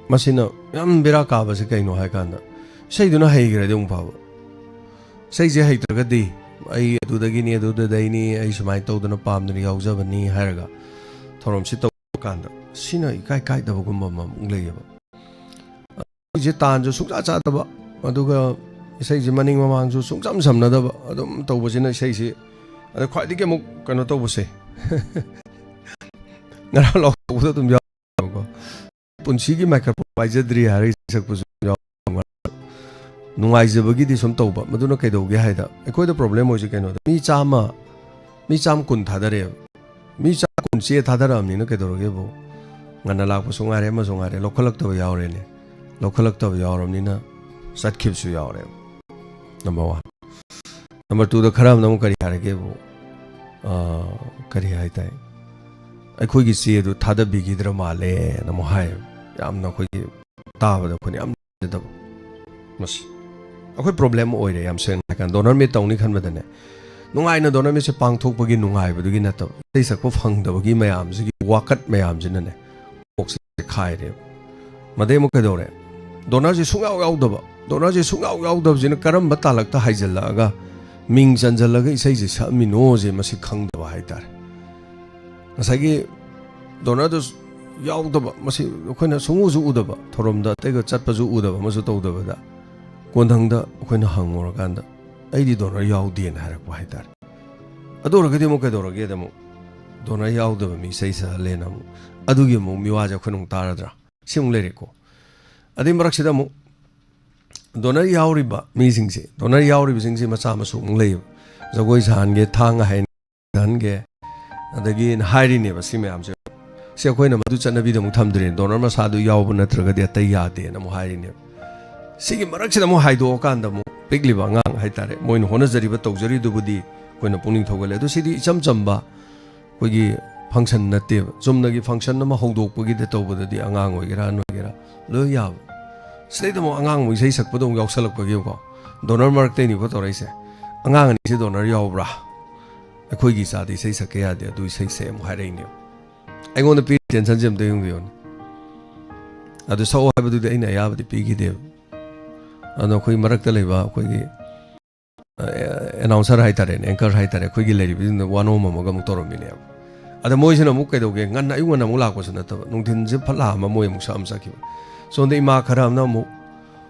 ꯃꯁꯤꯅ ꯌꯥꯝ ꯕꯦꯔꯥ ꯀꯥꯕꯁꯤ ꯀꯩꯅꯣ ꯍꯥꯏ ꯀꯥꯟꯗ, ꯏꯁꯩꯗꯨꯅ ꯍꯩꯈ꯭ꯔꯗꯤ ꯑꯃꯨꯛ ꯐꯕ꯫ ꯏꯁꯩꯁꯦ ꯍꯩꯇ꯭ꯔꯒꯗꯤ, "ꯑꯩ ꯑꯗꯨꯗꯒꯤꯅꯤ, ꯑꯗꯨꯗꯩꯅꯤ, ꯑꯩ ꯁꯨꯃꯥꯏꯅ ꯇꯧꯗꯅ ꯄꯥꯝꯗꯅ ꯌꯥꯎꯖꯕꯅꯤ" ꯍꯥꯏꯔꯒ ꯊꯧꯔꯝꯁꯤ ꯇꯧꯕ ꯀꯥꯟꯗ ꯁꯤꯅ ꯏꯀꯥꯏ ꯀꯥꯏꯗꯕꯒꯨꯝꯕ ꯑꯃ ꯑꯃꯨꯛ ꯂꯩꯌꯦꯕ꯫ ꯏꯁꯩꯁꯦ ꯇꯥꯟꯁꯨ ꯁꯨꯡꯆꯥ ꯆꯥꯗꯕ, ꯑꯗꯨꯒ ꯏꯁꯩꯁꯦ ꯃꯅꯤꯡ ꯃꯃꯥꯡꯁꯨ ꯁꯨꯡꯆꯝ ꯁꯝꯅꯗꯕ, ꯑꯗꯨꯝ ꯇꯧꯕꯁꯤꯅ ꯏꯁꯩꯁꯤ, ꯑꯗ ꯈ꯭ꯋꯥꯏꯗꯒꯤ ꯑꯃꯨꯛ ꯀꯩꯅꯣ ꯇꯧꯕꯁꯦ, ꯉꯔꯥꯡ ꯂꯥꯎꯊꯣꯛꯄꯗ ꯑꯗꯨꯝ ꯌꯥꯎꯕꯀꯣ꯫ ꯄꯨꯟꯁꯤꯒꯤ ꯃꯥꯏꯀ꯭ꯔꯣꯐꯣꯟ ꯄꯥꯏꯖꯗ꯭ꯔꯤ ꯍꯥꯏꯔꯒ ꯏꯁꯩ ꯁꯛꯄꯁꯨ ꯌꯥꯎ-, ꯅꯨꯡꯉꯥꯏꯖꯕꯒꯤꯗꯤ ꯁꯨꯝ ꯇꯧꯕ꯫ ꯃꯗꯨꯅ ꯀꯩꯗꯧꯒꯦ ꯍꯥꯏꯗ, ꯑꯩꯈꯣꯏꯗ ꯄ꯭ꯔꯣꯕ꯭ꯂꯦꯝ ꯑꯣꯏꯁꯦ ꯀꯩꯅꯣꯗ, ꯃꯤ ꯆꯥꯝꯃ, ꯃꯤ ꯆꯥꯝ ꯀꯨꯟ ꯊꯥꯗꯔꯛꯑꯦꯕ꯫ ꯃꯤ ꯆꯥꯝ ꯀꯨꯟ ꯆꯦ ꯊꯥꯗꯔꯛꯑꯕꯅꯤꯅ ꯀꯩꯗꯧꯔꯒꯦꯕꯨ? ꯉꯟꯅ ꯂꯥꯛꯄꯁꯨ ꯉꯥꯏꯔꯦ, ꯑꯃꯁꯨ ꯉꯥꯏꯔꯦ, ꯂꯧꯈꯠꯂꯛꯇꯕ ꯌꯥꯎꯔꯦꯅꯦ꯫ ꯂꯧꯈꯠꯂꯛꯇꯕ ꯌꯥꯎꯔꯕꯅꯤꯅ ꯆꯠꯈꯤꯕꯁꯨ ꯌꯥꯎꯔꯦ꯫ Number one. ꯅꯝꯕꯔ ꯇꯨꯗ ꯈꯔ ꯑꯃꯅ ꯑꯃꯨꯛ ꯀꯔꯤ ꯍꯥꯏꯔꯒꯦꯕꯨ, ꯑ, ꯀꯔꯤ ꯍꯥꯏ ꯇꯥꯏ, ꯑꯩꯈꯣꯏꯒꯤ ꯆꯦ ꯑꯗꯨ ꯊꯥꯗꯕꯤꯈꯤꯗ꯭ꯔ ꯃꯥꯜꯂꯦꯅ ꯑꯃꯨꯛ ꯍꯥꯏ꯫ ꯌꯥꯝꯅ ꯑꯩꯈꯣꯏꯒꯤ ꯇꯥꯕꯗ ꯑꯩꯈꯣꯏꯅ ꯌꯥꯝ ꯅꯨꯡꯉꯥꯏꯖꯗꯕ꯫ ꯃꯁꯤ ꯑꯩꯈꯣꯏ ꯄ꯭ꯔꯣꯕ꯭ꯂꯦꯝ ꯑꯣꯏꯔꯦ, ꯌꯥꯝ ꯁꯦꯡꯅ ꯍꯥꯏꯀꯥꯟꯗ꯫ ꯗꯣꯅꯔ ꯃꯤꯠ ꯇꯧꯅꯤ ꯈꯟꯕꯗꯅꯦ, ꯅꯨꯡꯉꯥꯏꯅ ꯗꯣꯅꯔ ꯃꯤꯠꯁꯦ ꯄꯥꯡꯊꯣꯛꯄꯒꯤ ꯅꯨꯡꯉꯥꯏꯕꯗꯨꯒꯤ ꯅꯠꯇꯕ, ꯏꯁꯩ ꯁꯛꯄ ꯐꯪꯗꯕꯒꯤ ꯃꯌꯥꯝꯁꯤꯒꯤ ꯋꯥꯀꯠ ꯃꯌꯥꯝꯁꯤꯅꯅꯦ, ꯀꯣꯛꯁꯦ ꯈꯥꯏꯔꯦꯕ꯫ ꯃꯗꯩ ꯑꯃꯨꯛ ꯀꯩꯗꯧꯔꯦ? ꯗꯣꯅꯔꯁꯦ ꯁꯨꯡꯌꯥꯎ ꯌꯥꯎꯗꯕ꯫ ꯗꯣꯅꯔꯁꯦ ꯁꯨꯡꯌꯥꯎ ꯌꯥꯎꯗꯕꯁꯤꯅ ꯀꯔꯝꯕ ꯇꯥꯂꯛꯇ ꯍꯥꯏꯖꯜꯂꯛꯑꯒ ꯃꯤꯡ ꯆꯟꯖꯜꯂꯒ ꯏꯁꯩꯁꯦ ꯁꯛꯑꯝꯃꯤꯅꯣꯁꯦ ꯃꯁꯤ ꯈꯪꯗꯕ ꯍꯥꯏꯇꯥꯔꯦ꯫ ꯉꯁꯥꯏꯒꯤ ꯗꯣꯅꯔꯗꯨ ꯌꯥꯎꯗꯕ, ꯃꯁꯤ ꯑꯩꯈꯣꯏꯅ ꯁꯨꯡꯎꯁꯨ ꯎꯗꯕ, ꯊꯧꯔꯝꯗ ꯑꯇꯩꯒ ꯆꯠꯄꯁꯨ ꯎꯗꯕ, ꯑꯃꯁꯨ ꯇꯧꯗꯕꯗ, ꯀꯣꯟꯊꯪꯗ ꯑꯩꯈꯣꯏꯅ ꯍꯪꯉꯨꯔꯀꯥꯟꯗ, "ꯑꯩꯗꯤ ꯗꯣꯅꯔ ꯌꯥꯎꯗꯦꯅ" ꯍꯥꯏꯔꯛꯄ ꯍꯥꯏꯇꯥꯔꯦ꯫ ꯑꯗꯨ ꯑꯣꯏꯔꯒꯗꯤ ꯑꯃꯨꯛ ꯀꯩꯗꯧꯔꯒꯦꯗ, ꯑꯃꯨꯛ ꯗꯣꯅꯔ ꯌꯥꯎꯗꯕ ꯃꯤ ꯏꯁꯩ ꯁꯛꯍꯜꯂꯦꯅ ꯑꯃꯨꯛ ꯑꯗꯨꯒꯤ ꯑꯃꯨꯛ ꯃꯤꯋꯥꯁꯦ ꯑꯩꯈꯣꯏꯅ ꯑꯃꯨꯛ ꯇꯥꯔꯗ꯭ꯔꯥ? ꯁꯤ ꯑꯃꯨꯛ ꯂꯩꯔꯦꯀꯣ꯫ ꯑꯗꯩ ꯃꯔꯛꯁꯤꯗ ꯑꯃꯨꯛ ꯗꯣꯅꯔ ꯌꯥꯎꯔꯤꯕ ꯃꯤꯁꯤꯡꯁꯦ, ꯗꯣꯅꯔ ꯌꯥꯎꯔꯤꯕꯁꯤꯡꯁꯦ ꯃꯆꯥ ꯃꯁꯨ ꯑꯃꯨꯛ ꯂꯩꯌꯦꯕ꯫ ꯖꯒꯣꯏ ꯁꯥꯍꯟꯒꯦ, ꯊꯥꯡ ꯍꯥꯏꯍꯟꯒꯦ, ꯑꯗꯒꯤ ꯍꯥꯏꯔꯤꯅꯦꯕ ꯁꯤ ꯃꯌꯥꯝꯁꯦ꯫ ꯁꯤ ꯑꯩꯈꯣꯏꯅ ꯃꯗꯨ ꯆꯠꯅꯕꯤꯗ ꯑꯃꯨꯛ ꯊꯝꯗ꯭ꯔꯦ꯫ ꯗꯣꯅꯔ ꯃꯁꯥꯗꯨ ꯌꯥꯎꯕ ꯅꯠꯇ꯭ꯔꯒꯗꯤ ꯑꯇꯩ ꯌꯥꯗꯦꯅ ꯑꯃꯨꯛ ꯍꯥꯏꯔꯤꯅꯦꯕ꯫ ꯁꯤꯒꯤ ꯃꯔꯛꯁꯤꯗ ꯑꯃꯨꯛ ꯍꯥꯏꯗꯣꯛꯑꯀꯥꯟꯗ ꯑꯃꯨꯛ ꯄꯤꯛꯂꯤꯕ ꯑꯉꯥꯡ ꯍꯥꯏꯇꯥꯔꯦ, ꯃꯣꯏꯅ ꯍꯣꯠꯅꯖꯔꯤꯕ, ꯇꯧꯖꯔꯤꯗꯨꯕꯨꯗꯤ ꯑꯩꯈꯣꯏꯅ ꯄꯨꯛꯅꯤꯡ ꯊꯧꯒꯠꯂꯦ꯫ ꯑꯗꯨ ꯁꯤꯗꯤ ꯏꯆꯝ ꯆꯝꯕ ꯑꯩꯈꯣꯏꯒꯤ ꯐꯪꯁꯟ ꯅꯠꯇꯦꯕ꯫ ꯆꯨꯝꯅꯒꯤ ꯐꯪꯁꯟ ꯑꯃ ꯍꯧꯗꯣꯛꯄꯒꯤꯗ ꯇꯧꯕꯗꯗꯤ ꯑꯉꯥꯡ ꯑꯣꯏꯒꯦꯔꯥ ꯑꯍꯟ ꯑꯣꯏꯒꯦꯔꯥ ꯂꯣꯏ ꯌꯥꯕ꯫ ꯁꯤꯗꯩꯗ ꯑꯃꯨꯛ ꯑꯉꯥꯡ ꯑꯃꯨꯛ ꯏꯁꯩ ꯁꯛꯄꯗ ꯑꯃꯨꯛ ꯌꯥꯎꯁꯜꯂꯛꯄꯒꯤꯀꯣ, ꯗꯣꯅꯔ ꯃꯔꯛꯇꯩꯅꯤꯀꯣ ꯇꯧꯔꯛꯏꯁꯦ꯫ "ꯑꯉꯥꯡ ꯑꯅꯤꯁꯤ ꯗꯣꯅꯔ ꯌꯥꯎꯕ꯭ꯔꯥ? ꯑꯩꯈꯣꯏꯒꯤ ꯏꯆꯥꯗꯤ ꯏꯁꯩ ꯁꯛꯀꯦ ꯌꯥꯗꯦ, ꯑꯗꯨ ꯏꯁꯩ ꯁꯛꯑꯦ" ꯑꯃꯨꯛ ꯍꯥꯏꯔꯛꯏꯅꯦꯕ꯫ ꯑꯩꯉꯣꯟꯗ ꯄꯤꯔꯤ ꯇꯦꯟꯁꯟꯁꯦ ꯑꯝꯇ ꯌꯦꯡꯕꯤꯌꯨꯅꯦ꯫ ꯑꯗꯨ ꯁꯛꯑꯣ ꯍꯥꯏꯕꯗꯨꯗꯤ ꯑꯩꯅ ꯑꯌꯥꯕꯗꯤ ꯄꯤꯈꯤꯗꯦꯕ꯫ ꯑꯗꯣ ꯑꯩꯈꯣꯏ ꯃꯔꯛꯇ ꯂꯩꯕ ꯑꯩꯈꯣꯏꯒꯤ ꯑꯦꯅꯥꯎꯟꯁꯔ ꯍꯥꯏꯇꯥꯔꯦꯅꯦ, ꯑꯦꯡꯀꯔ ꯍꯥꯏꯇꯥꯔꯦ, ꯑꯩꯈꯣꯏꯒꯤ ꯂꯩꯔꯤꯕꯁꯤꯡꯗ ꯋꯥ ꯅꯣꯝꯃꯝꯃꯒ ꯑꯃꯨꯛ ꯇꯧꯔꯝꯃꯤꯅꯦꯕ꯫ ꯑꯗ ꯃꯣꯏꯁꯤꯅ ꯑꯃꯨꯛ ꯀꯩꯗꯧꯒꯦ, ꯉꯟꯅ, ꯑꯌꯨꯛ ꯉꯟꯅ ꯑꯃꯨꯛ ꯂꯥꯛꯄꯁꯨ ꯅꯠꯇꯕ, ꯅꯨꯡꯊꯤꯟꯁꯦ ꯐꯠ ꯂꯥꯛꯑꯝꯃ ꯃꯣꯏ ꯑꯃꯨꯛ ꯁꯛꯑꯝ ꯆꯠꯈꯤꯕ꯫ ꯁꯣꯝꯗ ꯏꯃꯥ ꯈꯔ ꯑꯃꯅ ꯑꯃꯨꯛ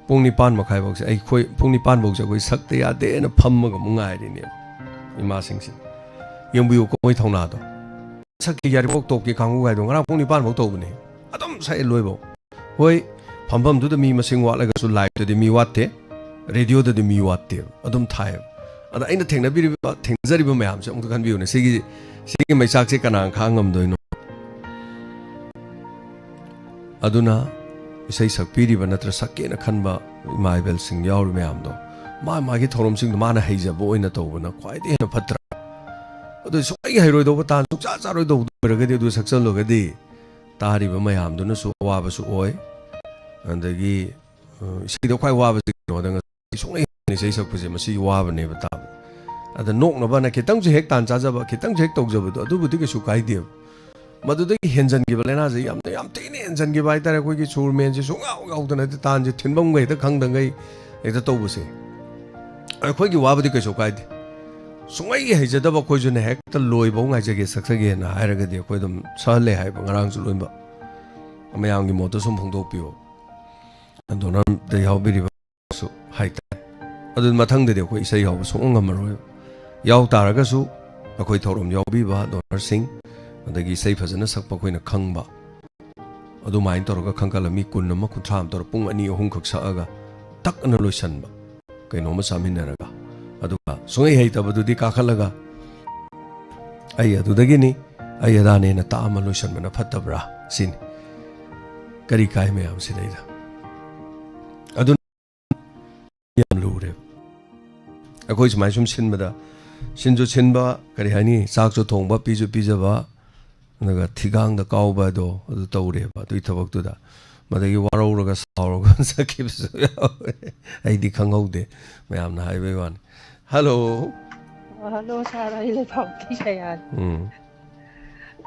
ꯄꯨꯡ ꯅꯤꯄꯥꯟ ꯃꯈꯥꯏꯐꯥꯎꯁꯦ, ꯑꯩꯈꯣꯏ ꯄꯨꯡ ꯅꯤꯄꯥꯟꯐꯧꯁꯦ ꯑꯩꯈꯣꯏ ꯁꯛꯇ ꯌꯥꯗꯦꯅ ꯐꯝꯃꯒ ꯑꯃꯨꯛ ꯉꯥꯏꯔꯤꯅꯦꯕ ꯏꯃꯥꯁꯤꯡꯁꯤꯅ꯫ ꯌꯦꯡꯕꯤꯌꯨꯀꯣ ꯃꯣꯏ ꯊꯧꯅꯥꯗꯣ꯫ ꯁꯛꯀꯤ ꯌꯥꯏꯔꯤꯄꯣꯛ ꯇꯣꯞꯀꯤ ꯀꯥꯡꯕꯨ ꯍꯥꯏꯗꯣ ꯉꯔꯥꯡ ꯄꯨꯡ ꯅꯤꯄꯥꯟ ꯐꯥꯎ ꯇꯧꯕꯅꯦ꯫ ꯑꯗꯨꯝ ꯁꯛꯑꯦ ꯂꯣꯏꯐꯥꯎ꯫ ꯍꯣꯏ, ꯐꯝꯐꯝꯗꯨꯗ ꯃꯤ ꯃꯁꯤꯡ ꯋꯥꯠꯂꯒꯁꯨ ꯂꯥꯏꯞꯇꯗꯤ ꯃꯤ ꯋꯥꯠꯇꯦ, ꯔꯦꯗꯤꯑꯣꯗꯗꯤ ꯃꯤ ꯋꯥꯠꯇꯦꯕ, ꯑꯗꯨꯝ ꯊꯥꯏꯌꯦꯕ꯫ ꯑꯗ ꯑꯩꯅ ꯊꯦꯡꯅꯕꯤꯔꯤꯕ, ꯊꯦꯡꯅꯖꯔꯤꯕ ꯃꯌꯥꯝꯁꯦ ꯑꯃꯨꯛꯇ ꯈꯟꯕꯤꯌꯨꯅꯦ, ꯁꯤꯒꯤ, ꯁꯤꯒꯤ ꯃꯩꯆꯥꯛꯁꯦ ꯀꯅꯥꯅ ꯈꯥꯡ ꯉꯝꯗꯣꯏꯅꯣ? ꯑꯗꯨꯅ ꯏꯁꯩ ꯁꯛꯄꯤꯔꯤꯕ ꯅꯠꯇ꯭ꯔ ꯁꯛꯀꯦꯅ ꯈꯟꯕ ꯏꯃꯥ ꯏꯕꯦꯜꯁꯤꯡ ꯌꯥꯎꯔꯤ ꯃꯌꯥꯝꯗꯣ, ꯃꯥ ꯃꯥꯒꯤ ꯊꯧꯔꯝꯁꯤꯡꯗꯣ ꯃꯥꯅ ꯍꯩꯖꯕ ꯑꯣꯏꯅ ꯇꯧꯕꯅ ꯈ꯭ꯋꯥꯏꯗꯒꯤ ꯍꯦꯟꯅ ꯐꯠꯇ꯭ꯔꯥ? ꯑꯗꯨ ꯁꯨꯡꯍꯩ ꯍꯩꯔꯣꯏꯗꯧꯕ, ꯇꯥꯟ ꯁꯨꯡꯆꯥ ꯆꯥꯔꯣꯏꯗꯧꯕ ꯑꯣꯏꯔꯒꯗꯤ, ꯑꯗꯨ ꯁꯛꯆꯜꯂꯒꯗꯤ ꯇꯥꯔꯤꯕ ꯃꯌꯥꯝꯗꯨꯅꯁꯨ ꯑꯋꯥꯕꯁꯨ ꯑꯣꯏ꯫ ꯑꯗꯒꯤ, ꯑ, ꯏꯁꯩꯗꯣ ꯈ꯭ꯋꯥꯏ ꯋꯥꯕꯁꯤ ꯀꯩꯅꯣꯗ ꯉꯁꯥꯏ ꯁꯨꯡꯍꯩ ꯍꯩꯅ ꯏꯁꯩ ꯁꯛꯄꯁꯦ ꯃꯁꯤ ꯋꯥꯕꯅꯦꯕ ꯇꯥꯕꯗ꯫ ꯑꯗ ꯅꯣꯛꯅꯕꯅ ꯈꯤꯇꯪꯁꯨ ꯍꯦꯛ ꯇꯥꯟ ꯆꯥꯖꯕ, ꯈꯤꯇꯪꯁꯨ ꯍꯦꯛ ꯇꯧꯖꯕꯗꯣ, ꯑꯗꯨꯕꯨꯗꯤ ꯀꯩꯁꯨ ꯀꯥꯏꯗꯦꯕ꯫ ꯃꯗꯨꯗꯒꯤ ꯍꯦꯟꯖꯟꯈꯤꯕ ꯂꯥꯏꯅꯥꯁꯦ, ꯌꯥꯝꯅ, ꯌꯥꯝ ꯊꯤꯅ ꯍꯦꯟꯖꯟꯈꯤꯕ ꯍꯥꯏꯇꯥꯔꯦ꯫ ꯑꯩꯈꯣꯏꯒꯤ ꯁꯨꯔ ꯃꯦꯟꯁꯦ ꯁꯨꯡꯌꯥꯎ ꯌꯥꯎꯗꯅ ꯍꯦꯛꯇ ꯇꯥꯟꯁꯦ ꯊꯤꯟꯐꯝꯒ ꯍꯦꯛꯇ ꯈꯪꯗꯉꯩ ꯍꯦꯛꯇ ꯇꯧꯕꯁꯦ, ꯑꯩꯈꯣꯏꯒꯤ ꯋꯥꯕꯨꯗꯤ ꯀꯩꯁꯨ ꯀꯥꯏꯗꯦ꯫ ꯁꯨꯡꯍꯩ ꯍꯩꯖꯗꯕ ꯑꯩꯈꯣꯏꯁꯨꯅꯦ ꯍꯦꯛꯇ ꯂꯣꯏꯕꯧ ꯉꯥꯏꯖꯒꯦ, ꯁꯛꯆꯒꯦꯅ ꯍꯥꯏꯔꯒꯗꯤ ꯑꯩꯈꯣꯏ ꯑꯗꯨꯝ ꯁꯛꯍꯜꯂꯦ ꯍꯥꯏꯕ ꯉꯔꯥꯡꯁꯨ ꯂꯣꯏꯅꯃꯛ꯫ ꯃꯌꯥꯝꯒꯤ ꯃꯣꯠꯇ ꯁꯨꯝ ꯐꯣꯡꯗꯣꯛꯄꯤꯌꯣ꯫ ꯗꯣꯅꯔꯗ ꯌꯥꯎꯕꯤꯔꯤꯕ ꯁꯨ ꯍꯥꯏꯇꯥꯔꯦ꯫ ꯑꯗꯨ ꯃꯊꯪꯗꯗꯤ ꯑꯩꯈꯣꯏ ꯏꯁꯩ ꯌꯥꯎꯕ ꯁꯨꯡꯉꯝ ꯉꯝꯃꯔꯣꯏ꯫ ꯌꯥꯎ ꯇꯥꯔꯒꯁꯨ ꯑꯩꯈꯣꯏ ꯊꯧꯔꯝ ꯌꯥꯎꯕꯤꯕ ꯗꯣꯅꯔꯁꯤꯡ, ꯑꯗꯒꯤ ꯏꯁꯩ ꯐꯖꯅ ꯁꯛꯄ ꯑꯩꯈꯣꯏꯅ ꯈꯪꯕ, ꯑꯗꯨꯃꯥꯏꯅ ꯇꯧꯔꯒ ꯈꯟꯒꯠꯂ ꯃꯤ ꯀꯨꯟ ꯑꯃ, ꯀꯨꯟꯊ꯭ꯔꯥ ꯑꯃ ꯇꯧꯔ ꯄꯨꯡ ꯑꯅꯤ ꯑꯍꯨꯝꯈꯛ ꯁꯛꯑꯒ ꯇꯛ ꯑꯅ ꯂꯣꯏꯁꯟꯕ, ꯀꯩꯅꯣꯝꯃ ꯆꯥꯃꯤꯟꯅꯔꯒ꯫ ꯑꯗꯨꯒ ꯁꯨꯡꯍꯩ ꯍꯩꯇꯕꯗꯨꯗꯤ ꯀꯥꯈꯠꯂꯒ "ꯑꯩ ꯑꯗꯨꯗꯒꯤꯅꯤ, ꯑꯩ ꯑꯗꯥꯅꯦꯅ" ꯇꯥꯛ ꯑꯃ ꯂꯣꯏꯁꯟꯕꯅ ꯐꯠꯇꯕ꯭ꯔꯥ ꯁꯤꯅꯤ꯫ ꯀꯔꯤ ꯀꯥꯏ ꯃꯌꯥꯝ ꯁꯤꯗꯩꯗ? ꯑꯗꯨꯅ ꯌꯥꯝ ꯂꯨꯔꯦꯕ꯫ ꯑꯩꯈꯣꯏ ꯁꯨꯃꯥꯏꯅ ꯁꯨꯝ ꯁꯤꯟꯕꯗ, ꯁꯤꯟꯁꯨ ꯁꯤꯟꯕ, ꯀꯔꯤ ꯍꯥꯏꯅꯤ, ꯆꯥꯛꯁꯨ ꯊꯣꯡꯕ, ꯄꯤꯁꯨ ꯄꯤꯖꯕ, ꯑꯗꯨꯒ ꯊꯤꯒꯥꯡꯗ ꯀꯥꯎꯕ ꯍꯥꯏꯗꯣ ꯑꯗꯨ ꯇꯧꯔꯦꯕ꯫ ꯑꯗꯨꯒꯤ ꯊꯕꯛꯇꯨꯗ ꯃꯗꯒꯤ ꯋꯥꯔꯧꯔꯒ ꯁꯥꯎꯔꯒ ꯆꯠꯈꯤꯕꯁꯨ ꯌꯥꯎꯋꯦ꯫ ꯑꯩꯗꯤ ꯈꯪꯍꯧꯗꯦ, ꯃꯌꯥꯝꯅ ꯍꯥꯏꯕꯩ ꯋꯥꯅꯤ꯫ ꯍꯜꯂꯣ꯫ ꯑꯣ, ꯍꯜꯂꯣ ꯁꯥꯔ, ꯑꯩ ꯂꯩꯐꯝ ꯀꯤꯁꯌꯥꯅꯤ꯫ ꯎꯝ꯫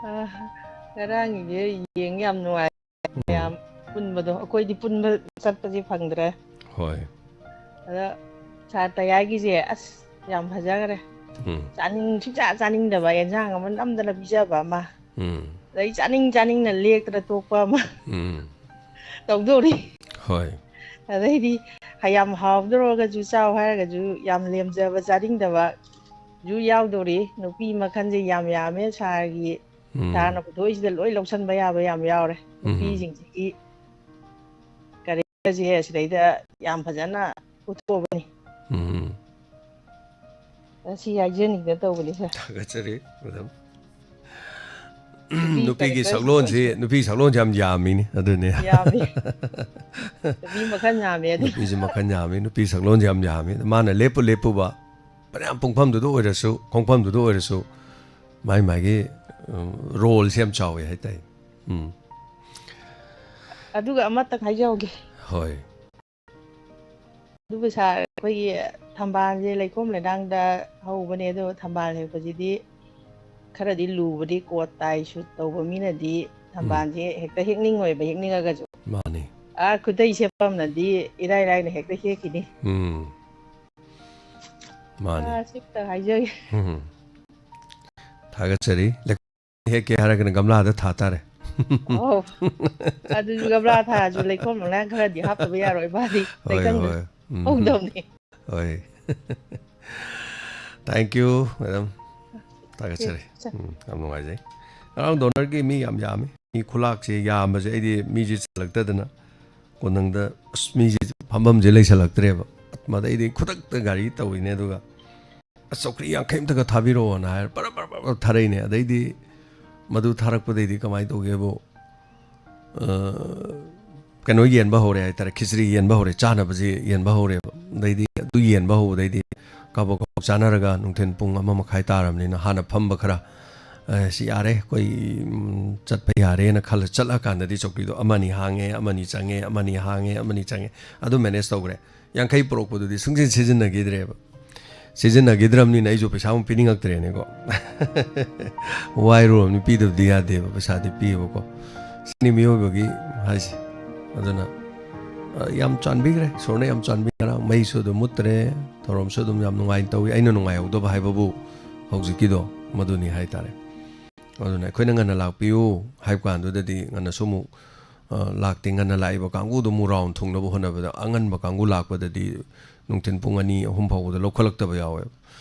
ꯑ, ꯉꯔꯥꯡꯒꯤꯁꯦ ꯌꯦꯡ ꯌꯥꯝ ꯅꯨꯡꯉꯥꯏ꯫ ꯎꯝ꯫ ꯃꯌꯥꯝ ꯄꯨꯟꯕꯗꯣ, ꯑꯩꯈꯣꯏꯗꯤ ꯄꯨꯟꯕ ꯆꯠꯄꯁꯦ ꯐꯪꯗ꯭ꯔꯦ꯫ ꯍꯣꯏ꯫ ꯑꯗ ꯁꯥꯔ ꯇꯌꯥꯏꯒꯤꯁꯦ ꯑꯁ ꯌꯥꯝ ꯐꯖꯈ꯭ꯔꯦ꯫ ꯎꯝ꯫ ꯆꯥꯅꯤꯡ-, ꯁꯨꯡꯆꯥ ꯆꯥꯅꯤꯡꯗꯕ ꯑꯦꯟꯁꯥꯡ ꯑꯃ ꯅꯝꯗꯅ ꯄꯤꯖꯕ ꯑꯃ꯫ ꯎꯝ꯫ ꯑꯗꯩ ꯆꯥꯅꯤꯡ ꯆꯥꯅꯤꯡꯅ ꯂꯦꯛꯇꯅ ꯇꯣꯛꯄ ꯑꯃ꯫ ꯎꯝ꯫ ꯇꯧꯗꯧꯔꯤ꯫ ꯍꯣꯏ꯫ ꯑꯗꯩꯗꯤ ꯌꯥꯝ ꯍꯥꯎꯗꯧꯔꯒꯁꯨ ꯆꯥꯎ ꯍꯥꯏꯔꯒꯁꯨ ꯌꯥꯝ ꯂꯦꯝꯖꯕ ꯆꯥꯅꯤꯡꯗꯕꯁꯨ ꯌꯥꯎꯗꯧꯔꯤ꯫ ꯅꯨꯄꯤ ꯃꯈꯜꯁꯦ ꯌꯥꯝ ꯌꯥꯝꯃꯦ ꯁꯥꯔꯒꯤ꯫ ꯎꯝ꯫ ꯁꯥꯔꯅ ꯄꯨꯊꯣꯛꯏꯁꯤꯗ ꯂꯣꯏ ꯂꯧꯁꯟꯕ ꯌꯥꯕ ꯌꯥꯝ ꯌꯥꯎꯔꯦ꯫ ꯎꯝ꯫ ꯅꯨꯄꯤꯁꯤꯡꯁꯤꯒꯤ ꯀꯔꯦꯛꯇꯔꯁꯦ ꯁꯤꯗꯩꯗ ꯌꯥꯝ ꯐꯖꯅ ꯎꯠꯊꯣꯛꯑꯕꯅꯤ꯫ ꯎꯝ꯫ ꯑꯁꯤ ꯍꯥꯏꯖꯅꯤꯡꯗꯅ ꯇꯧꯕꯅꯤ ꯁꯥꯔ꯫ ꯊꯥꯒꯠꯆꯔꯤ, ꯃꯦꯗꯥꯝ꯫ ꯅꯨꯄꯤꯒꯤ ꯁꯛꯂꯣꯟꯁꯤ, ꯅꯨꯄꯤ ꯁꯛꯂꯣꯟꯁꯤ ꯌꯥꯝ ꯌꯥꯝꯃꯤꯅꯤ꯫ ꯑꯗꯨꯅꯦ꯫ ꯌꯥꯝꯃꯤ꯫ ꯅꯨꯄꯤ ꯃꯈꯜ ꯌꯥꯝꯃꯤ ꯑꯗꯨ꯫ ꯅꯨꯄꯤꯁꯤ ꯃꯈꯜ ꯌꯥꯝꯃꯤ, ꯅꯨꯄꯤ ꯁꯛꯂꯣꯟꯁꯤ ꯌꯥꯝ ꯌꯥꯝꯃꯤ꯫ ꯃꯥꯅ ꯂꯦꯞꯄꯨ ꯂꯦꯞꯄꯨꯕ, ꯐꯅꯌꯥꯝ ꯄꯨꯡꯐꯝꯗꯨꯗ ꯑꯣꯏꯔꯁꯨ, ꯈꯣꯡꯐꯝꯗꯨꯗ ꯑꯣꯏꯔꯁꯨ, ꯃꯥꯏ ꯃꯥꯒꯤ, ꯎꯝ, ꯔꯣꯜꯁꯦ ꯌꯥꯝ ꯆꯥꯎꯋꯦ ꯍꯥꯏꯇꯥꯏ꯫ ꯎꯝ꯫ ꯑꯗꯨꯒ ꯑꯃꯇꯪ ꯍꯥꯏꯖꯍꯧꯒꯦ꯫ ꯍꯣꯏ꯫ ꯑꯗꯨꯕꯨ ꯁꯥꯔ, ꯑꯩꯈꯣꯏꯒꯤ ꯊꯝꯕꯥꯜꯁꯦ ꯂꯩꯈꯣꯝ ꯂꯩꯅꯥꯡꯗ ꯍꯧꯕꯅꯦ, ꯑꯗꯣ ꯊꯝꯕꯥꯜ ꯍꯦꯛꯄꯁꯤꯗꯤ ꯈꯔꯗꯤ ꯂꯨꯕꯗꯤ, ꯀꯣꯠ ꯇꯥꯏ ꯁꯨꯠ ꯇꯧꯕ ꯃꯤꯅꯗꯤ ꯎꯝ꯫ ꯊꯝꯕꯥꯜꯁꯦ ꯍꯦꯛꯇ ꯍꯦꯛꯅꯤꯡꯉꯣꯏꯕ, ꯍꯦꯛꯅꯤꯡꯉꯒꯁꯨ꯫ ꯃꯥꯅꯤ꯫ ꯑꯥ, ꯈꯨꯗꯩ ꯁꯦꯠꯄ ꯑꯃꯅꯗꯤ ꯏꯔꯥꯏ ꯂꯥꯏꯅ ꯍꯦꯛꯇ ꯍꯦꯛꯈꯤꯅꯤ꯫ ꯎꯝ꯫ ꯃꯥꯅꯤ꯫ ꯑꯥ, ꯁꯤꯈꯛꯇ ꯍꯥꯏꯖꯒꯦ꯫ ꯎꯝ꯫ ꯊꯥꯒꯠꯆꯔꯤ꯫ ꯍꯦꯛꯀꯦ ꯍꯥꯏꯔꯒꯅ ꯒꯝꯂꯥꯗ ꯊꯥ ꯇꯥꯔꯦ꯫ ꯑꯧ꯫ ꯑꯗꯨꯁꯨ ꯒꯝꯂꯥ ꯊꯥꯔꯁꯨ ꯂꯩꯈꯣꯝ ꯂꯩꯅꯥꯡ ꯈꯔꯗꯤ ꯍꯥꯞꯇꯕ ꯌꯥꯔꯣꯏ, ꯃꯥꯗꯤ ꯍꯣꯏ, ꯂꯩꯀꯪꯗ ꯍꯣꯏ꯫ ꯎꯝ꯫ ꯍꯧꯗꯕꯅꯤ꯫ ꯍꯣꯏ꯫ Thank you, madam꯫ ꯊꯥꯒꯠꯆꯔꯤ꯫ ꯁꯦ, ꯁꯦ꯫ ꯎꯝ, ꯌꯥꯝ ꯅꯨꯡꯉꯥꯏꯖꯩ꯫ ꯉꯔꯥꯡ ꯗꯣꯅꯔꯒꯤ ꯃꯤ ꯌꯥꯝ ꯌꯥꯝꯃꯤ꯫ ꯃꯤ ꯈꯨꯂꯥꯛꯁꯦ ꯌꯥꯝꯕꯁꯦ ꯑꯩꯗꯤ ꯃꯤꯁꯦ ꯆꯜꯂꯛꯇꯗꯅ ꯀꯣꯅꯨꯡꯗ ꯑꯁ ꯃꯤꯁꯦ ꯐꯝꯐꯝꯁꯦ ꯂꯩꯁꯜꯂꯛꯇ꯭ꯔꯦꯕ꯫ ꯃꯗꯩꯗꯤ ꯈꯨꯗꯛꯇ ꯒꯥꯔꯤ ꯇꯧꯔꯤꯅꯦ, ꯑꯗꯨꯒ "ꯑꯁ, ꯆꯧꯀ꯭ꯔꯤ ꯌꯥꯡꯈꯩ ꯑꯝꯇꯒ ꯊꯥꯕꯤꯔꯛꯑꯣꯅ" ꯍꯥꯏꯔ ꯄꯔꯞ ꯄꯔꯞ ꯄꯔꯞ ꯊꯥꯔꯛꯏꯅꯦ꯫ ꯑꯗꯩꯗꯤ ꯃꯗꯨ ꯊꯥꯔꯛꯄꯗꯩꯗꯤ ꯀꯃꯥꯏꯅ ꯇꯧꯒꯦꯕꯨ, ꯑ, ꯀꯩꯅꯣ ꯌꯦꯟꯕ ꯍꯧꯔꯦ ꯍꯥꯏꯇꯥꯔꯦ, ꯈꯤꯆ꯭ꯔꯤ ꯌꯦꯟꯕ ꯍꯧꯔꯦ, ꯆꯥꯅꯕꯁꯦ ꯌꯦꯟꯕ ꯍꯧꯔꯦꯕ꯫ ꯑꯗꯩꯗꯤ ꯑꯗꯨ ꯌꯦꯟꯕ ꯍꯧꯕꯗꯩꯗꯤ ꯀꯥꯕꯣꯛ ꯀꯥꯕꯣꯛ ꯆꯥꯅꯔꯒ ꯅꯨꯡꯊꯤꯜ ꯄꯨꯡ ꯑꯃ ꯃꯈꯥꯏ ꯇꯥꯔꯕꯅꯤꯅ ꯍꯥꯟꯅ ꯐꯝꯕ ꯈꯔ, "ꯑ, ꯁꯤ ꯌꯥꯔꯦ, ꯑꯩꯈꯣꯏ, ꯎꯝ, ꯆꯠꯄ ꯌꯥꯔꯦꯅ" ꯈꯜꯂ ꯆꯠꯂꯀꯥꯟꯗꯗꯤ ꯆꯧꯀ꯭ꯔꯤꯗꯣ ꯑꯃꯅꯤ ꯍꯥꯡꯉꯦ, ꯑꯃꯅꯤ ꯆꯪꯉꯦ, ꯑꯃꯅꯤ ꯍꯥꯡꯉꯦ, ꯑꯃꯅꯤ ꯆꯪꯉꯦ, ꯑꯗꯨ ꯃꯦꯅꯦꯖ ꯇꯧꯈ꯭ꯔꯦ꯫ ꯌꯥꯡꯈꯩ ꯄꯨꯔꯛꯄꯗꯨꯗꯤ ꯁꯨꯡꯁꯤꯟ ꯁꯤꯖꯤꯟꯅꯈꯤꯗ꯭ꯔꯦꯕ꯫ ꯁꯤꯖꯤꯟꯅꯈꯤꯗ꯭ꯔꯕꯅꯤꯅ ꯑꯩꯁꯨ ꯄꯩꯁꯥ ꯑꯃꯨꯛ ꯄꯤꯅꯤꯡꯉꯛꯇ꯭ꯔꯦꯅꯦꯀꯣ꯫ ꯋꯥꯏꯔꯨꯔꯕꯅꯤ, ꯄꯤꯗꯕꯗꯤ ꯌꯥꯗꯦꯕ, ꯄꯩꯁꯥꯗꯤ ꯄꯤꯌꯦꯕꯀꯣ꯫ ꯁꯤꯅꯤ ꯃꯤꯑꯣꯏꯕꯒꯤ ꯍꯥꯏꯁꯦ꯫ ꯑꯗꯨꯅ, ꯑ, ꯌꯥꯝ ꯆꯥꯟꯕꯤꯈ꯭ꯔꯦ, ꯏꯁꯣꯔꯅ ꯌꯥꯝ ꯆꯥꯟꯕꯤ-, ꯉꯔꯥꯡ ꯃꯩꯁꯨ ꯑꯗꯨꯝ ꯃꯨꯠꯇ꯭ꯔꯦ, ꯊꯧꯔꯝꯁꯨ ꯑꯗꯨꯝ ꯌꯥꯝ ꯅꯨꯡꯉꯥꯏꯅ ꯇꯧꯋꯤ꯫ ꯑꯩꯅ ꯅꯨꯡꯉꯥꯏꯍꯧꯗꯕ ꯍꯥꯏꯕꯕꯨ ꯍꯧꯖꯤꯛꯀꯤꯗꯣ ꯃꯗꯨꯅꯤ ꯍꯥꯏꯇꯥꯔꯦ꯫ ꯑꯗꯨꯅ ꯑꯩꯈꯣꯏꯅ ꯉꯟꯅ ꯂꯥꯛꯄꯤꯌꯨ ꯍꯥꯏꯕ ꯀꯥꯟꯗꯨꯗꯗꯤ ꯉꯟꯅꯁꯨ ꯑꯃꯨꯛ, ꯑ, ꯂꯥꯛꯇꯦ꯫ ꯉꯟꯅ ꯂꯥꯛꯏꯕ ꯀꯥꯡꯕꯨꯗꯣ ꯑꯃꯨꯛ ꯔꯥꯎꯟ ꯊꯨꯡꯅꯕ ꯍꯣꯠꯅꯕꯗ ꯑꯉꯟꯕ ꯀꯥꯡꯕꯨ ꯂꯥꯛꯄꯗꯗꯤ ꯅꯨꯡꯊꯤꯜ ꯄꯨꯡ ꯑꯅꯤ, ꯑꯍꯨꯝ ꯐꯥꯎꯕꯗ ꯂꯧꯈꯠꯂꯛꯇꯕ ꯌꯥꯎꯋꯦꯕ꯫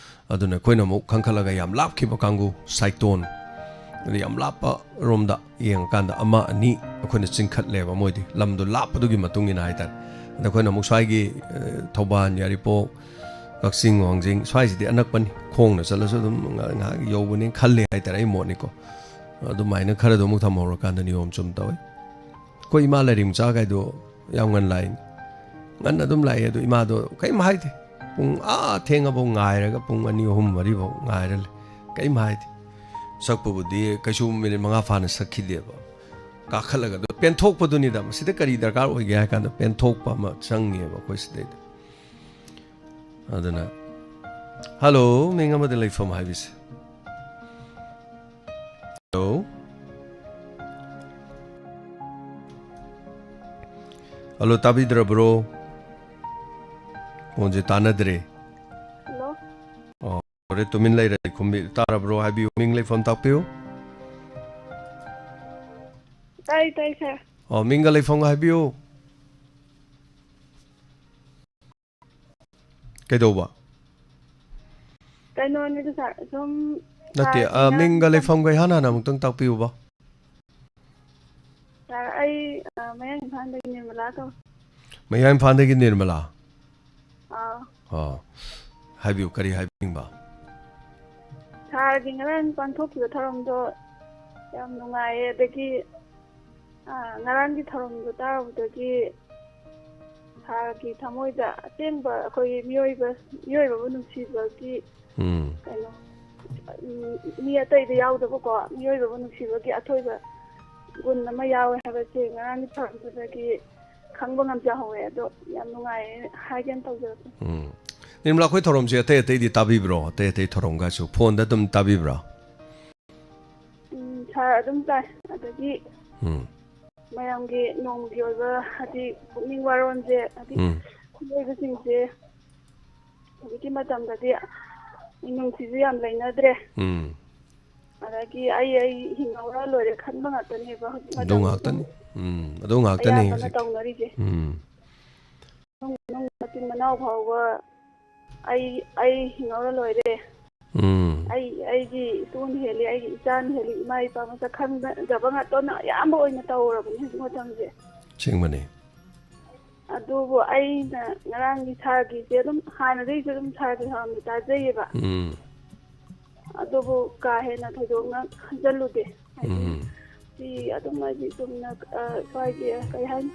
ꯑꯗꯨꯅ ꯑꯩꯈꯣꯏꯅ ꯑꯃꯨꯛ ꯈꯟꯈꯠꯂꯒ ꯌꯥꯝ ꯂꯥꯞꯈꯤꯕ ꯀꯥꯡꯕꯨ, ꯁꯥꯏꯇꯣꯟ, ꯑꯗꯩ ꯌꯥꯝ ꯂꯥꯞꯄ ꯔꯣꯝꯗ ꯌꯦꯡꯉꯀꯥꯟꯗ ꯑꯃ, ꯑꯅꯤ ꯑꯩꯈꯣꯏꯅ ꯆꯤꯡꯈꯠꯂꯦꯕ꯫ ꯃꯣꯏꯗꯤ ꯂꯝꯗꯣ ꯂꯥꯞꯄꯗꯨꯒꯤ ꯃꯇꯨꯡ ꯏꯟꯅ ꯍꯥꯏꯇꯥꯔꯦ꯫ ꯑꯗ ꯑꯩꯈꯣꯏꯅ ꯑꯃꯨꯛ ꯁ꯭ꯋꯥꯏꯒꯤ, ꯑ, ꯊꯧꯕꯥꯜ, ꯌꯥꯏꯔꯤꯄꯣꯛ, ꯀꯛꯆꯤꯡ, ꯋꯥꯡꯖꯤꯡ ꯁ꯭ꯋꯥꯏꯁꯤꯗꯤ ꯑꯅꯛꯄꯅꯤ, ꯈꯣꯡꯅ ꯆꯠꯂꯁꯨ ꯑꯗꯨꯝ ꯉꯥꯏꯍꯥꯛ, ꯉꯥꯏꯍꯥꯛ ꯌꯧꯕꯅꯤ ꯈꯜꯂꯦ ꯍꯥꯏꯇꯥꯔꯦ, ꯑꯩ ꯃꯣꯠꯅꯤꯀꯣ꯫ ꯑꯗꯨꯃꯥꯏꯅ ꯈꯔꯗꯣ ꯑꯃꯨꯛ ꯊꯝꯍꯧꯔꯀꯥꯟꯗ ꯅꯤꯌꯣꯝ ꯆꯨꯝ ꯇꯧꯋꯤ꯫ ꯑꯩꯈꯣꯏ ꯏꯃꯥ ꯂꯥꯏꯔꯤꯛ ꯃꯆꯥꯈꯩꯗꯣ ꯌꯥꯝ ꯉꯟꯅ ꯂꯥꯛꯏꯅꯤ꯫ ꯉꯟꯅ ꯑꯗꯨꯝ ꯂꯥꯛꯑꯦ, ꯑꯗꯣ ꯏꯃꯥꯗꯣ ꯀꯔꯤꯝ ꯍꯥꯏꯗꯦ꯫ ꯄꯨꯡ ꯑꯥ ꯊꯦꯡꯉꯐꯥꯎ ꯉꯥꯏꯔꯒ ꯄꯨꯡ ꯑꯅꯤ, ꯑꯍꯨꯝ, ꯃꯔꯤꯐꯥꯎ ꯉꯥꯏꯔ ꯂꯩ꯫ ꯀꯔꯤꯝ ꯍꯥꯏꯗꯦ꯫ ꯁꯛꯄꯕꯨꯗꯤ ꯀꯩꯁꯨ ꯃꯤꯅꯤꯠ ꯃꯉꯥ ꯐꯥꯅ ꯁꯛꯈꯤꯗꯦꯕ꯫ ꯀꯥꯈꯠꯂꯒ ꯑꯗꯣ ꯄꯦꯟꯊꯣꯛꯄꯗꯨꯅꯤꯗ꯫ ꯃꯁꯤꯗ ꯀꯔꯤ ꯗꯔꯀꯥꯔ ꯑꯣꯏꯒꯦ ꯍꯥꯏ ꯀꯥꯟꯗ ꯄꯦꯟꯊꯣꯛꯄ ꯑꯃ ꯆꯪꯉꯦꯕ ꯑꯩꯈꯣꯏ ꯁꯤꯗꯩꯗ꯫ ꯑꯗꯨꯅ, ꯍꯜꯂꯣ, ꯃꯤꯡ ꯑꯃꯗ ꯂꯩꯐꯝ ꯍꯥꯏꯕꯤꯁꯦ꯫ ꯍꯜꯂꯣ? ꯍꯜꯂꯣ, ꯇꯥꯕꯤꯗ꯭ꯔꯕ꯭ꯔꯣ? ꯐꯣꯟꯁꯦ ꯇꯥꯟꯅꯗ꯭ꯔꯦ꯫ ꯍꯜꯂꯣ? ꯑꯣ, ꯍꯣꯔꯦꯟ ꯇꯨꯃꯤꯟ ꯂꯩꯔꯗꯤ ꯈꯨꯝꯕꯤ-, ꯇꯥꯔꯕ꯭ꯔꯣ? ꯍꯥꯏꯕꯤꯌꯨ, ꯃꯤꯡ ꯂꯩꯐꯝ ꯇꯥꯛꯄꯤꯌꯨ꯫ ꯇꯥꯏ, ꯇꯥꯏ, ꯁꯥꯔ꯫ ꯑꯣ, ꯃꯤꯡꯒ ꯂꯩꯐꯝꯒ ꯍꯥꯏꯕꯤꯌꯨ꯫ ꯀꯩꯗꯧꯕ? ꯀꯩꯅꯣꯅꯤꯗ, ꯁꯥꯔ, ꯁꯨꯝ ꯅꯠꯇꯦ, ꯁꯥꯔꯒꯤ ꯑ, ꯃꯤꯡꯒ ꯉꯔꯥꯡ ꯂꯩꯐꯝꯒ ꯏꯍꯥꯟ ꯍꯥꯟꯅ ꯑꯃꯨꯛꯇꯪ ꯇꯥꯛꯄꯤꯌꯨꯕ꯫ ꯁꯥꯔ, ꯑꯩ, ꯑ, ꯃꯌꯥꯡ ꯏꯝꯐꯥꯜꯗꯒꯤ ꯅꯤꯔꯃꯂꯥ ꯀꯧꯏ꯫ ꯃꯌꯥꯡ ꯏꯝꯐꯥꯜꯗꯒꯤ ꯅꯤꯔꯃꯂꯥ? ꯑꯥ꯫ ꯑꯣ꯫ ꯍꯥꯏꯕꯤꯌꯨ, ꯀꯔꯤ ꯍꯥꯏꯕꯤꯅꯤꯡꯕ? ꯁꯥꯔꯒꯤ ꯉꯔꯥꯡ ꯄꯥꯡꯊꯣꯛꯈꯤꯕ ꯊꯧꯔꯝꯗꯣ ꯌꯥꯝ ꯅꯨꯡꯉꯥꯏꯌꯦ, ꯑꯗꯒꯤ ꯑꯥ, ꯉꯔꯥꯡꯒꯤ ꯊꯧꯔꯝꯗꯣ ꯇꯥꯔꯨꯕꯗꯒꯤ ꯁꯥꯔꯒꯤ ꯊꯃꯣꯏꯗ ꯑꯁꯦꯡꯕ ꯑꯩꯈꯣꯏꯒꯤ ꯃꯤꯑꯣꯏꯕ, ꯃꯤꯑꯣꯏꯕꯕꯨ ꯅꯨꯡꯁꯤꯕꯒꯤ ꯎꯝ꯫ ꯀꯩꯅꯣ, ꯎꯝ, ꯃꯤ ꯑꯇꯩꯗ ꯌꯥꯎꯗꯕꯀꯣ, ꯃꯤꯑꯣꯏꯕꯕꯨ ꯅꯨꯡꯁꯤꯕꯒꯤ ꯑꯊꯣꯏꯕ ꯒꯨꯟ ꯑꯃ ꯌꯥꯎꯋꯦ ꯍꯥꯏꯕꯁꯦ ꯉꯔꯥꯡꯒꯤ ꯊꯧꯔꯝꯗꯨꯗꯒꯤ ꯈꯪꯕ ꯉꯝꯖꯍꯧꯋꯦ꯫ ꯑꯗꯣ ꯌꯥꯝ ꯅꯨꯡꯉꯥꯏꯌꯦ ꯍꯥꯏꯒꯦꯅ ꯇꯧꯖꯔꯛꯄꯅꯦ꯫ ꯎꯝ꯫ ꯅꯤꯔꯃꯂꯥ, ꯑꯩꯈꯣꯏ ꯊꯧꯔꯝꯁꯦ ꯑꯇꯩ ꯑꯇꯩꯗꯤ ꯇꯥꯕꯤꯕ꯭ꯔꯣ? ꯑꯇꯩ ꯑꯇꯩ ꯊꯧꯔꯝꯒꯁꯨ ꯐꯣꯟꯗ ꯑꯗꯨꯝ ꯇꯥꯕꯤꯕ꯭ꯔꯣ? ꯎꯝ, ꯁꯥꯔ ꯑꯗꯨꯝ ꯇꯥꯏ꯫ ꯑꯗꯒꯤ ꯎꯝ꯫ ꯃꯌꯥꯝꯒꯤ ꯅꯣꯡꯃꯒꯤ ꯑꯣꯏꯕ, ꯍꯥꯏꯗꯤ, ꯄꯨꯛꯅꯤꯡ ꯋꯥꯔꯣꯟꯁꯦ, ꯍꯥꯏꯗꯤ, ꯎꯝ꯫ ꯃꯤꯑꯣꯏꯕꯁꯤꯡꯁꯦ ꯍꯧꯖꯤꯛꯀꯤ ꯃꯇꯝꯗꯗꯤ ꯃꯤꯅꯨꯡꯁꯤꯁꯨ ꯌꯥꯝ ꯂꯩꯅꯗ꯭ꯔꯦ꯫ ꯎꯝ꯫ ꯑꯗꯒꯤ ꯑꯩ, ꯑꯩ ꯍꯤꯡꯍꯧꯔ ꯂꯣꯏꯔꯦ ꯈꯟꯕ ꯉꯥꯛꯇꯅꯦꯕ ꯍꯧꯖꯤꯛ ꯑꯗꯨ ꯃꯇꯝꯗ ꯉꯥꯛꯇꯅꯤ꯫ ꯎꯝ, ꯑꯗꯨ ꯉꯥꯛꯇꯅꯤ ꯑꯌꯥꯝꯕꯅ ꯍꯧꯖꯤꯛ꯫ ꯇꯧꯅꯔꯤꯁꯦ꯫ ꯎꯝ꯫ ꯏꯃꯨꯡ ꯃꯅꯨꯡ ꯃꯆꯤꯟ ꯃꯅꯥꯎ ꯐꯥꯎꯕ ꯑꯩ, ꯑꯩ ꯍꯤꯡꯍꯧꯔ ꯂꯣꯏꯔꯦ꯫ ꯎꯝ꯫ ꯑꯩ, ꯑꯩꯒꯤ ꯏꯇꯨꯅ ꯍꯦꯜꯂꯤ, ꯑꯩꯒꯤ ꯏꯆꯥꯅ ꯍꯦꯜꯂꯤ, ꯏꯃꯥ ꯏꯄꯥ ꯃꯁꯛ ꯈꯪꯗꯖꯕ ꯉꯥꯛꯇꯅ ꯑꯌꯥꯝꯕ ꯑꯣꯏꯅ ꯇꯧꯔꯕꯅꯤ ꯍꯧꯖꯤꯛ ꯃꯇꯝꯁꯦ꯫ ꯑꯁꯦꯡꯕꯅꯤ꯫ ꯑꯗꯨꯕꯨ ꯑꯩꯅ ꯉꯔꯥꯡꯒꯤ ꯁꯥꯔꯒꯤꯁꯦ ꯑꯗꯨꯝ ꯍꯥꯟꯅꯗꯒꯤꯁꯨ ꯑꯗꯨꯝ ꯁꯥꯔꯒꯤ ꯊꯧꯔꯝꯗꯤ ꯇꯥꯖꯩꯌꯦꯕ꯫ ꯎꯝ꯫ ꯑꯗꯨꯕꯨ ꯀꯥ ꯍꯦꯟꯅ ꯊꯣꯏꯗꯣꯛꯅ ꯈꯟꯖꯜꯂꯨꯗꯦ꯫ ꯍꯥꯏꯗꯤ, ꯎꯝ꯫ ꯁꯤ ꯑꯗꯨꯝ, ꯍꯥꯏꯗꯤ, ꯆꯨꯝꯅ, ꯑ, ꯁ꯭ꯋꯥꯏꯒꯤ, ꯀꯩ ꯍꯥꯏꯅꯤ,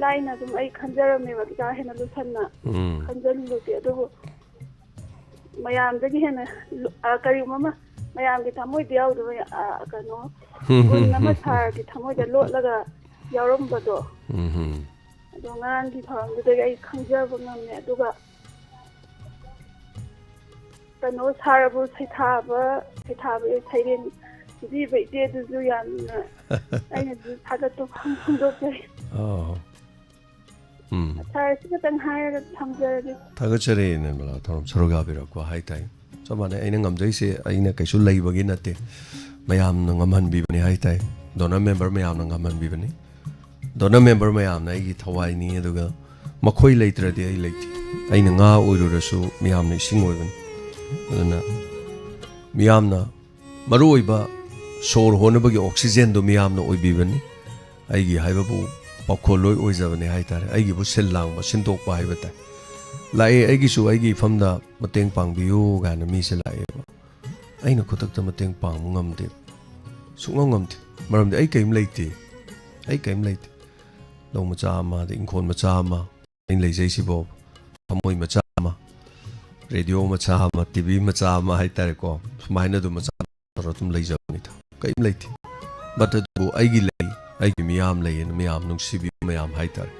ꯂꯥꯏꯅ ꯑꯗꯨꯝ ꯑꯩ ꯈꯟꯖꯔꯝꯃꯦꯕ, ꯀꯥ ꯍꯦꯟꯅ ꯂꯨꯁꯟꯅ ꯎꯝ꯫ ꯈꯟꯖꯜꯂꯨꯗꯦ꯫ ꯑꯗꯨꯕꯨ ꯃꯌꯥꯝꯗꯒꯤ ꯍꯦꯟꯅ ꯂꯨ-, ꯑ, ꯀꯔꯤꯒꯨꯝꯕ ꯑꯃ ꯃꯌꯥꯝꯒꯤ ꯊꯃꯣꯏꯗ ꯌꯥꯎꯗꯕ, ꯑ, ꯀꯩꯅꯣ, ꯒꯨꯟ ꯑꯃ ꯁꯥꯔꯒꯤ ꯊꯃꯣꯏꯗ ꯂꯣꯠꯂꯒ ꯌꯥꯎꯔꯝꯕꯗꯣ, ꯎꯝ꯫ ꯑꯗꯣ ꯉꯔꯥꯡꯒꯤ ꯊꯧꯔꯝꯗꯨꯗꯒꯤ ꯑꯩ ꯈꯪꯖꯕ ꯉꯝꯃꯦ꯫ ꯑꯗꯨꯒ ꯀꯩꯅꯣ ꯁꯥꯔꯕꯨ ꯁꯩꯊꯥꯕ, ꯁꯩꯊꯥꯕ, ꯁꯩꯔꯦꯡ ꯄꯤꯕꯤꯕ ꯏꯆꯦꯗꯨꯁꯨ ꯌꯥꯝꯅ ꯑꯩꯅꯁꯨ ꯊꯥꯒꯠꯄ ꯐꯣꯡ-, ꯐꯣꯡꯗꯣꯛꯆꯔꯤ꯫ ꯑꯣ꯫ ꯎꯝ꯫ ꯁꯥꯔ, ꯁꯤ ꯈꯛꯇꯪ ꯍꯥꯏꯔꯒ ꯊꯝꯖꯔꯒꯦ꯫ ꯊꯥꯒꯠꯆꯔꯤ, ꯅꯤꯔꯃꯂꯥ, ꯊꯧꯔꯝ ꯁꯔꯨꯛ ꯌꯥꯕꯤꯔꯛꯄ ꯍꯥꯏ ꯇꯥꯏ꯫ ꯆꯞ ꯃꯥꯟꯅꯩ, ꯑꯩꯅ ꯉꯝꯖꯩꯁꯦ ꯑꯩꯅ ꯀꯩꯁꯨ ꯂꯩꯕꯒꯤ ꯅꯠꯇꯦ, ꯃꯌꯥꯝꯅ ꯉꯝꯍꯟꯕꯤꯕꯅꯤ ꯍꯥꯏ ꯇꯥꯏ, ꯗꯣꯅꯔ ꯃꯦꯝꯕꯔ ꯃꯌꯥꯝꯅ ꯉꯝꯍꯟꯕꯤꯕꯅꯤ꯫ ꯗꯣꯅꯔ ꯃꯦꯝꯕꯔ ꯃꯌꯥꯝꯅ ꯑꯩꯒꯤ ꯊꯋꯥꯏꯅꯤ, ꯑꯗꯨꯒ ꯃꯈꯣꯏ ꯂꯩꯇ꯭ꯔꯗꯤ ꯑꯩ ꯂꯩꯇꯦ꯫ ꯑꯩꯅ ꯉꯥ ꯑꯣꯏꯔꯨꯔꯁꯨ ꯃꯤꯌꯥꯝꯅ ꯏꯁꯤꯡ ꯑꯣꯏꯕꯅꯤ꯫ ꯑꯗꯨꯅ ꯃꯤꯌꯥꯝꯅ ꯃꯔꯨꯑꯣꯏꯕ ꯁꯣꯔ ꯍꯣꯟꯅꯕꯒꯤ ꯑꯣꯛꯁꯤꯖꯦꯟꯗꯣ ꯃꯤꯌꯥꯝꯅ ꯑꯣꯏꯕꯤꯕꯅꯤ꯫ ꯑꯩꯒꯤ ꯍꯥꯏꯕꯕꯨ ꯄꯥꯎꯈꯣꯜ ꯂꯣꯏ ꯑꯣꯏꯖꯕꯅꯤ ꯍꯥꯏ ꯇꯥꯔꯦ꯫ ꯑꯩꯒꯤꯕꯨ ꯁꯤꯜ ꯂꯥꯡꯕ, ꯁꯤꯟꯗꯣꯛꯄ ꯍꯥꯏꯕ ꯇꯥꯏ꯫ ꯂꯥꯛꯑꯦ, ꯑꯩꯒꯤꯁꯨ ꯑꯩꯒꯤ ꯏꯐꯝꯗ ꯃꯇꯦꯡ ꯄꯥꯡꯕꯤꯌꯨ ꯀꯥꯏꯅ ꯃꯤꯁꯦ ꯂꯥꯛꯑꯦꯕ꯫ ꯑꯩꯅ ꯈꯨꯗꯛꯇ ꯃꯇꯦꯡ ꯄꯥꯡꯕ ꯉꯝꯗꯦ, ꯁꯨꯡꯉꯝ ꯉꯝꯗꯦ꯫ ꯃꯔꯝꯗꯤ ꯑꯩ ꯀꯔꯤꯝ ꯂꯩꯇꯦ, ꯑꯩ ꯀꯔꯤꯝ ꯂꯩꯇꯦ꯫ ꯂꯧ ꯃꯆꯥ ꯑꯃ, ꯑꯗꯩ ꯏꯪꯈꯣꯜ ꯃꯆꯥ ꯑꯃ, ꯑꯩꯅ ꯂꯩꯖꯩꯁꯤꯕꯣ, ꯊꯃꯣꯏ ꯃꯆꯥ ꯑꯃ, ꯔꯦꯗꯤꯑꯣ ꯃꯆꯥ ꯑꯃ, ꯇꯤ ꯚꯤ ꯃꯆꯥ ꯑꯃ ꯍꯥꯏ ꯇꯥꯔꯦꯀꯣ, ꯁꯨꯃꯥꯏꯅ ꯑꯗꯨꯝ ꯃꯆꯥ ꯇꯧꯔ ꯑꯗꯨꯝ ꯂꯩꯖꯕꯅꯤꯗ, ꯀꯔꯤꯝ ꯂꯩꯇꯦ꯫ But ꯑꯗꯨꯕꯨ ꯑꯩꯒꯤ ꯂꯩ, ꯑꯩꯒꯤ ꯃꯤꯌꯥꯝ ꯂꯩꯌꯦꯅ ꯃꯌꯥꯝ ꯅꯨꯡꯁꯤꯕꯤꯕ ꯃꯌꯥꯝ ꯍꯥꯏ ꯇꯥꯔꯦ꯫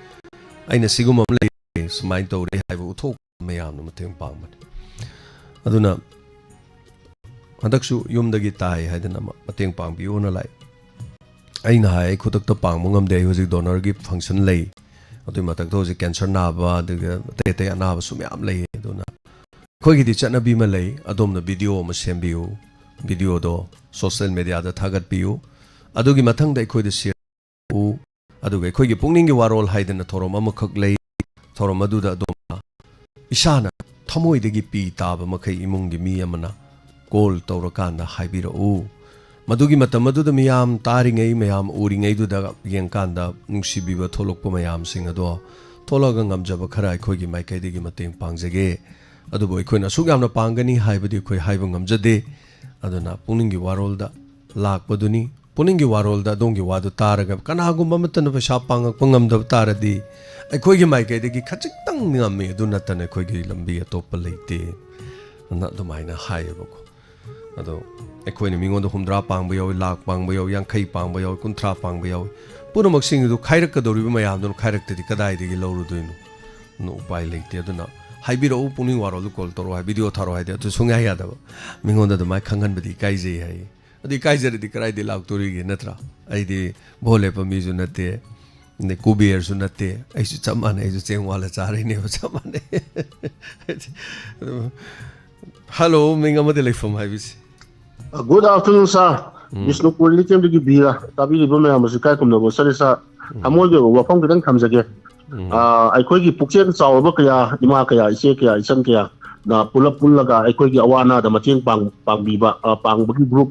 ꯑꯩꯅ ꯁꯤꯒꯨꯝꯕ ꯑꯃ ꯂꯩꯔꯦ, ꯁꯨꯃꯥꯏꯅ ꯇꯧꯔꯦ ꯍꯥꯏꯕ ꯎꯠꯊꯣꯛ ꯃꯌꯥꯝꯅ ꯃꯇꯦꯡ ꯄꯥꯡꯕꯅꯤ꯫ ꯑꯗꯨꯅ ꯍꯟꯗꯛꯁꯨ ꯌꯨꯝꯗꯒꯤ ꯇꯥꯏ ꯍꯥꯏꯗꯅ ꯃ-, ꯃꯇꯦꯡ ꯄꯥꯡꯕꯤꯌꯨꯅ ꯂꯥꯛꯏ꯫ ꯑꯩꯅ ꯍꯥꯏ, ꯑꯩ ꯈꯨꯗꯛꯇ ꯄꯥꯡꯕ ꯉꯝꯗꯦ, ꯑꯩ ꯍꯧꯖꯤꯛ ꯗꯣꯅꯔꯒꯤ ꯐꯪꯁꯟ ꯂꯩ, ꯑꯗꯨꯒꯤ ꯃꯊꯛꯇ ꯍꯧꯖꯤꯛ ꯀꯦꯟꯁꯔ ꯅꯥꯕ, ꯑꯗꯨꯒ ꯑꯇꯩ ꯑꯇꯩ ꯑꯅꯥꯕꯁꯨ ꯃꯌꯥꯝ ꯂꯩꯌꯦ꯫ ꯑꯗꯨꯅ ꯑꯩꯈꯣꯏꯒꯤꯗꯤ ꯆꯠꯅꯕꯤ ꯑꯃ ꯂꯩ, ꯑꯗꯣꯝꯅ ꯚꯤꯗꯤꯑꯣ ꯑꯃ ꯁꯦꯝꯕꯤꯌꯨ, ꯚꯤꯗꯤꯑꯣꯗꯣ ꯁꯣꯁꯦꯜ ꯃꯦꯗꯤꯌꯥꯗ ꯊꯥꯒꯠꯄꯤꯌꯨ, ꯑꯗꯨꯒꯤ ꯃꯊꯪꯗ ꯑꯩꯈꯣꯏꯗ ꯁꯤꯌꯔ ꯎ꯫ ꯑꯗꯨꯒ ꯑꯩꯈꯣꯏꯒꯤ ꯄꯨꯛꯅꯤꯡꯒꯤ ꯋꯥꯔꯣꯜ ꯍꯥꯏꯗꯅ ꯊꯧꯔꯝ ꯑꯃꯈꯛ ꯂꯩ꯫ ꯊꯧꯔꯝ ꯑꯗꯨꯗ ꯑꯗꯣꯝꯅ ꯏꯁꯥꯅ ꯊꯃꯣꯏꯗꯒꯤ ꯄꯤ ꯇꯥꯕ ꯃꯈꯩ ꯏꯃꯨꯡꯒꯤ ꯃꯤ ꯑꯃꯅ ꯀꯣꯜ ꯇꯧꯔꯀꯥꯟꯗ ꯍꯥꯏꯕꯤꯔꯛꯎ꯫ ꯃꯗꯨꯒꯤ ꯃꯇꯝ ꯑꯗꯨꯗ ꯃꯤꯌꯥꯝ ꯇꯥꯔꯤꯉꯩ, ꯃꯌꯥꯝ ꯎꯔꯤꯉꯩꯗꯨꯗ ꯌꯦꯡꯀꯥꯟꯗ ꯅꯨꯡꯁꯤꯕꯤꯕ ꯊꯣꯛꯂꯛꯄ ꯃꯌꯥꯝꯁꯤꯡ ꯑꯗꯣ ꯊꯣꯛꯂꯛꯑꯒ ꯉꯝꯖꯕ ꯈꯔ ꯑꯩꯈꯣꯏꯒꯤ ꯃꯥꯏꯀꯩꯗꯒꯤ ꯃꯇꯦꯡ ꯄꯥꯡꯖꯒꯦ꯫ ꯑꯗꯨꯕꯨ ꯑꯩꯈꯣꯏꯅ ꯑꯁꯨꯛ ꯌꯥꯝꯅ ꯄꯥꯡꯒꯅꯤ ꯍꯥꯏꯕꯗꯤ ꯑꯩꯈꯣꯏ ꯍꯥꯏꯕ ꯉꯝꯖꯗꯦ꯫ ꯑꯗꯨꯅ ꯄꯨꯛꯅꯤꯡꯒꯤ ꯋꯥꯔꯣꯜꯗ ꯂꯥꯛꯄꯗꯨꯅꯤ꯫ ꯄꯨꯛꯅꯤꯡꯒꯤ ꯋꯥꯔꯣꯜꯗ ꯑꯗꯣꯝꯒꯤ ꯋꯥꯗꯨ ꯇꯥꯔꯒ ꯀꯅꯥꯒꯨꯝꯕ ꯑꯃꯠꯇꯅ ꯄꯩꯁꯥ ꯄꯥꯡꯉꯛꯄ ꯉꯝꯗꯕ ꯇꯥꯔꯗꯤ ꯑꯩꯈꯣꯏꯒꯤ ꯃꯥꯏꯀꯩꯗꯒꯤ ꯈꯖꯤꯛꯇꯪ ꯉꯝꯃꯤ, ꯑꯗꯨ ꯅꯠꯇꯅ ꯑꯩꯈꯣꯏꯒꯤ ꯂꯝꯕꯤ ꯑꯇꯣꯞꯄ ꯂꯩꯇꯦ ꯑꯅ ꯑꯗꯨꯃꯥꯏꯅ ꯍꯥꯏꯌꯦꯕꯀꯣ꯫ ꯑꯗꯣ ꯑꯩꯈꯣꯏꯅ ꯃꯤꯉꯣꯟꯗ ꯍꯨꯝꯗ꯭ꯔꯥ ꯄꯥꯡꯕ ꯌꯥꯎꯏ, ꯂꯥꯛ ꯄꯥꯡꯕ ꯌꯥꯎꯏ, ꯌꯥꯡꯈꯩ ꯄꯥꯡꯕ ꯌꯥꯎꯏ, ꯀꯨꯟꯊ꯭ꯔꯥ ꯄꯥꯡꯕ ꯌꯥꯎꯏ꯫ ꯄꯨꯝꯅꯃꯛꯁꯤꯡ ꯑꯗꯨ ꯈꯥꯏꯔꯛꯀꯗꯧꯔꯤꯕ ꯃꯌꯥꯝꯗꯨꯅ ꯈꯥꯏꯔꯛꯇꯗꯤ ꯀꯗꯥꯏꯗꯒꯤ ꯂꯧꯔꯨꯗꯣꯏꯅꯣ? ꯑꯗꯨꯅ ꯎꯄꯥꯏ ꯂꯩꯇꯦ꯫ ꯑꯗꯨꯅ ꯍꯥꯏꯕꯤꯔꯛꯎ, ꯄꯨꯛꯅꯤꯡ ꯋꯥꯔꯣꯜꯗꯨ ꯀꯣꯜ ꯇꯧꯔꯛꯑꯣ ꯍꯥꯏ, ꯚꯤꯗꯤꯑꯣ ꯊꯥꯔꯛꯑꯣ ꯍꯥꯏꯗꯤ ꯑꯗꯨ ꯁꯨꯡꯌꯥ ꯌꯥꯗꯕ꯫ ꯃꯤꯉꯣꯟꯗ ꯑꯗꯨꯃꯥꯏꯅ ꯈꯪꯍꯟꯕꯗꯤ ꯏꯀꯥꯏꯖꯩ ꯍꯥꯏ꯫ ꯑꯗꯨ ꯏꯀꯥꯏꯖꯔꯗꯤ ꯀꯗꯥꯏꯗꯒꯤ ꯂꯥꯛꯇꯣꯔꯤꯒꯦ, ꯅꯠꯇ꯭ꯔꯥ? ꯑꯩꯗꯤ ꯚꯣꯠ ꯂꯦꯞꯄ ꯃꯤꯁꯨ ꯅꯠꯇꯦ, ꯑꯗꯩ ꯀꯨꯕꯦꯔꯁꯨ ꯅꯠꯇꯦ꯫ ꯑꯩꯁꯨ ꯆꯞ ꯃꯥꯟꯅꯩ, ꯑꯩꯁꯨ ꯆꯦꯡ ꯋꯥꯜꯂ ꯆꯥꯔꯤꯅꯦꯕ, ꯆꯞ ꯃꯥꯟꯅꯩ꯫ ꯑꯗꯨ, ꯍꯜꯂꯣ, ꯃꯤꯡ ꯑꯃꯗꯤ ꯂꯩꯐꯝ ꯍꯥꯏꯕꯤꯁꯤ꯫ Good afternoon, sir. ꯎꯝ꯫ ꯕꯤꯁꯅꯨꯄꯨꯔ ꯂꯤꯀꯦꯟꯗꯒꯤ ꯕꯤꯔ꯫ ꯇꯥꯕꯤꯔꯤꯕ ꯃꯌꯥꯝ ꯑꯁꯤ ꯏꯀꯥꯏ ꯈꯨꯝꯅꯕ ꯆꯠꯂꯤ, sir꯫ ꯎꯝ꯫ ꯊꯃꯣꯏꯒꯤ ꯑꯣꯏꯕ ꯋꯥꯐꯝ ꯈꯤꯇꯪ ꯊꯝꯖꯒꯦ꯫ ꯎꯝ꯫ ꯑ, ꯑꯩꯈꯣꯏꯒꯤ ꯄꯨꯛꯆꯦꯜ ꯆꯥꯎꯔꯕ ꯀꯌꯥ, ꯏꯃꯥ ꯀꯌꯥ, ꯏꯆꯦ ꯀꯌꯥ, ꯏꯆꯟ ꯀꯌꯥ ꯅ ꯄꯨꯂꯞ ꯄꯨꯜꯂꯒ ꯑꯩꯈꯣꯏꯒꯤ ꯑꯋꯥ ꯑꯅꯥꯗ ꯃꯇꯦꯡ ꯄꯥꯡ-, ꯄꯥꯡꯕꯤꯕ, ꯑ, ꯄꯥꯡꯕꯒꯤ group,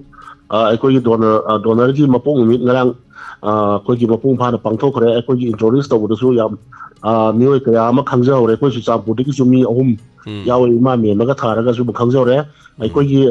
ꯑ, ꯑꯩꯈꯣꯏꯒꯤ donor, ꯑ, donorꯒꯤ ꯃꯄꯣꯛ ꯅꯨꯃꯤꯠ ꯉꯔꯥꯡ, ꯑ, ꯑꯩꯈꯣꯏꯒꯤ ꯃꯄꯨꯡ ꯐꯥꯅ ꯄꯥꯡꯊꯣꯛꯈ꯭ꯔꯦ꯫ ꯑꯩꯈꯣꯏꯒꯤ introduce ꯇꯧꯕꯗꯁꯨ ꯌꯥꯝ, ꯑ, ꯃꯤꯑꯣꯏ ꯀꯌꯥ ꯑꯃ ꯈꯪꯖꯍꯧꯔꯦ꯫ ꯑꯩꯈꯣꯏ ꯆꯨꯔꯆꯥꯟꯄꯨꯔꯗꯒꯤꯁꯨ ꯃꯤ ꯑꯍꯨꯝ ꯎꯝ꯫ ꯌꯥꯎꯋꯦ, ꯏꯃꯥ ꯃꯦꯝꯃꯒ ꯊꯥꯔꯒꯁꯨ ꯑꯗꯨꯝ ꯈꯪꯖꯍꯧꯔꯦ꯫ ꯎꯝ꯫ ꯑꯩꯈꯣꯏꯒꯤ,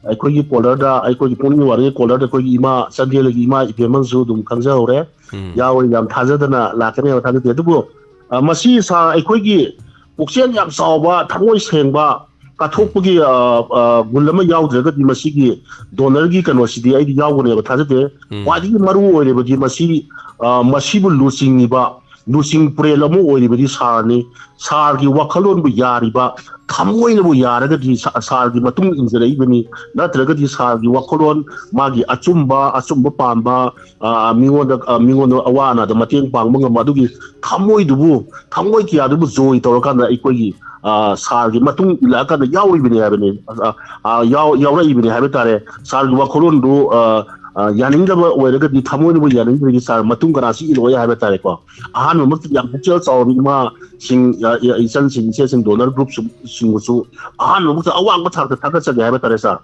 ꯑꯩꯈꯣꯏꯒꯤ ꯀꯣꯂꯔꯗ, ꯑꯩꯈꯣꯏꯒꯤ ꯄꯨꯛꯅꯤꯡ ꯋꯥꯔꯤꯒꯤ ꯀꯣꯂꯔꯗ ꯑꯩꯈꯣꯏꯒꯤ ꯏꯃꯥ ꯆꯥꯟꯗꯦꯜꯒꯤ ꯏꯃꯥ ꯏꯕꯦꯝꯃꯁꯨ ꯑꯗꯨꯝ ꯈꯪꯖꯍꯧꯔꯦ꯫ ꯎꯝ꯫ ꯌꯥꯎꯋꯦ, ꯌꯥꯝ ꯊꯥꯖꯗꯅ ꯂꯥꯛꯀꯅꯤ ꯍꯥꯏꯕ ꯊꯥꯖꯗꯦ꯫ ꯑꯗꯨꯕꯨ, ꯑ, ꯃꯁꯤ ꯁꯥꯔ, ꯑꯩꯈꯣꯏꯒꯤ ꯄꯨꯛꯆꯦꯜ ꯌꯥꯝ ꯆꯥꯎꯕ, ꯊꯃꯣꯏ ꯁꯦꯡꯕ, ꯀꯠꯊꯣꯛꯄꯒꯤ, ꯑ, ꯑ, ꯒꯨꯟ ꯑꯃ ꯌꯥꯎꯗ꯭ꯔꯒꯗꯤ ꯃꯁꯤꯒꯤ donorꯒꯤ ꯀꯩꯅꯣꯁꯤꯗꯤ ꯑꯩꯗꯤ ꯌꯥꯎꯒꯅꯦꯕ ꯊꯥꯖꯗꯦ꯫ ꯎꯝ꯫ ꯈ꯭ꯋꯥꯏꯗꯒꯤ ꯃꯔꯨ ꯑꯣꯏꯔꯤꯕꯗꯤ ꯃꯁꯤ, ꯑ, ꯃꯁꯤꯕꯨ ꯂꯨꯆꯤꯡꯉꯤꯕ, ꯂꯨꯆꯤꯡ ꯄꯨꯔꯦꯜ ꯑꯃ ꯑꯣꯏꯔꯤꯕꯗꯤ ꯁꯥꯔꯅꯤ꯫ ꯁꯥꯔꯒꯤ ꯋꯥꯈꯜꯂꯣꯟꯕꯨ ꯌꯥꯔꯤꯕ, ꯊꯃꯣꯏꯅꯕꯨ ꯌꯥꯔꯒꯗꯤ ꯁꯥ-, ꯁꯥꯔꯒꯤ ꯃꯇꯨꯡ ꯏꯟꯖꯔꯛꯏꯕꯅꯤ꯫ ꯅꯠꯇ꯭ꯔꯒꯗꯤ ꯁꯥꯔꯒꯤ ꯋꯥꯈꯜꯂꯣꯟ, ꯃꯥꯒꯤ ꯑꯆꯨꯝꯕ, ꯑꯆꯨꯝꯕ ꯄꯥꯝꯕ, ꯑ, ꯃꯤꯉꯣꯟꯗ, ꯑ, ꯃꯤꯉꯣꯟꯗ ꯑꯋꯥ ꯑꯅꯥꯗ ꯃꯇꯦꯡ ꯄꯥꯡꯕ ꯉꯝꯕ ꯑꯗꯨꯒꯤ ꯊꯃꯣꯏꯗꯨꯕꯨ, ꯊꯃꯣꯏ ꯀꯌꯥꯗꯨꯕꯨ ꯖꯣꯏ ꯇꯧꯔꯀꯥꯟꯗ ꯑꯩꯈꯣꯏꯒꯤ, ꯑ, ꯁꯥꯔꯒꯤ ꯃꯇꯨꯡ ꯏꯜꯂꯛꯑꯀꯥꯟꯗ ꯌꯥꯎꯔꯤꯕꯅꯤ ꯍꯥꯏꯕꯅꯤ꯫ ꯑ, ꯑ, ꯌꯥꯎ-, ꯌꯥꯎꯔꯛꯏꯕꯅꯤ ꯍꯥꯏꯕ ꯇꯥꯔꯦ꯫ ꯁꯥꯔꯒꯤ ꯋꯥꯈꯜꯂꯣꯟꯗꯨ, ꯑ, ꯑ, ꯌꯥꯅꯤꯡꯗꯕ ꯑꯣꯏꯔꯒꯗꯤ, ꯊꯃꯣꯏꯅꯕꯨ ꯌꯥꯅꯤꯡꯗ꯭ꯔꯗꯤ ꯁꯥꯔ ꯃꯇꯨꯡ ꯀꯅꯥꯁꯨ ꯏꯜꯂꯛꯑꯣꯏ ꯍꯥꯏꯕ ꯇꯥꯔꯦꯀꯣ꯫ ꯑꯍꯥꯟꯕꯃꯛꯇ ꯌꯥꯝ ꯄꯨꯛꯆꯦꯜ ꯆꯥꯎꯔꯕ ꯏꯃꯥꯁꯤꯡ, ꯑ, ꯑ, ꯏꯆꯟꯁꯤꯡ, ꯏꯆꯦꯁꯤꯡ, donor group ꯁꯤꯡꯕꯨꯁꯨ ꯑꯍꯥꯟꯕꯃꯛꯇ ꯑꯋꯥꯡꯕ ꯊꯥꯛꯇ ꯊꯥꯒꯠꯆꯒꯦ ꯍꯥꯏꯕ ꯇꯥꯔꯦ ꯁꯥꯔ꯫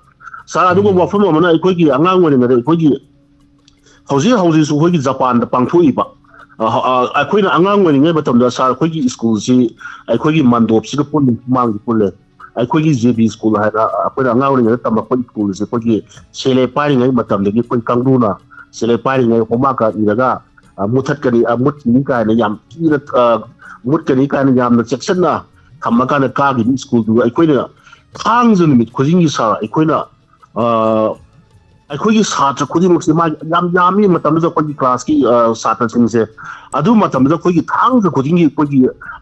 ꯁꯥꯔ, ꯑꯗꯨꯒ ꯎꯝ꯫ ꯋꯥꯐꯝ ꯑꯃꯅ ꯑꯩꯈꯣꯏꯒꯤ ꯑꯉꯥꯡ ꯑꯣꯏꯔꯤꯉꯩꯗ ꯑꯩꯈꯣꯏꯒꯤ ꯍꯧꯖꯤꯛ ꯍꯧꯖꯤꯛꯁꯨ ꯑꯩꯈꯣꯏꯒꯤ ꯖꯄꯥꯟꯗ ꯄꯥꯡꯊꯣꯛꯏꯕ, ꯑ, ꯑ, ꯑꯩꯈꯣꯏꯅ ꯑꯉꯥꯡ ꯑꯣꯏꯔꯤꯉꯩ ꯃꯇꯝꯗ ꯁꯥꯔ ꯑꯩꯈꯣꯏꯒꯤ ꯁ꯭ꯀꯨꯜꯁꯤ ꯑꯩꯈꯣꯏꯒꯤ ꯃꯟꯗꯣꯞꯁꯤꯒ ꯄꯨꯜꯂꯤ, ꯃꯃꯥꯡꯗ ꯄꯨꯜꯂꯦ꯫ ꯑꯩꯈꯣꯏꯒꯤ ꯖꯦ ꯕꯤ ꯁ꯭ꯀꯨꯜ ꯍꯥꯏꯅ ꯑꯩꯈꯣꯏꯅ ꯑꯉꯥꯡ ꯑꯣꯏꯔꯤꯉꯩꯗ ꯇꯝꯃꯛꯄ ꯁ꯭ꯀꯨꯜꯁꯦ ꯑꯩꯈꯣꯏꯒꯤ ꯁꯦꯜ ꯍꯦꯛ ꯄꯥꯏꯔꯤꯉꯩ ꯃꯇꯝꯗꯒꯤ ꯑꯩꯈꯣꯏ ꯀꯥꯡꯕꯨꯅ ꯁꯦꯜ ꯍꯦꯛ ꯄꯥꯏꯔꯤꯉꯩ ꯍꯣꯝꯋꯥꯛꯀ ꯏꯔꯒ, ꯑ, ꯃꯨꯊꯠꯀꯅꯤ, ꯑ, ꯃꯨꯠꯈꯤꯅꯤ ꯀꯥꯏꯅ ꯌꯥꯝ ꯊꯤꯅ, ꯑ, ꯃꯨꯠꯀꯅꯤ ꯀꯥꯏꯅ ꯌꯥꯝꯅ ꯆꯦꯛꯁꯤꯟꯅ ꯊꯝꯃꯀꯥꯟꯗ ꯀꯥꯈꯤꯕ ꯁ꯭ꯀꯨꯜꯗꯨ ꯑꯩꯈꯣꯏꯅ ꯊꯥꯡꯖ ꯅꯨꯃꯤꯠ ꯈꯨꯗꯤꯡꯒꯤ ꯁꯥꯔ ꯑꯩꯈꯣꯏꯅ, ꯑ, ꯑꯩꯈꯣꯏꯒꯤ ꯁꯥꯇ꯭ꯔ ꯈꯨꯗꯤꯡꯃꯛꯁꯦ ꯃꯥꯒꯤ ꯌꯥꯝ ꯌꯥꯝꯃꯤ ꯃꯇꯝꯗꯨꯗ ꯑꯩꯈꯣꯏꯒꯤ ꯀ꯭ꯂꯥꯁꯀꯤ, ꯑ, ꯁꯥꯇ꯭ꯔꯁꯤꯡꯁꯦ꯫ ꯑꯗꯨ ꯃꯇꯝꯗꯨꯗ ꯑꯩꯈꯣꯏꯒꯤ ꯊꯥꯡꯖ ꯈꯨꯗꯤꯡꯒꯤ ꯑꯩꯈꯣꯏꯒꯤ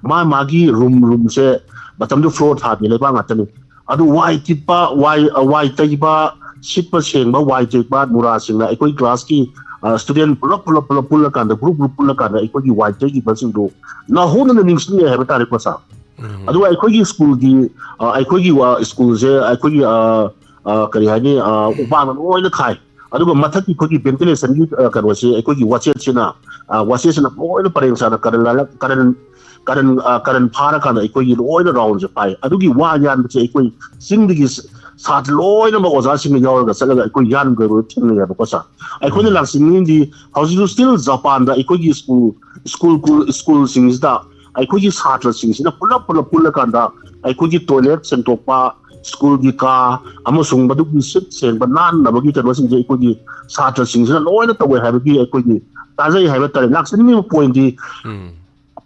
ꯃꯥ ꯃꯥꯒꯤ ꯔꯨꯝ ꯔꯨꯝꯁꯦ, ꯃꯇꯝꯗꯨ ꯐ꯭ꯂꯣꯔ ꯊꯥꯗꯦ, ꯂꯩꯕꯥꯛ ꯉꯥꯛꯇꯅꯤ꯫ ꯑꯗꯨ ꯋꯥꯏ ꯇꯤꯠꯄ, ꯋꯥꯏ, ꯋꯥꯏ ꯇꯩꯕ, ꯁꯤꯠꯄ ꯁꯦꯡꯕ, ꯋꯥꯏ ꯇꯩꯕ ꯅꯨꯔꯥꯁꯤꯡꯅ ꯑꯩꯈꯣꯏ ꯀ꯭ꯂꯥꯁꯀꯤ, ꯑ, ꯁ꯭ꯇꯨꯗꯦꯟ ꯄꯨꯂꯞ, ꯄꯨꯂꯞ, ꯄꯨꯂꯞ ꯄꯨꯜꯂꯀꯥꯟꯗ, ꯒ꯭ꯔꯨꯞ, ꯒ꯭ꯔꯨꯞ ꯄꯨꯜꯂꯀꯥꯟꯗ ꯑꯩꯈꯣꯏꯒꯤ ꯋꯥꯏ ꯇꯩꯈꯤꯕꯁꯤꯡꯗꯨ ꯅꯧꯍꯧꯅꯅ ꯅꯤꯡꯁꯤꯡꯉꯦ ꯍꯥꯏꯕ ꯇꯥꯔꯦꯀꯣ ꯁꯥꯔ꯫ ꯎꯝ꯫ ꯑꯗꯨꯒ ꯑꯩꯈꯣꯏꯒꯤ ꯁ꯭ꯀꯨꯜꯒꯤ, ꯑ, ꯑꯩꯈꯣꯏꯒꯤ ꯋꯥ-, ꯁ꯭ꯀꯨꯜꯁꯦ ꯑꯩꯈꯣꯏꯒꯤ, ꯑ, ꯑ, ꯀꯔꯤ ꯍꯥꯏꯅꯤ, ꯑ, ꯎꯄꯥꯛꯅ ꯂꯣꯏꯅ ꯈꯥꯏ꯫ ꯑꯗꯨꯒ ꯃꯊꯛꯀꯤ ꯑꯩꯈꯣꯏꯒꯤ ꯚꯦꯟꯇꯤꯂꯦꯁꯟꯒꯤ, ꯑ, ꯀꯩꯅꯣꯁꯦ ꯑꯩꯈꯣꯏꯒꯤ ꯋꯥꯆꯦꯠꯁꯤꯅ, ꯑ, ꯋꯥꯆꯦꯠꯁꯤꯅ ꯂꯣꯏꯅ ꯄꯔꯦꯡ ꯁꯥꯅ ꯀꯔꯟ ꯂꯥꯜꯂꯛ-, ꯀꯔꯟ, ꯀꯔꯟ, ꯑ, ꯀꯔꯟ ꯐꯥꯔꯀꯥꯟꯗ ꯑꯩꯈꯣꯏꯒꯤ ꯂꯣꯏꯅ ꯔꯥꯎꯟꯁꯦ ꯐꯥꯏ꯫ ꯑꯗꯨꯒꯤ ꯋꯥ ꯌꯥꯟꯕꯁꯦ ꯑꯩꯈꯣꯏ ꯆꯤꯡꯗꯒꯤ ꯁ-, ꯁꯥꯇ꯭ꯔ ꯂꯣꯏꯅꯃꯛ ꯑꯣꯖꯥꯁꯤꯡꯅ ꯌꯥꯎꯔꯒ ꯆꯠꯂꯒ ꯑꯩꯈꯣꯏ ꯌꯥꯟꯕꯗꯣ ꯊꯦꯡꯅꯩ ꯍꯥꯏꯕꯀꯣ ꯁꯥꯔ꯫ ꯑꯩꯈꯣꯏꯅ ꯎꯝ꯫ ꯂꯥꯛꯆꯅꯤꯡꯉꯤꯗꯤ ꯍꯧꯖꯤꯛꯁꯨ ꯁ꯭ꯇꯤꯜ ꯖꯄꯥꯟꯗ ꯑꯩꯈꯣꯏꯒꯤ ꯁ꯭ꯀꯨꯜ, ꯁ꯭ꯀꯨꯜ, ꯁ꯭ꯀꯨꯜꯁꯤꯡꯁꯤꯗ ꯑꯩꯈꯣꯏꯒꯤ ꯁꯥꯇ꯭ꯔꯁꯤꯡꯁꯤꯅ ꯄꯨꯂꯞ, ꯄꯨꯂꯞ ꯄꯨꯜꯂꯀꯥꯟꯗ ꯑꯩꯈꯣꯏꯒꯤ ꯇꯣꯏꯂꯦꯠ ꯁꯦꯡꯗꯣꯛꯄ, ꯁ꯭ꯀꯨꯜꯒꯤ ꯀꯥ ꯑꯃꯁꯨꯡ ꯃꯗꯨꯒꯤ ꯁꯤꯠ ꯁꯦꯡꯕ ꯅꯥꯟꯅꯕꯒꯤ ꯀꯩꯅꯣꯁꯤꯡꯁꯦ ꯑꯩꯈꯣꯏꯒꯤ ꯁꯥꯇ꯭ꯔꯁꯤꯡꯁꯤꯅ ꯂꯣꯏꯅ ꯇꯧꯋꯦ ꯍꯥꯏꯕꯒꯤ ꯑꯩꯈꯣꯏꯒꯤ ꯇꯥꯖꯩ ꯍꯥꯏꯕ ꯇꯥꯔꯦ꯫ ꯂꯥꯛꯆꯅꯤꯡꯉꯤꯕ ꯄꯣꯏꯟꯗꯤ ꯎꯝ꯫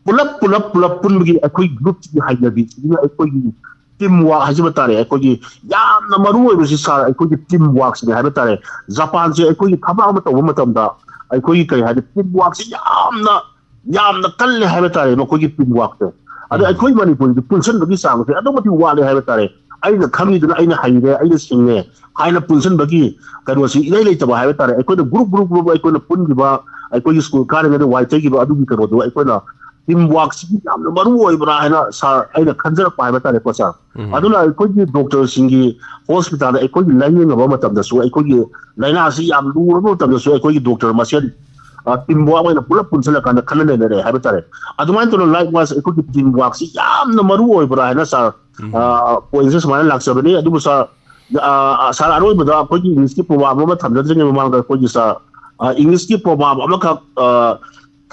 ꯄꯨꯂꯞ, ꯄꯨꯂꯞ, ꯄꯨꯂꯞ ꯄꯨꯟꯕꯒꯤ ꯑꯩꯈꯣꯏ ꯒ꯭ꯔꯨꯞꯁꯤꯒꯤ ꯍꯩꯅꯕꯤꯁꯤꯅ ꯑꯩꯈꯣꯏꯒꯤ ꯇꯤꯝ ꯋꯥꯔꯛ ꯍꯥꯏꯖꯕ ꯇꯥꯔꯦ꯫ ꯑꯩꯈꯣꯏꯒꯤ ꯌꯥꯝꯅ ꯃꯔꯨ ꯑꯣꯏꯕꯁꯤ ꯁꯥꯔ, ꯑꯩꯈꯣꯏꯒꯤ ꯇꯤꯝ ꯋꯥꯔꯛꯁꯤꯅꯦ ꯍꯥꯏꯕ ꯇꯥꯔꯦ꯫ ꯖꯄꯥꯟꯁꯦ ꯑꯩꯈꯣꯏꯒꯤ ꯊꯕꯛ ꯑꯃ ꯇꯧꯕ ꯃꯇꯝꯗ ꯑꯩꯈꯣꯏꯒꯤ ꯀꯔꯤ ꯍꯥꯏꯅꯤ, ꯇꯤꯝ ꯋꯥꯔꯛꯁꯤ ꯌꯥꯝꯅ, ꯌꯥꯝꯅ ꯀꯜꯂꯦ ꯍꯥꯏꯕ ꯇꯥꯔꯦ ꯃꯈꯣꯏꯒꯤ ꯇꯤꯝ ꯋꯥꯔꯛꯁꯦ꯫ ꯑꯗ ꯎꯝ꯫ ꯑꯩꯈꯣꯏ ꯃꯅꯤꯄꯨꯔꯒꯤ ꯄꯨꯟꯁꯤꯟꯕꯒꯤ ꯆꯥꯡꯁꯦ ꯑꯗꯨꯛ ꯃꯇꯤꯛ ꯋꯥꯠꯂꯦ ꯍꯥꯏꯕ ꯇꯥꯔꯦ꯫ ꯑꯩꯅ ꯈꯪꯉꯤꯗꯨꯅ ꯑꯩꯅ ꯍꯩꯔꯦ, ꯑꯩꯅ ꯁꯤꯡꯉꯦ ꯍꯥꯏꯅ ꯄꯨꯟꯁꯤꯟꯕꯒꯤ ꯀꯩꯅꯣꯁꯤ ꯏꯔꯩ ꯂꯩꯇꯕ ꯍꯥꯏꯕ ꯇꯥꯔꯦ꯫ ꯑꯩꯈꯣꯏꯅ ꯒ꯭ꯔꯨꯞ, ꯒ꯭ꯔꯨꯞ, ꯒ꯭ꯔꯨꯞ ꯑꯩꯈꯣꯏꯅ ꯄꯨꯟꯈꯤꯕ, ꯑꯩꯈꯣꯏꯒꯤ ꯁ꯭ꯀꯨꯜ ꯀꯥꯔꯤꯉꯩꯗ ꯋꯥꯏ ꯇꯩꯈꯤꯕ ꯑꯗꯨꯒꯤ ꯀꯩꯅꯣꯗꯣ ꯑꯩꯈꯣꯏꯅ ꯇꯤꯝ ꯋꯥꯔꯛꯁꯤꯒꯤ ꯌꯥꯝꯅ ꯃꯔꯨ ꯑꯣꯏꯕ꯭ꯔꯥ ꯍꯥꯏꯅ ꯁꯥꯔ ꯑꯩꯅ ꯈꯟꯖꯔꯛꯄ ꯍꯥꯏꯕ ꯇꯥꯔꯦꯀꯣ ꯁꯥꯔ꯫ ꯎꯝ꯫ ꯑꯗꯨꯅ ꯑꯩꯈꯣꯏꯒꯤ ꯗꯣꯛꯇꯔꯁꯤꯡꯒꯤ ꯍꯣꯁꯄꯤꯇꯥꯜꯗ ꯑꯩꯈꯣꯏꯒꯤ ꯂꯥꯏꯌꯦꯡꯉꯕ ꯃꯇꯝꯗꯁꯨ ꯑꯩꯈꯣꯏꯒꯤ ꯂꯥꯏꯅꯥꯁꯤ ꯌꯥꯝ ꯂꯨꯔꯕ ꯃꯇꯝꯗꯁꯨ ꯑꯩꯈꯣꯏꯒꯤ ꯗꯣꯛꯇꯔ ꯃꯁꯦꯟ, ꯑ, ꯇꯤꯝ ꯋꯥꯔꯛ ꯑꯣꯏꯅ ꯄꯨꯂꯞ ꯄꯨꯟꯁꯤꯜꯂꯀꯥꯟꯗ ꯈꯟꯅ ꯅꯩꯅꯔꯦ ꯍꯥꯏꯕ ꯇꯥꯔꯦ꯫ ꯑꯗꯨꯃꯥꯏꯅ ꯇꯧꯗꯅ ꯂꯥꯏꯛ ꯋꯥꯏꯁ ꯑꯩꯈꯣꯏꯒꯤ ꯇꯤꯝ ꯋꯥꯔꯛꯁꯤ ꯌꯥꯝꯅ ꯃꯔꯨ ꯑꯣꯏꯕ꯭ꯔꯥ ꯍꯥꯏꯅ ꯁꯥꯔ, ꯎꯝ꯫ ꯑ, ꯄꯣꯏꯟꯁꯦ ꯁꯨꯃꯥꯏꯅ ꯂꯥꯛꯆꯕꯅꯤ꯫ ꯑꯗꯨꯕꯨ ꯁꯥꯔ, ꯑ, ꯁꯥꯔ ꯑꯔꯣꯏꯕꯗ ꯑꯩꯈꯣꯏꯒꯤ ꯏꯪꯂꯤꯁꯀꯤ ꯄ꯭ꯔꯣꯚꯥꯕ ꯑꯃ ꯊꯝꯖꯗ꯭ꯔꯤꯉꯩ ꯃꯃꯥꯡꯗ ꯑꯩꯈꯣꯏꯒꯤ ꯁꯥꯔ, ꯑ, ꯏꯪꯂꯤꯁꯀꯤ ꯄ꯭ꯔꯣꯚꯥꯕ ꯑꯃꯈꯛ, ꯑ,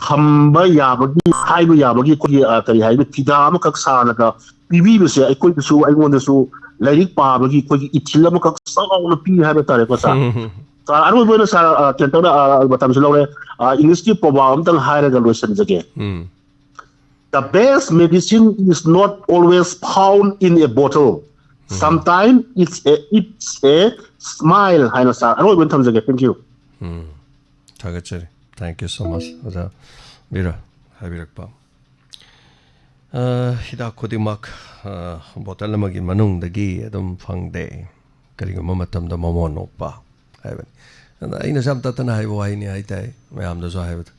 ꯊꯝꯕ ꯌꯥꯕꯒꯤ, ꯍꯥꯏꯕ ꯌꯥꯕꯒꯤ ꯑꯩꯈꯣꯏꯒꯤ, ꯑ, ꯀꯔꯤ ꯍꯥꯏꯅꯤ, ꯐꯤꯗꯥ ꯑꯃꯈꯛ ꯁꯥꯔꯒ ꯄꯤꯕꯤꯕꯁꯦ ꯑꯩꯈꯣꯏꯗꯁꯨ, ꯑꯩꯉꯣꯟꯗꯁꯨ ꯂꯥꯏꯔꯤꯛ ꯄꯥꯕꯒꯤ ꯑꯩꯈꯣꯏꯒꯤ ꯏꯊꯤꯜ ꯑꯃꯈꯛ ꯆꯥꯎꯅ ꯄꯤ ꯍꯥꯏꯕ ꯇꯥꯔꯦꯀꯣ, ꯁꯥꯔ꯫ ꯎꯝ, ꯎꯝ, ꯎꯝ꯫ ꯁꯥꯔ, ꯑꯔꯣꯏꯕ ꯑꯣꯏꯅ, ꯁꯥꯔ, ꯑ, ꯀꯩꯅꯣ ꯇꯧꯔꯦ, ꯑ, ꯃꯇꯝꯁꯨ ꯂꯧꯔꯦ, ꯑ, ꯏꯪꯂꯤꯁꯀꯤ ꯄ꯭ꯔꯣꯚꯥꯕ ꯑꯝꯇꯪ ꯍꯥꯏꯔꯒ ꯂꯣꯏꯁꯤꯟꯖꯒꯦ꯫ ꯎꯝ꯫ The best medicine is not always found in a bottle. Sometimes it's a, it's a smile ꯍꯥꯏꯅ, ꯁꯥꯔ, ꯑꯔꯣꯏꯕ ꯑꯣꯏꯅ ꯊꯝꯖꯒꯦ꯫ Thank you. ꯎꯝ꯫ ꯊꯥꯒꯠꯆꯔꯤ꯫ Thank you so much, ꯑꯣꯖꯥ ꯕꯤꯔ, ꯍꯥꯏꯕꯤꯔꯛꯄ꯫ ꯑ, ꯍꯤꯗꯥꯛ ꯈꯨꯗꯤꯡꯃꯛ, ꯑ, ꯕꯣꯇꯜ ꯑꯃꯒꯤ ꯃꯅꯨꯡꯗꯒꯤ ꯑꯗꯨꯝ ꯐꯪꯗꯦ꯫ ꯀꯔꯤꯒꯨꯝꯕ ꯃꯇꯝꯗ ꯃꯃꯣꯟ ꯅꯣꯛꯄ ꯍꯥꯏꯕꯅꯤ꯫ ꯑꯗ ꯑꯩꯅꯁꯨ ꯌꯥꯝ ꯇꯠꯇꯅ ꯍꯥꯏꯕ ꯋꯥꯍꯩꯅꯤ ꯍꯥꯏꯇꯥꯏ, ꯃꯌꯥꯝꯗꯁꯨ ꯍꯥꯏꯕꯗ꯫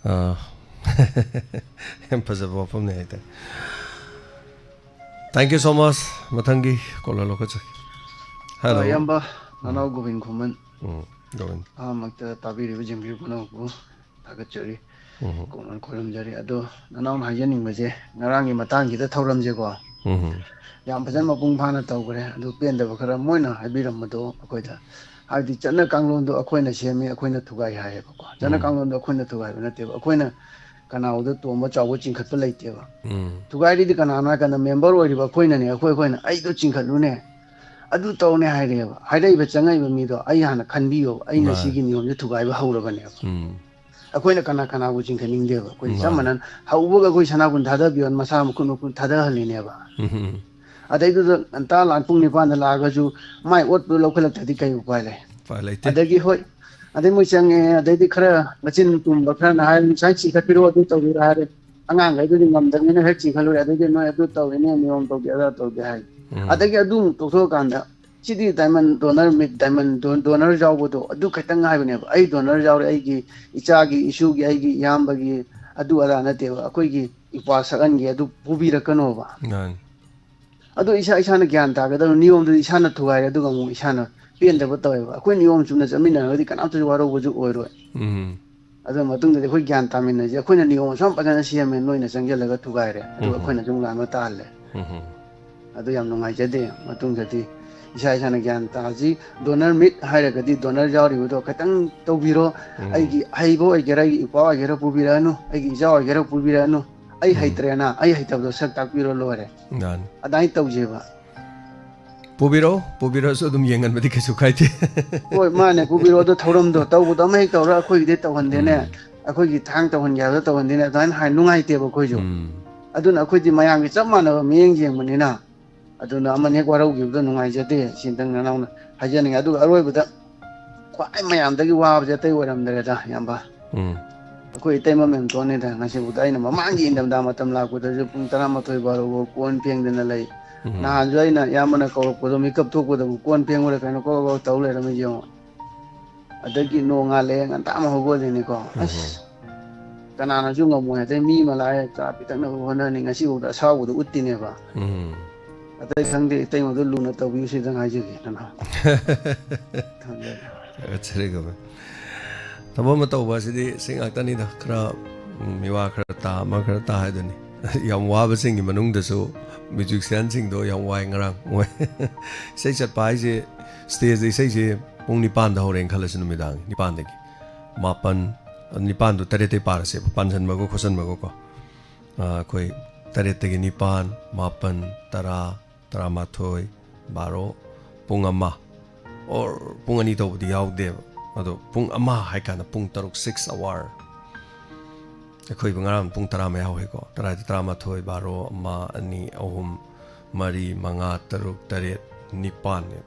ꯑ, ꯌꯥꯝ ꯐꯖꯕ ꯋꯥꯐꯝꯅꯤ ꯍꯥꯏꯇꯥꯏ꯫ Thank you so much. ꯃꯊꯪꯒꯤ caller ꯂꯧꯈꯠꯆꯒꯦ꯫ Hello. ꯑ, ꯏꯌꯥꯝꯕ, ꯎꯝ꯫ ꯅꯅꯥꯎ ꯒꯣꯕꯤꯟ ꯈꯨꯃꯟ꯫ ꯎꯝ, ꯒꯣꯕꯤꯟ꯫ ꯑꯍꯥꯟꯕꯃꯛꯇ ꯇꯥꯕꯤꯔꯤꯕ ꯌꯦꯡꯕꯤꯔꯤꯕ ꯄꯨꯝꯅꯃꯛꯄꯨ ꯊꯥꯒꯠꯆꯔꯤ꯫ ꯎꯝ꯫ ꯀꯣꯛꯅ ꯈꯣꯏꯔꯝꯖꯔꯤ꯫ ꯑꯗꯣ ꯅꯅꯥꯎꯅ ꯍꯥꯏꯖꯅꯤꯡꯕꯁꯦ, ꯉꯔꯥꯡꯒꯤ ꯃꯇꯥꯡꯒꯤꯗ ꯊꯧꯔꯝꯁꯦꯀꯣ, ꯎꯝ꯫ ꯌꯥꯝ ꯐꯖꯅ ꯃꯄꯨꯡ ꯐꯥꯅ ꯇꯧꯈ꯭ꯔꯦ꯫ ꯑꯗꯨ ꯄꯦꯟꯗꯕ ꯈꯔ ꯃꯣꯏꯅ ꯍꯥꯏꯕꯤꯔꯝꯕꯗꯣ ꯑꯩꯈꯣꯏꯗ, ꯍꯥꯏꯕꯗꯤ ꯆꯠꯅ ꯀꯥꯡꯂꯣꯟꯗꯣ ꯑꯩꯈꯣꯏꯅ ꯁꯦꯝꯃꯤ, ꯑꯩꯈꯣꯏꯅ ꯊꯨꯒꯥꯏ ꯍꯥꯏꯌꯦꯕꯀꯣ꯫ ꯆꯠꯅ ꯎꯝ꯫ ꯀꯥꯡꯂꯣꯟꯗꯣ ꯑꯩꯈꯣꯏꯅ ꯊꯨꯒꯥꯏꯕ ꯅꯠꯇꯦꯕ꯫ ꯑꯩꯈꯣꯏꯅ ꯀꯅꯥꯒꯨꯝꯕꯗ ꯇꯣꯝꯕ ꯆꯥꯎꯕ ꯆꯤꯡꯈꯠꯄ ꯂꯩꯇꯦꯕ꯫ ꯎꯝ꯫ ꯊꯨꯒꯥꯏꯔꯤꯗꯤ ꯀꯅꯥꯅꯣ ꯍꯥꯏ ꯀꯥꯟꯗ member ꯑꯣꯏꯔꯤꯕ ꯑꯩꯈꯣꯏꯅꯅꯦ, ꯑꯩꯈꯣꯏ, ꯑꯩꯈꯣꯏꯅ "ꯑꯩꯗꯣ ꯆꯤꯡꯈꯠꯂꯨꯅꯦ, ꯑꯗꯨ ꯇꯧꯅꯦ" ꯍꯥꯏꯔꯦꯕ꯫ ꯍꯥꯏꯔꯛꯏꯕ, ꯆꯪꯉꯛꯏꯕ ꯃꯤꯗꯣ ꯑꯩ ꯍꯥꯟꯅ ꯈꯟꯕꯤꯌꯣꯕ, ꯑꯩꯅ ꯃꯥꯅꯦ꯫ ꯁꯤꯒꯤ ꯅꯤꯌꯣꯝꯁꯦ ꯊꯨꯒꯥꯏꯕ ꯍꯧꯔꯕꯅꯦꯕ꯫ ꯎꯝ꯫ ꯑꯩꯈꯣꯏꯅ ꯀꯅꯥ ꯀꯅꯥꯕꯨ ꯆꯤꯡꯈꯠꯅꯤꯡꯗꯦꯕ꯫ ꯑꯩꯈꯣꯏ ꯆꯞ ꯃꯥꯅꯦ꯫ ꯃꯥꯟꯅꯅ ꯍꯧꯕꯒ ꯑꯩꯈꯣꯏ ꯁꯅꯥꯕꯨꯟ ꯊꯥꯗꯕꯤꯌꯣꯅ ꯃꯁꯥ ꯃꯈꯨꯠ ꯃꯈꯨꯠ ꯊꯥꯗꯍꯜꯂꯤꯅꯦꯕ꯫ ꯎꯝ꯫ ꯑꯗꯩꯗꯨꯗ ꯉꯟꯇꯥ ꯂꯥꯟ ꯄꯨꯡ ꯅꯤꯄꯥꯟꯗ ꯂꯥꯛꯑꯒꯁꯨ ꯃꯥꯏ ꯑꯣꯠꯄꯗꯣ ꯂꯧꯈꯠꯂꯛꯇ꯭ꯔꯗꯤ ꯀꯩ ꯎꯄꯥꯏ ꯂꯩ? ꯎꯄꯥꯏ ꯂꯩꯇꯦ꯫ ꯑꯗꯒꯤ ꯍꯣꯏ, ꯑꯗꯩ ꯃꯣꯏ ꯆꯪꯉꯦ, ꯑꯗꯩꯗꯤ ꯈꯔ ꯃꯆꯤꯟ ꯇꯨꯝꯕ ꯈꯔꯅ ꯍꯥꯏꯔꯦ, "ꯉꯁꯥꯏ ꯆꯤꯡꯈꯠꯄꯤꯔꯛꯑꯣ, ꯑꯗꯨ ꯇꯧꯕꯤꯔꯣ" ꯍꯥꯏꯔꯦ꯫ ꯑꯉꯥꯡꯈꯩꯗꯨꯗꯤ ꯉꯝꯗꯕꯅꯤꯅ ꯍꯦꯛ ꯆꯤꯡꯈꯠꯂꯨꯔꯦ꯫ ꯑꯗꯩꯗꯤ ꯅꯣꯏ ꯑꯗꯨ ꯇꯧꯔꯤꯅꯦ, ꯅꯤꯌꯣꯝ ꯇꯧꯗꯦ, ꯑꯗꯥ ꯇꯧꯗꯦ ꯍꯥꯏ꯫ ꯎꯝ꯫ ꯑꯗꯒꯤ ꯑꯗꯨꯃꯨꯛ ꯇꯣꯛꯊꯣꯛꯑꯀꯥꯟꯗ ꯁꯤꯗꯤ diamond donor, ꯃꯤꯠ diamond don-, donor ꯌꯥꯎꯕꯗꯣ ꯑꯗꯨ ꯈꯛꯇꯪ ꯍꯥꯏꯕꯅꯦꯕ꯫ "ꯑꯩ donor ꯌꯥꯎꯔꯦ, ꯑꯩꯒꯤ ꯏꯆꯥꯒꯤ, ꯏꯁꯨꯒꯤ, ꯑꯩꯒꯤ ꯏꯌꯥꯝꯕꯒꯤ ꯑꯗꯨ ꯑꯗꯥ ꯅꯠꯇꯦꯕ꯫ ꯑꯩꯈꯣꯏꯒꯤ ꯏꯄ꯭ꯋꯥ ꯁꯛꯍꯟꯒꯦ, ꯑꯗꯨ ꯄꯨꯕꯤꯔꯛꯀꯅꯣꯕ"꯫ ꯃꯥꯅꯤ꯫ ꯑꯗꯣ ꯏꯁꯥ ꯏꯁꯥꯅ ꯒ꯭ꯌꯥꯟ ꯇꯥꯒꯗꯕ ꯅꯤꯌꯣꯝꯗꯨꯗꯤ ꯏꯁꯥꯅ ꯊꯨꯒꯥꯏꯔꯦ, ꯑꯗꯨꯒ ꯑꯃꯨꯛ ꯏꯁꯥꯅ ꯄꯦꯟꯗꯕ ꯇꯧꯋꯦꯕ꯫ ꯑꯩꯈꯣꯏ ꯅꯤꯌꯣꯝ ꯆꯨꯝꯅ ꯆꯠꯃꯤꯟꯅꯔꯒꯗꯤ ꯀꯅꯥꯝꯇꯁꯨ ꯋꯥꯔꯧꯕꯁꯨ ꯑꯣꯏꯔꯣꯏ꯫ ꯎꯝ꯫ ꯑꯗꯨ ꯃꯇꯨꯡꯗꯗꯤ ꯑꯩꯈꯣꯏ ꯒ꯭ꯌꯥꯟ ꯇꯥꯃꯤꯟꯅꯁꯤ꯫ ꯑꯩꯈꯣꯏꯅ ꯅꯤꯌꯣꯝ ꯑꯁꯨꯛ ꯌꯥꯝ ꯐꯖꯅ ꯁꯦꯝꯃꯦ, ꯅꯣꯏꯅ ꯆꯪꯁꯤꯜꯂꯒ ꯊꯨꯒꯥꯏꯔꯦ, ꯑꯗꯨꯒ ꯎꯝ꯫ ꯑꯩꯈꯣꯏꯅꯁꯨ ꯑꯃꯨꯛ ꯂꯥꯟꯕ ꯇꯥꯍꯜꯂꯦ꯫ ꯎꯝ꯫ ꯑꯗꯨ ꯌꯥꯝ ꯅꯨꯡꯉꯥꯏꯖꯗꯦ꯫ ꯃꯇꯨꯡꯗꯗꯤ ꯏꯁꯥ ꯏꯁꯥꯅ ꯒ꯭ꯌꯥꯟ ꯇꯥꯁꯤ꯫ ꯗꯣꯅꯔ ꯃꯤꯠ ꯍꯥꯏꯔꯒꯗꯤ ꯗꯣꯅꯔ ꯌꯥꯎꯔꯤꯕꯗꯣ ꯈꯤꯇꯪ ꯇꯧꯕꯤꯔꯣ꯫ ꯎꯝ꯫ ꯑꯩꯒꯤ ꯍꯩꯕ ꯑꯣꯏꯒꯦꯔꯥ, ꯑꯩꯒꯤ ꯏꯄ꯭ꯋꯥ ꯑꯣꯏꯒꯦꯔꯥ ꯄꯨꯕꯤꯔꯛꯑꯅꯨ, ꯑꯩꯒꯤ ꯏꯆꯥ ꯑꯣꯏꯒꯦꯔꯥ ꯄꯨꯕꯤꯔꯛꯑꯅꯨ꯫ ꯑꯩ ꯎꯝ꯫ ꯍꯩꯇ꯭ꯔꯦꯅ ꯑꯩ ꯍꯩꯇꯕꯗꯣ ꯁꯛ ꯇꯥꯛꯄꯤꯔꯣ, ꯂꯣꯏꯔꯦ꯫ ꯃꯥꯅꯤ꯫ ꯑꯗꯨꯃꯥꯏꯅ ꯇꯧꯁꯦꯕ꯫ ꯄꯨꯕꯤꯔꯛꯑꯣ, ꯄꯨꯕꯤꯔꯛꯑꯁꯨ ꯑꯗꯨꯝ ꯌꯦꯡꯍꯟꯕꯗꯤ ꯀꯩꯁꯨ ꯀꯥꯏꯗꯦ꯫ ꯍꯣꯏ, ꯃꯥꯅꯦ, ꯄꯨꯕꯤꯔꯛꯑꯣ꯫ ꯑꯗꯣ ꯊꯧꯔꯝꯗꯣ ꯇꯧꯕꯗꯣ ꯑꯃ ꯍꯦꯛ ꯇꯧꯔ ꯑꯩꯈꯣꯏꯒꯤꯗꯤ ꯇꯧꯍꯟꯗꯦꯅꯦ, ꯎꯝ꯫ ꯑꯩꯈꯣꯏꯒꯤ ꯊꯥꯡ ꯇꯧꯍꯟꯒꯦ ꯍꯥꯏꯕꯗ ꯇꯧꯍꯟꯗꯦꯅꯦ, ꯑꯗꯨꯃꯥꯏꯅ ꯍꯥꯏ ꯅꯨꯡꯉꯥꯏꯇꯦꯕ ꯑꯩꯈꯣꯏꯁꯨ꯫ ꯎꯝ꯫ ꯑꯗꯨꯅ ꯑꯩꯈꯣꯏꯗꯤ ꯃꯌꯥꯝꯒꯤ ꯆꯞ ꯃꯥꯟꯅꯕ ꯃꯤꯠꯌꯦꯡ ꯌꯦꯡꯕꯅꯤꯅ, ꯑꯗꯨꯅ ꯑꯃꯅ ꯍꯦꯛ ꯋꯥꯔꯧꯈꯤꯕꯗꯣ ꯅꯨꯡꯉꯥꯏꯖꯗꯦ, ꯁꯤꯗꯪ ꯅꯅꯥꯎꯅ ꯍꯥꯏꯖꯅꯤꯡꯉꯤ꯫ ꯑꯗꯨꯒ ꯑꯔꯣꯏꯕꯗ ꯈ꯭ꯋꯥꯏ ꯃꯌꯥꯝꯗꯒꯤ ꯋꯥꯕꯁꯦ ꯑꯇꯩ ꯑꯣꯏꯔꯝꯗ꯭ꯔꯦꯗ, ꯏꯌꯥꯝꯕ꯫ ꯎꯝ꯫ ꯑꯩꯈꯣꯏ ꯏꯇꯩꯃ ꯃꯦꯝꯇꯣꯟꯅꯤꯗ ꯉꯁꯤꯕꯨꯗ꯫ ꯑꯩꯅ ꯃꯃꯥꯡꯒꯤ ꯏꯪꯊꯝꯊꯥ ꯃꯇꯝ ꯂꯥꯛꯄꯗꯁꯨ ꯄꯨꯡ ꯇꯔꯥꯃꯥꯊꯣꯏ ꯕꯥꯔꯣ ꯐꯥꯎ ꯀꯣꯟ ꯐꯦꯡꯗꯅ ꯂꯩ꯫ ꯎꯝ꯫ ꯅꯍꯥꯟꯁꯨ ꯑꯩꯅ ꯏꯌꯥꯝꯕꯅ ꯀꯧꯔꯛꯄꯗꯣ, ꯃꯤꯀꯞ ꯊꯣꯛꯄꯗꯕꯨ ꯀꯣꯟ ꯐꯦꯡꯕꯗ ꯀꯩꯅꯣ ꯀꯣꯛ ꯀꯣꯛ ꯇꯧ ꯂꯩꯔꯝꯃꯤ ꯌꯦꯡꯉꯣ꯫ ꯑꯗꯒꯤ ꯅꯣꯡꯉꯥꯜꯂꯦ, ꯉꯟꯇꯥ ꯑꯃ ꯍꯧꯒꯠꯂꯤꯅꯤꯀꯣ꯫ ꯑꯁ, ꯎꯝ꯫ ꯀꯅꯥꯅꯁꯨ ꯉꯝꯃꯣꯏ꯫ ꯑꯗꯩ ꯃꯤ ꯑꯃ ꯂꯥꯛꯑꯦ, ꯆꯥ ꯄꯤꯊꯛꯅꯕ ꯍꯣꯠꯅꯅꯤ, ꯉꯁꯤꯐꯥꯎꯗ ꯑꯁꯥꯎꯕꯗꯣ ꯎꯠꯇꯤꯅꯦꯕ꯫ ꯎꯝ꯫ ꯑꯇꯩ ꯈꯪꯗꯦ, ꯏꯇꯩꯃꯗꯣ ꯂꯨꯅ ꯇꯧꯕꯤꯌꯨ, ꯁꯤꯗꯪ ꯍꯥꯏꯖꯒꯦ, ꯅꯅꯥꯎ꯫ ꯈꯪꯗꯦ꯫ ꯊꯥꯒꯠꯆꯔꯤ ꯒꯣꯕꯤꯟ꯫ ꯊꯕꯛ ꯑꯃ ꯇꯧꯕ ꯑꯁꯤꯗꯤ ꯁꯤ ꯉꯥꯛꯇꯅꯤꯗ, ꯈꯔ, ꯎꯝ, ꯃꯤꯋꯥ ꯈꯔ ꯇꯥ, ꯑꯃ ꯈꯔ ꯇꯥ ꯍꯥꯏꯗꯨꯅꯤ꯫ ꯌꯥꯝ ꯋꯥꯕꯁꯤꯡꯒꯤ ꯃꯅꯨꯡꯗꯁꯨ ꯃ꯭ꯌꯨꯖꯤꯁꯤꯌꯥꯟꯁꯤꯡꯗꯣ ꯌꯥꯝ ꯋꯥꯏ ꯉꯔꯥꯡ ꯃꯣꯏ꯫ ꯏꯁꯩ ꯆꯠꯄ ꯍꯥꯏꯁꯦ, ꯁ꯭ꯇꯦꯖꯇ ꯏꯁꯩꯁꯦ ꯄꯨꯡ ꯅꯤꯄꯥꯟꯗ ꯍꯧꯔꯦꯅ ꯈꯜꯂꯁꯤ, ꯅꯨꯃꯤꯗꯥꯡ ꯅꯤꯄꯥꯟꯗꯒꯤ꯫ ꯃꯥꯄꯟ, ꯅꯤꯄꯥꯟꯗꯣ ꯇꯔꯦꯠꯇꯩ ꯄꯥꯔꯁꯦꯕ, ꯄꯥꯟꯁꯟꯕꯒ ꯈꯣꯠꯆꯟꯕꯒꯀꯣ꯫ ꯑ, ꯑꯩꯈꯣꯏ ꯇꯔꯦꯠꯇꯒꯤ ꯅꯤꯄꯥꯟ, ꯃꯥꯄꯟ, ꯇꯔꯥ, ꯇꯔꯥꯃꯥꯊꯣꯏ, ꯕꯥꯔꯣ, ꯄꯨꯡ ꯑꯃ, or ꯄꯨꯡ ꯑꯅꯤ ꯇꯧꯕꯗꯤ ꯌꯥꯎꯗꯦꯕ꯫ ꯑꯗꯣ ꯄꯨꯡ ꯑꯃ ꯍꯥꯏꯀꯥꯟꯗ ꯄꯨꯡ ꯇꯔꯨꯛ, six hour꯫ ꯑꯩꯈꯣꯏꯕꯨ ꯉꯔꯥꯡ ꯄꯨꯡ ꯇꯔꯥ ꯃꯌꯥ ꯍꯧꯋꯤꯀꯣ꯫ ꯇꯔꯥꯗꯤ ꯇꯔꯥꯃꯥꯊꯣꯏ, ꯕꯥꯔꯣ, ꯑꯃ, ꯑꯅꯤ, ꯑꯍꯨꯝ, ꯃꯔꯤ, ꯃꯉꯥ, ꯇꯔꯨꯛ, ꯇꯔꯦꯠ, ꯅꯤꯄꯥꯟꯅꯦ꯫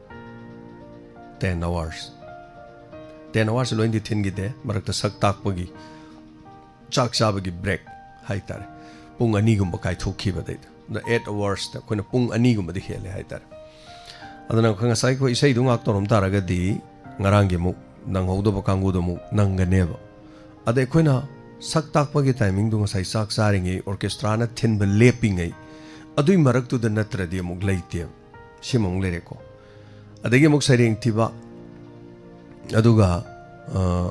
Ten hours꯫ Ten hours ꯂꯣꯏꯅꯗꯤ ꯊꯤꯟꯈꯤꯗꯦ꯫ ꯃꯔꯛꯇ ꯁꯛ ꯇꯥꯛꯄꯒꯤ, ꯆꯥꯛ ꯆꯥꯕꯒꯤ break ꯍꯥꯏꯇꯥꯔꯦ꯫ ꯄꯨꯡ ꯑꯅꯤꯒꯨꯝꯕ ꯀꯥꯏꯊꯣꯛꯈꯤꯕꯗꯩꯗ꯫ ꯑꯗ eight hours ꯇ ꯑꯩꯈꯣꯏꯅ ꯄꯨꯡ ꯑꯅꯤꯒꯨꯝꯕꯗꯤ ꯍꯦꯜꯂꯦ ꯍꯥꯏꯇꯥꯔꯦ꯫ ꯑꯗꯨꯅ ꯑꯩꯈꯣꯏ ꯉꯁꯥꯏ ꯑꯩꯈꯣꯏ ꯏꯁꯩꯗꯣ ꯉꯥꯛ ꯇꯧꯔꯝ ꯇꯥꯔꯒꯗꯤ ꯉꯔꯥꯡꯒꯤ ꯑꯃꯨꯛ ꯅꯪꯍꯧꯗꯕ ꯀꯥꯡꯕꯨꯗꯣ ꯑꯃꯨꯛ ꯅꯪꯒꯅꯦꯕ꯫ ꯑꯗ ꯑꯩꯈꯣꯏꯅ ꯁꯛ ꯇꯥꯛꯄꯒꯤ timing ꯗꯣ ꯉꯁꯥꯏ ꯆꯥꯛ ꯆꯥꯔꯤꯉꯩ orchestra ꯅ ꯊꯤꯟꯕ ꯂꯦꯞꯄꯤꯉꯩ ꯑꯗꯨꯏ ꯃꯔꯛꯇꯨꯗ ꯅꯠꯇ꯭ꯔꯗꯤ ꯑꯃꯨꯛ ꯂꯩꯇꯦꯕ꯫ ꯁꯤꯃ ꯑꯃꯨꯛ ꯂꯩꯔꯦꯀꯣ꯫ ꯑꯗꯒꯤ ꯑꯃꯨꯛ ꯁꯩꯔꯦꯡ ꯊꯤꯕ, ꯑꯗꯨꯒ, ꯑ,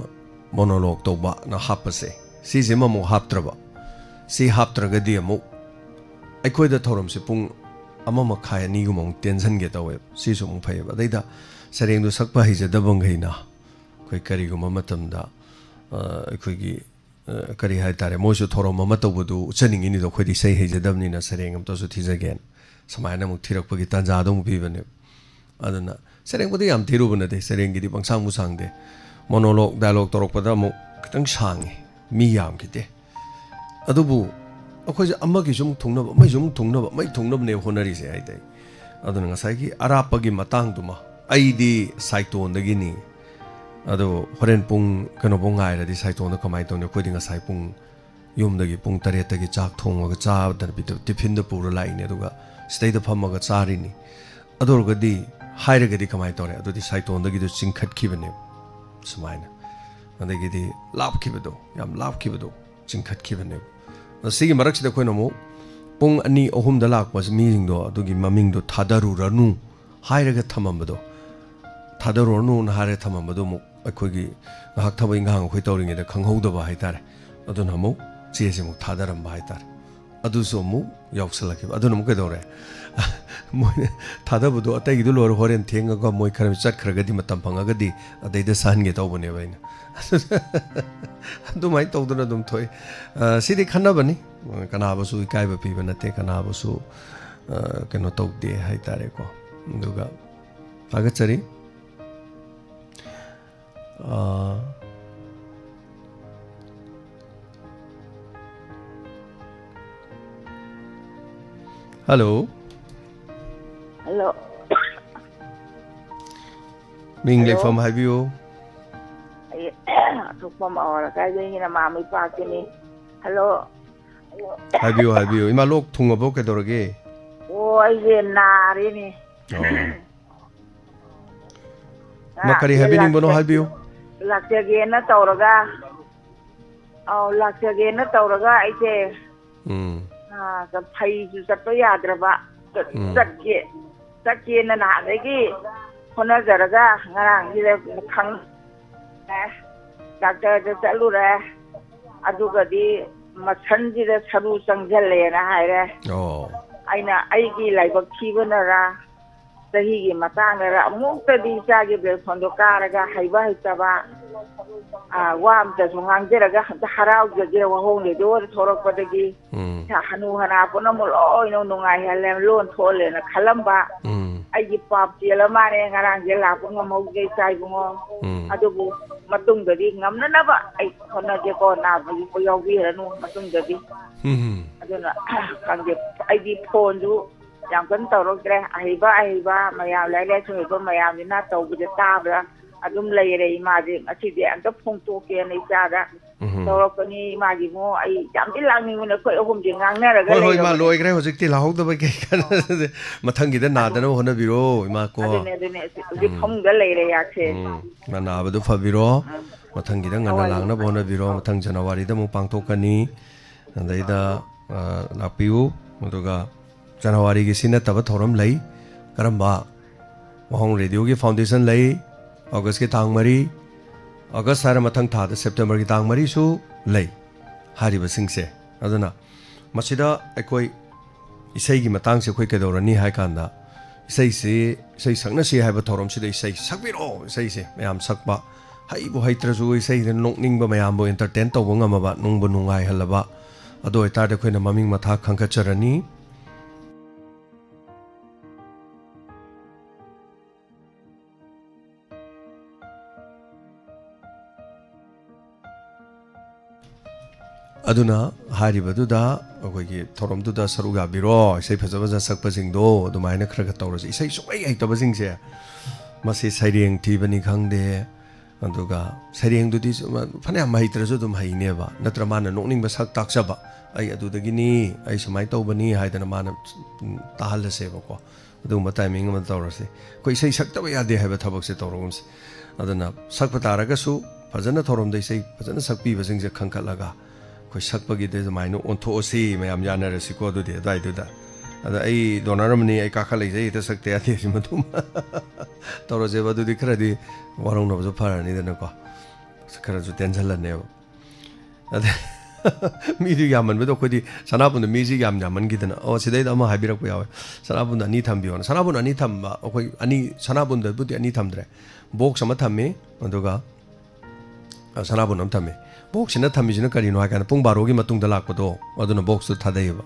monologue ꯇꯧꯕꯅ ꯍꯥꯞꯄꯁꯦ꯫ ꯁꯤꯁꯤꯃ ꯑꯃꯨꯛ ꯍꯥꯞꯇ꯭ꯔꯕ꯫ ꯁꯤ ꯍꯥꯞꯇ꯭ꯔꯒꯗꯤ ꯑꯃꯨꯛ ꯑꯩꯈꯣꯏꯗ ꯊꯧꯔꯝꯁꯦ ꯄꯨꯡ ꯑꯃ ꯃꯈꯥꯏ ꯑꯅꯤꯒꯨꯝꯕ ꯑꯃꯨꯛ ꯇꯦꯟꯁꯤꯟꯒꯦ ꯇꯧꯋꯦꯕ꯫ ꯁꯤꯁꯨ ꯑꯃꯨꯛ ꯐꯩꯌꯦꯕ꯫ ꯑꯗꯩꯗ ꯁꯩꯔꯦꯡꯗꯣ ꯁꯛꯄ ꯍꯩꯖꯗꯕꯈꯩꯅ ꯑꯩꯈꯣꯏ ꯀꯔꯤꯒꯨꯝꯕ ꯃꯇꯝꯗ, ꯑ, ꯑꯩꯈꯣꯏꯒꯤ, ꯑ, ꯀꯔꯤ ꯍꯥꯏ ꯇꯥꯔꯦ, ꯃꯣꯏꯁꯨ ꯊꯧꯔꯝ ꯑꯃ ꯇꯧꯕꯗꯨ ꯎꯠꯆꯅꯤꯡꯉꯤꯅꯤꯗꯣ, ꯑꯩꯈꯣꯏꯗꯤ ꯏꯁꯩ ꯍꯩꯖꯗꯕꯅꯤꯅ ꯁꯩꯔꯦꯡ ꯑꯝꯇꯁꯨ ꯊꯤꯖꯒꯦꯅ ꯁꯨꯃꯥꯏꯅ ꯑꯃꯨꯛ ꯊꯤꯔꯛꯄꯒꯤ ꯇꯥꯟꯖꯥꯗꯣ ꯑꯃꯨꯛ ꯄꯤꯕꯅꯦꯕ꯫ ꯑꯗꯨꯅ ꯁꯩꯔꯦꯡꯕꯨꯗꯤ ꯌꯥꯝ ꯊꯤꯔꯨꯕ ꯅꯠꯇꯦ, ꯁꯩꯔꯦꯡꯒꯤꯗꯤ ꯄꯪꯁꯥꯡꯕꯨ ꯁꯥꯡꯗꯦ꯫ ꯃꯣꯅꯣꯂꯣꯛ, ꯗꯥꯏꯂꯣꯛ ꯇꯧꯔꯛꯄꯗ ꯑꯃꯨꯛ ꯈꯤꯇꯪ ꯁꯥꯡꯉꯤ, ꯃꯤ ꯌꯥꯝꯈꯤꯗꯦ꯫ ꯑꯗꯨꯕꯨ ꯑꯩꯈꯣꯏꯁꯦ ꯑꯃꯒꯤꯁꯨ ꯑꯃꯨꯛ ꯊꯨꯡꯅꯕ, ꯑꯃꯒꯤꯁꯨ ꯑꯃꯨꯛ ꯊꯨꯡꯅꯕ, ꯑꯃꯒꯤ ꯊꯨꯡꯅꯕꯅꯦꯕ ꯍꯣꯠꯅꯔꯤꯁꯦ ꯍꯥꯏꯗꯤ꯫ ꯑꯗꯨꯅ ꯉꯁꯥꯏꯒꯤ ꯑꯔꯥꯞꯄꯒꯤ ꯃꯇꯥꯡꯗꯨꯃ, ꯑꯩꯗꯤ ꯁꯥꯏꯇꯣꯟꯗꯒꯤꯅꯤ, ꯑꯗꯣ ꯍꯣꯔꯦꯟ ꯄꯨꯡ ꯀꯩꯅꯣꯐꯥꯎ ꯉꯥꯏꯔꯗꯤ ꯁꯥꯏꯇꯣꯟꯗ ꯀꯃꯥꯏꯅ ꯇꯧꯅꯤ? ꯑꯩꯈꯣꯏꯗꯤ ꯉꯁꯥꯏ ꯄꯨꯡ, ꯌꯨꯝꯗꯒꯤ ꯄꯨꯡ ꯇꯔꯦꯠꯇꯒꯤ ꯆꯥꯛ ꯊꯣꯡꯉꯒ ꯆꯥꯗꯅ ꯄꯤꯗ-, ꯇꯤꯐꯤꯟꯗ ꯄꯨꯔ ꯂꯥꯛꯏꯅꯦ, ꯑꯗꯨꯒ ꯁꯤꯗꯩꯗ ꯐꯝꯃꯒ ꯆꯥꯔꯤꯅꯤ꯫ ꯑꯗꯨ ꯑꯣꯏꯔꯒꯗꯤ, ꯍꯥꯏꯔꯒꯗꯤ ꯀꯃꯥꯏꯅ ꯇꯧꯔꯦ? ꯑꯗꯨꯗꯤ ꯁꯥꯏꯇꯣꯟꯗꯒꯤꯗꯨ ꯆꯤꯡꯈꯠꯈꯤꯕꯅꯦꯕ ꯁꯨꯃꯥꯏꯅ꯫ ꯑꯗꯒꯤꯗꯤ ꯂꯥꯞꯈꯤꯕꯗꯣ, ꯌꯥꯝ ꯂꯥꯞꯈꯤꯕꯗꯣ ꯆꯤꯡꯈꯠꯈꯤꯕꯅꯦꯕ꯫ ꯑꯗꯣ ꯁꯤꯒꯤ ꯃꯔꯛꯁꯤꯗ ꯑꯩꯈꯣꯏꯅ ꯑꯃꯨꯛ ꯄꯨꯡ ꯑꯅꯤ, ꯑꯍꯨꯝꯗ ꯂꯥꯛꯄ ꯃꯤꯁꯤꯡꯗꯣ, ꯑꯗꯨꯒꯤ ꯃꯃꯤꯡꯗꯣ ꯊꯥꯗꯔꯨꯔꯅꯨ ꯍꯥꯏꯔꯒ ꯊꯝꯃꯝꯕꯗꯣ, ꯊꯥꯗꯔꯨꯔꯅꯨꯅ ꯍꯥꯏꯔꯒ ꯊꯝꯃꯝꯕꯗꯣ ꯑꯃꯨꯛ ꯑꯩꯈꯣꯏꯒꯤ ꯉꯥꯏꯍꯥꯛ ꯊꯕꯛ ꯏꯪꯈꯥꯡ ꯑꯩꯈꯣꯏ ꯇꯧꯔꯤꯉꯩꯗ ꯈꯪꯍꯧꯗꯕ ꯍꯥꯏꯇꯥꯔꯦ꯫ ꯑꯗꯨꯅ ꯑꯃꯨꯛ ꯆꯦꯁꯦ ꯑꯃꯨꯛ ꯊꯥꯗꯔꯝꯕ ꯍꯥꯏꯇꯥꯔꯦ꯫ ꯑꯗꯨꯁꯨ ꯑꯃꯨꯛ ꯌꯥꯎꯁꯜꯂꯛꯈꯤꯕ꯫ ꯑꯗꯨꯅ ꯑꯃꯨꯛ ꯀꯩꯗꯧꯔꯦ? ꯃꯣꯏꯅ ꯊꯥꯗꯕꯗꯣ ꯑꯇꯩꯒꯤꯗꯣ ꯂꯣꯏꯔ ꯍꯣꯔꯦꯟ ꯊꯦꯡꯉꯒ ꯃꯣꯏ ꯈꯔ ꯆꯠꯈ꯭ꯔꯒꯗꯤ, ꯃꯇꯝ ꯐꯪꯉꯒꯗꯤ ꯑꯗꯩꯗ ꯁꯥꯍꯟꯒꯦ ꯇꯧꯕꯅꯦꯕ ꯑꯩꯅ꯫ ꯑꯗꯨꯃꯥꯏꯅ ꯇꯧꯗꯅ ꯑꯗꯨꯝ ꯊꯣꯛꯑꯦ꯫ ꯑ, ꯁꯤꯗꯤ ꯈꯟꯅꯕꯅꯤ꯫ ꯀꯅꯥꯕꯨꯁꯨ ꯏꯀꯥꯏꯕ ꯄꯤꯕ ꯅꯠꯇꯦ, ꯀꯅꯥꯕꯨꯁꯨ, ꯑ, ꯀꯩꯅꯣ ꯇꯧꯗꯦ ꯍꯥꯏꯇꯥꯔꯦꯀꯣ꯫ ꯑꯗꯨꯒ ꯊꯥꯒꯠꯆꯔꯤ꯫ ꯑ, ꯍꯜꯂꯣ꯫ ꯍꯜꯂꯣ꯫ ꯃꯤꯡ ꯍꯜꯂꯣ꯫ ꯂꯩꯐꯝ ꯍꯥꯏꯕꯤꯌꯨ꯫ ꯑꯩ ꯑꯊꯣꯛꯄꯝ ꯑꯋꯥꯡ ꯂꯩꯀꯥꯏꯗꯒꯤꯅ ꯃꯥꯝ ꯏꯄꯥꯛꯀꯤꯅꯤ꯫ ꯍꯜꯂꯣ꯫ ꯍꯥꯏꯕꯤꯌꯨ, ꯍꯥꯏꯕꯤꯌꯨ꯫ ꯏꯃꯥ, ꯂꯣꯛ ꯊꯨꯡꯉꯕꯣ? ꯀꯩꯗꯧꯔꯒꯦ? ꯑꯣ, ꯑꯩꯁꯦ ꯅꯥꯔꯦꯅꯦ꯫ ꯑꯣ꯫ ꯃꯥ, ꯀꯔꯤ ꯍꯥꯏꯕꯤꯅꯤꯡꯕꯅꯣ ꯂꯥꯛꯆ-, ꯍꯥꯏꯕꯤꯌꯨ꯫ ꯂꯥꯛꯆꯒꯦꯅ ꯇꯧꯔꯒ, ꯑꯧ, ꯂꯥꯛꯆꯒꯦꯅ ꯇꯧꯔꯒ ꯑꯩꯁꯦ, ꯎꯝ꯫ ꯑꯥ, ꯐꯩꯁꯨ ꯆꯠꯄ ꯌꯥꯗ꯭ꯔꯕ꯫ ꯆꯠ-, ꯎꯝ꯫ ꯆꯠꯀꯦ, ꯆꯠꯀꯦꯅ ꯅꯍꯥꯟꯗꯒꯤ ꯍꯣꯠꯅꯖꯔꯒ ꯉꯔꯥꯡꯁꯤꯗ ꯈꯪ-, ꯗꯥꯛꯇꯔꯗ ꯆꯠꯂꯨꯔꯦ꯫ ꯑꯗꯨꯒꯗꯤ ꯃꯁꯟꯁꯤꯗ ꯁꯔꯨ ꯆꯪꯁꯤꯜꯂꯦꯅ ꯍꯥꯏꯔꯦ꯫ ꯑꯣ꯫ ꯑꯩꯅ ꯑꯩꯒꯤ ꯂꯥꯏꯕꯛ ꯊꯤꯕꯅꯔꯥ, ꯆꯍꯤꯒꯤ ꯃꯇꯥꯡꯗꯔ, ꯑꯃꯨꯛꯇꯗꯤ ꯏꯆꯥꯒꯤ ꯕꯦꯜꯐꯣꯟꯗꯣ ꯀꯥꯔꯒ ꯍꯩꯕ ꯍꯩꯇꯕ, ꯑ, ꯋꯥ ꯑꯝꯇꯁꯨ ꯉꯥꯡꯖꯔꯒ ꯑꯝꯇ ꯍꯔꯥꯎꯖꯒꯦ꯫ ꯋꯥꯍꯣꯡ ꯔꯦꯗꯤꯑꯣꯗ ꯊꯣꯛꯂꯛꯄꯗꯒꯤ ꯎꯝ꯫ ꯏꯁꯥ ꯍꯅꯨ ꯍꯅꯥ ꯄꯨꯝꯅꯃꯛ ꯂꯣꯏꯅ ꯅꯨꯡꯉꯥꯏꯍꯜꯂꯦ, ꯂꯣꯟ ꯊꯣꯛꯍꯜꯂꯦꯅ ꯈꯜꯂꯝꯕ꯫ ꯎꯝ꯫ ꯑꯩꯒꯤ ꯄꯥꯞ ꯆꯦꯜꯂ ꯃꯥꯅꯦ, ꯉꯔꯥꯡꯁꯦ ꯂꯥꯛꯄ ꯉꯝꯍꯧꯗ꯭ꯔꯦ ꯏꯆꯥ ꯏꯕꯨꯡꯉꯣ꯫ ꯎꯝ꯫ ꯑꯗꯨꯕꯨ ꯃꯇꯨꯡꯗꯗꯤ ꯉꯝꯅꯅꯕ ꯑꯩ ꯍꯣꯠꯅꯒꯦꯀꯣ, ꯅꯥꯕ ꯌꯦꯛꯄ ꯌꯥꯎꯕꯤꯔꯅꯨ ꯃꯇꯨꯡꯗꯗꯤ꯫ ꯎꯝ꯫ ꯑꯗꯨꯅ ꯈꯪꯗꯦ, ꯑꯩꯗꯤ ꯐꯣꯟꯁꯨ ꯌꯥꯝ ꯀꯟꯅ ꯇꯧꯔꯛꯇ꯭ꯔꯦ꯫ ꯑꯍꯩꯕ ꯑꯍꯩꯕ ꯃꯌꯥꯝ, ꯂꯥꯏꯔꯤꯛ ꯂꯥꯏꯁꯨ ꯍꯩꯕ ꯃꯌꯥꯝꯁꯤꯅ ꯇꯧꯕꯁꯦ ꯇꯥꯕꯗ ꯑꯗꯨꯝ ꯂꯩꯔꯦ꯫ ꯏꯃꯥꯁꯦ ꯉꯁꯤꯗꯤ ꯑꯝꯇ ꯐꯣꯡꯗꯣꯛꯀꯦꯅ ꯏꯆꯥꯗ ꯎꯝ꯫ ꯇꯧꯔꯛꯄꯅꯤ꯫ ꯏꯃꯥꯒꯤ ꯏꯕꯨꯡꯉꯣ, ꯑꯩ ꯌꯥꯝꯗꯤ ꯂꯥꯡꯅꯤꯡꯕꯅ ꯑꯩꯈꯣꯏ ꯑꯍꯨꯝꯁꯦ ꯉꯥꯡꯅꯔꯒ ꯍꯣꯏ, ꯍꯣꯏ, ꯏꯃꯥ, ꯂꯩꯔꯕꯅꯦ꯫ ꯂꯣꯏꯈ꯭ꯔꯦ ꯍꯧꯖꯤꯛꯇꯤ, ꯂꯥꯍꯧꯗꯕ ꯀꯩ ꯀꯥꯟꯅꯗꯦ꯫ ꯃꯊꯪꯒꯤꯗ ꯅꯥꯗꯅꯕ ꯍꯣꯠꯅꯕꯤꯔꯣ, ꯏꯃꯥ ꯀꯣ꯫ ꯑꯗꯨꯅꯦ, ꯑꯗꯨꯅꯦ꯫ ꯍꯧꯖꯤꯛ ꯎꯝ꯫ ꯐꯃꯨꯡꯗ ꯂꯩꯔꯦ ꯏꯌꯥꯛꯁꯦ꯫ ꯎꯝ꯫ ꯅꯥꯕꯗꯨ ꯐꯕꯤꯔꯣ꯫ ꯎꯝ꯫ ꯃꯊꯪꯒꯤꯗ ꯉꯟꯅ ꯍꯣꯏ꯫ ꯂꯥꯡꯅꯕ ꯍꯣꯠꯅꯕꯤꯔꯣ꯫ ꯃꯊꯪ ꯖꯅꯋꯥꯔꯤꯗ ꯑꯃꯨꯛ ꯄꯥꯡꯊꯣꯛꯀꯅꯤ꯫ ꯑꯗꯩꯗ, ꯑ, ꯂꯥꯛꯄꯤꯌꯨ꯫ ꯑꯗꯨꯒ ꯖꯅꯋꯥꯔꯤꯒꯤ ꯁꯤ ꯅꯠꯇꯕ ꯊꯧꯔꯝ ꯂꯩ꯫ ꯀꯔꯝꯕ? ꯋꯥꯍꯣꯡ ꯔꯦꯗꯤꯑꯣꯒꯤ ꯐꯥꯎꯟꯗꯦꯁꯟ ꯂꯩ, ꯑꯣꯒꯁꯀꯤ ꯇꯥꯡ ꯃꯔꯤ꯫ ꯑꯣꯒꯁ ꯍꯥꯏꯔ ꯃꯊꯪ ꯊꯥꯗ ꯁꯦꯞꯇꯦꯝꯕꯔꯒꯤ ꯇꯥꯡ ꯃꯔꯤꯁꯨ ꯂꯩ꯫ ꯍꯥꯏꯔꯤꯕꯁꯤꯡꯁꯦ꯫ ꯑꯗꯨꯅ ꯃꯁꯤꯗ ꯑꯩꯈꯣꯏ ꯏꯁꯩꯒꯤ ꯃꯇꯥꯡꯁꯦ ꯑꯩꯈꯣꯏ ꯀꯩꯗꯧꯔꯅꯤ ꯍꯥꯏ ꯀꯥꯟꯗ, ꯏꯁꯩꯁꯤ, ꯏꯁꯩ ꯁꯛꯅꯁꯤ ꯍꯥꯏꯕ ꯊꯧꯔꯝꯁꯤꯗ ꯏꯁꯩ ꯁꯛꯄꯤꯔꯛꯑꯣ꯫ ꯏꯁꯩꯁꯦ ꯃꯌꯥꯝ ꯁꯛꯄ, ꯍꯩꯕꯨ ꯍꯩꯇ꯭ꯔꯁꯨ ꯏꯁꯩꯗ ꯅꯣꯛꯅꯤꯡꯕ, ꯃꯌꯥꯝꯕꯨ ꯑꯦꯟꯇꯔꯇꯦꯟ ꯇꯧꯕ ꯉꯝꯃꯕ, ꯅꯨꯡꯕꯨ ꯅꯨꯡꯉꯥꯏꯍꯜꯂꯕ, ꯑꯗꯨ ꯑꯣꯏꯇꯥꯔꯗꯤ ꯑꯩꯈꯣꯏꯅ ꯃꯃꯤꯡ ꯃꯊꯥ ꯈꯪꯒꯠꯆꯔꯅꯤ꯫ ꯑꯗꯨꯅ ꯍꯥꯏꯔꯤꯕꯗꯨꯗ, ꯑꯩꯈꯣꯏꯒꯤ ꯊꯧꯔꯝꯗꯨꯗ ꯁꯔꯨꯛ ꯌꯥꯕꯤꯔꯣ꯫ ꯏꯁꯩ ꯐꯖ ꯐꯖ ꯁꯛꯄꯁꯤꯡꯗꯣ ꯑꯗꯨꯃꯥꯏꯅ ꯈꯔ ꯈꯔ ꯇꯧꯔꯁꯤ꯫ ꯏꯁꯩ ꯁꯨꯡꯍꯩ ꯍꯩꯇꯕꯁꯤꯡꯁꯦ, ꯃꯁꯤ ꯁꯩꯔꯦꯡ ꯊꯤꯕꯅꯤ ꯈꯪꯗꯦ, ꯑꯗꯨꯒ ꯁꯩꯔꯦꯡꯗꯨꯗꯤ ꯁꯨꯝ ꯐꯅꯌꯥꯝ ꯍꯩꯇ꯭ꯔꯁꯨ ꯑꯗꯨꯝ ꯍꯩꯅꯦꯕ, ꯅꯠꯇ꯭ꯔ ꯃꯥꯅ ꯅꯣꯛꯅꯤꯡꯕ ꯁꯛ ꯇꯥꯛꯆꯕ, "ꯑꯩ ꯑꯗꯨꯗꯒꯤꯅꯤ, ꯑꯩ ꯁꯨꯃꯥꯏꯅ ꯇꯧꯕꯅꯤ" ꯍꯥꯏꯗꯅ ꯃꯥꯅ, ꯎꯝ, ꯇꯥꯍꯜꯂꯁꯦꯕꯀꯣ꯫ ꯑꯗꯨꯒꯨꯝꯕ ꯇꯥꯏꯃꯤꯡ ꯑꯃ ꯇꯧꯔꯁꯤ꯫ ꯑꯩꯈꯣꯏ ꯏꯁꯩ ꯁꯛꯇꯕ ꯌꯥꯗꯦ ꯍꯥꯏꯕ ꯊꯕꯛꯁꯦ ꯇꯧꯔꯒꯨꯝꯁꯤ꯫ ꯑꯗꯨꯅ ꯁꯛꯄ ꯇꯥꯔꯒꯁꯨ ꯐꯖꯅ ꯊꯧꯔꯝꯗ ꯏꯁꯩ ꯐꯖꯅ ꯁꯛꯄꯤꯕꯁꯤꯡꯁꯦ ꯈꯟꯈꯠꯂꯒ ꯑꯩꯈꯣꯏ ꯁꯛꯄꯒꯤꯗ ꯑꯗꯨꯃꯥꯏꯅ ꯑꯣꯟꯊꯣꯛꯑꯁꯤ, ꯃꯌꯥꯝ ꯌꯥꯅꯔꯁꯤꯀꯣ꯫ ꯑꯗꯨꯗꯤ ꯑꯗꯨꯋꯥꯏꯗꯨꯗ, ꯑꯗ ꯑꯩ ꯗꯣꯅꯔ ꯑꯃꯅꯤ, ꯑꯩ ꯀꯥꯈꯠꯂꯛꯏꯁꯦ, ꯑꯩ ꯍꯦꯛꯇ ꯁꯛꯇ ꯌꯥꯗꯦ, ꯁꯤ ꯃꯇꯨꯡ ꯇꯧꯔꯁꯦꯕ꯫ ꯑꯗꯨꯗꯤ ꯈꯔꯗꯤ ꯋꯥꯔꯧꯅꯕꯁꯨ ꯐꯔꯅꯤꯗꯅꯀꯣ, ꯈꯔꯁꯨ ꯇꯦꯟꯁꯤꯜꯂꯅꯦꯕ꯫ ꯑꯗ ꯃꯤꯗꯨ ꯌꯥꯝꯃꯟꯕꯗꯣ ꯑꯩꯈꯣꯏꯗꯤ ꯁꯅꯥꯕꯨꯟꯗ ꯃꯤꯁꯤ ꯌꯥꯝ ꯌꯥꯝꯃꯟꯈꯤꯗꯅ꯫ ꯑꯣ, ꯁꯤꯗꯩꯗ ꯑꯃ ꯍꯥꯏꯕꯤꯔꯛꯄ ꯌꯥꯎꯋꯦ, "ꯁꯅꯥꯕꯨꯟꯗ ꯑꯅꯤ ꯊꯝꯕꯤꯌꯣꯅ"꯫ ꯁꯅꯥꯕꯨꯟ ꯑꯅꯤ ꯊꯝꯕ, ꯑꯩꯈꯣꯏ ꯑꯅꯤ, ꯁꯅꯥꯕꯨꯟꯗꯕꯨꯗꯤ ꯑꯅꯤ ꯊꯝꯗ꯭ꯔꯦ, ꯕꯣꯛꯁ ꯑꯃ ꯊꯝꯃꯤ, ꯑꯗꯨꯒ ꯑ, ꯁꯅꯥꯕꯨꯟ ꯑꯃ ꯊꯝꯃꯤ꯫ ꯕꯣꯛꯁꯁꯤꯅ ꯊꯝꯃꯤꯁꯤꯅ ꯀꯔꯤꯅꯣ ꯍꯥꯏ ꯀꯥꯟꯗ, ꯄꯨꯡ ꯕꯥꯔꯣꯒꯤ ꯃꯇꯨꯡꯗ ꯂꯥꯛꯄꯗꯣ, ꯑꯗꯨꯅ ꯕꯣꯛꯁꯇꯨ ꯊꯥꯗꯩꯌꯦꯕ꯫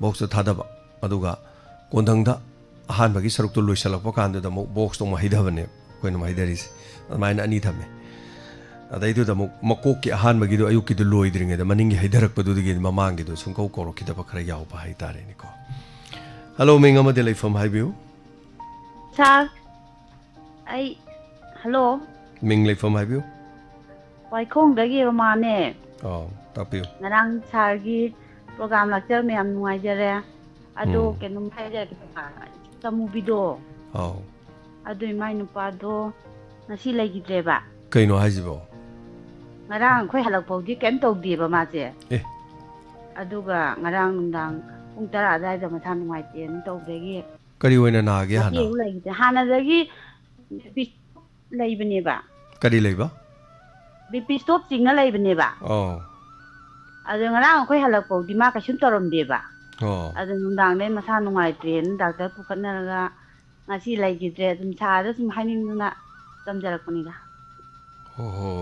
ꯕꯣꯛꯁꯇꯨ ꯊꯥꯗꯕ꯫ ꯑꯗꯨꯒ ꯀꯣꯟꯊꯪꯗ ꯑꯍꯥꯟꯕꯒꯤ ꯁꯔꯨꯛꯇꯨ ꯂꯣꯏꯁꯤꯜꯂꯛꯄ ꯀꯥꯟꯗꯨꯗ ꯑꯃꯨꯛ ꯕꯣꯛꯁꯇꯣ ꯑꯃꯨꯛ ꯍꯩꯊꯕꯅꯦꯕ ꯑꯩꯈꯣꯏꯅ ꯑꯃꯨꯛ ꯍꯩꯊꯔꯤꯁꯦ꯫ ꯑꯗꯨꯃꯥꯏꯅ ꯑꯅꯤ ꯊꯝꯃꯦ꯫ ꯑꯗꯩꯗꯨꯗ ꯑꯃꯨꯛ ꯃꯀꯣꯛꯀꯤ ꯑꯍꯥꯟꯕꯒꯤꯗꯣ, ꯑꯌꯨꯛꯀꯤꯗꯨ ꯂꯣꯏꯗ꯭ꯔꯤꯉꯩꯗ ꯃꯅꯤꯡꯒꯤ ꯍꯩꯊꯔꯛꯄꯗꯨꯗꯒꯤ ꯃꯃꯥꯡꯒꯤꯗꯣ ꯁꯨꯡꯀꯧ ꯀꯧꯔꯛꯈꯤꯗꯕ ꯈꯔ ꯌꯥꯎꯕ ꯍꯥꯏꯇꯥꯔꯦꯅꯦꯀꯣ꯫ ꯍꯜꯂꯣ, ꯃꯤꯡ ꯑꯃꯗꯤ ꯂꯩꯐꯝ ꯍꯥꯏꯕꯤꯌꯨ꯫ ꯁꯥꯔ, ꯑꯩ, ꯍꯜꯂꯣ꯫ ꯃꯤꯡ ꯂꯩꯐꯝ ꯍꯥꯏꯕꯤꯌꯨ꯫ ꯋꯥꯏꯈꯣꯡꯗꯒꯤ ꯔꯣꯃꯥꯅꯦ꯫ ꯑꯥꯎ, ꯇꯥꯛꯄꯤꯌꯨ꯫ ꯉꯔꯥꯡ ꯁꯥꯔꯒꯤ ꯄ꯭ꯔꯣꯒꯥꯝ ꯂꯥꯛꯆꯕ ꯃꯌꯥꯝ ꯅꯨꯡꯉꯥꯏꯖꯔꯦ꯫ ꯑꯗꯣ ꯎꯝ꯫ ꯀꯩꯅꯣꯝ ꯍꯥꯏꯖꯒꯦ, ꯇꯃꯨꯕꯤꯗꯣ꯫ ꯑꯥꯎ꯫ ꯑꯗꯨ ꯏꯃꯥꯏ ꯅꯨꯄꯥꯗꯣ ꯉꯁꯤ ꯂꯩꯈꯤꯗ꯭ꯔꯦꯕ꯫ ꯀꯩꯅꯣ ꯍꯥꯏꯁꯤꯕꯣ? ꯉꯔꯥꯡ ꯑꯩꯈꯣꯏ ꯍꯜꯂꯛꯄ ꯐꯥꯎꯗꯤ ꯀꯩꯝ ꯇꯧꯗꯦꯕ ꯃꯥꯁꯦ꯫ ꯑꯦ꯫ ꯑꯗꯨꯒ ꯉꯔꯥꯡ ꯅꯨꯡꯗꯥꯡ ꯄꯨꯡ ꯇꯔꯥ ꯑꯗꯨꯋꯥꯏꯗ ꯃꯁꯥ ꯅꯨꯡꯉꯥꯏꯇꯦꯅ ꯇꯧꯕꯗꯒꯤ ꯀꯔꯤ ꯑꯣꯏꯅ ꯅꯥꯒꯦ ꯍꯥꯟꯅ? ꯃꯇꯦꯡ ꯂꯩꯈꯤꯗꯦ꯫ ꯍꯥꯟꯅꯗꯒꯤ ꯕꯤ ꯄꯤ ꯂꯩꯕꯅꯦꯕ꯫ ꯀꯔꯤ ꯂꯩꯕ? ꯕꯤ ꯄꯤ ꯏꯁꯇꯣꯞ ꯆꯤꯡꯉ ꯂꯩꯕꯅꯦꯕ꯫ ꯑꯣ꯫ ꯑꯗꯣ ꯉꯔꯥꯡ ꯑꯩꯈꯣꯏ ꯍꯜꯂꯛꯄ ꯐꯥꯎꯗꯤ ꯃꯥ ꯀꯩꯁꯨꯝ ꯇꯧꯔꯝꯗꯦꯕ꯫ ꯑꯣ꯫ ꯑꯗꯣ ꯅꯨꯡꯗꯥꯡꯗꯩ ꯃꯁꯥ ꯅꯨꯡꯉꯥꯏꯇ꯭ꯔꯦꯅ ꯗꯥꯛꯇꯔ ꯄꯨꯈꯠꯅꯔꯒ ꯉꯁꯤ ꯂꯩꯈꯤꯗ꯭ꯔꯦ꯫ ꯑꯗꯨꯝ ꯁꯥꯔꯗ ꯁꯨꯝ ꯍꯥꯏꯅꯤꯡꯗꯅ ꯇꯝꯖꯔꯛꯄꯅꯤꯗ꯫ ꯍꯣ ꯍꯣ꯫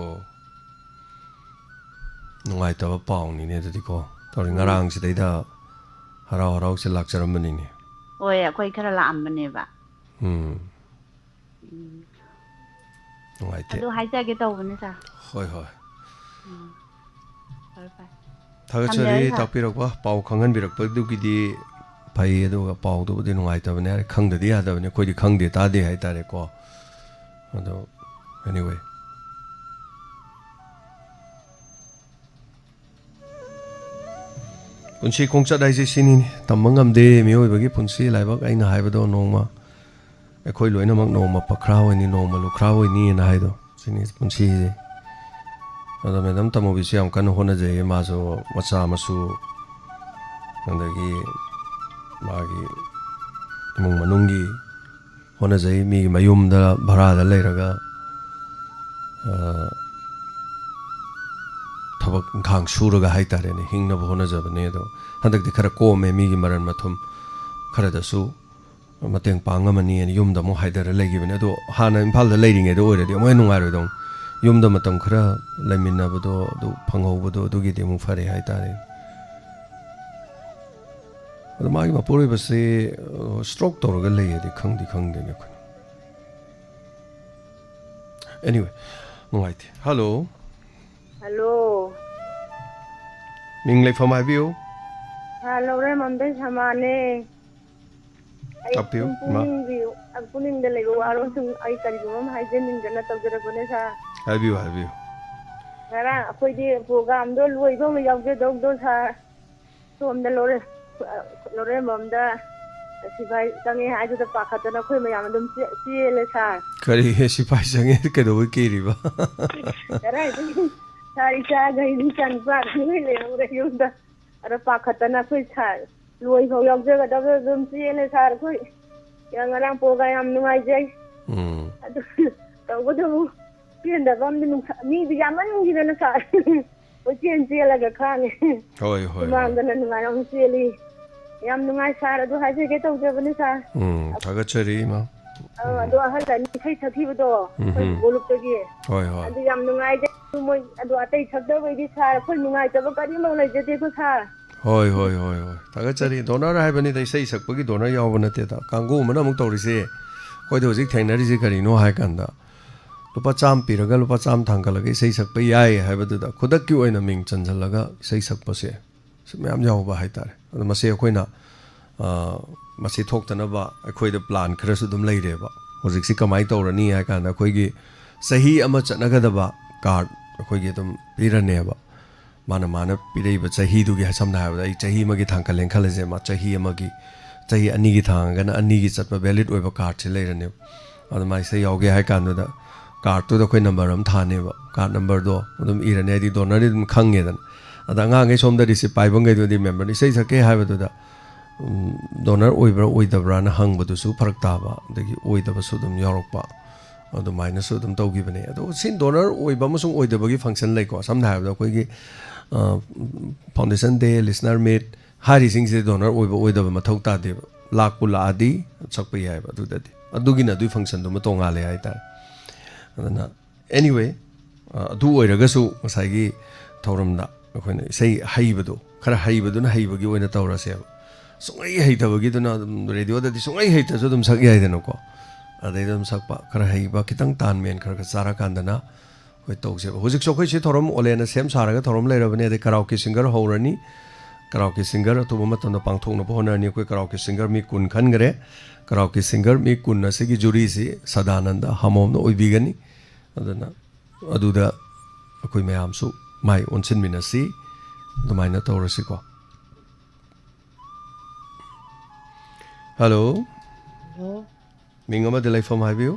ꯅꯨꯡꯉꯥꯏꯇꯕ ꯄꯥꯎꯅꯤꯅꯦ ꯑꯗꯨꯗꯤꯀꯣ꯫ ꯇꯧꯔꯤ ꯎꯝ꯫ ꯉꯔꯥꯡꯁꯤꯗꯩꯗ ꯍꯔꯥꯎ ꯍꯔꯥꯎꯁꯦ ꯂꯥꯛꯆꯔꯝꯕꯅꯤꯅꯦ꯫ ꯍꯣꯏ, ꯑꯩꯈꯣꯏ ꯈꯔ ꯂꯥꯛꯑꯝꯕꯅꯦꯕ꯫ ꯎꯝ꯫ ꯎꯝ꯫ ꯅꯨꯡꯉꯥꯏꯇꯦ꯫ ꯑꯗꯨ ꯍꯥꯏꯖꯒꯦ ꯇꯧꯕꯅꯦ, ꯁꯥꯔ꯫ ꯍꯣꯏ, ꯍꯣꯏ꯫ ꯎꯝ꯫ ꯐꯔꯦ, ꯐꯔꯦ꯫ ꯊꯥꯒꯠꯆꯔꯤ ꯊꯝꯖꯔꯦ, ꯁꯥꯔ꯫ ꯇꯥꯛꯄꯤꯔꯛꯄ, ꯄꯥꯎ ꯈꯪꯍꯟꯕꯤꯔꯛꯄꯗꯨꯒꯤꯗꯤ ꯐꯩ, ꯑꯗꯨꯒ ꯄꯥꯎꯗꯨꯕꯨꯗꯤ ꯅꯨꯡꯉꯥꯏꯇꯕꯅꯦ ꯍꯥꯏꯔꯦ, ꯈꯪꯗꯗꯤ ꯌꯥꯗꯕꯅꯤ, ꯑꯩꯈꯣꯏꯗꯤ ꯈꯪꯗꯦ ꯇꯥꯗꯦ ꯍꯥꯏꯇꯥꯔꯦꯀꯣ꯫ ꯑꯗꯣ, anyway꯫ ꯄꯨꯟꯁꯤ ꯈꯣꯡꯆꯠ ꯍꯥꯏꯁꯦ ꯁꯤꯅꯤꯅꯦ, ꯇꯝꯕ ꯉꯝꯗꯦ ꯃꯤꯑꯣꯏꯕꯒꯤ ꯄꯨꯟꯁꯤ ꯂꯥꯏꯕꯛ꯫ ꯑꯩꯅ ꯍꯥꯏꯕꯗꯣ, ꯅꯣꯡꯃ ꯑꯩꯈꯣꯏ ꯂꯣꯏꯅꯃꯛ ꯅꯣꯡꯃ ꯄꯈ꯭ꯔꯥ ꯑꯣꯏꯅꯤ, ꯅꯣꯡꯃ ꯂꯨꯈ꯭ꯔꯥ ꯑꯣꯏꯅꯤꯅ ꯍꯥꯏꯗꯣ, ꯁꯤꯅꯤ ꯄꯨꯟꯁꯤꯁꯦ꯫ ꯑꯗꯣ ꯃꯦꯗꯥꯝ ꯇꯃꯨꯕꯤꯁꯨ ꯌꯥꯝ ꯀꯟꯅ ꯍꯣꯠꯅꯖꯩꯌꯦ, ꯃꯥꯁꯨ ꯃꯆꯥ ꯃꯁꯨ, ꯑꯗꯒꯤ ꯃꯥꯒꯤ ꯏꯃꯨꯡ ꯃꯅꯨꯡꯒꯤ ꯍꯣꯠꯅꯖꯩ꯫ ꯃꯤꯒꯤ ꯃꯌꯨꯝꯗ ꯚꯔꯥꯗ ꯂꯩꯔꯒ, ꯑ, ꯊꯕꯛ ꯏꯪꯈꯥꯡ ꯁꯨꯔꯒ ꯍꯥꯏꯇꯥꯔꯦꯅꯦ, ꯍꯤꯡꯅꯕ ꯍꯣꯠꯅꯖꯕꯅꯦ꯫ ꯑꯗꯣ ꯍꯟꯗꯛꯇꯤ ꯈꯔ ꯀꯣꯝꯃꯦ, ꯃꯤꯒꯤ ꯃꯔꯟ ꯃꯊꯨꯝ ꯈꯔꯗꯁꯨ ꯃꯇꯦꯡ ꯄꯥꯡꯉꯝꯃꯅꯤꯅ ꯌꯨꯝꯗ ꯑꯃꯨꯛ ꯍꯥꯏꯗꯔ ꯂꯩꯈꯤꯕꯅꯦ꯫ ꯑꯗꯣ ꯍꯥꯟꯅ ꯏꯝꯐꯥꯜꯗ ꯂꯩꯔꯤꯉꯩꯗ ꯑꯣꯏꯔꯗꯤ ꯑꯃꯨꯛ ꯍꯦꯟꯅ ꯅꯨꯡꯉꯥꯏꯔꯣꯏꯗꯧꯅꯤ꯫ ꯌꯨꯝꯗ ꯃꯇꯝ ꯈꯔ ꯂꯩꯃꯤꯟꯅꯕꯗꯣ, ꯑꯗꯨ ꯐꯪꯍꯧꯕꯗꯣ, ꯑꯗꯨꯒꯤꯗꯤ ꯑꯃꯨꯛ ꯐꯔꯦ ꯍꯥꯏꯇꯥꯔꯦ꯫ ꯑꯗꯣ ꯃꯥꯒꯤ ꯃꯄꯨꯔꯣꯏꯕꯁꯦ, ꯑ, stroke ꯇꯧꯔꯒ ꯂꯩꯌꯦꯗꯤ ꯈꯪꯗꯤ ꯈꯪꯗꯦꯅꯦ ꯑꯩꯈꯣꯏꯅ꯫ Anyway, ꯅꯨꯡꯉꯥꯏꯇꯦ꯫ Hello꯫ Hello꯫ ꯃꯤꯡ ꯂꯩꯐꯝ ꯍꯥꯏꯕꯤꯌꯨ꯫ ꯁꯥꯔ, ꯂꯧꯔꯦꯝꯕꯝꯗꯩ ꯁꯃꯥꯅꯦ꯫ ꯑꯩ ꯇꯥꯛꯄꯤꯌꯨ, ꯁꯨꯝ ꯏꯃꯥ꯫ ꯄꯨꯛꯅꯤꯡꯒꯤ, ꯄꯨꯛꯅꯤꯡꯗ ꯂꯩꯕ ꯋꯥꯔꯣꯜ ꯁꯨꯝ ꯑꯩ ꯀꯔꯤꯒꯨꯝꯕ ꯑꯃ ꯍꯥꯏꯖꯅꯤꯡꯗꯅ ꯇꯧꯖꯔꯛꯄꯅꯦ, ꯁꯥꯔ꯫ ꯍꯥꯏꯕꯤꯌꯨ, ꯍꯥꯏꯕꯤꯌꯨ꯫ ꯉꯔꯥꯡ ꯑꯩꯈꯣꯏꯗꯤ programꯗꯣ ꯂꯣꯏꯕ ꯑꯃ ꯌꯥꯎꯖꯗꯧꯗꯣ, ꯁꯥꯔ꯫ ꯁꯣꯝꯗ ꯂꯧꯔꯦ-, ꯂꯧꯔꯦꯝꯕꯝꯗ ꯁꯤꯐꯥꯏ ꯆꯪꯉꯦ ꯍꯥꯏꯗꯨꯗ ꯄꯥꯈꯠꯇꯅ ꯑꯩꯈꯣꯏ ꯃꯌꯥꯝ ꯑꯗꯨꯝ ꯆꯦ-, ꯆꯦꯜꯂꯦ, ꯁꯥꯔ꯫ ꯀꯔꯤ, ꯁꯤꯐꯥꯏ ꯆꯪꯉꯦ? ꯀꯩꯗꯧꯕꯩ ꯀꯤꯔꯤꯕ? ꯀꯗꯥꯏꯗꯒꯤ? ꯁꯥꯔ, ꯏꯆꯥꯈꯩ, ꯏꯆꯥ ꯅꯨꯄꯥꯈꯩ ꯂꯣꯏ ꯂꯩꯍꯧꯔꯦ ꯌꯨꯝꯗ꯫ ꯑꯗ ꯄꯥꯈꯠꯇꯅ ꯑꯩꯈꯣꯏ ꯁꯥꯔ ꯂꯣꯏꯐꯥꯎ ꯌꯥꯎꯖꯒꯗꯕꯗ ꯑꯗꯨꯝ ꯆꯦꯜꯂꯦ, ꯁꯥꯔ꯫ ꯑꯩꯈꯣꯏ ꯉꯔꯥꯡ program ꯌꯥꯝ ꯅꯨꯡꯉꯥꯏꯖꯩ꯫ ꯎꯝ꯫ ꯑꯗꯨ ꯇꯧꯕꯗꯕꯨ ꯄꯦꯟꯗꯕ ꯑꯃꯗꯤ ꯅꯨꯡꯁꯥ-, ꯃꯤꯗꯤ ꯌꯥꯝꯃꯟꯈꯤꯗꯅ, ꯁꯥꯔ꯫ ꯀꯣꯏꯆꯦꯟ ꯆꯦꯜꯂꯒ ꯈꯥꯡꯉꯦ꯫ ꯍꯣꯏ, ꯍꯣꯏ, ꯍꯣꯏ꯫ ꯁꯨꯃꯥꯡꯗꯅ ꯅꯨꯡꯉꯥꯏꯅ ꯑꯃꯨꯛ ꯆꯦꯜꯂꯤ꯫ ꯌꯥꯝ ꯅꯨꯡꯉꯥꯏ, ꯁꯥꯔ꯫ ꯑꯗꯨ ꯍꯥꯏꯖꯒꯦ ꯇꯧꯖꯕꯅꯤ, ꯁꯥꯔ꯫ ꯎꯝ, ꯊꯥꯒꯠꯆꯔꯤ, ꯏꯃꯥ꯫ ꯑꯧ, ꯎꯝ꯫ ꯑꯗꯣ ꯑꯍꯜ ꯑꯅꯤ ꯏꯁꯩ ꯁꯛꯈꯤꯕꯗꯣ, ꯑꯩꯈꯣꯏ ꯎꯝꯍꯨꯝ꯫ ꯒꯣꯂꯨꯞꯇꯒꯤ꯫ ꯍꯣꯏ, ꯍꯣꯏ꯫ ꯑꯗꯨ ꯌꯥꯝ ꯅꯨꯡꯉꯥꯏꯖꯩ꯫ ꯑꯗꯨ ꯃꯣꯏ, ꯑꯗꯨ ꯑꯇꯩ ꯁꯛꯇꯕꯩꯗꯤ, ꯁꯥꯔ, ꯑꯩꯈꯣꯏ ꯅꯨꯡꯉꯥꯏꯇꯕ ꯀꯔꯤꯝꯐꯥꯎ ꯂꯩꯖꯗꯦꯀꯣ, ꯁꯥꯔ꯫ ꯍꯣꯏ, ꯍꯣꯏ, ꯍꯣꯏ, ꯍꯣꯏ꯫ ꯊꯥꯒꯠꯆꯔꯤ꯫ Donor ꯍꯥꯏꯕꯅꯤꯗ, ꯏꯁꯩ ꯁꯛꯄꯒꯤ donor ꯌꯥꯎꯕ ꯅꯠꯇꯦꯗ꯫ ꯀꯥꯡꯕꯨ ꯑꯃꯅ ꯑꯃꯨꯛ ꯇꯧꯔꯤꯁꯦ, ꯑꯩꯈꯣꯏꯗ ꯍꯧꯖꯤꯛ ꯊꯦꯡꯅꯔꯤꯁꯦ ꯀꯔꯤꯅꯣ ꯍꯥꯏ ꯀꯥꯟꯗ, ꯂꯨꯄꯥ ꯆꯥꯝꯃ ꯄꯤꯔꯒ ꯂꯨꯄꯥ ꯆꯥꯝꯃ ꯊꯥꯡꯒꯠꯂꯒ ꯏꯁꯩ ꯁꯛꯄ ꯌꯥꯏ ꯍꯥꯏꯕꯗꯨꯗ ꯈꯨꯗꯛꯀꯤ ꯑꯣꯏꯅ ꯃꯤꯡ ꯆꯟꯁꯤꯜꯂꯒ ꯏꯁꯩ ꯁꯛꯄꯁꯦ, ꯁꯤ ꯃꯌꯥꯝ ꯌꯥꯎꯕ ꯍꯥꯏꯇꯥꯔꯦ꯫ ꯑꯗꯣ ꯃꯁꯤ ꯑꯩꯈꯣꯏꯅ, ꯑ, ꯃꯁꯤ ꯊꯣꯛꯇꯅꯕ ꯑꯩꯈꯣꯏꯗ plan ꯈꯔꯁꯨ ꯑꯗꯨꯝ ꯂꯩꯔꯦꯕ꯫ ꯍꯧꯖꯤꯛꯁꯤ ꯀꯃꯥꯏꯅ ꯇꯧꯔꯅꯤ ꯍꯥꯏ ꯀꯥꯟꯗ, ꯑꯩꯈꯣꯏꯒꯤ ꯆꯍꯤ ꯑꯃ ꯆꯠꯅꯒꯗꯕ card ꯑꯩꯈꯣꯏꯒꯤ ꯑꯗꯨꯝ ꯄꯤꯔꯅꯦꯕ꯫ ꯃꯥꯅ, ꯃꯥꯅ ꯄꯤꯔꯛꯏꯕ ꯆꯍꯤꯗꯨꯒꯤ, ꯁꯝꯅ ꯍꯥꯏꯔꯕꯗ, ꯑꯩ ꯆꯍꯤ ꯑꯃꯒꯤ ꯊꯥꯡꯒꯠꯂꯦꯅ ꯈꯜꯂꯁꯦ, ꯃꯥ ꯆꯍꯤ ꯑꯃꯒꯤ, ꯆꯍꯤ ꯑꯅꯤꯒꯤ ꯊꯥꯡꯉꯒꯅ ꯑꯅꯤꯒꯤ ꯆꯠꯄ valid ꯑꯣꯏꯕ cardꯁꯦ ꯂꯩꯔꯅꯦꯕ꯫ ꯑꯗꯨꯃꯥꯏꯅ ꯁꯤ ꯌꯥꯎꯒꯦ ꯍꯥꯏ ꯀꯥꯟꯗꯨꯗ cardꯇꯨꯗ ꯑꯩꯈꯣꯏ number ꯑꯃ ꯊꯥꯅꯦꯕ꯫ Card numberꯗꯣ ꯑꯗꯨꯝ ꯏꯔꯅꯤ, ꯍꯥꯏꯗꯤ donorꯗꯤ ꯑꯗꯨꯝ ꯈꯪꯉꯦꯗꯅ꯫ ꯑꯗ ꯑꯉꯥꯡꯈꯩ ꯁꯣꯝꯗ receipt ꯄꯥꯏꯕꯈꯩꯗꯨꯗꯤ memberꯅ ꯏꯁꯩ ꯁꯛꯀꯦ ꯍꯥꯏꯕꯗꯨꯗ, ꯎꯝ, donor ꯑꯣꯏꯕ꯭ꯔꯥ ꯑꯣꯏꯗꯕ꯭ꯔꯥꯅ ꯍꯪꯕꯗꯨꯁꯨ ꯐꯔꯛ ꯇꯥꯕ, ꯑꯗꯒꯤ ꯑꯣꯏꯗꯕꯁꯨ ꯑꯗꯨꯝ ꯌꯥꯎꯔꯛꯄ꯫ ꯑꯗꯨꯃꯥꯏꯅꯁꯨ ꯑꯗꯨꯝ ꯇꯧꯈꯤꯕꯅꯦ꯫ ꯑꯗꯣ ꯁꯤ ꯗꯣꯅꯔ ꯑꯣꯏꯕ ꯑꯃꯁꯨꯡ ꯑꯣꯏꯗꯕꯒꯤ ꯐꯪꯁꯟ ꯂꯩꯀꯣ꯫ ꯁꯝꯅ ꯍꯥꯏꯔꯕꯗ ꯑꯩꯈꯣꯏꯒꯤ, ꯑ, ꯐꯥꯎꯟꯗꯦꯁꯟ ꯗꯦ, ꯂꯤꯁꯅꯔ ꯃꯤꯠ ꯍꯥꯏꯔꯤꯁꯤꯡꯁꯤꯗꯤ ꯗꯣꯅꯔ ꯑꯣꯏꯕ ꯑꯣꯏꯗꯕ ꯃꯊꯧ ꯇꯥꯗꯦꯕ꯫ ꯂꯥꯛꯄꯨ ꯂꯥꯛꯑꯗꯤ ꯁꯛꯄ ꯌꯥꯏꯑꯕ ꯑꯗꯨꯗꯗꯤ꯫ ꯑꯗꯨꯒꯤꯅ ꯑꯗꯨꯒꯤ ꯐꯪꯁꯟꯗꯨꯃ ꯇꯣꯡꯉꯥꯜꯂꯦ ꯍꯥꯏꯇꯥꯔꯦ꯫ ꯑꯗꯨꯅ, anyway, ꯑ, ꯑꯗꯨ ꯑꯣꯏꯔꯒꯁꯨ ꯉꯁꯥꯏꯒꯤ ꯊꯧꯔꯝꯗ ꯑꯩꯈꯣꯏꯅ ꯏꯁꯩ ꯍꯩꯕꯗꯣ, ꯈꯔ ꯍꯩꯕꯗꯨꯅ ꯍꯩꯕꯒꯤ ꯑꯣꯏꯅ ꯇꯧꯔꯁꯦꯕ꯫ ꯁꯨꯡꯍꯩ ꯍꯩꯇꯕꯒꯤꯗꯨꯅ ꯑꯗꯨꯝ ꯔꯦꯗꯤꯑꯣꯗꯗꯤ ꯁꯨꯡꯍꯩ ꯍꯩꯇ꯭ꯔꯁꯨ ꯑꯗꯨꯝ ꯁꯛ ꯌꯥꯏꯗꯅꯀꯣ꯫ ꯑꯗꯩꯗ ꯑꯗꯨꯝ ꯁꯛꯄ, ꯈꯔ ꯍꯩꯕ, ꯈꯤꯇꯪ ꯇꯥꯟ ꯃꯦꯟ ꯈꯔ ꯈꯔ ꯆꯥꯔꯀꯥꯟꯗꯅ ꯑꯩꯈꯣꯏ ꯇꯧꯁꯦꯕ꯫ ꯍꯧꯖꯤꯛꯁꯨ ꯑꯩꯈꯣꯏ ꯁꯤ ꯊꯧꯔꯝ ꯑꯣꯂꯦꯅ ꯁꯦꯝ ꯁꯥꯔꯒ ꯊꯧꯔꯝ ꯂꯩꯔꯕꯅꯤ꯫ ꯑꯗꯩ ꯀꯔꯥꯎꯀꯤ ꯁꯤꯡꯒꯔ ꯍꯧꯔꯅꯤ꯫ ꯀꯔꯥꯎꯀꯤ ꯁꯤꯡꯒꯔ ꯑꯊꯨꯕ ꯃꯇꯝꯗ ꯄꯥꯡꯊꯣꯛꯅꯕ ꯍꯣꯠꯅꯔꯅꯤ꯫ ꯑꯩꯈꯣꯏ ꯀꯔꯥꯎꯀꯤ ꯁꯤꯡꯒꯔ ꯃꯤ ꯀꯨꯟ ꯈꯟꯈ꯭ꯔꯦ꯫ ꯀꯔꯥꯎꯀꯤ ꯁꯤꯡꯒꯔ ꯃꯤ ꯀꯨꯟ ꯑꯁꯤꯒꯤ ꯖꯨꯔꯤꯁꯤ ꯁꯗꯥꯅꯟꯗ ꯍꯥꯃꯣꯝꯅ ꯑꯣꯏꯕꯤꯒꯅꯤ꯫ ꯑꯗꯨꯅ ꯑꯗꯨꯗ ꯑꯩꯈꯣꯏ ꯃꯌꯥꯝꯁꯨ ꯃꯥꯏ ꯑꯣꯟꯁꯤꯟꯃꯤꯟꯅꯁꯤ꯫ ꯑꯗꯨꯃꯥꯏꯅ ꯇꯧꯔꯁꯤꯀꯣ꯫ ꯍꯜꯂꯣ꯫ ꯍꯜꯂꯣ꯫ ꯃꯤꯡ ꯑꯃꯗꯤ ꯂꯩꯐꯝ ꯍꯥꯏꯕꯤꯌꯨ꯫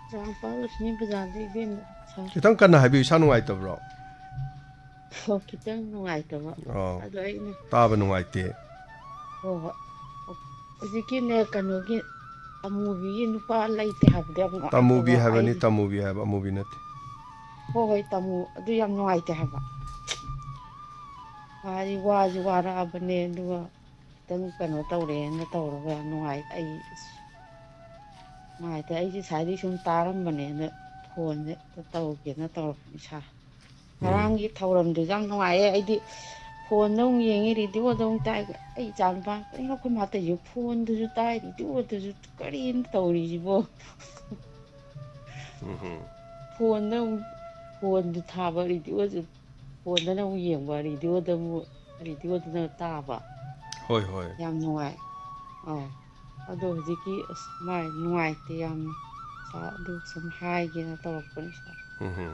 ꯆꯨꯔꯥꯡꯄꯥꯜ ꯂꯛꯁꯃꯤ ꯕꯖꯥꯔꯗ ꯏꯕꯦꯝꯃ, ꯁꯥꯔ꯫ ꯈꯤꯇꯪ ꯀꯟꯅ ꯍꯥꯏꯕꯤꯌꯨ, ꯏꯁꯥ ꯅꯨꯡꯉꯥꯏꯇꯕ꯭ꯔꯣ? ꯑꯣ, ꯈꯤꯇꯪ ꯅꯨꯡꯉꯥꯏꯇꯕ꯫ ꯑꯣ, ꯑꯗꯣ ꯑꯩꯅ ꯇꯥꯕ ꯅꯨꯡꯉꯥꯏꯇꯦ꯫ ꯍꯣꯏ, ꯍꯣꯏ꯫ ꯍꯧꯖꯤꯛꯀꯤꯅꯦ, ꯀꯩꯅꯣꯒꯤ, ꯑꯃꯨꯕꯤꯒꯤ ꯅꯨꯄꯥ ꯂꯩꯇꯦ ꯍꯥꯏꯕꯗꯣ ꯌꯥꯝ ꯅꯨꯡꯉꯥꯏꯇꯕ꯫ ꯇꯃꯨꯕꯤ ꯍꯥꯏꯕꯅꯤ, ꯑꯩ ꯇꯃꯨꯕꯤ ꯍꯥꯏꯕ, ꯑꯃꯨꯕꯤ ꯅꯠꯇꯦ꯫ ꯍꯣꯏ, ꯍꯣꯏ, ꯇꯃꯨ-, ꯑꯗꯨ ꯌꯥꯝ ꯅꯨꯡꯉꯥꯏꯇꯦ ꯍꯥꯏꯕ꯫ ꯃꯥꯗꯤ ꯋꯥꯁꯨ ꯋꯥꯔꯛꯑꯕꯅꯦ, ꯑꯗꯨꯒ ꯈꯤꯇꯪ ꯀꯩꯅꯣ ꯇꯧꯔꯦꯅ ꯇꯧꯔꯒ ꯅꯨꯡꯉꯥꯏ-, ꯑꯩ ꯑꯁ ꯅꯨꯡꯉꯥꯏꯇꯦ꯫ ꯑꯩꯁꯦ ꯉꯁꯥꯏꯗꯩ ꯁꯨꯝ ꯇꯥꯔꯝꯕꯅꯦ, ꯑꯗ ꯐꯣꯟꯁꯦ ꯑꯝꯇ ꯇꯧꯒꯦꯅ ꯇꯧꯔꯛꯄꯅꯤ ꯁꯥꯔ꯫ ꯎꯝ꯫ ꯉꯔꯥꯡꯒꯤ ꯊꯧꯔꯝꯗꯨꯁꯨ ꯌꯥꯝ ꯅꯨꯡꯉꯥꯏꯌꯦ꯫ ꯑꯩꯗꯤ ꯐꯣꯟꯗ ꯑꯃꯨꯛ ꯌꯦꯡꯉꯤ, ꯔꯦꯗꯤꯑꯣꯗ ꯑꯃꯨꯛ ꯇꯥꯏ꯫ ꯑꯩ ꯏꯆꯥꯅꯨꯄꯥ, "ꯀꯩꯅꯣ ꯑꯩꯈꯣꯏ ꯃꯥ ꯇꯧꯔꯤꯁꯤꯕꯣ? ꯐꯣꯟꯗꯁꯨ ꯇꯥꯏ, ꯔꯦꯗꯤꯑꯣꯗꯁꯨ ꯀꯔꯤꯅꯣ ꯇꯧꯔꯤꯁꯤꯕꯣ?" ꯎꯝ ꯍꯨꯝ꯫ ꯐꯣꯟꯗ ꯑꯃꯨꯛ, ꯐꯣꯟꯗ ꯊꯥꯕ, ꯔꯦꯗꯤꯑꯣꯗ, ꯐꯣꯟꯗꯅ ꯑꯃꯨꯛ ꯌꯦꯡꯕ, ꯔꯦꯗꯤꯑꯣꯗ ꯑꯃꯨꯛ, ꯔꯦꯗꯤꯑꯣꯗꯅ ꯇꯥꯕ꯫ ꯍꯣꯏ, ꯍꯣꯏ꯫ ꯌꯥꯝ ꯅꯨꯡꯉꯥꯏ꯫ ꯑꯧ꯫ ꯑꯗꯣ ꯍꯧꯖꯤꯛꯀꯤ, ꯑꯁ, ꯃꯥꯏ ꯅꯨꯡꯉꯥꯏꯇꯦ ꯌꯥꯝꯅ꯫ ꯁꯥ-, ꯑꯗꯨ ꯁꯨꯝ ꯍꯥꯏꯒꯦꯅ ꯇꯧꯔꯛꯄꯅꯤ, ꯁꯥꯔ꯫ ꯎꯝ ꯍꯨꯝ꯫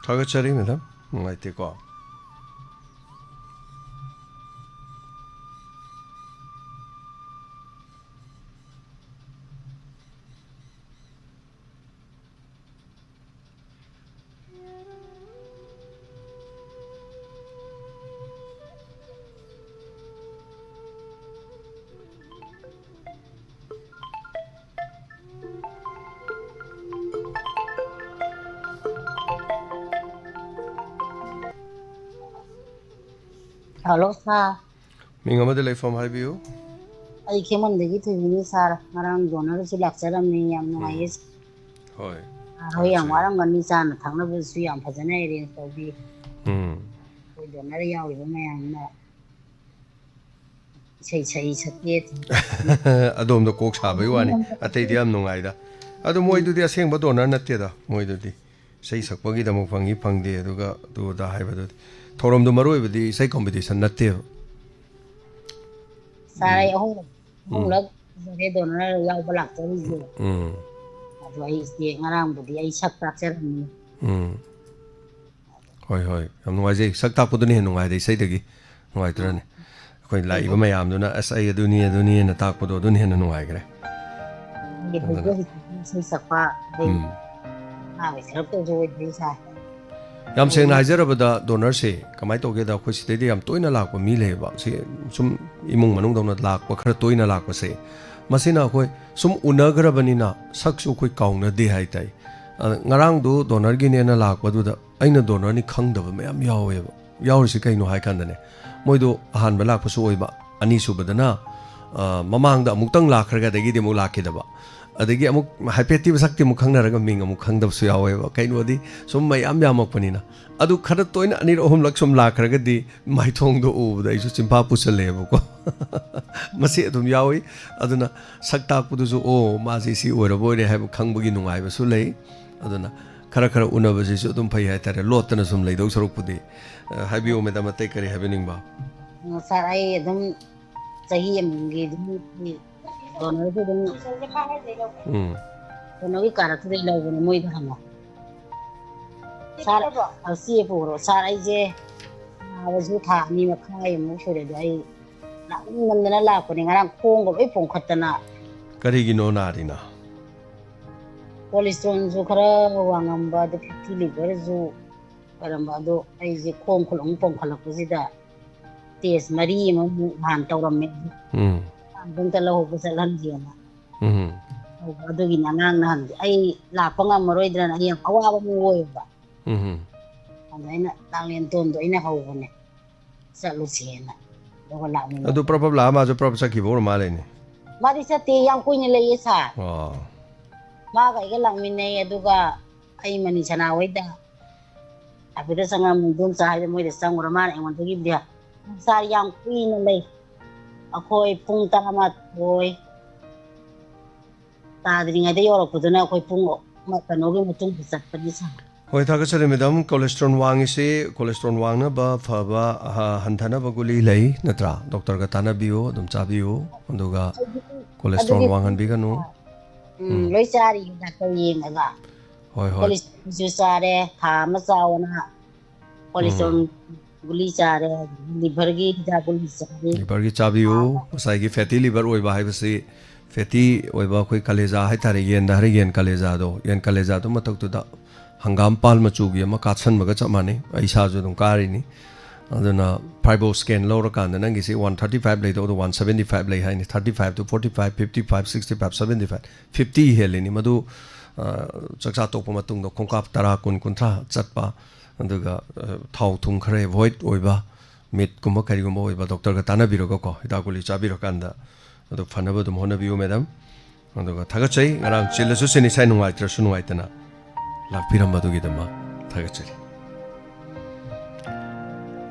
ꯊꯥꯒꯠꯆꯔꯤ, ꯃꯦꯗꯥꯝ꯫ ꯅꯨꯡꯉꯥꯏꯇꯦꯀꯣ꯫ ꯍꯜꯂꯣ ꯁꯥꯔ꯫ ꯃꯤꯡ ꯑꯃꯗꯤ ꯂꯩꯐꯝ ꯍꯥꯏꯕꯤꯌꯨ꯫ ꯑꯩ ꯈꯦꯃꯟꯗꯒꯤ ꯊꯣꯏꯕꯤꯅꯤ ꯁꯥꯔ꯫ ꯉꯔꯥꯡ ꯗꯣꯅꯔꯁꯨ ꯂꯥꯛꯆꯔꯝꯃꯤ, ꯌꯥꯝ ꯅꯨꯡꯉꯥꯏꯌꯦ꯫ ꯍꯣꯏ꯫ ꯁꯥꯔ ꯍꯣꯏ ꯌꯥꯝ ꯋꯥꯔꯝꯒꯅꯤ, ꯆꯥꯅ ꯊꯛꯅꯕꯁꯨ ꯌꯥꯝ ꯐꯖꯅ ꯑꯦꯔꯦꯟꯖ ꯇꯧꯕꯤ꯫ ꯎꯝ꯫ ꯑꯩꯈꯣꯏ ꯗꯣꯅꯔ ꯌꯥꯎꯔꯤꯕ ꯃꯌꯥꯝꯅ ꯏꯁꯩ ꯁꯛꯏ ꯁꯛꯇꯦ꯫ ꯑꯗꯣꯝꯗ ꯀꯣꯛ ꯁꯥꯕꯩ ꯋꯥꯅꯤ, ꯑꯇꯩꯗꯤ ꯌꯥꯝ ꯅꯨꯡꯉꯥꯏꯗ꯫ ꯑꯗꯣ ꯃꯣꯏꯗꯨꯗꯤ ꯑꯁꯦꯡꯕ ꯗꯣꯅꯔ ꯅꯠꯇꯦꯗ꯫ ꯃꯣꯏꯗꯨꯗꯤ ꯏꯁꯩ ꯁꯛꯄꯒꯤꯗꯃꯛ ꯐꯪꯉꯤ ꯐꯪꯗꯦ ꯑꯗꯨꯒ ꯑꯗꯨ ꯑꯗꯥ ꯍꯥꯏꯕꯗꯨꯗꯤ, ꯊꯧꯔꯝꯗꯣ ꯃꯔꯨ ꯑꯣꯏꯕꯗꯤ ꯏꯁꯩ ꯀꯣꯝꯄꯤꯇꯤꯁꯟ ꯅꯠꯇꯦꯕ꯫ ꯁꯥꯔ ꯑꯩ ꯑꯍꯨꯝ ꯑꯍꯨꯝꯂꯛ ꯁꯨꯔꯦ ꯗꯣꯅꯔ ꯌꯥꯎꯕ ꯂꯥꯛꯆꯔꯤꯁꯦ꯫ ꯎꯝ꯫ ꯑꯗꯣ ꯑꯩꯁꯦ ꯉꯔꯥꯡꯕꯨꯗꯤ ꯑꯩ ꯁꯛ ꯇꯥꯛꯆꯔꯝꯃꯤ꯫ ꯎꯝ꯫ ꯍꯣꯏ ꯍꯣꯏ, ꯌꯥꯝ ꯅꯨꯡꯉꯥꯏꯖꯩ꯫ ꯁꯛ ꯇꯥꯛꯄꯗꯨꯅ ꯍꯦꯟꯅ ꯅꯨꯡꯉꯥꯏꯗ ꯏꯁꯩꯗꯒꯤ꯫ ꯅꯨꯡꯉꯥꯏꯇ꯭ꯔꯅꯦ? ꯑꯩꯈꯣꯏ ꯂꯥꯛꯏꯕ ꯃꯌꯥꯝꯗꯨꯅ "ꯑꯁ, ꯑꯩ ꯑꯗꯨꯅꯤ ꯑꯗꯨꯅꯤꯅ" ꯇꯥꯛꯄꯗꯣ ꯑꯗꯨꯅ ꯍꯦꯟꯅ ꯅꯨꯡꯉꯥꯏꯈ꯭ꯔꯦ꯫ ꯑꯩꯗꯤ ꯍꯧꯖꯤꯛ ꯍꯧꯖꯤꯛ ꯏꯁꯩ ꯁꯛꯄ ꯑꯗꯩ ꯎꯝ꯫ ꯉꯥꯒꯤ ꯁꯔꯨꯛꯇꯁꯨ ꯑꯣꯏꯗ꯭ꯔꯤ ꯁꯥꯔ꯫ ꯌꯥꯝ ꯁꯦꯡꯅ ꯍꯥꯏꯖꯔꯕꯗ, ꯗꯣꯅꯔꯁꯦ ꯀꯃꯥꯏꯅ ꯇꯧꯒꯦꯗ, ꯑꯩꯈꯣꯏ ꯁꯤꯗꯩꯗ ꯌꯥꯝ ꯇꯣꯏꯅ ꯂꯥꯛꯄ ꯃꯤ ꯂꯩꯌꯦꯕ꯫ ꯁꯤ ꯁꯨꯝ ꯏꯃꯨꯡ ꯃꯅꯨꯡꯗꯧꯅ ꯂꯥꯛꯄ, ꯈꯔ ꯇꯣꯏꯅ ꯂꯥꯛꯄꯁꯦ, ꯃꯁꯤꯅ ꯑꯩꯈꯣꯏ ꯁꯨꯝ ꯎꯅꯈ꯭ꯔꯕꯅꯤꯅ ꯁꯛꯁꯨ ꯑꯩꯈꯣꯏ ꯀꯥꯎꯅꯗꯦ ꯍꯥꯏꯇꯥꯏ꯫ ꯑ, ꯉꯔꯥꯡꯗꯣ ꯗꯣꯅꯔꯒꯤꯅꯦꯅ ꯂꯥꯛꯄꯗꯨꯗ ꯑꯩꯅ ꯗꯣꯅꯔꯅꯤ ꯈꯪꯗꯕ ꯃꯌꯥꯝ ꯌꯥꯎꯋꯦꯕ꯫ ꯌꯥꯎꯔꯤꯁꯤ ꯀꯩꯅꯣ ꯍꯥꯏ ꯀꯥꯟꯗꯅꯦ, ꯃꯣꯏꯗꯣ ꯑꯍꯥꯟꯕ ꯂꯥꯛꯄꯁꯨ ꯑꯣꯏꯕ, ꯑꯅꯤꯁꯨꯕꯗꯅ, ꯑ, ꯃꯃꯥꯡꯗ ꯑꯃꯨꯛꯇꯪ ꯂꯥꯛꯈ꯭ꯔꯒ ꯑꯗꯒꯤꯗꯤ ꯑꯃꯨꯛ ꯂꯥꯛꯈꯤꯗꯕ, ꯑꯗꯒꯤ ꯑꯃꯨꯛ ꯍꯥꯏꯐꯦꯠꯇꯤ ꯃꯁꯛꯇꯤ ꯑꯃꯨꯛ ꯈꯪꯅꯔꯒ ꯃꯤꯡ ꯑꯃꯨꯛ ꯈꯪꯗꯕꯁꯨ ꯌꯥꯎꯋꯦꯕ꯫ ꯀꯩꯅꯣꯗꯤ ꯁꯨꯝ ꯃꯌꯥꯝ ꯌꯥꯝꯃꯛꯄꯅꯤꯅ꯫ ꯑꯗꯨ ꯈꯔ ꯇꯣꯏꯅ ꯑꯅꯤꯔꯛ ꯑꯍꯨꯝꯂꯛ ꯁꯨꯝ ꯂꯥꯛꯈ꯭ꯔꯒꯗꯤ ꯃꯥꯏꯊꯣꯡꯗꯣ ꯎꯕꯗ ꯑꯩꯁꯨ ꯆꯤꯟꯐꯥ ꯄꯨꯁꯜꯂꯛꯑꯦꯕꯀꯣ꯫ ꯃꯁꯤ ꯑꯗꯨꯝ ꯌꯥꯎꯏ꯫ ꯑꯗꯨꯅ ꯁꯛ ꯇꯥꯛꯄꯗꯨꯁꯨ, "ꯑꯣ, ꯃꯥꯁꯤ ꯁꯤ ꯑꯣꯏꯔꯕ ꯑꯣꯏꯔꯦ" ꯍꯥꯏꯕ ꯈꯪꯕꯒꯤ ꯅꯨꯡꯉꯥꯏꯕꯁꯨ ꯂꯩ꯫ ꯑꯗꯨꯅ ꯈꯔ ꯈꯔ ꯎꯅꯕꯁꯤꯁꯨ ꯑꯗꯨꯝ ꯐꯩ ꯍꯥꯏꯇꯥꯔꯦ, ꯂꯣꯠꯇꯅ ꯁꯨꯝ ꯂꯩꯗꯧ ꯁꯔꯨꯛꯄꯨꯗꯤ꯫ ꯑ, ꯍꯥꯏꯕꯤꯌꯨ ꯃꯦꯗꯥꯝ, ꯑꯇꯩ ꯀꯔꯤ ꯍꯥꯏꯕꯤꯅꯤꯡꯕ? ꯑ, ꯁꯥꯔ, ꯑꯩ ꯑꯗꯨꯝ ꯆꯍꯤ ꯑꯃꯃꯝꯒꯤ ꯑꯗꯨꯝ ꯗꯣꯅꯔꯁꯨ ꯑꯗꯨꯝ ꯎꯝ꯫ ꯀꯩꯅꯣꯒꯤ ꯀꯥꯔꯛꯇꯨꯗꯩ ꯂꯧꯕꯅꯦ ꯃꯣꯏꯗ ꯍꯪꯉꯣ꯫ ꯁꯥꯔ, ꯑ, ꯆꯦ ꯄꯨꯔꯣ꯫ ꯁꯥꯔ, ꯑꯩꯁꯦ ꯅꯥꯕꯁꯨ ꯊꯥ ꯑꯅꯤ ꯃꯈꯥꯏꯃꯨꯛ ꯁꯨꯔꯦ꯫ ꯑꯗꯣ ꯑꯩ ꯂꯥꯛꯅꯤꯡꯃꯟꯗꯅ ꯂꯥꯛꯄꯅꯦ꯫ ꯉꯔꯥꯡ ꯈꯣꯡꯒ ꯂꯣꯏ ꯄꯣꯝꯈꯠꯇꯅ꯫ ꯀꯔꯤꯒꯤꯅꯣ ꯅꯥꯔꯤꯅ? ꯀꯣꯂꯦꯁꯇ꯭ꯔꯣꯜꯁꯨ ꯈꯔ ꯋꯥꯡꯉꯝꯕ, ꯑꯗꯨ ꯐꯦꯇꯤ ꯂꯤꯚꯔꯁꯨ ꯑꯣꯏꯔꯝꯕ꯫ ꯑꯗꯣ ꯑꯩꯁꯦ ꯈꯣꯡ ꯈꯨꯠ ꯑꯃꯨꯛ ꯄꯣꯝꯈꯠꯂꯛꯄꯁꯤꯗ ꯇꯦꯁ ꯃꯔꯤ ꯑꯃꯃꯨꯛ ꯅꯍꯥꯟ ꯇꯧꯔꯝꯃꯦ꯫ ꯎꯝ꯫ ꯑꯝꯇ ꯂꯧꯍꯧꯕ ꯆꯠꯍꯟꯒꯦꯅ꯫ ꯎꯝ꯫ ꯇꯧꯕ꯫ ꯑꯗꯨꯒꯤꯅꯤ ꯑꯉꯥꯡ ꯅꯍꯥꯟꯁꯦ ꯑꯩ ꯂꯥꯛꯄ ꯉꯝꯃꯔꯣꯏꯗ꯭ꯔꯅ ꯑꯩ ꯌꯥꯝ ꯑꯋꯥꯕ ꯑꯃ ꯑꯣꯏꯌꯦꯕ꯫ ꯎꯝ꯫ ꯑꯗ ꯑꯩꯅ ꯂꯥꯡꯂꯦꯟꯇꯣꯟꯗꯣ ꯑꯩꯅ ꯍꯧꯕꯅꯦ꯫ ꯆꯠꯂꯨꯁꯦꯅ꯫ ꯑꯗꯨꯒ ꯂꯥꯛꯃꯤꯟꯅ ꯑꯗꯨ ꯄ꯭ꯔꯞ ꯄ꯭ꯔꯞ ꯂꯥꯛꯑ ꯃꯥꯁꯨ ꯄ꯭ꯔꯞ ꯆꯠꯈꯤꯕ ꯑꯣꯏꯔ ꯃꯥꯜꯂꯦꯅꯦ꯫ ꯃꯥꯗꯤ ꯆꯠꯇꯦ, ꯌꯥꯝ ꯀꯨꯏꯅ ꯂꯩꯌꯦ ꯁꯥꯔ꯫ ꯑꯣ꯫ ꯃꯥꯒ ꯑꯩꯒ ꯂꯥꯛꯃꯤꯟꯅꯩ, ꯑꯗꯨꯒ ꯑꯩ ꯃꯅꯤ ꯁꯅꯥ ꯍꯣꯏꯗ ꯍꯥꯏꯐꯦꯠꯇ ꯆꯪꯉꯝꯃꯤ, ꯏꯗꯣꯝꯆꯥ ꯍꯥꯏꯗ ꯃꯣꯏꯗ ꯆꯪꯉꯨꯔ ꯃꯥꯅ ꯑꯩꯉꯣꯟꯗꯒꯤꯗꯤ ꯁꯥꯔ ꯌꯥꯝ ꯀꯨꯏꯅ ꯂꯩ꯫ ꯑꯩꯈꯣꯏ ꯄꯨꯡ ꯇꯔꯥꯃꯥꯊꯣꯏ ꯇꯥꯗ꯭ꯔꯤꯉꯩꯗ ꯌꯧꯔꯛꯄꯗꯨꯅ ꯑꯩꯈꯣꯏ ꯄꯨꯡ ꯑꯃ ꯀꯩꯅꯣꯒꯤ ꯃꯇꯨꯡꯗ ꯆꯠꯄꯅꯤ ꯁꯥꯔ꯫ ꯍꯣꯏ, ꯊꯥꯒꯠꯆꯔꯤ ꯃꯦꯗꯥꯝ꯫ ꯀꯣꯂꯦꯁꯇ꯭ꯔꯣꯜ ꯋꯥꯡꯉꯤꯁꯤ ꯀꯣꯂꯦꯁꯇ꯭ꯔꯣꯜ ꯋꯥꯡꯅꯕ ꯐꯕ, ꯑ, ꯍꯟꯊꯅꯕ ꯒꯨꯂꯤ ꯂꯩ ꯅꯠꯇ꯭ꯔꯥ? ꯗꯣꯛꯇꯔꯒ ꯇꯥꯟꯅꯕꯤꯌꯨ, ꯑꯗꯨꯝ ꯆꯥꯕꯤꯌꯨ, ꯑꯗꯨꯒ ꯑꯗꯨꯗꯤ, ꯀꯣꯂꯦꯁꯇ꯭ꯔꯣꯜ ꯑꯗꯨꯗꯤ ꯋꯥꯡꯍꯟꯕꯤꯒꯅꯨ꯫ ꯎꯝ, ꯎꯝ꯫ ꯂꯣꯏ ꯆꯥꯔꯤ ꯗꯥꯛꯇꯔ ꯌꯦꯡꯉꯒ꯫ ꯍꯣꯏ, ꯍꯣꯏ꯫ ꯀꯣꯂꯦꯁꯇ꯭ꯔꯣꯜꯁꯨ ꯆꯥꯔꯦ, ꯊꯥ ꯑꯃ ꯆꯥꯎꯑꯣꯅ꯫ ꯀꯣꯂꯦꯁꯇ꯭ꯔꯣꯜ ꯎꯝ꯫ ꯒꯨꯂꯤ ꯆꯥꯔꯦ, ꯑꯗꯒꯤ ꯂꯤꯚꯔꯒꯤ ꯍꯤꯗꯥꯛ ꯒꯨꯂꯤ ꯆꯥꯔꯦ꯫ ꯂꯤꯚꯔꯒꯤ ꯆꯥꯕꯤꯌꯨ꯫ ꯉꯁꯥꯏꯒꯤ ꯐꯦꯇꯤ ꯂꯤꯚꯔ ꯑꯣꯏꯕ ꯍꯥꯏꯕꯁꯤ, ꯐꯦꯇꯤ ꯑꯣꯏꯕ ꯑꯩꯈꯣꯏ ꯀꯂꯦꯖꯥ ꯍꯥꯏꯇꯥꯔꯦ, ꯌꯦꯟꯗ ꯍꯥꯏꯔ ꯌꯦꯟ ꯀꯂꯦꯖꯥꯗꯣ, ꯌꯦꯟ ꯀꯂꯦꯖꯥꯗꯨ ꯃꯊꯛꯇꯨꯗ ꯍꯪꯒꯥꯝ ꯄꯥꯜ ꯃꯆꯨꯒꯤ ꯑꯃ ꯀꯥꯠꯁꯟꯕꯒ ꯆꯞ ꯃꯥꯟꯅꯩ꯫ ꯑꯩ ꯏꯁꯥꯁꯨ ꯑꯗꯨꯝ ꯀꯥꯔꯤꯅꯤ꯫ ꯑꯗꯨꯅ ꯐꯥꯏꯕꯣ ꯁ꯭ꯀꯦꯟ ꯂꯧꯔꯀꯥꯟꯗ ꯅꯪꯒꯤꯁꯤ ꯋꯥꯟ ꯊꯥꯔꯇꯤ ꯐꯥꯏꯚ ꯂꯩꯗꯧꯗꯣ ꯋꯥꯟ ꯁꯕꯦꯟꯇꯤ ꯐꯥꯏꯚ ꯂꯩ ꯍꯥꯏꯅꯤ꯫ Thirty five to forty five, fifty five, sixty five, seventy five, fifty ꯍꯦꯜꯂꯤꯅꯤ꯫ ꯃꯗꯨ, ꯑ, ꯆꯥꯛꯆꯥ ꯇꯣꯛꯄ ꯃꯇꯨꯡꯗ ꯈꯣꯡꯀꯥꯞ ꯇꯔꯥ, ꯀꯨꯟ, ꯀꯨꯟꯊ꯭ꯔꯥ ꯆꯠꯄ, ꯑꯗꯨꯒ, ꯑ, ꯊꯥꯎ ꯊꯨꯝ ꯈꯔ ꯑꯦꯚꯣꯏꯗ ꯑꯣꯏꯕ, ꯃꯤꯠꯀꯨꯝꯕ ꯀꯔꯤꯒꯨꯝꯕ ꯑꯣꯏꯕ, ꯗꯣꯛꯇꯔꯒ ꯇꯥꯟꯅꯕꯤꯔꯒꯀꯣ, ꯍꯤꯗꯥꯛ ꯒꯨꯂꯤ ꯆꯥꯕꯤꯔꯀꯥꯟꯗ ꯑꯗꯨ ꯐꯅꯕ ꯑꯗꯨꯝ ꯍꯣꯠꯅꯕꯤꯌꯨ, ꯃꯦꯗꯥꯝ꯫ ꯑꯗꯨꯒ ꯊꯥꯒꯠꯆꯩ, ꯉꯔꯥꯡ ꯆꯤꯜꯂꯁꯨ ꯆꯤꯟ, ꯏꯁꯥ ꯅꯨꯡꯉꯥꯏꯇ꯭ꯔꯁꯨ ꯅꯨꯡꯉꯥꯏꯇꯅ ꯂꯥꯛꯄꯤꯔꯝꯕꯗꯨꯒꯤꯗꯃꯛ ꯊꯥꯒꯠꯆꯔꯤ꯫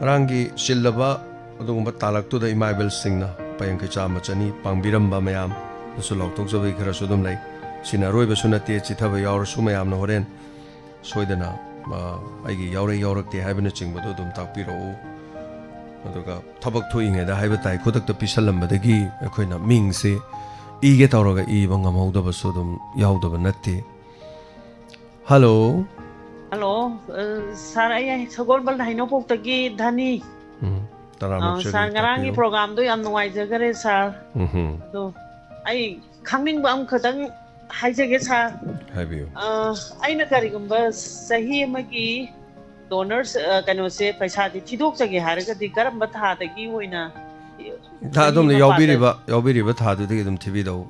ꯉꯔꯥꯡꯒꯤ ꯆꯤꯜꯂꯕ ꯑꯗꯨꯒꯨꯝꯕ ꯇꯥꯂꯛꯇꯨꯗ ꯏꯃꯥ ꯏꯕꯦꯜꯁꯤꯡꯅ ꯂꯨꯄꯥ ꯌꯥꯡꯈꯩ, ꯆꯥꯝꯃ, ꯆꯅꯤ ꯄꯥꯡꯕꯤꯔꯝꯕ ꯃꯌꯥꯝ ꯑꯗꯨꯁꯨ ꯂꯥꯎꯊꯣꯛꯆꯕꯒꯤ ꯈꯔꯁꯨ ꯑꯗꯨꯝ ꯂꯩ꯫ ꯁꯤꯅ ꯑꯔꯣꯏꯕꯁꯨ ꯅꯠꯇꯦ, ꯆꯤꯊꯕ ꯌꯥꯎꯔꯁꯨ ꯃꯌꯥꯝꯅ ꯍꯣꯔꯦꯟ ꯁꯣꯏꯗꯅ, ꯑ, ꯑꯩꯒꯤ ꯌꯥꯎꯔꯛꯏ ꯌꯥꯎꯔꯛꯇꯦ ꯍꯥꯏꯕꯅꯆꯤꯡꯕꯗꯣ ꯑꯗꯨꯝ ꯇꯥꯛꯄꯤꯔꯛꯎ꯫ ꯑꯗꯨꯒ ꯊꯕꯛ ꯊꯣꯛꯏꯉꯩꯗ ꯍꯥꯏꯕ ꯇꯥꯏ, ꯈꯨꯗꯛꯇ ꯄꯤꯁꯜꯂꯝꯕꯗꯒꯤ ꯑꯩꯈꯣꯏꯅ ꯃꯤꯡꯁꯦ ꯏꯒꯦ ꯇꯧꯔꯒ ꯏꯕ ꯉꯝꯍꯧꯗꯕꯁꯨ ꯑꯗꯨꯝ ꯌꯥꯎꯗꯕ ꯅꯠꯇꯦ꯫ ꯍꯜꯂꯣ꯫ ꯍꯜꯂꯣ, ꯑ, ꯁꯥꯔ, ꯑꯩ ꯁꯒꯣꯜꯕꯟ ꯍꯩꯅꯧꯄꯣꯛꯇꯒꯤ ꯙꯅꯤ꯫ ꯎꯝ, ꯇꯔꯥꯃꯨꯛ ꯑ, ꯆꯠꯂꯤ, ꯁꯥꯔ, ꯉꯔꯥꯡꯒꯤ ꯇꯥꯛꯄꯤꯌꯨ꯫ ꯄ꯭ꯔꯣꯒ꯭ꯔꯥꯝꯗꯣ ꯌꯥꯝ ꯅꯨꯡꯉꯥꯏꯖꯈꯔꯦ, ꯁꯥꯔ꯫ ꯎꯝꯍꯨꯝ꯫ ꯑꯗꯣ ꯑꯩ ꯈꯪꯅꯤꯡꯕ ꯑꯃꯈꯛꯇꯪ ꯍꯥꯏꯖꯒꯦ, ꯁꯥꯔ꯫ ꯍꯥꯏꯕꯤꯌꯨ꯫ ꯑ, ꯑꯩꯅ ꯀꯔꯤꯒꯨꯝꯕ ꯆꯍꯤ ꯑꯃꯒꯤ ꯗꯣꯅꯔꯁ, ꯑ, ꯀꯩꯅꯣꯁꯦ, ꯄꯩꯁꯥꯗꯤ ꯊꯤꯗꯣꯛꯆꯒꯦ ꯍꯥꯏꯔꯒꯗꯤ ꯀꯔꯝꯕ ꯊꯥꯗꯒꯤ ꯑꯣꯏꯅ ꯊꯥ ꯆꯍꯤ ꯑꯗꯣꯝꯅ ꯑꯃ ꯌꯥꯎꯕꯤꯔꯤꯕ, ꯄꯥꯖ- ꯌꯥꯎꯕꯤꯔꯤꯕ ꯊꯥꯗꯨꯗꯒꯤ ꯑꯗꯨꯝ ꯊꯤꯕꯤꯗꯧ꯫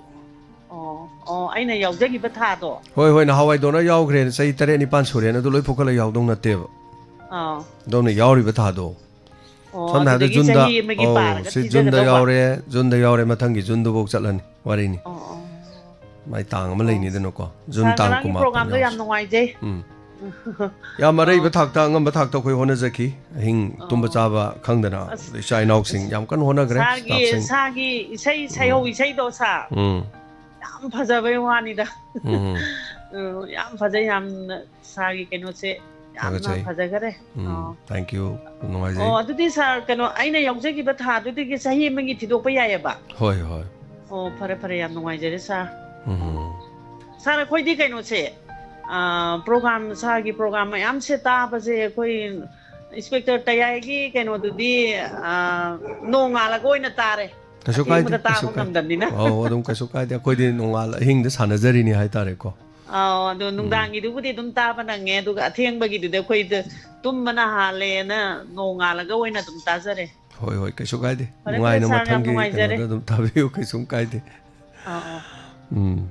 ꯑꯣ, ꯑꯣ, ꯑꯩꯅ ꯌꯥꯎꯖꯈꯤꯕ ꯊꯥꯗꯣ? ꯍꯣꯏ, ꯍꯣꯏ, ꯅꯍꯥꯟꯋꯥꯏ ꯗꯣꯅꯔ ꯌꯥꯎꯈ꯭ꯔꯦꯅ ꯆꯍꯤ ꯇꯔꯦꯠ ꯅꯤꯄꯥꯟ ꯁꯨꯔꯦꯅ ꯑꯗꯨ ꯂꯣꯏ ꯐꯨꯀꯠꯂ ꯌꯥꯎꯗꯧ ꯅꯠꯇꯦꯕ꯫ ꯑꯥ꯫ ꯑꯗꯣꯝꯅ ꯌꯥꯎꯔꯤꯕ ꯊꯥꯗꯣ꯫ ꯑꯣ, ꯁꯝꯅ ꯍꯥꯏꯔꯕꯗ ꯑꯗꯨꯗꯒꯤ ꯖꯨꯟꯗ ꯆꯍꯤ ꯑꯃꯒꯤ ꯑꯧ, ꯄꯥꯔꯒ ꯁꯤ ꯖꯨꯟꯗ ꯊꯤꯖꯒꯗꯧꯕ? ꯌꯥꯎꯔꯦ, ꯖꯨꯟꯗ ꯌꯥꯎꯔꯦ, ꯃꯊꯪꯒꯤ ꯖꯨꯟꯗꯨꯐꯥꯎ ꯆꯠꯂꯅꯤ꯫ ꯋꯥꯔꯤꯅꯤ꯫ ꯑꯣ, ꯑꯣ꯫ ꯃꯥꯏ ꯇꯥꯡ ꯑꯃ ꯂꯩꯅꯤꯗꯅꯀꯣ, ꯖꯨꯟ ꯁꯥꯔ, ꯇꯥꯡ ꯉꯔꯥꯡꯒꯤ ꯀꯨꯟꯃꯥꯄꯟ ꯄ꯭ꯔꯣꯒ꯭ꯔꯥꯝꯗꯣ ꯌꯥꯝ ꯌꯥꯎꯁꯤ꯫ ꯅꯨꯡꯉꯥꯏꯖꯩ꯫ ꯎꯝ꯫ ꯌꯥꯝ ꯑꯔꯩꯕ ꯑꯣ꯫ ꯊꯥꯛꯇ, ꯑꯉꯝꯕ ꯊꯥꯛꯇ ꯑꯩꯈꯣꯏ ꯍꯣꯠꯅꯖꯈꯤ꯫ ꯑꯍꯤꯡ ꯇꯨꯝꯕ ꯑꯣ꯫ ꯆꯥꯕ ꯈꯪꯗꯅ ꯑꯁ, ꯏꯆꯥ ꯏꯅꯥꯎꯁꯤꯡ ꯌꯥꯝ ꯀꯟꯅ ꯍꯣꯠꯅꯈ꯭ꯔꯦ, ꯁꯥꯔꯒꯤ, staff ꯁꯤꯡ꯫ ꯁꯥꯔꯒꯤ ꯏꯁꯩ ꯎꯝ꯫ ꯁꯩꯍꯧ ꯏꯁꯩꯗꯣ ꯁꯥꯔ, ꯎꯝ꯫ ꯌꯥꯝ ꯐꯖꯕꯩ ꯋꯥꯅꯤꯗ꯫ ꯎꯝ꯫ ꯎꯝ, ꯌꯥꯝ ꯐꯖꯩ, ꯌꯥꯝꯅ ꯁꯥꯔꯒꯤ ꯀꯩꯅꯣꯁꯦ ꯌꯥꯝꯅ ꯊꯥꯒꯠꯆꯩ꯫ ꯐꯖꯈꯔꯦ꯫ ꯎꯝ, ꯑꯣ꯫ thank you꯫ ꯅꯨꯡꯉꯥꯏꯖꯩ꯫ ꯑꯣ, ꯑꯗꯨꯗꯤ ꯁꯥꯔ, ꯀꯩꯅꯣ, ꯑꯩꯅ ꯌꯥꯎꯖꯈꯤꯕ ꯊꯥꯗꯨꯗꯒꯤ ꯆꯍꯤ ꯑꯃꯒꯤ ꯊꯤꯗꯣꯛꯄ ꯌꯥꯏꯌꯦꯕ? ꯍꯣꯏ, ꯍꯣꯏ꯫ ꯑꯣ, ꯐꯔꯦ, ꯐꯔꯦ, ꯌꯥꯝ ꯅꯨꯡꯉꯥꯏꯖꯔꯦ ꯁꯥꯔ꯫ ꯎꯝ꯫ ꯁꯥꯔ, ꯑꯩꯈꯣꯏꯗꯤ ꯀꯩꯅꯣꯁꯦ, ꯑꯥ, ꯄ꯭ꯔꯣꯒ꯭ꯔꯥꯝ, ꯁꯥꯔꯒꯤ ꯄ꯭ꯔꯣꯒ꯭ꯔꯥꯝ ꯃꯌꯥꯝꯁꯦ ꯇꯥꯕꯁꯦ ꯑꯩꯈꯣꯏ ꯏꯟꯁꯄꯦꯛꯇꯔ ꯇꯌꯥꯏꯒꯤ ꯀꯩꯅꯣꯗꯨꯗꯤ, ꯑꯥ, ꯅꯣꯡꯉꯥꯜꯂꯒ ꯑꯣꯏꯅ ꯇꯥꯔꯦ꯫ ꯀꯩꯁꯨ ꯀꯥꯏꯗꯦ, ꯑꯊꯦꯡꯕꯗ ꯀꯩꯁꯨ ꯇꯥꯕ ꯀꯥꯏꯗꯦ꯫ ꯉꯝꯗꯕꯅꯤꯅ꯫ ꯑꯧ, ꯑꯗꯨꯝ ꯀꯩꯁꯨ ꯀꯥꯏꯗꯦ꯫ ꯑꯩꯈꯣꯏꯗꯤ ꯅꯣꯡꯉꯥꯜ ꯑꯍꯤꯡꯗ ꯁꯥꯟꯅꯖꯔꯤꯅꯤ ꯍꯥꯏꯇꯥꯔꯦꯀꯣ꯫ ꯑꯥꯎ, ꯑꯗꯣ ꯎꯝ꯫ ꯅꯨꯡꯗꯥꯡꯒꯤꯗꯨꯕꯨꯗꯤ ꯑꯗꯨꯝ ꯇꯥꯕ ꯅꯪꯉꯦ, ꯑꯗꯨꯒ ꯑꯊꯦꯡꯕꯒꯤꯗꯨꯗꯤ ꯑꯩꯈꯣꯏꯗ ꯇꯨꯝꯕꯅ ꯍꯥꯜꯂꯦꯅ ꯅꯣꯡꯉꯥꯜꯂꯒ ꯑꯣꯏꯅ ꯑꯗꯨꯝ ꯇꯥꯖꯔꯦ꯫ ꯍꯣꯏ, ꯍꯣꯏ, ꯀꯩꯁꯨ ꯀꯥꯏꯗꯦ꯫ ꯐꯔꯦ, ꯅꯨꯡꯉꯥꯏꯅ ꯐꯔꯦ, ꯁꯥꯔ, ꯌꯥꯝ ꯃꯊꯪꯒꯤ ꯅꯨꯡꯉꯥꯏꯖꯔꯦ꯫ ꯀꯩꯅꯣꯗ ꯑꯗꯨꯝ ꯊꯥꯕꯤꯌꯨ, ꯀꯩꯁꯨꯝ ꯀꯥꯏꯗꯦ꯫ ꯑꯥ, ꯑꯥ꯫ ꯎꯝ꯫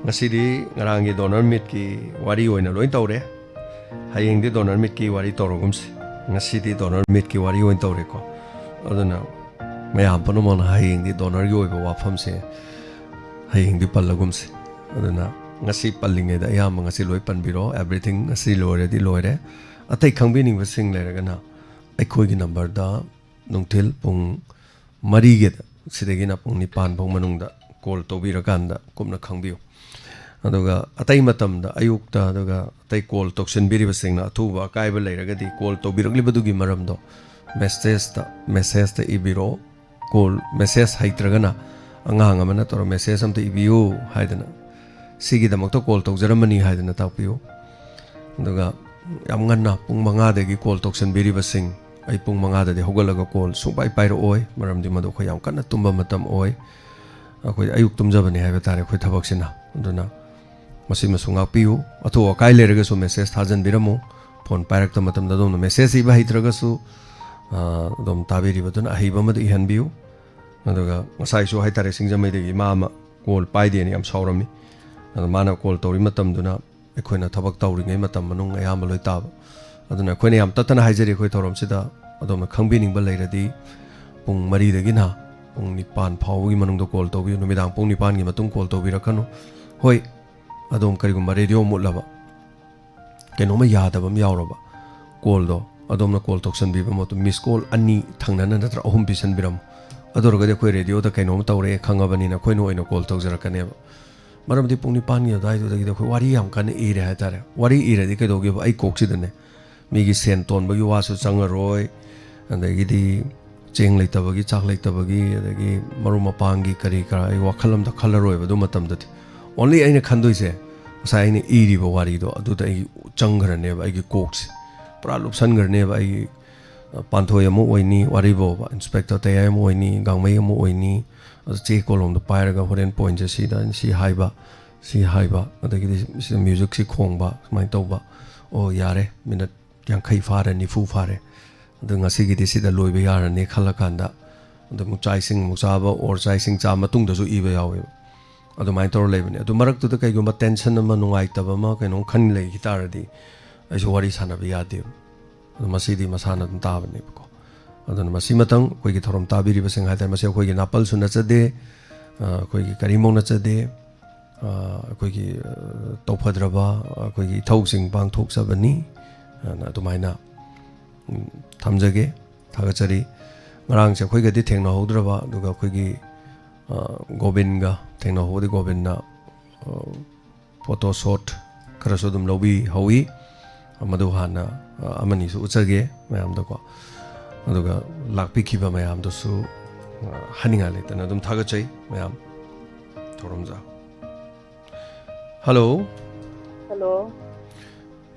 ꯉꯁꯤꯗꯤ ꯉꯔꯥꯡꯒꯤ ꯗꯣꯅꯔ ꯃꯤꯠꯀꯤ ꯋꯥꯔꯤ ꯑꯣꯏꯅ ꯂꯣꯏ ꯇꯧꯔꯦ꯫ ꯍꯌꯦꯡꯗꯤ ꯗꯣꯅꯔ ꯃꯤꯠꯀꯤ ꯋꯥꯔꯤ ꯇꯧꯔꯒꯨꯝꯁꯤ꯫ ꯉꯁꯤꯗꯤ ꯗꯣꯅꯔ ꯃꯤꯠꯀꯤ ꯋꯥꯔꯤ ꯑꯣꯏꯅ ꯇꯧꯔꯦꯀꯣ꯫ ꯑꯗꯨꯅ ꯃꯌꯥꯝ ꯄꯨꯝꯅꯃꯛꯅ ꯍꯌꯦꯡꯗꯤ ꯗꯣꯅꯔꯒꯤ ꯑꯣꯏꯕ ꯋꯥꯐꯝꯁꯦ ꯍꯌꯦꯡꯗꯤ ꯄꯜꯂꯒꯨꯝꯁꯤ꯫ ꯑꯗꯨꯅ ꯉꯁꯤ ꯄꯜꯂꯤꯉꯩꯗ ꯑꯌꯥꯝꯕ ꯉꯁꯤ ꯂꯣꯏ ꯄꯟꯕꯤꯔꯣ꯫ Everything ꯉꯁꯤ ꯂꯣꯏꯔꯗꯤ ꯂꯣꯏꯔꯦ꯫ ꯑꯇꯩ ꯈꯪꯕꯤꯅꯤꯡꯕꯁꯤꯡ ꯂꯩꯔꯒꯅ ꯑꯩꯈꯣꯏꯒꯤ ꯅꯝꯕꯔꯗ ꯅꯨꯡꯊꯤꯜ ꯄꯨꯡ ꯃꯔꯤꯒꯤ ꯁꯤꯗꯒꯤꯅ ꯄꯨꯡ ꯅꯤꯄꯥꯟ ꯐꯥꯎ ꯃꯅꯨꯡꯗ ꯀꯣꯜ ꯇꯧꯕꯤꯔꯀꯥꯟꯗ ꯀꯨꯞꯅ ꯈꯪꯕꯤꯌꯨ꯫ ꯑꯗꯨꯒ ꯑꯇꯩ ꯃꯇꯝꯗ ꯑꯌꯨꯛꯇ ꯑꯗꯨꯒ ꯑꯇꯩ ꯀꯣꯜ ꯇꯧꯁꯤꯟꯕꯤꯔꯤꯕꯁꯤꯡꯅ ꯑꯊꯨꯕ ꯑꯀꯥꯏꯕ ꯂꯩꯔꯒꯗꯤ ꯀꯣꯜ ꯇꯧꯕꯤꯔꯛꯂꯤꯕꯗꯨꯒꯤ ꯃꯔꯝꯗꯣ ꯃꯦꯁꯦꯖꯇ, ꯃꯦꯁꯦꯖꯇ ꯏꯕꯤꯔꯛꯑꯣ꯫ ꯀꯣꯜ ꯃꯦꯁꯦꯖ ꯍꯩꯇ꯭ꯔꯒꯅ ꯑꯉꯥꯡ ꯑꯃꯅ ꯇꯧꯔ ꯃꯦꯁꯦꯖ ꯑꯝꯇ ꯏꯕꯤꯌꯨ ꯍꯥꯏꯗꯅ, ꯁꯤꯒꯤꯗꯃꯛꯇ ꯀꯣꯜ ꯇꯧꯖꯔꯝꯕꯅꯤ ꯍꯥꯏꯗꯅ ꯇꯥꯛꯄꯤꯌꯨ꯫ ꯑꯗꯨꯒ ꯌꯥꯝ ꯉꯟꯅ ꯄꯨꯡ ꯃꯉꯥꯗꯒꯤ ꯀꯣꯜ ꯇꯧꯁꯤꯟꯕꯤꯔꯤꯕꯁꯤꯡ, ꯑꯩ ꯄꯨꯡ ꯃꯉꯥꯗꯗꯤ ꯍꯧꯒꯠꯂꯒ ꯀꯣꯜ ꯁꯨꯡꯄꯥꯏ ꯄꯥꯏꯔꯛꯑꯣꯏ, ꯃꯔꯝꯗꯤ ꯃꯗꯨ ꯑꯩꯈꯣꯏ ꯌꯥꯝ ꯀꯟꯅ ꯇꯨꯝꯕ ꯃꯇꯝ ꯑꯣꯏ꯫ ꯑꯩꯈꯣꯏ ꯑꯌꯨꯛ ꯇꯨꯝꯖꯕꯅꯤ ꯍꯥꯏꯕ ꯇꯥꯔꯦ ꯑꯩꯈꯣꯏ ꯊꯕꯛꯁꯤꯅ꯫ ꯑꯗꯨꯅ ꯃꯁꯤꯃꯁꯨ ꯉꯥꯛꯄꯤꯌꯨ꯫ ꯑꯊꯨ ꯑꯀꯥꯏ ꯂꯩꯔꯒꯁꯨ ꯃꯦꯁꯦꯖ ꯊꯥꯖꯤꯟꯕꯤꯔꯝꯃꯨ꯫ ꯐꯣꯟ ꯄꯥꯏꯔꯛꯇ ꯃꯇꯝꯗ ꯑꯗꯣꯝꯅ ꯃꯦꯁꯦꯖ ꯏꯕ ꯍꯩꯇ꯭ꯔꯒꯁꯨ, ꯑ, ꯑꯗꯨꯝ ꯇꯥꯕꯤꯔꯤꯕꯗꯨꯅ ꯑꯍꯩꯕ ꯑꯃꯗ ꯏꯍꯟꯕꯤꯌꯨ꯫ ꯑꯗꯨꯒ ꯉꯁꯥꯏꯁꯨ ꯍꯥꯏꯇꯥꯔꯦ, ꯁꯤꯡꯖꯃꯩꯗꯒꯤ ꯏꯃꯥ ꯑꯃ ꯀꯣꯜ ꯄꯥꯏꯗꯦꯅ ꯌꯥꯝ ꯁꯥꯎꯔꯝꯃꯤ꯫ ꯑꯗꯣ ꯃꯥꯅ ꯀꯣꯜ ꯇꯧꯔꯤ ꯃꯇꯝꯗꯨꯅ ꯑꯩꯈꯣꯏꯅ ꯊꯕꯛ ꯇꯧꯔꯤꯉꯩ ꯃꯇꯝ ꯃꯅꯨꯡ ꯑꯌꯥꯝꯕ ꯂꯣꯏ ꯇꯥꯕ꯫ ꯑꯗꯨꯅ ꯑꯩꯈꯣꯏꯅ ꯌꯥꯝ ꯇꯠꯇꯅ ꯍꯥꯏꯖꯔꯤ ꯑꯩꯈꯣꯏ ꯊꯧꯔꯝꯁꯤꯗ, ꯑꯗꯣꯝꯅ ꯈꯪꯕꯤꯅꯤꯡꯕ ꯂꯩꯔꯗꯤ ꯄꯨꯡ ꯃꯔꯤꯗꯒꯤꯅ ꯄꯨꯡ ꯅꯤꯄꯥꯟ ꯐꯥꯎꯕꯒꯤ ꯃꯅꯨꯡꯗ ꯀꯣꯜ ꯇꯧꯕꯤꯌꯨ꯫ ꯅꯨꯃꯤꯗꯥꯡ ꯄꯨꯡ ꯅꯤꯄꯥꯟꯒꯤ ꯃꯇꯨꯡ ꯀꯣꯜ ꯇꯧꯕꯤꯔꯛꯀꯅꯨ꯫ ꯍꯣꯏ, ꯑꯗꯣꯝ ꯀꯔꯤꯒꯨꯝꯕ ꯔꯦꯗꯤꯑꯣ ꯃꯨꯠꯂꯕ, ꯀꯩꯅꯣꯝꯃ ꯌꯥꯗꯕ ꯑꯃ ꯌꯥꯎꯔꯕ, ꯀꯣꯜꯗꯣ ꯑꯗꯣꯝꯅ ꯀꯣꯜ ꯇꯧꯁꯟꯕꯤꯕ ꯃꯇꯨꯡ ꯃꯤꯁ ꯀꯣꯜ ꯑꯅꯤ ꯊꯪꯅꯅ ꯅꯠꯇ꯭ꯔ ꯑꯍꯨꯝ ꯄꯤꯁꯟꯕꯤꯔꯝꯃꯨ꯫ ꯑꯗꯨ ꯑꯣꯏꯔꯒꯗꯤ ꯑꯩꯈꯣꯏ ꯔꯦꯗꯤꯑꯣꯗ ꯀꯩꯅꯣꯝꯃ ꯇꯧꯔꯦ ꯈꯪꯉꯕꯅꯤꯅ ꯑꯩꯈꯣꯏꯅ ꯑꯣꯏꯅ ꯀꯣꯜ ꯇꯧꯖꯔꯛꯀꯅꯦꯕ꯫ ꯃꯔꯝꯗꯤ ꯄꯨꯡ ꯅꯤꯄꯥꯟꯒꯤ ꯑꯗꯨꯋꯥꯏꯗꯨꯗꯒꯤꯗꯤ ꯑꯩꯈꯣꯏ ꯋꯥꯔꯤ ꯌꯥꯝ ꯀꯟꯅ ꯏꯔꯦ ꯍꯥꯏꯇꯥꯔꯦ꯫ ꯋꯥꯔꯤ ꯏꯔꯗꯤ ꯀꯩꯗꯧꯒꯦꯕ, ꯑꯩ ꯀꯣꯛꯁꯤꯗꯅꯦ ꯃꯤꯒꯤ ꯁꯦꯟ ꯇꯣꯟꯕꯒꯤ ꯋꯥꯁꯨ ꯆꯪꯉꯔꯣꯏ, ꯑꯗꯒꯤꯗꯤ ꯆꯦꯡ ꯂꯩꯇꯕꯒꯤ, ꯆꯥꯛ ꯂꯩꯇꯕꯒꯤ, ꯑꯗꯒꯤ ꯃꯔꯨꯞ ꯃꯄꯥꯡꯒꯤ ꯀꯔꯤ ꯀꯔꯥ ꯑꯩ ꯋꯥꯈꯜ ꯑꯝꯇ ꯈꯜꯂꯔꯣꯏꯕ ꯑꯗꯨ ꯃꯇꯝꯗꯗꯤ꯫ ꯑꯣꯟꯂꯤ ꯑꯩꯅ ꯈꯟꯗꯣꯏꯁꯦ ꯉꯁꯥꯏ ꯑꯩꯅ ꯏꯔꯤꯕ ꯋꯥꯔꯤꯗꯣ ꯑꯗꯨꯗ ꯑꯩ ꯆꯪꯈ꯭ꯔꯅꯦꯕ, ꯑꯩꯒꯤ ꯀꯣꯛꯁꯦ ꯄꯨꯔꯥ ꯂꯨꯞꯁꯟꯈ꯭ꯔꯅꯦꯕ꯫ ꯑꯩꯒꯤ, ꯑ, ꯄꯥꯟꯊꯣꯏ ꯑꯃ ꯑꯣꯏꯅꯤ, ꯋꯥꯔꯤꯕꯣꯕ ꯏꯟꯁꯄꯦꯛꯇꯔ ꯇꯌꯥꯏ ꯑꯃ ꯑꯣꯏꯅꯤ, ꯒꯥꯡꯃꯩ ꯑꯃ ꯑꯣꯏꯅꯤ, ꯑꯗꯨ ꯆꯦ ꯀꯣꯂꯣꯝꯗꯣ ꯄꯥꯏꯔꯒ ꯍꯣꯔꯦꯟ ꯄꯣꯏꯟꯁꯦ ꯁꯤꯗ ꯑꯩꯅ ꯁꯤ ꯍꯥꯏꯕ, ꯁꯤ ꯍꯥꯏꯕ, ꯑꯗꯒꯤꯗꯤ ꯁꯤꯗ ꯃ꯭ꯌꯨꯖꯤꯛꯁꯤ ꯈꯣꯡꯕ, ꯁꯨꯃꯥꯏꯅ ꯇꯧꯕ꯫ ꯑꯣ, ꯌꯥꯔꯦ, ꯃꯤꯅꯠ ꯌꯥꯡꯈꯩ ꯐꯥꯔꯦ, ꯅꯤꯐꯨ ꯐꯥꯔꯦ, ꯑꯗꯨ ꯉꯁꯤꯒꯤꯗꯤ ꯁꯤꯗ ꯂꯣꯏꯕ ꯌꯥꯔꯅꯤ ꯈꯜꯂꯀꯥꯟꯗ ꯑꯗꯨ ꯑꯃꯨꯛ ꯆꯥꯛ ꯏꯁꯤꯡ ꯑꯃꯨꯛ ꯆꯥꯕ, ꯑꯣꯔ ꯆꯥꯛ ꯏꯁꯤꯡ ꯆꯥ ꯃꯇꯨꯡꯗꯁꯨ ꯏꯕ ꯌꯥꯎꯋꯦꯕ꯫ ꯑꯗꯨꯃꯥꯏꯅ ꯇꯧꯔ ꯂꯩꯕꯅꯦ꯫ ꯑꯗꯨ ꯃꯔꯛꯇꯨꯗ ꯀꯩꯒꯨꯝꯕ ꯇꯦꯟꯁꯟ ꯑꯃ, ꯅꯨꯡꯉꯥꯏꯇꯕ ꯑꯃ, ꯀꯩꯅꯣꯝ ꯈꯟ ꯂꯩꯈꯤ ꯇꯥꯔꯗꯤ ꯑꯩꯁꯨ ꯋꯥꯔꯤ ꯁꯥꯟꯅꯕ ꯌꯥꯗꯦꯕ꯫ ꯑꯗꯨ ꯃꯁꯤꯗꯤ ꯃꯁꯥꯅ ꯑꯗꯨꯝ ꯇꯥꯕꯅꯦꯕꯀꯣ꯫ ꯑꯗꯨꯅ ꯃꯁꯤꯃꯇꯪ ꯑꯩꯈꯣꯏꯒꯤ ꯊꯧꯔꯝ ꯇꯥꯕꯤꯔꯤꯕꯁꯤꯡ ꯍꯥꯏꯇꯥꯔꯦ, ꯃꯁꯤ ꯑꯩꯈꯣꯏꯒꯤ ꯅꯥꯄꯜꯁꯨ ꯅꯠꯆꯗꯦ, ꯑ, ꯑꯩꯈꯣꯏꯒꯤ ꯀꯔꯤꯝꯐꯧ ꯅꯠꯆꯗꯦ, ꯑ, ꯑꯩꯈꯣꯏꯒꯤ, ꯑ, ꯇꯧꯐꯗ꯭ꯔꯕ ꯑꯩꯈꯣꯏꯒꯤ ꯏꯊꯧꯁꯤꯡ ꯄꯥꯡꯊꯣꯛꯆꯕꯅꯤ꯫ ꯑꯅ ꯑꯗꯨꯃꯥꯏꯅ, ꯎꯝ, ꯊꯝꯖꯒꯦ꯫ ꯊꯥꯒꯠꯆꯔꯤ꯫ ꯉꯔꯥꯡꯁꯦ ꯑꯩꯈꯣꯏꯒꯗꯤ ꯊꯦꯡꯅꯍꯧꯗ꯭ꯔꯕ, ꯑꯗꯨꯒ ꯑꯩꯈꯣꯏꯒꯤ, ꯑ, ꯒꯣꯕꯤꯟꯒ ꯊꯦꯡꯅꯍꯧꯕꯗꯤ ꯒꯣꯕꯤꯟꯅ, ꯑ, ꯐꯣꯇꯣ ꯁꯣꯠ ꯈꯔꯁꯨ ꯑꯗꯨꯝ ꯂꯧꯕꯤꯍꯧꯋꯤ꯫ ꯃꯗꯨ ꯍꯥꯟꯅ, ꯑ, ꯑꯃꯅꯤꯁꯨ ꯎꯠꯆꯒꯦ ꯃꯌꯥꯝꯗꯀꯣ꯫ ꯑꯗꯨꯒ ꯂꯥꯛꯄꯤꯈꯤꯕ ꯃꯌꯥꯝꯗꯨꯁꯨ, ꯑ, ꯍꯥꯏꯅꯤꯡꯉꯥꯏ ꯂꯩꯇꯅ ꯑꯗꯨꯝ ꯊꯥꯒꯠꯆꯩ ꯃꯌꯥꯝ꯫ ꯊꯧꯔꯝꯖ꯫ ꯍꯜꯂꯣ꯫ ꯍꯜꯂꯣ꯫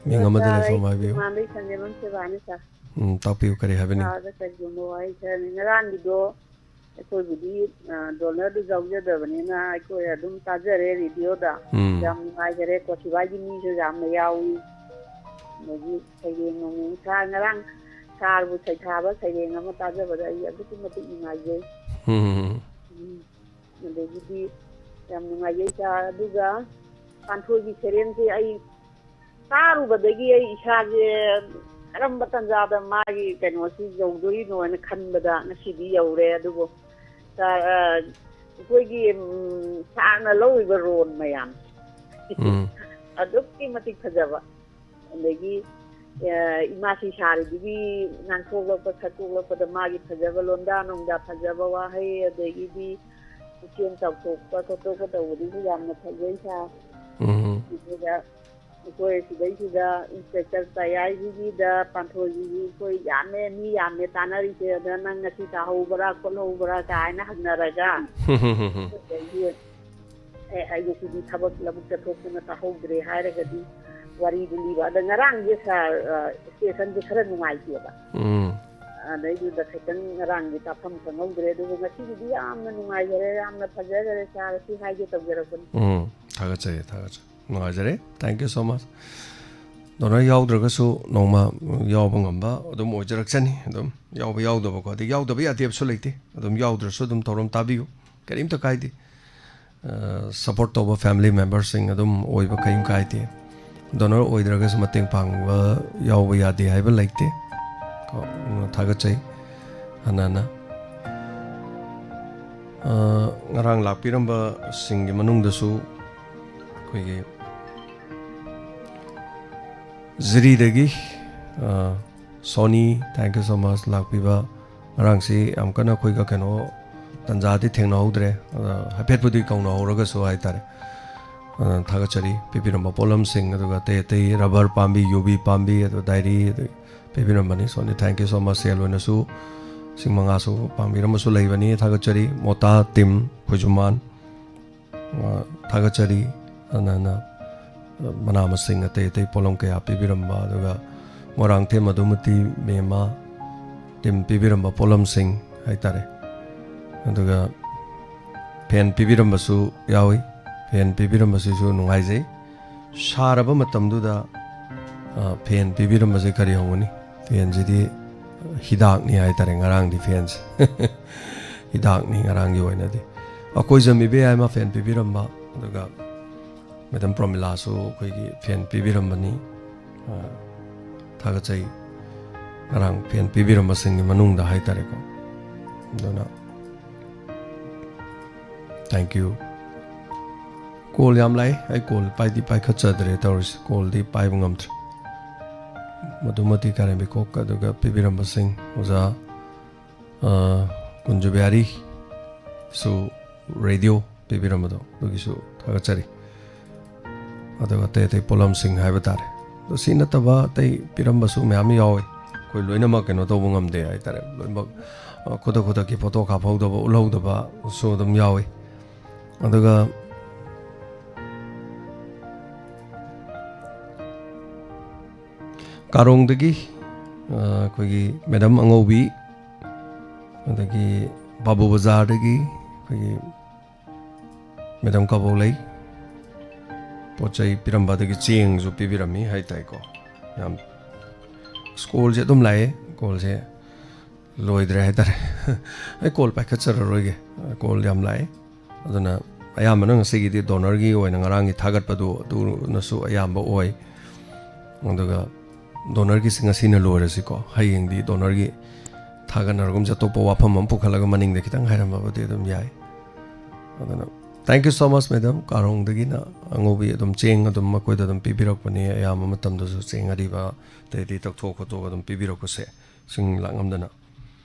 ꯃꯤꯡ ꯑꯃꯗ ꯁꯥꯔ, ꯂꯩꯐꯝ ꯑꯩ ꯍꯥꯏꯕꯤꯌꯨ꯫ ꯏꯃꯥꯟꯕꯤ ꯁꯟꯖꯦꯟꯕꯝ ꯁꯦꯕꯥꯅꯤ, ꯁꯥꯔ꯫ ꯎꯝ, ꯇꯥꯛꯄꯤꯌꯨ, ꯀꯔꯤ ꯍꯥꯏꯕꯤꯅꯤꯡ? ꯁꯥꯔꯗ ꯀꯔꯤꯒꯨꯝꯕ ꯋꯥꯍꯩ ꯈꯔꯅꯤ꯫ ꯉꯔꯥꯡꯒꯤꯗꯣ ꯑꯩꯈꯣꯏꯕꯨꯗꯤ, ꯑ, ꯗꯣꯅꯔꯗꯨ ꯌꯥꯎꯖꯗꯕꯅꯤꯅ ꯑꯩꯈꯣꯏ ꯑꯗꯨꯝ ꯇꯥꯖꯔꯦ ꯔꯦꯗꯤꯑꯣꯗ꯫ ꯎꯝ꯫ ꯌꯥꯝ ꯅꯨꯡꯉꯥꯏꯖꯔꯦ꯫ ꯀꯣꯊꯤꯕꯥꯏꯒꯤ ꯃꯤꯁꯨ ꯌꯥꯝꯅ ꯌꯥꯎꯏ꯫ ꯑꯗꯒꯤ ꯁꯩꯔꯦꯡ ꯅꯣꯡꯃꯣꯡ ꯁꯥꯔ, ꯉꯔꯥꯡ ꯁꯥꯔꯕꯨ ꯁꯩꯊꯥꯕ ꯁꯩꯔꯦꯡ ꯑꯃ ꯇꯥꯖꯕꯗ ꯑꯩ ꯑꯗꯨꯛꯀꯤ ꯃꯇꯤꯛ ꯅꯨꯡꯉꯥꯏꯖꯩ꯫ ꯎꯝ꯫ ꯎꯝ꯫ ꯑꯗꯒꯤꯗꯤ ꯌꯥꯝ ꯅꯨꯡꯉꯥꯏꯖꯩ ꯁꯥꯔ꯫ ꯑꯗꯨꯒ ꯄꯥꯟꯊꯣꯏꯒꯤ ꯁꯦꯔꯦꯜꯁꯦ ꯑꯩ ꯇꯥꯔꯨꯕꯗꯒꯤ ꯑꯩ ꯏꯁꯥꯁꯦ ꯀꯔꯝꯕ ꯇꯥꯟꯖꯥꯗ ꯃꯥꯒꯤ ꯀꯩꯅꯣꯁꯤ ꯌꯧꯗꯣꯔꯤꯅꯣꯅ ꯈꯟꯕꯗ ꯉꯁꯤꯗꯤ ꯌꯧꯔꯦ꯫ ꯑꯗꯨꯕꯨ ꯁꯥꯔ, ꯑ, ꯑꯩꯈꯣꯏꯒꯤ, ꯎꯝ, ꯁꯥꯔꯅ ꯂꯧꯔꯤꯕ ꯔꯣꯜ ꯃꯌꯥꯝ ꯎꯝ꯫ ꯑꯗꯨꯛꯀꯤ ꯃꯇꯤꯛ ꯐꯖꯕ꯫ ꯑꯗꯒꯤ, ꯑ, ꯏꯃꯥꯁꯤ ꯁꯥꯔꯤꯗꯨꯒꯤ ꯉꯥꯡꯊꯣꯛꯂꯛꯄ ꯁꯛꯇꯣꯛꯂꯛꯄꯗ ꯃꯥꯒꯤ ꯐꯖꯕ ꯂꯣꯟꯗꯥ ꯅꯨꯡꯗꯥ, ꯐꯖꯕ ꯋꯥꯍꯩ, ꯑꯗꯒꯤꯗꯤ ꯄꯨꯛꯆꯦꯜ ꯆꯥꯎꯊꯣꯛꯄ ꯈꯣꯠꯇꯣꯛꯄ ꯇꯧꯕꯗꯨꯁꯨ ꯌꯥꯝꯅ ꯐꯖꯩ ꯁꯥꯔ꯫ ꯎꯝ꯫ ꯑꯗꯨꯒ ꯑꯩꯈꯣꯏ ꯁꯤꯗꯩꯁꯤꯗ ꯏꯟꯁꯄꯦꯛꯇꯔ ꯄꯌꯥꯏꯒꯤꯗ ꯄꯥꯟꯊꯣꯏꯒꯤꯁꯨ ꯑꯩꯈꯣꯏ ꯌꯥꯝꯃꯦ, ꯃꯤ ꯌꯥꯝꯃꯦ ꯇꯥꯟꯅꯔꯤꯁꯦ꯫ ꯑꯗ ꯅꯪ ꯉꯁꯤ ꯇꯥꯍꯧꯕ꯭ꯔꯥ ꯈꯣꯠꯍꯧꯕ꯭ꯔꯥ ꯀꯥꯏꯅ ꯍꯪꯅꯔꯒ, ꯑꯗꯒꯤ, "ꯑꯦ, ꯑꯩ ꯉꯁꯤꯗꯤ ꯊꯕꯛ ꯂꯧꯕꯨꯛ ꯆꯠꯊꯣꯛꯇꯅ ꯇꯥꯍꯧꯗ꯭ꯔꯦ" ꯍꯥꯏꯔꯒꯗꯤ ꯋꯥꯔꯤꯗꯨ ꯂꯤꯕ꯫ ꯑꯗ ꯉꯔꯥꯡꯁꯦ ꯁꯥꯔ, ꯑ, ꯁ꯭ꯇꯦꯁꯟꯁꯦ ꯈꯔ ꯅꯨꯡꯉꯥꯏꯇꯦꯕ꯫ ꯎꯝ꯫ ꯑꯗꯩꯗꯨꯗ ꯈꯤꯇꯪ ꯉꯔꯥꯡꯗꯤ ꯇꯥꯐꯝ ꯈꯪꯍꯧꯗ꯭ꯔꯦ꯫ ꯑꯗꯨꯕꯨ ꯉꯁꯤꯒꯤꯗꯤ ꯌꯥꯝꯅ ꯅꯨꯡꯉꯥꯏꯖꯔꯦ, ꯌꯥꯝꯅ ꯐꯖꯈꯔꯦ ꯁꯥꯔ, ꯁꯤ ꯍꯥꯏꯒꯦ ꯇꯧꯖꯔꯛꯄꯅꯤ꯫ ꯎꯝ, ꯊꯥꯒꯠꯆꯔꯤ, ꯊꯥꯒꯠꯆꯔꯤ꯫ ꯅꯨꯡꯉꯥꯏꯖꯔꯦ꯫ Thank you so much꯫ Donor ꯌꯥꯎꯗ꯭ꯔꯒꯁꯨ ꯅꯣꯡꯃ ꯌꯥꯎꯕ ꯉꯝꯕ ꯑꯗꯨꯝ ꯑꯣꯏꯖꯔꯛꯆꯅꯤ꯫ ꯑꯗꯨꯝ ꯌꯥꯎꯕ ꯌꯥꯎꯗꯕꯀꯣ, ꯑꯗꯩ ꯌꯥꯎꯗꯕ ꯌꯥꯗꯦꯕꯁꯨ ꯂꯩꯇꯦ꯫ ꯑꯗꯨꯝ ꯌꯥꯎꯗ꯭ꯔꯁꯨ ꯑꯗꯨꯝ ꯊꯧꯔꯝ ꯇꯥꯕꯤꯌꯨ, ꯀꯔꯤꯝꯇ ꯀꯥꯏꯗꯦ꯫ ꯑ, support ꯇꯧꯕ family memberꯁꯤꯡ ꯑꯗꯨꯝ ꯑꯣꯏꯕ ꯀꯔꯤꯝ ꯀꯥꯏꯗꯦ꯫ ꯗꯣꯅꯔ ꯑꯣꯏꯗ꯭ꯔꯒꯁꯨ ꯃꯇꯦꯡ ꯄꯥꯡꯕ ꯌꯥꯎꯕ ꯌꯥꯗꯦ ꯍꯥꯏꯕ ꯂꯩꯇꯦ꯫ ꯀꯣ, ꯊꯥꯒꯠꯆꯩ ꯍꯟꯅ ꯍꯟꯅ꯫ ꯑ, ꯉꯔꯥꯡ ꯂꯥꯛꯄꯤꯔꯝꯕꯁꯤꯡꯒꯤ ꯃꯅꯨꯡꯗꯁꯨ ꯑꯩꯈꯣꯏꯒꯤ ꯖꯤꯔꯤꯗꯒꯤ, ꯑ, Sony, thank you so much ꯂꯥꯛꯄꯤꯕ꯫ ꯉꯔꯥꯡꯁꯤ ꯌꯥꯝ ꯀꯟꯅ ꯑꯩꯈꯣꯏꯒ ꯀꯩꯅꯣ ꯇꯟꯖꯥꯗꯤ ꯊꯦꯡꯅꯍꯧꯗ꯭ꯔꯦ꯫ ꯑ, ꯍꯥꯏꯐꯦꯠꯄꯨꯗꯤ ꯀꯧꯅꯍꯧꯔꯒꯁꯨ ꯍꯥꯏꯇꯥꯔꯦ꯫ ꯑ, ꯊꯥꯒꯠꯆꯔꯤ꯫ ꯄꯤꯕꯤꯔꯝꯕ ꯄꯣꯠꯂꯝꯁꯤꯡ, ꯑꯗꯨꯒ ꯑꯇꯩ ꯑꯇꯩ ꯔꯕꯔ ꯄꯥꯝꯕꯤ, ꯌꯨꯕꯤ ꯄꯥꯝꯕꯤ, ꯑꯗꯨ ꯗꯥꯏꯔꯤ, ꯑꯗꯨ ꯄꯤꯕꯤꯔꯝꯕꯅꯤ꯫ Soni, thank you so much꯫ ꯁꯦꯜ ꯑꯣꯏꯅꯁꯨ ꯂꯤꯁꯤꯡ ꯃꯉꯥꯁꯨ ꯄꯥꯡꯕꯤꯔꯝꯕꯁꯨ ꯂꯩꯕꯅꯤ, ꯊꯥꯒꯠꯆꯔꯤ꯫ ꯃꯣꯇꯥ ꯇꯤꯝ ꯈꯣꯏꯖꯨꯃꯥꯟ, ꯑ, ꯊꯥꯒꯠꯆꯔꯤ꯫ ꯑꯅ, ꯑꯅ, ꯑ, ꯃꯅꯥ ꯃꯁꯤꯡ ꯑꯇꯩ ꯑꯇꯩ ꯄꯣꯠꯂꯝ ꯀꯌꯥ ꯄꯤꯕꯤꯔꯝꯕ, ꯑꯗꯨꯒ ꯃꯣꯏꯔꯥꯡꯊꯦꯝ ꯃꯗꯨꯃꯇꯤ ꯃꯦꯝꯃ ꯇꯤꯝ ꯄꯤꯕꯤꯔꯝꯕ ꯄꯣꯠꯂꯝꯁꯤꯡ ꯍꯥꯏꯇꯥꯔꯦ꯫ ꯑꯗꯨꯒ ꯐꯦꯟ ꯄꯤꯕꯤꯔꯝꯕꯁꯨ ꯌꯥꯎꯏ꯫ ꯐꯦꯟ ꯄꯤꯕꯤꯔꯝꯕꯁꯤꯁꯨ ꯅꯨꯡꯉꯥꯏꯖꯩ꯫ ꯁꯥꯔꯕ ꯃꯇꯝꯗꯨꯗ, ꯑ, ꯐꯦꯟ ꯄꯤꯕꯤꯔꯝꯕꯁꯦ ꯀꯔꯤ ꯍꯧꯒꯅꯤ? ꯐꯦꯟꯁꯤꯗꯤ ꯍꯤꯗꯥꯛꯅꯤ ꯍꯥꯏꯇꯥꯔꯦ ꯉꯔꯥꯡꯗꯤ ꯐꯦꯟꯁꯦ꯫ ꯍꯤꯗꯥꯛꯅꯤ ꯉꯔꯥꯡꯒꯤ ꯑꯣꯏꯅꯗꯤ꯫ ꯑꯩꯈꯣꯏ ꯖꯃꯤꯕꯦ ꯍꯥꯏꯃ ꯐꯦꯟ ꯄꯤꯕꯤꯔꯝꯕ, ꯑꯗꯨꯒ ꯃꯦꯗꯥꯝ ꯄ꯭ꯔꯣꯃꯤꯂꯥꯁꯨ ꯑꯩꯈꯣꯏꯒꯤ ꯐꯦꯟ ꯄꯤꯕꯤꯔꯝꯕꯅꯤ꯫ ꯑ, ꯊꯥꯒꯠꯆꯩ꯫ ꯉꯔꯥꯡ ꯐꯦꯟ ꯄꯤꯕꯤꯔꯝꯕꯁꯤꯡꯒꯤ ꯃꯅꯨꯡꯗ ꯍꯥꯏꯇꯥꯔꯦꯀꯣ꯫ ꯑꯗꯨꯅ thank you꯫ ꯀꯣꯜ ꯌꯥꯝ ꯂꯥꯛꯑꯦ, ꯑꯩ ꯀꯣꯜ ꯄꯥꯏꯗꯤ ꯄꯥꯏꯈꯠꯆꯗ꯭ꯔꯦ ꯇꯧꯔꯤꯁꯦ, ꯀꯣꯜꯗꯤ ꯄꯥꯏꯕ ꯉꯝꯗ꯭ꯔꯦ꯫ ꯃꯗꯨꯃꯇꯤ ꯀꯥꯔꯦꯝꯕꯤꯈꯣꯛ ꯑꯗꯨꯒ ꯄꯤꯕꯤꯔꯝꯕꯁꯤꯡ ꯑꯣꯖꯥ, ꯑ, ꯀꯨꯟꯖꯕꯤꯍꯥꯔꯤꯁꯨ ꯔꯦꯗꯤꯑꯣ ꯄꯤꯕꯤꯔꯝꯕꯗꯣ ꯑꯗꯨꯒꯤꯁꯨ ꯊꯥꯒꯠꯆꯔꯤ꯫ ꯑꯗꯨꯒ ꯑꯇꯩ ꯑꯇꯩ ꯄꯣꯠꯂꯝꯁꯤꯡ ꯍꯥꯏꯕ ꯇꯥꯔꯦ꯫ ꯑꯗꯣ ꯁꯤ ꯅꯠꯇꯕ ꯑꯇꯩ ꯄꯤꯔꯝꯕꯁꯨ ꯃꯌꯥꯝ ꯌꯥꯎꯋꯤ꯫ ꯑꯩꯈꯣꯏ ꯂꯣꯏꯅꯃꯛ ꯀꯩꯅꯣ ꯇꯧꯕ ꯉꯝꯗꯦ ꯍꯥꯏꯇꯥꯔꯦ꯫ ꯂꯣꯏꯅꯃꯛ, ꯑ, ꯈꯨꯗꯛ ꯈꯨꯗꯛꯀꯤ ꯐꯣꯇꯣ ꯀꯥꯞꯍꯧꯗꯕ, ꯎꯠꯍꯧꯗꯕꯁꯨ ꯑꯗꯨꯝ ꯌꯥꯎꯋꯤ꯫ ꯑꯗꯨꯒ ꯀꯥꯔꯣꯡꯗꯒꯤ, ꯑ, ꯑꯩꯈꯣꯏꯒꯤ ꯃꯦꯗꯥꯝ ꯑꯉꯧꯕꯤ, ꯑꯗꯒꯤ ꯕꯥꯕꯨ ꯕꯖꯥꯔꯗꯒꯤ ꯑꯩꯈꯣꯏꯒꯤ ꯃꯦꯗꯥꯝ ꯀꯕꯣꯛꯂꯩ ꯄꯣꯠ ꯆꯩ ꯄꯤꯔꯝꯕ, ꯑꯗꯒꯤ ꯆꯦꯡꯁꯨ ꯄꯤꯕꯤꯔꯝꯃꯤ ꯍꯥꯏ ꯇꯥꯏꯀꯣ꯫ ꯌꯥꯝ, ꯑꯁ, ꯀꯣꯜꯁꯦ ꯑꯗꯨꯝ ꯂꯥꯛꯑꯦ, ꯀꯣꯜꯁꯦ ꯂꯣꯏꯗ꯭ꯔꯦ ꯍꯥꯏꯇꯥꯔꯦ꯫ ꯑꯩ ꯀꯣꯜ ꯄꯥꯏꯈꯠꯆꯔꯔꯣꯏꯒꯦ, ꯀꯣꯜ ꯌꯥꯝ ꯂꯥꯛꯑꯦ꯫ ꯑꯗꯨꯅ ꯑꯌꯥꯝꯕꯅ ꯉꯁꯤꯒꯤꯗꯤ ꯗꯣꯅꯔꯒꯤ ꯑꯣꯏꯅ ꯉꯔꯥꯡꯒꯤ ꯊꯥꯒꯠꯄꯗꯨ ꯑꯗꯨꯅꯁꯨ ꯑꯌꯥꯝꯕ ꯑꯣꯏ꯫ ꯑꯗꯨꯒ ꯗꯣꯅꯔꯒꯤꯁꯤ ꯉꯁꯤꯅ ꯂꯣꯏꯔꯁꯤꯀꯣ, ꯍꯌꯦꯡꯗꯤ ꯗꯣꯅꯔꯒꯤ ꯊꯥꯒꯠꯅꯔꯒꯨꯝꯁꯦ꯫ ꯑꯇꯣꯞꯄ ꯋꯥꯐꯝ ꯑꯃ ꯄꯨꯈꯠꯂꯒ ꯃꯅꯤꯡꯗ ꯈꯤꯇꯪ ꯍꯥꯏꯔꯝꯃꯕꯗꯤ ꯑꯗꯨꯝ ꯌꯥꯏ꯫ ꯑꯗꯨꯅ thank you so much, madam. ꯀꯥꯔꯣꯡꯗꯒꯤꯅ ꯑꯉꯧꯕꯤ ꯑꯗꯨꯝ ꯆꯦꯡ ꯑꯗꯨꯝ ꯃꯈꯣꯏꯗ ꯑꯗꯨꯝ ꯄꯤꯕꯤꯔꯛꯄꯅꯤ, ꯑꯌꯥꯝꯕ ꯃꯇꯝꯗꯁꯨ ꯆꯦꯡ ꯑꯔꯤꯕ ꯑꯇꯩ ꯑꯇꯩ ꯇꯧꯊꯣꯛ ꯈꯣꯠꯇꯣꯛꯑꯒ ꯑꯗꯨꯝ ꯄꯤꯕꯤꯔꯛꯄꯁꯦ ꯁꯤꯡ ꯂꯥꯛꯉꯝꯗꯅ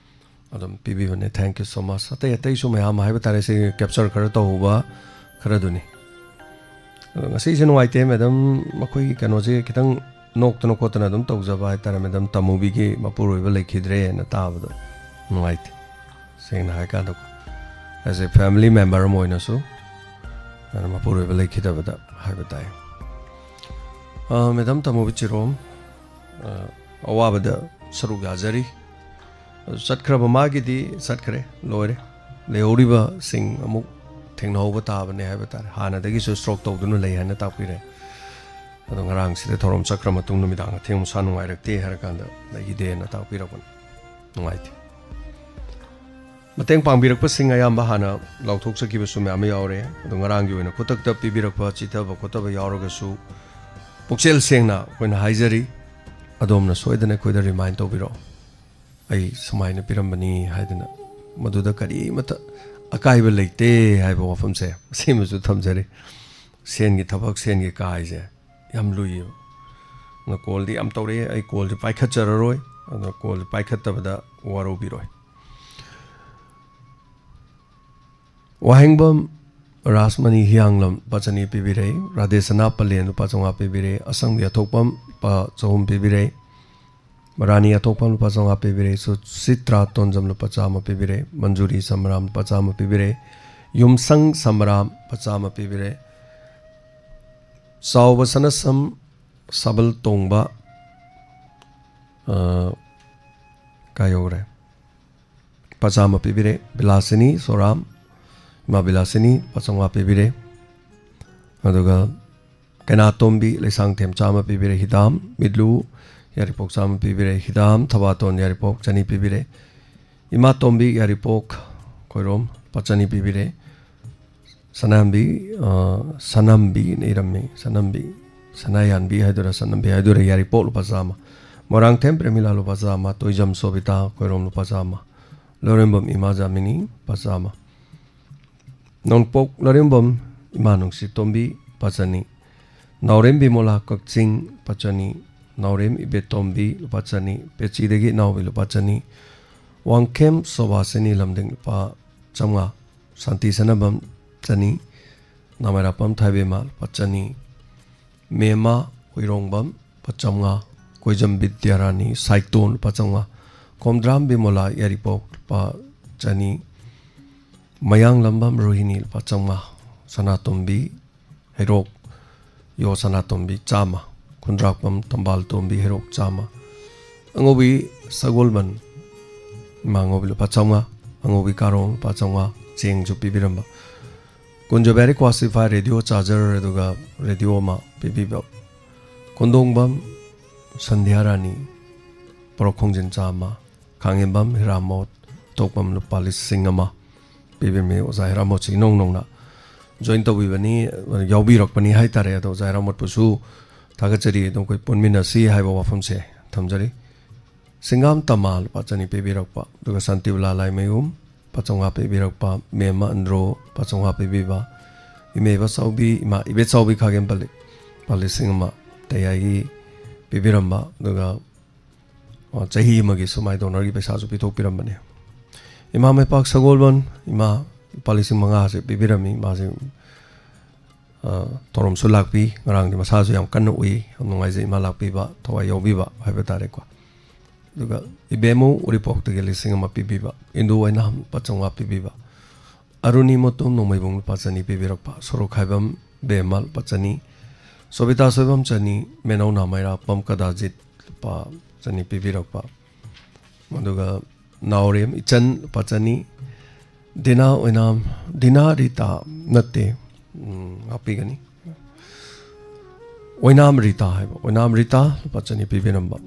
ꯑꯗꯨꯝ ꯄꯤꯕꯤꯕꯅꯦ꯫ Thank you so much꯫ ꯑꯇꯩ ꯑꯇꯩꯁꯨ ꯃꯌꯥꯝ ꯍꯥꯏꯕ ꯇꯥꯔꯦ, ꯁꯤ ꯀꯦꯞꯆꯔ ꯈꯔ ꯇꯧꯍꯧꯕ ꯈꯔꯗꯨꯅꯤ꯫ ꯑꯗꯣ ꯉꯁꯤꯁꯦ ꯅꯨꯡꯉꯥꯏꯇꯦ, ꯃꯦꯗꯥꯝ, ꯃꯈꯣꯏꯒꯤ ꯀꯩꯅꯣꯁꯦ ꯈꯤꯇꯪ ꯅꯣꯛꯇꯅ ꯈꯣꯠꯇꯅ ꯑꯗꯨꯝ ꯇꯧꯖꯕ ꯍꯥꯏꯇꯥꯔꯦ꯫ ꯃꯦꯗꯥꯝ ꯇꯃꯨꯕꯤꯒꯤ ꯃꯄꯨꯔꯣꯏꯕ ꯂꯩꯈꯤꯗ꯭ꯔꯦꯅ ꯇꯥꯕꯗꯣ ꯅꯨꯡꯉꯥꯏꯇꯦ, ꯁꯦꯡꯅ ꯍꯥꯏꯀꯥꯟꯗꯀꯣ꯫ As a family member ꯑꯃ ꯑꯣꯏꯅꯁꯨ, ꯑꯗꯨꯅ ꯃꯄꯨꯔꯣꯏꯕ ꯂꯩꯈꯤꯗꯕꯗ ꯍꯥꯏꯕ ꯇꯥꯏ꯫ ꯑ, ꯃꯦꯗꯥꯝ ꯇꯃꯨꯕꯤ ꯆꯤꯔꯣꯝ, ꯑ, ꯑꯋꯥꯕꯗ ꯁꯔꯨꯛ ꯌꯥꯖꯔꯤ꯫ ꯑꯗꯨ ꯆꯠꯈ꯭ꯔꯕ ꯃꯥꯒꯤꯗꯤ ꯆꯠꯈ꯭ꯔꯦ, ꯂꯣꯏꯔꯦ꯫ ꯂꯩꯍꯧꯔꯤꯕꯁꯤꯡ ꯑꯃꯨꯛ ꯊꯦꯡꯅꯍꯧꯕ ꯇꯥꯕꯅꯦ ꯍꯥꯏꯕ ꯇꯥꯔꯦ꯫ ꯍꯥꯟꯅꯗꯒꯤꯁꯨ ꯁ꯭ꯇ꯭ꯔꯣꯛ ꯇꯧꯗꯨꯅ ꯂꯩ ꯍꯥꯏꯅ ꯇꯥꯛꯄꯤꯔꯦ꯫ ꯑꯗꯣ ꯉꯔꯥꯡꯁꯤꯗ ꯊꯧꯔꯝ ꯆꯠꯈ꯭ꯔ ꯃꯇꯨꯡ ꯅꯨꯃꯤꯗꯥꯡ ꯑꯊꯦꯡꯕ ꯃꯁꯥ ꯅꯨꯡꯉꯥꯏꯔꯛꯇꯦ ꯍꯥꯏꯔꯀꯥꯟꯗ ꯂꯩꯈꯤꯗꯦꯅ ꯇꯥꯛꯄꯤꯔꯛꯄꯅꯤ꯫ ꯅꯨꯡꯉꯥꯏꯇꯦ꯫ ꯃꯇꯦꯡ ꯄꯥꯡꯕꯤꯔꯛꯄꯁꯤꯡ ꯑꯌꯥꯝꯕ ꯍꯥꯟꯅ ꯂꯥꯎꯊꯣꯛꯆꯈꯤꯕꯁꯨ ꯃꯌꯥꯝ ꯑꯃ ꯌꯥꯎꯔꯦ꯫ ꯑꯗꯣ ꯉꯔꯥꯡꯒꯤ ꯑꯣꯏꯅ ꯈꯨꯗꯛꯇ ꯄꯤꯕꯤꯔꯛꯄ ꯆꯤꯊꯕ ꯈꯣꯠꯇꯕ ꯌꯥꯎꯔꯒꯁꯨ ꯄꯨꯛꯆꯦꯜ ꯁꯦꯡꯅ ꯑꯩꯈꯣꯏꯅ ꯍꯥꯏꯖꯔꯤ꯫ ꯑꯗꯣꯝꯅ ꯁꯣꯏꯗꯅ ꯑꯩꯈꯣꯏꯗ remind ꯇꯧꯕꯤꯔꯛꯑꯣ꯫ ꯑꯩ ꯁꯨꯃꯥꯏꯅ ꯄꯤꯔꯝꯕꯅꯤ ꯍꯥꯏꯗꯅ꯫ ꯃꯗꯨꯗ ꯀꯔꯤꯃꯠꯇ ꯑꯀꯥꯏꯕ ꯂꯩꯇꯦ ꯍꯥꯏꯕ ꯋꯥꯐꯝꯁꯦ ꯃꯁꯤꯃꯁꯨ ꯊꯝꯖꯔꯤ꯫ ꯁꯦꯟꯒꯤ ꯊꯕꯛ, ꯁꯦꯟꯒꯤ ꯀꯥ ꯍꯥꯏꯁꯦ ꯌꯥꯝ ꯂꯨꯏꯌꯦꯕ꯫ ꯑꯗꯨꯅ callꯗꯤ ꯌꯥꯝ ꯇꯧꯔꯛꯑꯦ, ꯑꯩ callꯁꯦ ꯄꯥꯏꯈꯠꯆꯔꯔꯣꯏ꯫ ꯑꯗꯨꯅ callꯁꯦ ꯄꯥꯏꯈꯠꯇꯕꯗ ꯋꯥꯔꯧꯕꯤꯔꯣꯏ꯫ ꯋꯥꯍꯦꯡꯕꯝ ꯔꯥꯁꯃꯅꯤ ꯍꯤꯌꯥꯡꯂꯝ ꯂꯨꯄꯥ ꯆꯅꯤ ꯄꯤꯕꯤꯔꯦ꯫ ꯔꯥꯙꯦꯁꯅꯥ ꯄꯂꯦꯟ ꯂꯨꯄꯥ ꯆꯥꯝꯃꯉꯥ ꯄꯤꯕꯤꯔꯦ꯫ ꯑꯁꯪꯕꯤ ꯑꯊꯣꯛꯄꯝ ꯂꯨꯄꯥ ꯆꯍꯨꯝ ꯄꯤꯕꯤꯔꯦ꯫ ꯃꯔꯥꯅꯤ ꯑꯊꯣꯛꯄꯝ ꯂꯨꯄꯥ ꯆꯥꯝꯃꯉꯥ ꯄꯤꯕꯤꯔꯦ꯫ ꯁꯨꯆꯤꯇ꯭ꯔꯥ ꯇꯣꯟꯖꯝ ꯂꯨꯄꯥ ꯆꯥꯝꯃ ꯄꯤꯕꯤꯔꯦ꯫ ꯃꯟꯖꯨꯔꯤ ꯁꯃꯔꯥꯝ ꯂꯨꯄꯥ ꯆꯥꯝꯃ ꯄꯤꯕꯤꯔꯦ꯫ ꯌꯨꯝꯁꯪ ꯁꯃꯔꯥꯝ ꯂꯨꯄꯥ ꯆꯥꯝꯃ ꯄꯤꯕꯤꯔꯦ꯫ ꯆꯥꯎꯕ ꯁꯅꯁꯝ ꯁꯕꯜ ꯇꯣꯡꯕ, ꯑ, ꯀꯥꯏ ꯌꯧꯔꯦ? ꯂꯨꯄꯥ ꯆꯥꯝꯃ ꯄꯤꯕꯤꯔꯦ꯫ ꯕꯤꯂꯥꯁꯤꯅꯤ ꯁꯣꯔꯥꯝ, ꯏꯃꯥ ꯕꯤꯂꯥꯁꯤꯅꯤ ꯂꯨꯄꯥ ꯆꯥꯝꯃꯉꯥ ꯄꯤꯕꯤꯔꯦ꯫ ꯑꯗꯨꯒ ꯀꯩꯅꯥꯇꯣꯝꯕꯤ ꯂꯩꯁꯥꯡꯊꯦꯝ ꯆꯥꯝꯃ ꯄꯤꯕꯤꯔꯦ꯫ ꯍꯤꯗꯥꯝ ꯃꯤꯠꯂꯨ ꯌꯥꯏꯔꯤꯄꯣꯛ ꯆꯥꯝꯃ ꯄꯤꯕꯤꯔꯦ꯫ ꯍꯤꯗꯥꯝ ꯊꯕꯥꯇꯣꯟ ꯌꯥꯏꯔꯤꯄꯣꯛ ꯆꯅꯤ ꯄꯤꯕꯤꯔꯦ꯫ ꯏꯃꯥꯇꯣꯝꯕꯤ ꯌꯥꯏꯔꯤꯄꯣꯛ ꯈꯣꯏꯔꯣꯝ ꯂꯨꯄꯥ ꯆꯅꯤ ꯄꯤꯕꯤꯔꯦ꯫ ꯁꯅꯥꯌꯥꯟꯕꯤ, ꯑ, ꯁꯅꯝꯕꯤꯅ ꯏꯔꯝꯃꯤ꯫ ꯁꯅꯝꯕꯤ, ꯁꯅꯥꯌꯥꯟꯕꯤ ꯍꯥꯏꯗꯣꯏꯔꯥ, ꯁꯅꯝꯕꯤ ꯍꯥꯏꯗꯣꯏꯔꯥ, ꯌꯥꯏꯔꯤꯄꯣꯛ ꯂꯨꯄꯥ ꯆꯥꯝꯃ꯫ ꯃꯣꯏꯔꯥꯡꯊꯦꯝ ꯄ꯭ꯔꯦꯃꯤꯂꯥ ꯂꯨꯄꯥ ꯆꯥꯝꯃ꯫ ꯇꯣꯏꯖꯝ ꯁꯣꯕꯤꯇꯥ ꯈꯣꯏꯔꯣꯝ ꯂꯨꯄꯥ ꯆꯥꯝꯃ꯫ ꯂꯧꯔꯦꯝꯕꯝ ꯏꯃꯥ ꯖꯥꯃꯤꯅꯤ ꯂꯨꯄꯥ ꯆꯥꯝꯃ꯫ ꯅꯣꯡꯄꯣꯛ ꯂꯧꯔꯦꯝꯕꯝ ꯏꯃꯥ ꯅꯨꯡꯁꯤꯇꯣꯝꯕꯤ ꯂꯨꯄꯥ ꯆꯅꯤ꯫ ꯅꯥꯎꯔꯦꯝ ꯕꯤꯃꯣꯂꯥ ꯀꯛꯆꯤꯡ ꯂꯨꯄꯥ ꯆꯅꯤ꯫ ꯅꯥꯎꯔꯦꯝ ꯏꯕꯦꯇꯣꯝꯕꯤ ꯂꯨꯄꯥ ꯆꯅꯤ꯫ ꯄꯦꯆꯤꯗꯒꯤ ꯏꯅꯥꯎꯕꯤ ꯂꯨꯄꯥ ꯆꯅꯤ꯫ ꯋꯥꯡꯈꯦꯝ ꯁꯣꯕꯥꯁꯤꯅꯤ ꯂꯝꯗꯤꯡ ꯂꯨꯄꯥ ꯆꯥꯝꯃꯉꯥ꯫ ꯁꯥꯟꯇꯤ ꯁꯅꯥꯕꯝ ꯆꯅꯤ꯫ ꯅꯥꯃꯥꯏꯔꯥꯛꯄꯝ ꯊꯥꯏꯕꯦꯝꯃ ꯂꯨꯄꯥ ꯆꯅꯤ꯫ ꯃꯦꯃꯥ ꯍꯨꯏꯔꯣꯡꯕꯝ ꯂꯨꯄꯥ ꯆꯥꯝꯃꯉꯥ꯫ ꯀꯣꯏꯖꯝ ꯕꯤꯗ꯭ꯌꯥꯔꯥꯅꯤ ꯁꯥꯏꯇꯣꯟ ꯂꯨꯄꯥ ꯆꯥꯝꯃꯉꯥ꯫ ꯈꯣꯝꯗ꯭ꯔꯥꯝ ꯕꯤꯃꯣꯂꯥ ꯌꯥꯏꯔꯤꯄꯣꯛ ꯂꯨꯄꯥ ꯆꯅꯤ꯫ ꯃꯌꯥꯡꯂꯝꯕꯝ ꯔꯣꯍꯤꯅꯤ ꯂꯨꯄꯥ ꯆꯥꯝꯃꯉꯥ꯫ ꯁꯅꯥꯇꯣꯝꯕꯤ ꯍꯩꯔꯣꯛ ꯌꯣ ꯁꯅꯥꯇꯣꯝꯕꯤ ꯆꯥꯝꯃ꯫ ꯈꯨꯟꯗ꯭ꯔꯥꯛꯄꯝ ꯊꯝꯕꯥꯜ ꯇꯣꯝꯕꯤ ꯍꯩꯔꯣꯛ ꯆꯥꯝꯃ꯫ ꯑꯉꯧꯕꯤ ꯁꯒꯣꯜꯕꯟ ꯏꯃꯥ ꯑꯉꯧꯕꯤ ꯂꯨꯄꯥ ꯆꯥꯝꯃꯉꯥ꯫ ꯑꯉꯧꯕꯤ ꯀꯥꯔꯣꯡ ꯂꯨꯄꯥ ꯆꯥꯝꯃꯉꯥ ꯆꯦꯡꯁꯨ ꯄꯤꯕꯤꯔꯝꯕ꯫ ꯀꯨꯟꯖꯕꯤꯍꯥꯔꯤ ꯀ꯭ꯋꯥꯁꯤꯐꯥꯏ ꯔꯦꯗꯤꯑꯣ ꯆꯥꯔꯖꯔ ꯑꯗꯨꯒ ꯔꯦꯗꯤꯑꯣ ꯑꯃ ꯄꯤꯕꯤꯕ꯫ ꯀꯣꯟꯗꯣꯡꯕꯝ ꯁꯟꯙ꯭ꯌꯥ ꯔꯥꯅꯤ ꯄꯣꯔꯣꯛ ꯈꯣꯡꯖꯤꯟ ꯆꯥꯝꯃ꯫ ꯈꯥꯡꯉꯦꯝꯕꯝ ꯍꯤꯔꯥꯃꯣꯠ ꯊꯣꯛꯄꯝ ꯂꯨꯄꯥ ꯂꯤꯁꯤꯡ ꯑꯃ ꯄꯤꯕꯤꯔꯝꯃꯤ꯫ ꯑꯣꯖꯥ ꯍꯦꯔꯥꯃꯣꯠꯁꯤ ꯏꯅꯧ ꯅꯧꯅ join ꯇꯧꯕꯤꯕꯅꯤ, ꯌꯥꯎꯕꯤꯔꯛꯄꯅꯤ ꯍꯥꯏꯇꯥꯔꯦ꯫ ꯑꯗꯣ ꯑꯣꯖꯥ ꯍꯦꯔꯥꯃꯣꯠꯄꯨꯁꯨ ꯊꯥꯒꯠꯆꯔꯤ꯫ ꯑꯗꯨꯝ ꯑꯩꯈꯣꯏ ꯄꯨꯟꯃꯤꯟꯅꯁꯤ ꯍꯥꯏꯕ ꯋꯥꯐꯝꯁꯦ ꯊꯝꯖꯔꯤ꯫ ꯁꯤꯡꯒꯥꯝ ꯇꯃꯥ ꯂꯨꯄꯥ ꯆꯅꯤ ꯄꯤꯕꯤꯔꯛꯄ, ꯑꯗꯨꯒ ꯁꯥꯟꯇꯤꯕꯂꯥ ꯂꯥꯏꯃꯌꯨꯝ ꯂꯨꯄꯥ ꯆꯥꯝꯃꯉꯥ ꯄꯤꯕꯤꯔꯛꯄ, ꯃꯦꯝꯃ ꯑꯟꯗ꯭ꯔꯣ ꯂꯨꯄꯥ ꯆꯥꯝꯃꯉꯥ ꯄꯤꯕꯤꯕ, ꯏꯃꯦ ꯏꯕ ꯆꯥꯎꯕꯤ, ꯏꯃꯥ ꯏꯕꯦ ꯆꯥꯎꯕꯤ ꯈꯥꯒꯦꯝꯄꯜꯂꯤ ꯂꯨꯄꯥ ꯂꯤꯁꯤꯡ ꯑꯃ ꯇꯌꯥꯏꯒꯤ ꯄꯤꯕꯤꯔꯝꯕ, ꯑꯗꯨꯒ ꯑ, ꯆꯍꯤ ꯑꯃꯒꯤ ꯁꯨꯃꯥꯏ ꯗꯣꯅꯔꯒꯤ ꯄꯩꯁꯥꯁꯨ ꯄꯤꯊꯣꯛꯄꯤꯔꯝꯕꯅꯦ꯫ ꯏꯃꯥ ꯃꯩꯄꯥꯛ ꯁꯒꯣꯜꯕꯟ, ꯏꯃꯥ ꯂꯨꯄꯥ ꯂꯤꯁꯤꯡ ꯃꯉꯥꯁꯦ ꯄꯤꯕꯤꯔꯝꯃꯤ꯫ ꯃꯥꯁꯦ, ꯑ, ꯊꯧꯔꯝꯁꯨ ꯂꯥꯛꯄꯤ, ꯉꯔꯥꯡꯗꯤ ꯃꯁꯥꯁꯨ ꯌꯥꯝ ꯀꯟꯅ ꯎꯏ, ꯌꯥꯝ ꯅꯨꯡꯉꯥꯏꯖꯩ ꯏꯃꯥ ꯂꯥꯛꯄꯤꯕ, ꯊꯋꯥꯏ ꯌꯥꯎꯕꯤꯕ ꯍꯥꯏꯕ ꯇꯥꯔꯦꯀꯣ꯫ ꯑꯗꯨꯒ ꯏꯕꯦꯝꯃꯨ ꯎꯔꯤꯄꯣꯛꯇꯒꯤ ꯂꯤꯁꯤꯡ ꯑꯃ ꯄꯤꯕꯤꯕ, ꯏꯟꯗꯨ ꯑꯣꯏꯅꯥꯝ ꯂꯨꯄꯥ ꯆꯥꯝꯃꯉꯥ ꯄꯤꯕꯤꯕ, ꯑꯔꯨꯅꯤ ꯃꯣꯇꯣꯝ ꯅꯣꯡꯃꯩꯕꯨꯡ ꯂꯨꯄꯥ ꯆꯅꯤ ꯄꯤꯕꯤꯔꯛꯄ, ꯁꯣꯔꯣꯛꯈꯥꯏꯕꯝ ꯕꯦꯝꯃ ꯂꯨꯄꯥ ꯆꯅꯤ, ꯁꯣꯕꯤꯇꯥ ꯁꯣꯏꯕꯝ ꯆꯅꯤ, ꯃꯦꯅꯧ ꯅꯥꯃꯩꯔꯥ ꯄꯝ ꯀꯗꯥꯖꯤꯠ ꯂꯨꯄꯥ ꯆꯅꯤ ꯄꯤꯕꯤꯔꯛꯄ, ꯑꯗꯨꯒ ꯅꯥꯎꯔꯦꯝ ꯏꯆꯟ ꯂꯨꯄꯥ ꯆꯅꯤ, ꯗꯤꯅꯥ ꯑꯣꯏꯅꯥꯝ, ꯗꯤꯅꯥ ꯔꯤꯇꯥ ꯅꯠꯇꯦ, ꯎꯝ, ꯉꯥꯛꯄꯤꯒꯅꯤ, ꯑꯣꯏꯅꯥꯝ ꯔꯤꯇꯥ ꯍꯥꯏꯕ, ꯑꯣꯏꯅꯥꯝ ꯔꯤꯇꯥ ꯂꯨꯄꯥ ꯆꯅꯤ ꯄꯤꯕꯤꯔꯝꯕ,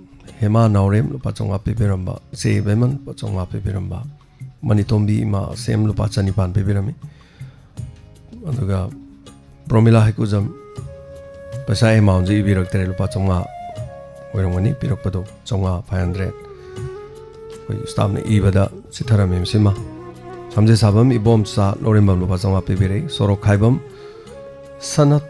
ꯍꯦꯃꯥ ꯅꯥꯎꯔꯦꯝ ꯂꯨꯄꯥ ꯆꯥꯝꯃꯉꯥ ꯄꯤꯕꯤꯔꯝꯕ, ꯏꯆꯦ ꯏꯕꯦꯝꯃꯟ ꯂꯨꯄꯥ ꯆꯥꯝꯃꯉꯥ ꯄꯤꯕꯤꯔꯝꯕ, ꯃꯅꯤꯇꯣꯝꯕꯤ ꯏꯃꯥ ꯁꯦꯝ ꯂꯨꯄꯥ ꯆꯅꯤꯄꯥꯟ ꯄꯤꯕꯤꯔꯝꯃꯤ꯫ ꯑꯗꯨꯒ ꯄ꯭ꯔꯣꯃꯤꯂꯥ ꯍꯩꯀꯨꯖꯝ ꯄꯩꯁꯥ amountꯁꯦ ꯏꯕꯤꯔꯛꯇ꯭ꯔꯦ, ꯂꯨꯄꯥ ꯆꯥꯝꯃꯉꯥ ꯑꯣꯏꯔꯝꯒꯅꯤ ꯄꯤꯔꯛꯄꯗꯣ, ꯆꯥꯝꯃꯉꯥ, five hundred꯫ ꯑꯩꯈꯣꯏ staffꯅ ꯏꯕꯗ ꯆꯤꯊꯔꯝꯃꯤ ꯃꯁꯤꯃ꯫ ꯁꯝꯖꯦ ꯁꯥꯕꯝ ꯏꯕꯣꯝꯆꯥ ꯂꯧꯔꯦꯝꯕꯝ ꯂꯨꯄꯥ ꯆꯥꯝꯃꯉꯥ ꯄꯤꯕꯤꯔꯛꯏ꯫ ꯁꯣꯔꯣꯛ ꯈꯥꯏꯕꯝ ꯁꯅ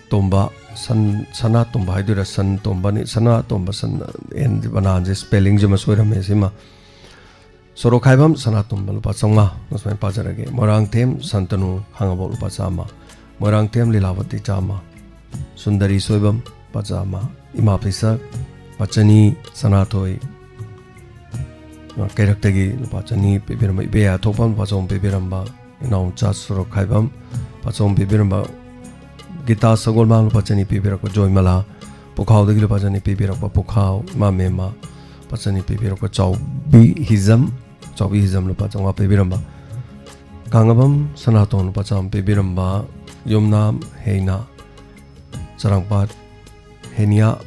ꯇꯣꯝꯕ, ꯁꯟ, ꯁꯅꯥꯇꯣꯝꯕ ꯍꯥꯏꯗꯣꯏꯔꯥ, ꯁꯟ ꯇꯣꯝꯕꯅꯤ, ꯁꯅꯥꯇꯣꯝꯕ, ꯁꯟ, ꯑꯦꯟ ꯕꯅꯥꯟꯁꯦ spellingꯁꯤꯃ ꯁꯣꯏꯔꯝꯃꯦ ꯁꯤꯃ꯫ ꯁꯣꯔꯣꯛꯈꯥꯏꯕꯝ ꯁꯅꯥꯇꯣꯝꯕ ꯂꯨꯄꯥ ꯆꯥꯝꯃꯉꯥ, ꯁꯨꯃꯥꯏꯅ ꯄꯥꯖꯔꯒꯦ꯫ ꯃꯣꯏꯔꯥꯡꯊꯦꯝ ꯁꯟꯇꯅꯨ ꯈꯥꯉꯕꯣꯛ ꯂꯨꯄꯥ ꯆꯥꯝꯃ, ꯃꯣꯏꯔꯥꯡꯊꯦꯝ ꯂꯤꯂꯥꯕꯇꯤ ꯆꯥꯝꯃ, ꯁꯨꯟꯗꯔꯤ ꯁꯣꯏꯕꯝ ꯂꯨꯄꯥ ꯆꯥꯝꯃ, ꯏꯃꯥ ꯐꯤꯁꯛ ꯂꯨꯄꯥ ꯆꯅꯤ, ꯁꯅꯥꯊꯣꯏ, ꯀꯩꯔꯛꯇꯒꯤ ꯂꯨꯄꯥ ꯆꯅꯤ ꯄꯤꯕꯤꯔꯝꯕ, ꯏꯕꯦꯌꯥ ꯊꯣꯛꯄꯝ ꯂꯨꯄꯥ ꯆꯍꯨꯝ ꯄꯤꯕꯤꯔꯝꯕ, ꯏꯅꯥꯎꯆꯥ ꯁꯣꯔꯣꯛꯈꯥꯏꯕꯝ ꯂꯨꯄꯥ ꯆꯍꯨꯝ ꯄꯤꯕꯤꯔꯝꯕ, ꯒꯤꯇꯥ ꯁꯒꯣꯜꯃꯥꯡ ꯂꯨꯄꯥ ꯆꯅꯤ ꯄꯤꯕꯤꯔꯛꯄ, ꯖꯣꯏꯃꯂꯥ ꯄꯨꯈꯥꯎꯗꯒꯤ ꯂꯨꯄꯥ ꯆꯅꯤ ꯄꯤꯕꯤꯔꯛꯄ, ꯄꯨꯈꯥꯎ ꯏꯃꯥ ꯃꯦꯝꯃ ꯂꯨꯄꯥ ꯆꯅꯤ ꯄꯤꯕꯤꯔꯛꯄ, ꯆꯥꯎꯕꯤ ꯍꯤꯖꯝ, ꯆꯥꯎꯕꯤ ꯍꯤꯖꯝ ꯂꯨꯄꯥ ꯆꯥꯝꯃꯉꯥ ꯄꯤꯕꯤꯔꯝꯕ, ꯀꯥꯡꯉꯕꯝ ꯁꯅꯥꯇꯣꯟ ꯂꯨꯄꯥ ꯆꯥꯝꯃ ꯄꯤꯕꯤꯔꯝꯕ, ꯌꯨꯝꯅꯥꯝ ꯍꯦꯅꯥ, ꯆꯔꯥꯡꯄꯥꯠ ꯍꯦꯅꯤꯌꯥ,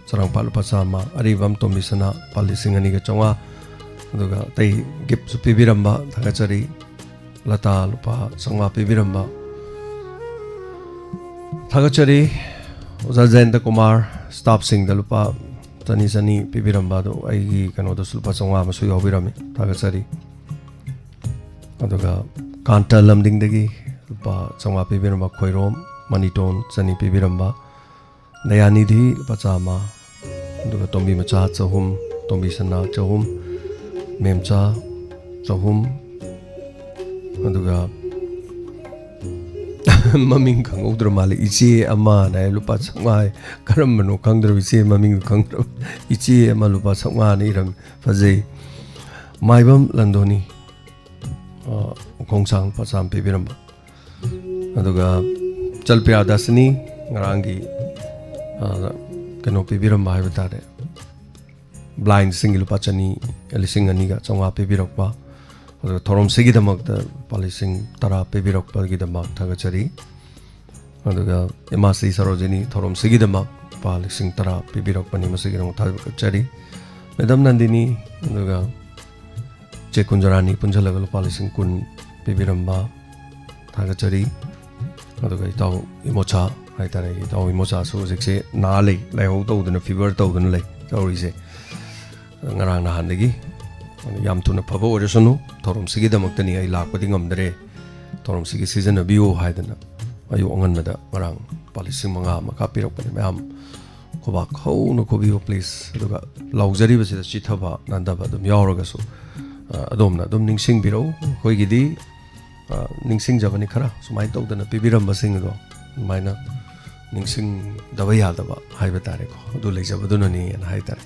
ꯆꯔꯥꯡꯄꯥꯠ ꯂꯨꯄꯥ ꯆꯥꯝꯃ, ꯑꯔꯤꯕꯝ ꯇꯣꯝꯕꯤꯁꯅꯥ ꯂꯨꯄꯥ ꯂꯤꯁꯤꯡ ꯑꯅꯤꯒ ꯆꯥꯝꯃꯉꯥ, ꯑꯗꯨꯒ ꯑꯇꯩ ꯒꯤꯐꯁꯨ ꯄꯤꯕꯤꯔꯝꯕ ꯊꯥꯒꯠꯆꯔꯤ꯫ ꯂꯇꯥ ꯂꯨꯄꯥ ꯆꯥꯝꯃꯉꯥ ꯄꯤꯕꯤꯔꯝꯕ ꯊꯥꯒꯠꯆꯔꯤ꯫ ꯑꯣꯖꯥ ꯖꯌꯟꯇ ꯀꯨꯃꯥꯔ, ꯁ꯭ꯇꯥꯐꯁꯤꯡꯗ ꯂꯨꯄꯥ ꯆꯅꯤ ꯆꯅꯤ ꯄꯤꯕꯤꯔꯝꯕ ꯑꯗꯣ ꯑꯩꯒꯤ ꯀꯩꯅꯣꯗꯁꯨ ꯂꯨꯄꯥ ꯆꯥꯝꯃꯉꯥ ꯑꯃꯁꯨ ꯌꯥꯎꯕꯤꯔꯝꯃꯤ, ꯊꯥꯒꯠꯆꯔꯤ꯫ ꯑꯗꯨꯒ ꯀꯥꯟꯇ ꯂꯝꯗꯤꯡꯗꯒꯤ ꯂꯨꯄꯥ ꯆꯥꯝꯃꯉꯥ ꯄꯤꯕꯤꯔꯝꯕ ꯈꯣꯏꯔꯣꯝ ꯃꯅꯤꯇꯣꯟ, ꯆꯅꯤ ꯄꯤꯕꯤꯔꯝꯕ ꯗꯌꯥꯅꯤꯙꯤ ꯂꯨꯄꯥ ꯆꯥꯝꯃ, ꯑꯗꯨꯒ ꯇꯣꯝꯕꯤ ꯃꯆꯥ ꯆꯍꯨꯝ, ꯇꯣꯝꯕꯤ ꯁꯅꯥ ꯆꯍꯨꯝ, ꯃꯦꯝꯆꯥ ꯆꯍꯨꯝ, ꯑꯗꯨꯒ ꯃꯃꯤꯡ ꯈꯪꯍꯧꯗ꯭ꯔ ꯃꯥꯜꯂꯦ, ꯏꯆꯦ ꯑꯃꯅ ꯍꯥꯏ ꯂꯨꯄꯥ ꯆꯥꯝꯃꯉꯥ ꯍꯥꯏ, ꯀꯔꯝꯕꯅꯣ ꯈꯪꯗ꯭ꯔꯕ, ꯏꯆꯦ ꯃꯃꯤꯡꯗꯨ ꯈꯪꯗ꯭ꯔꯕ, ꯏꯆꯦ ꯑꯃ ꯂꯨꯄꯥ ꯆꯥꯝꯃꯉꯥꯅ ꯏꯔꯝꯃꯤ, ꯐꯖꯩ꯫ ꯃꯥꯏꯕꯝ ꯂꯟꯗꯣꯅꯤ, ꯑ, ꯈꯣꯡꯁꯥꯡ ꯂꯨꯄꯥ ꯆꯥꯝꯃ ꯄꯤꯕꯤꯔꯝꯕ, ꯑꯗꯨꯒ ꯆꯜꯄ꯭ꯔꯤꯌꯥ ꯗꯥꯁꯤꯅꯤ ꯉꯔꯥꯡꯒꯤ, ꯑ, ꯀꯩꯅꯣ ꯄꯤꯕꯤꯔꯝꯕ ꯍꯥꯏꯕ ꯇꯥꯔꯦ, ꯕ꯭ꯂꯥꯏꯟꯁꯤꯡꯒꯤ ꯂꯨꯄꯥ ꯆꯅꯤ, ꯂꯤꯁꯤꯡ ꯑꯅꯤꯒ ꯆꯥꯝꯃꯉꯥ ꯄꯤꯕꯤꯔꯛꯄ, ꯑꯗꯨꯒ ꯊꯧꯔꯝꯁꯤꯒꯤꯗꯃꯛꯇ ꯂꯨꯄꯥ ꯂꯤꯁꯤꯡ ꯇꯔꯥ ꯄꯤꯕꯤꯔꯛꯄꯒꯤꯗꯃꯛ ꯊꯥꯒꯠꯆꯔꯤ꯫ ꯑꯗꯨꯒ ꯏꯃꯥ ꯁ꯭ꯔꯤ ꯁꯔꯣꯖꯤꯅꯤ ꯊꯧꯔꯝꯁꯤꯒꯤꯗꯃꯛ ꯂꯨꯄꯥ ꯂꯤꯁꯤꯡ ꯇꯔꯥ ꯄꯤꯕꯤꯔꯛꯄꯅꯤ, ꯃꯁꯤꯒꯤꯗꯃꯛ ꯊꯥꯒꯠꯆꯔꯤ꯫ ꯃꯦꯗꯝ ꯅꯟꯗꯤꯅꯤ, ꯑꯗꯨꯒ ꯆꯦ ꯀꯨꯟꯖꯔꯥꯅꯤ ꯄꯨꯟꯁꯤꯜꯂꯒ ꯂꯨꯄꯥ ꯂꯤꯁꯤꯡ ꯀꯨꯟ ꯄꯤꯕꯤꯔꯝꯕ ꯊꯥꯒꯠꯆꯔꯤ꯫ ꯑꯗꯨꯒ ꯏꯇꯥꯎ ꯏꯃꯣꯆꯥ ꯍꯥꯏꯇꯥꯔꯦ, ꯏꯇꯥꯎ ꯏꯃꯣꯆꯥꯁꯨ ꯍꯧꯖꯤꯛꯁꯦ ꯅꯥ ꯂꯩ, ꯂꯥꯏꯍꯧ ꯇꯧꯗꯅ, ꯐꯤꯚꯔ ꯇꯧꯗꯅ ꯂꯩ ꯇꯧꯔꯤꯁꯦ꯫ ꯉꯔꯥꯡ ꯅꯍꯥꯟꯗꯒꯤ꯫ ꯑꯗꯨ ꯌꯥꯝ ꯊꯨꯅ ꯐꯕ ꯑꯣꯏꯔꯁꯅꯨ꯫ ꯊꯧꯔꯝꯁꯤꯒꯤꯗꯃꯛꯇꯅꯤ ꯑꯩ ꯂꯥꯛꯄꯗꯤ ꯉꯝꯗ꯭ꯔꯦ, ꯊꯧꯔꯝꯁꯤꯒꯤ ꯁꯤꯖꯤꯟꯅꯕꯤꯌꯨ ꯍꯥꯏꯗꯅ ꯑꯌꯨꯛ ꯑꯉꯟꯕꯗ ꯉꯔꯥꯡ ꯂꯨꯄꯥ ꯂꯤꯁꯤꯡ ꯃꯉꯥ ꯑꯃ ꯀꯥꯞꯄꯤꯔꯛꯄꯅꯤ꯫ ꯃꯌꯥꯝ ꯈꯨꯕꯥꯛ ꯍꯧꯅ ꯈꯨꯕꯤꯌꯨ please꯫ ꯑꯗꯨꯒ ꯂꯥꯎꯖꯔꯤꯕꯁꯤꯗ ꯆꯤꯊꯕ ꯅꯥꯟꯊꯕ ꯑꯗꯨꯝ ꯌꯥꯎꯔꯒꯁꯨ, ꯑ, ꯑꯗꯣꯝꯅ ꯑꯗꯨꯝ ꯅꯤꯡꯁꯤꯡꯕꯤꯔꯛꯎ꯫ ꯑꯩꯈꯣꯏꯒꯤꯗꯤ, ꯑ, ꯅꯤꯡꯁꯤꯡꯖꯕꯅꯤ ꯈꯔ ꯁꯨꯃꯥꯏꯅ ꯇꯧꯗꯅ ꯄꯤꯕꯤꯔꯝꯕꯁꯤꯡ ꯑꯗꯣ, ꯑꯗꯨꯃꯥꯏꯅ ꯅꯤꯡꯁꯤꯡꯗꯕ ꯌꯥꯗꯕ ꯍꯥꯏꯕ ꯇꯥꯔꯦꯀꯣ, ꯑꯗꯨ ꯂꯩꯖꯕꯗꯨꯅꯅꯦꯅ ꯍꯥꯏ ꯇꯥꯔꯦ꯫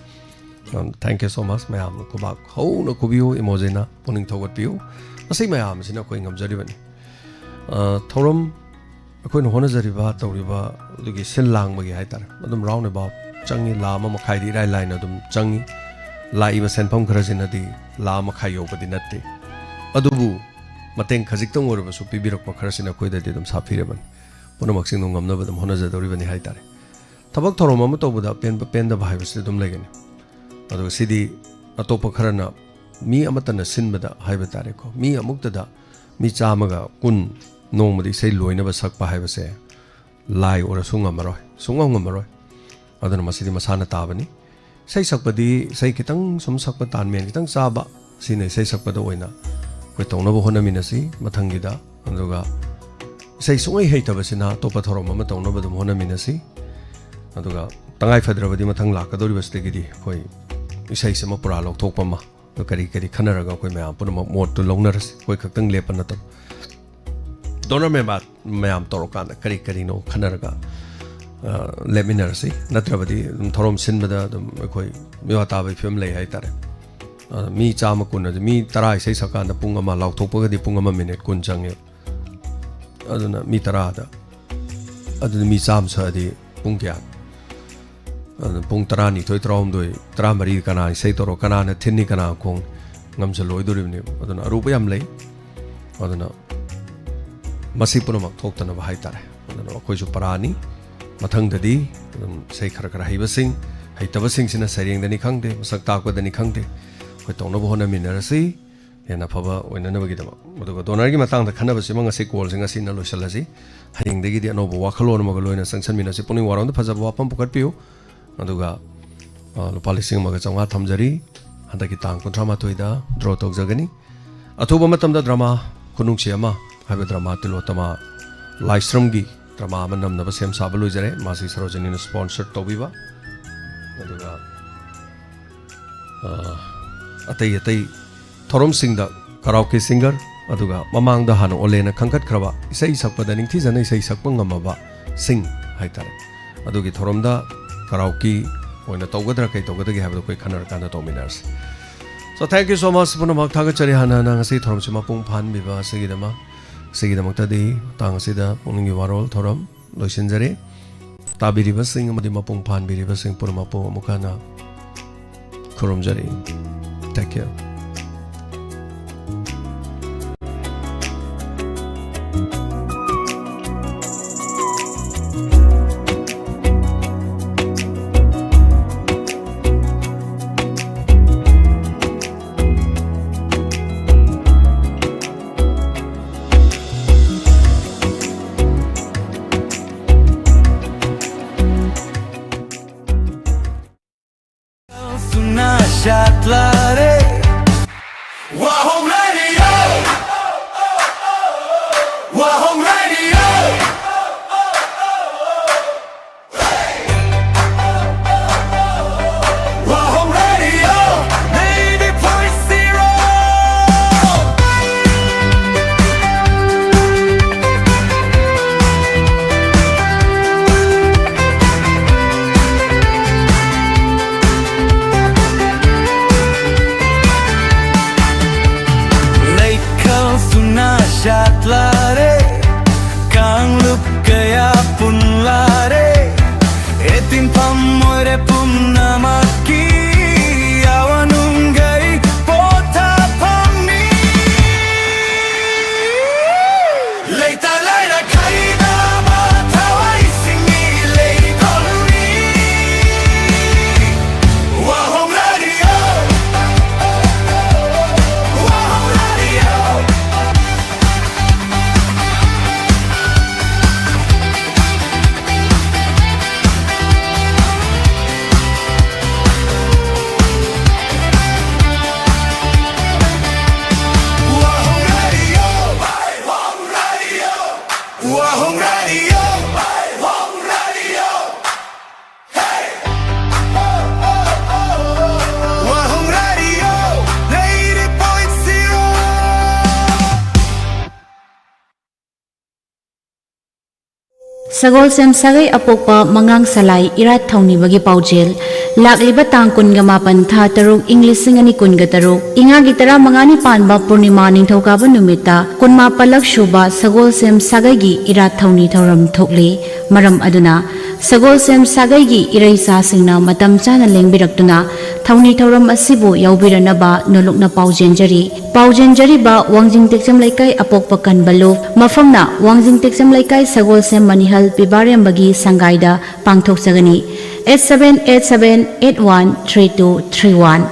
ꯑꯝ, thank you so much꯫ ꯃꯌꯥꯝꯅ ꯈꯨꯕꯥꯛ ꯍꯧꯅ ꯈꯨꯕꯤꯌꯨ, ꯏꯃꯣꯖꯦꯅ ꯄꯨꯛꯅꯤꯡ ꯊꯧꯒꯠꯄꯤꯌꯨ꯫ ꯃꯁꯤ ꯃꯌꯥꯝꯁꯤꯅ ꯑꯩꯈꯣꯏ ꯉꯝꯖꯔꯤꯕꯅꯤ꯫ ꯑ, ꯊꯧꯔꯝ ꯑꯩꯈꯣꯏꯅ ꯍꯣꯠꯅꯖꯔꯤꯕ, ꯇꯧꯔꯤꯕ ꯑꯗꯨꯒꯤ ꯁꯤꯜ ꯂꯥꯡꯕꯒꯤ ꯍꯥꯏ ꯇꯥꯔꯦ, ꯑꯗꯨꯝ round about ꯆꯪꯉꯤ, ꯂꯥꯈ ꯑꯃ ꯃꯈꯥꯏꯗꯤ ꯏꯔꯥꯏ ꯂꯥꯏꯅ ꯑꯗꯨꯝ ꯆꯪꯉꯤ꯫ ꯂꯥꯛꯏꯕ ꯁꯦꯟꯐꯝ ꯈꯔꯁꯤꯅꯗꯤ ꯂꯥꯈ ꯑꯃ ꯃꯈꯥꯏ ꯌꯧꯕꯗꯤ ꯅꯠꯇꯦ, ꯑꯗꯨꯕꯨ ꯃꯇꯦꯡ ꯈꯖꯤꯛꯇꯪ ꯑꯣꯏꯔꯕꯁꯨ ꯄꯤꯕꯤꯔꯛꯄ ꯈꯔꯁꯤꯅ ꯑꯩꯈꯣꯏꯗꯗꯤ ꯑꯗꯨꯝ ꯁꯥꯐꯤꯔꯕꯅꯤ꯫ ꯄꯨꯝꯅꯃꯛꯁꯤꯡꯗꯣ ꯉꯝꯅꯕ ꯑꯗꯨꯝ ꯍꯣꯠꯅꯖꯗꯧꯔꯤꯕꯅꯤ ꯍꯥꯏ ꯇꯥꯔꯦ꯫ ꯊꯕꯛ ꯊꯧꯔꯝ ꯑꯃ ꯇꯧꯕꯗ ꯄꯦꯟꯕ ꯄꯦꯟꯗꯕ ꯍꯥꯏꯕꯁꯤ ꯑꯗꯨꯝ ꯂꯩꯒꯅꯤ꯫ ꯑꯗꯨꯒ ꯁꯤꯗꯤ ꯑꯇꯣꯞꯄ ꯈꯔꯅ ꯃꯤ ꯑꯃꯠꯇꯅ ꯁꯤꯟꯕꯗ ꯍꯥꯏꯕ ꯇꯥꯔꯦꯀꯣ, ꯃꯤ ꯑꯃꯨꯛꯇꯗ ꯃꯤ ꯆꯥꯝꯃꯒ ꯀꯨꯟ ꯅꯣꯡꯃꯗ ꯏꯁꯩ ꯂꯣꯏꯅꯕ ꯁꯛꯄ ꯍꯥꯏꯕꯁꯦ ꯂꯥꯏ ꯑꯣꯏꯔꯁꯨ ꯉꯝꯃꯔꯣꯏ, ꯁꯨꯡꯉꯝ ꯉꯝꯃꯔꯣꯏ꯫ ꯑꯗꯨꯅ ꯃꯁꯤꯗꯤ ꯃꯁꯥꯅ ꯇꯥꯕꯅꯤ꯫ ꯏꯁꯩ ꯁꯛꯄꯗꯤ ꯏꯁꯩ ꯈꯤꯇꯪ ꯁꯨꯝ ꯁꯛꯄ, ꯇꯥꯟ ꯃꯦꯟ ꯈꯤꯇꯪ ꯆꯥꯕ, ꯁꯤꯅ ꯏꯁꯩ ꯁꯛꯄꯗ ꯑꯣꯏꯅ ꯑꯩꯈꯣꯏ ꯇꯧꯅꯕ ꯍꯣꯠꯅꯃꯤꯟꯅꯁꯤ ꯃꯊꯪꯒꯤꯗ꯫ ꯑꯗꯨꯒ ꯏꯁꯩ ꯁꯨꯡꯍꯩ ꯍꯩꯇꯕꯁꯤꯅ ꯑꯇꯣꯞꯄ ꯊꯧꯔꯝ ꯑꯃ ꯇꯧꯅꯕ ꯑꯗꯨꯝ ꯍꯣꯠꯅꯃꯤꯟꯅꯁꯤ꯫ ꯑꯗꯨꯒ ꯇꯉꯥꯏ ꯐꯗ꯭ꯔꯕꯗꯤ ꯃꯊꯪ ꯂꯥꯛꯀꯗꯧꯔꯤꯕꯁꯤꯗꯒꯤꯗꯤ ꯑꯩꯈꯣꯏ ꯏꯁꯩꯁꯤꯃ ꯄꯨꯔꯥ ꯂꯧꯊꯣꯛꯄ ꯑꯃ, ꯑꯗꯣ ꯀꯔꯤ ꯀꯔꯤ ꯈꯟꯅꯔꯒ ꯑꯩꯈꯣꯏ ꯃꯌꯥꯝ ꯄꯨꯝꯅꯃꯛ ꯃꯣꯠꯇꯨ ꯂꯧꯅꯔꯁꯤ꯫ ꯑꯩꯈꯣꯏ ꯈꯛꯇꯪ ꯂꯦꯞꯄ ꯅꯠꯇꯕ, ꯗꯣꯅꯔ ꯃꯌꯥꯝ, ꯃꯌꯥꯝ ꯇꯧꯔꯀꯥꯟꯗ ꯀꯔꯤ ꯀꯔꯤꯅꯣ ꯈꯟꯅꯔꯒ, ꯑ, ꯂꯦꯞꯃꯤꯟꯅꯔꯁꯤ꯫ ꯅꯠꯇ꯭ꯔꯕꯗꯤ ꯑꯗꯨꯝ ꯊꯧꯔꯝ ꯁꯤꯟꯕꯗ ꯑꯗꯨꯝ ꯑꯩꯈꯣꯏ ꯃꯤꯋꯥ ꯇꯥꯕꯒꯤ ꯐꯤꯕꯝ ꯂꯩ ꯍꯥꯏꯇꯥꯔꯦ꯫ ꯑ, ꯃꯤ ꯆꯥꯝꯃ ꯀꯨꯟ ꯑꯗꯨ, ꯃꯤ ꯇꯔꯥ ꯏꯁꯩ ꯁꯛꯀꯥꯟꯗ ꯄꯨꯡ ꯑꯃ, ꯂꯥꯎꯊꯣꯛꯄꯒꯗꯤ ꯄꯨꯡ ꯑꯃ ꯃꯤꯅꯤꯠ ꯀꯨꯟ ꯆꯪꯉꯦ꯫ ꯑꯗꯨꯅ ꯃꯤ ꯇꯔꯥꯗ, ꯑꯗꯨꯅ ꯃꯤ ꯆꯥꯝꯃ ꯁꯛꯑꯗꯤ ꯄꯨꯡ ꯀꯌꯥ? ꯑꯗꯨꯅ ꯄꯨꯡ ꯇꯔꯥꯅꯤꯊꯣꯏ, ꯇꯔꯥꯍꯨꯝꯗꯣꯏ, ꯇꯔꯥꯃꯔꯤ ꯀꯅꯥ ꯏꯁꯩ ꯇꯧꯔꯣ, ꯀꯅꯥꯅ ꯊꯤꯟꯅꯤ, ꯀꯅꯥ ꯈꯣꯡ ꯉꯝꯁꯜꯂꯣꯏꯗꯣꯔꯤꯕꯅꯦꯕ꯫ ꯑꯗꯨꯅ ꯑꯔꯨꯕ ꯌꯥꯝ ꯂꯩ꯫ ꯑꯗꯨꯅ ꯃꯁꯤ ꯄꯨꯝꯅꯃꯛ ꯊꯣꯛꯇꯅꯕ ꯍꯥꯏꯇꯥꯔꯦ꯫ ꯑꯗꯨꯅ ꯑꯩꯈꯣꯏꯁꯨ ꯄꯔꯥꯅꯤ꯫ ꯃꯊꯪꯗꯗꯤ ꯑꯗꯨꯝ ꯏꯁꯩ ꯈꯔ ꯈꯔ ꯍꯩꯕꯁꯤꯡ, ꯍꯩꯇꯕꯁꯤꯡꯁꯤꯅ ꯁꯩꯔꯦꯡꯗꯅꯤ ꯈꯪꯗꯦ, ꯃꯁꯛ ꯇꯥꯛꯄꯗꯅꯤ ꯈꯪꯗꯦ, ꯑꯩꯈꯣꯏ ꯇꯧꯅꯕ ꯍꯣꯠꯅꯃꯤꯟꯅꯔꯁꯤ꯫ ꯍꯦꯟꯅ ꯐꯕ ꯑꯣꯏꯅꯅꯕꯒꯤꯗꯃꯛ꯫ ꯑꯗꯨꯒ ꯗꯣꯅꯔꯒꯤ ꯃꯇꯥꯡꯗ ꯈꯟꯅꯕꯁꯤꯃ ꯉꯁꯤ ꯀꯣꯜꯁꯦ ꯉꯁꯤꯅ ꯂꯣꯏꯁꯤꯜꯂꯁꯤ꯫ ꯍꯌꯦꯡꯗꯒꯤꯗꯤ ꯑꯅꯧꯕ ꯋꯥꯈꯜꯂꯣꯟ ꯑꯃꯒ ꯂꯣꯏꯅ ꯆꯪꯁꯤꯟꯃꯤꯟꯅꯁꯤ꯫ ꯄꯨꯛꯅꯤꯡ ꯋꯥꯔꯣꯝꯗ ꯐꯖꯕ ꯋꯥꯐꯝ ꯄꯨꯈꯠꯄꯤꯌꯨ꯫ ꯑꯗꯨꯒ, ꯑ, ꯂꯨꯄꯥ ꯂꯤꯁꯤꯡ ꯑꯃꯒ ꯆꯥꯝꯃꯉꯥ ꯊꯝꯖꯔꯤ꯫ ꯍꯟꯗꯛꯀꯤ ꯇꯥꯡ ꯀꯨꯟꯊ꯭ꯔꯥ ꯃꯥꯊꯣꯏꯗ ꯗ꯭ꯔꯣ ꯇꯧꯖꯒꯅꯤ꯫ ꯑꯊꯨꯕ ꯃꯇꯝꯗ ꯗ꯭ꯔꯃꯥ ꯈꯨꯅꯨꯡꯁꯤ ꯑꯃ ꯍꯥꯏꯕ ꯗ꯭ꯔꯃꯥ, ꯇꯤꯂꯣꯇꯃꯥ ꯂꯥꯏꯁ꯭ꯔꯝꯒꯤ ꯗ꯭ꯔꯃꯥ ꯑꯃ ꯅꯝꯅꯕ ꯁꯦꯝ ꯁꯥꯕ ꯂꯣꯏꯖꯔꯦ꯫ ꯃꯥꯁꯤ ꯁꯔꯣꯖꯤꯅꯤꯅ ꯁ꯭ꯄꯣꯟꯁꯔ ꯇꯧꯕꯤꯕ꯫ ꯑꯗꯨꯒ, ꯑ, ꯑꯇꯩ ꯑꯇꯩ ꯊꯧꯔꯝꯁꯤꯡꯗ ꯀꯔꯥꯎꯀꯤ ꯁꯤꯡꯒꯔ, ꯑꯗꯨꯒ ꯃꯃꯥꯡꯗ ꯍꯥꯟꯅ ꯑꯣꯂꯦꯅ ꯈꯟꯒꯠꯈ꯭ꯔꯕ ꯏꯁꯩ ꯁꯛꯄꯗ ꯅꯤꯡꯊꯤꯖꯅ ꯏꯁꯩ ꯁꯛꯄ ꯉꯝꯃꯕ ꯁꯤꯡ ꯍꯥꯏꯇꯥꯔꯦ, ꯑꯗꯨꯒꯤ ꯊꯧꯔꯝꯗ ꯀꯔꯥꯎꯀꯤ ꯑꯣꯏꯅ ꯇꯧꯒꯗ꯭ꯔꯥ ꯀꯩ ꯇꯧꯒꯗꯒꯦ ꯍꯥꯏꯕꯗꯣ ꯑꯩꯈꯣꯏ ꯈꯟꯅꯔꯀꯥꯟꯗ ꯇꯧꯃꯤꯟꯅꯔꯁꯤ꯫ So, thank you so much ꯄꯨꯝꯅꯃꯛ꯫ ꯊꯥꯒꯠꯆꯔꯤ ꯍꯥꯟꯅ ꯍꯥꯟꯅ ꯉꯁꯤ ꯊꯧꯔꯝꯁꯤ ꯃꯄꯨꯡ ꯐꯥꯍꯟꯕꯤꯕ ꯑꯁꯤꯒꯤꯗꯃꯛ꯫ ꯑꯁꯤꯒꯤꯗꯃꯛꯇꯗꯤ ꯃꯇꯥꯡ ꯑꯁꯤꯗ ꯄꯨꯛꯅꯤꯡꯒꯤ ꯋꯥꯔꯣꯜ ꯊꯧꯔꯝ ꯂꯣꯏꯁꯤꯟꯖꯔꯦ꯫ ꯇꯥꯕꯤꯔꯤꯕꯁꯤꯡ ꯑꯃꯗꯤ ꯃꯄꯨꯡ ꯐꯥꯍꯟꯕꯤꯔꯤꯕꯁꯤꯡ ꯄꯨꯝꯅꯃꯛꯄꯨ ꯑꯃꯨꯛ ꯍꯟꯅ ꯈꯨꯔꯨꯝꯖꯔꯤ꯫ Thank you. Wahong Radio. Wahong Radio. Wahong Radio. Ninety point zero. Leikhal suna shatlare, kanglup kaya punlare, etin pamoire pumnamaki awanungai potapami. Leita laira kaida matawai singmi leikoluni. Wahong Radio. Wahong Radio. Wahong Radio. Wahong Radio. Wahong Radio. Wahong Radio. Hey. Wahong Radio. Ninety point zero. ꯁꯒꯣꯜꯁꯦꯝ ꯁꯥꯒꯩ ꯑꯄꯣꯛꯄ ꯃꯉꯥꯡ ꯁꯂꯥꯏ ꯏꯔꯥꯠ ꯊꯧꯅꯤꯕꯒꯤ ꯄꯥꯎꯖꯦꯜ꯫ ꯂꯥꯛꯂꯤꯕ ꯇꯥꯡ ꯀꯨꯟꯒ ꯃꯥꯄꯟ, ꯊꯥ ꯇꯔꯨꯛ, ꯏꯪ ꯂꯤꯁꯤꯡ ꯑꯅꯤ ꯀꯨꯟꯒ ꯇꯔꯨꯛ, ꯏꯉꯥꯒꯤ ꯇꯔꯥꯃꯉꯥꯅꯤ ꯄꯥꯟꯕ ꯄꯨꯔꯅꯤꯃꯥ ꯅꯤꯡꯊꯧꯀꯥꯕ ꯅꯨꯃꯤꯠꯇ ꯀꯨꯟꯃꯥꯄꯜꯂꯛ ꯁꯨꯕ ꯁꯒꯣꯜꯁꯦꯝ ꯁꯥꯒꯩꯒꯤ ꯏꯔꯥꯠ ꯊꯧꯅꯤ ꯊꯧꯔꯝ ꯊꯣꯛꯂꯤ꯫ ꯃꯔꯝ ꯑꯗꯨꯅ ꯁꯒꯣꯜꯁꯦꯝ ꯁꯥꯒꯩꯒꯤ ꯏꯔꯩꯆꯥꯁꯤꯡꯅ ꯃꯇꯝ ꯆꯥꯅ ꯂꯦꯡꯕꯤꯔꯛꯇꯨꯅ ꯊꯧꯅꯤ ꯊꯧꯔꯝ ꯑꯁꯤꯕꯨ ꯌꯥꯎꯕꯤꯔꯅꯕ ꯅꯣꯂꯨꯛꯅ ꯄꯥꯎꯖꯦꯟꯖꯔꯤ꯫ ꯄꯥꯎꯖꯦꯟꯖꯔꯤꯕ ꯋꯥꯡꯖꯤꯡ ꯇꯦꯛꯆꯝ ꯂꯩꯀꯥꯏ ꯑꯄꯣꯛꯄ ꯀꯟꯕꯂꯨ, ꯃꯐꯝꯅ ꯋꯥꯡꯖꯤꯡ ꯇꯦꯛꯆꯝ ꯂꯩꯀꯥꯏ ꯁꯒꯣꯜꯁꯦꯝ ꯃꯅꯤꯍꯜ ꯄꯤꯕꯥꯔꯦꯝꯕꯒꯤ ꯁꯪꯒꯥꯏꯗ ꯄꯥꯡꯊꯣꯛꯆꯒꯅꯤ꯫ Eight seven eight seven eight one three two three one꯫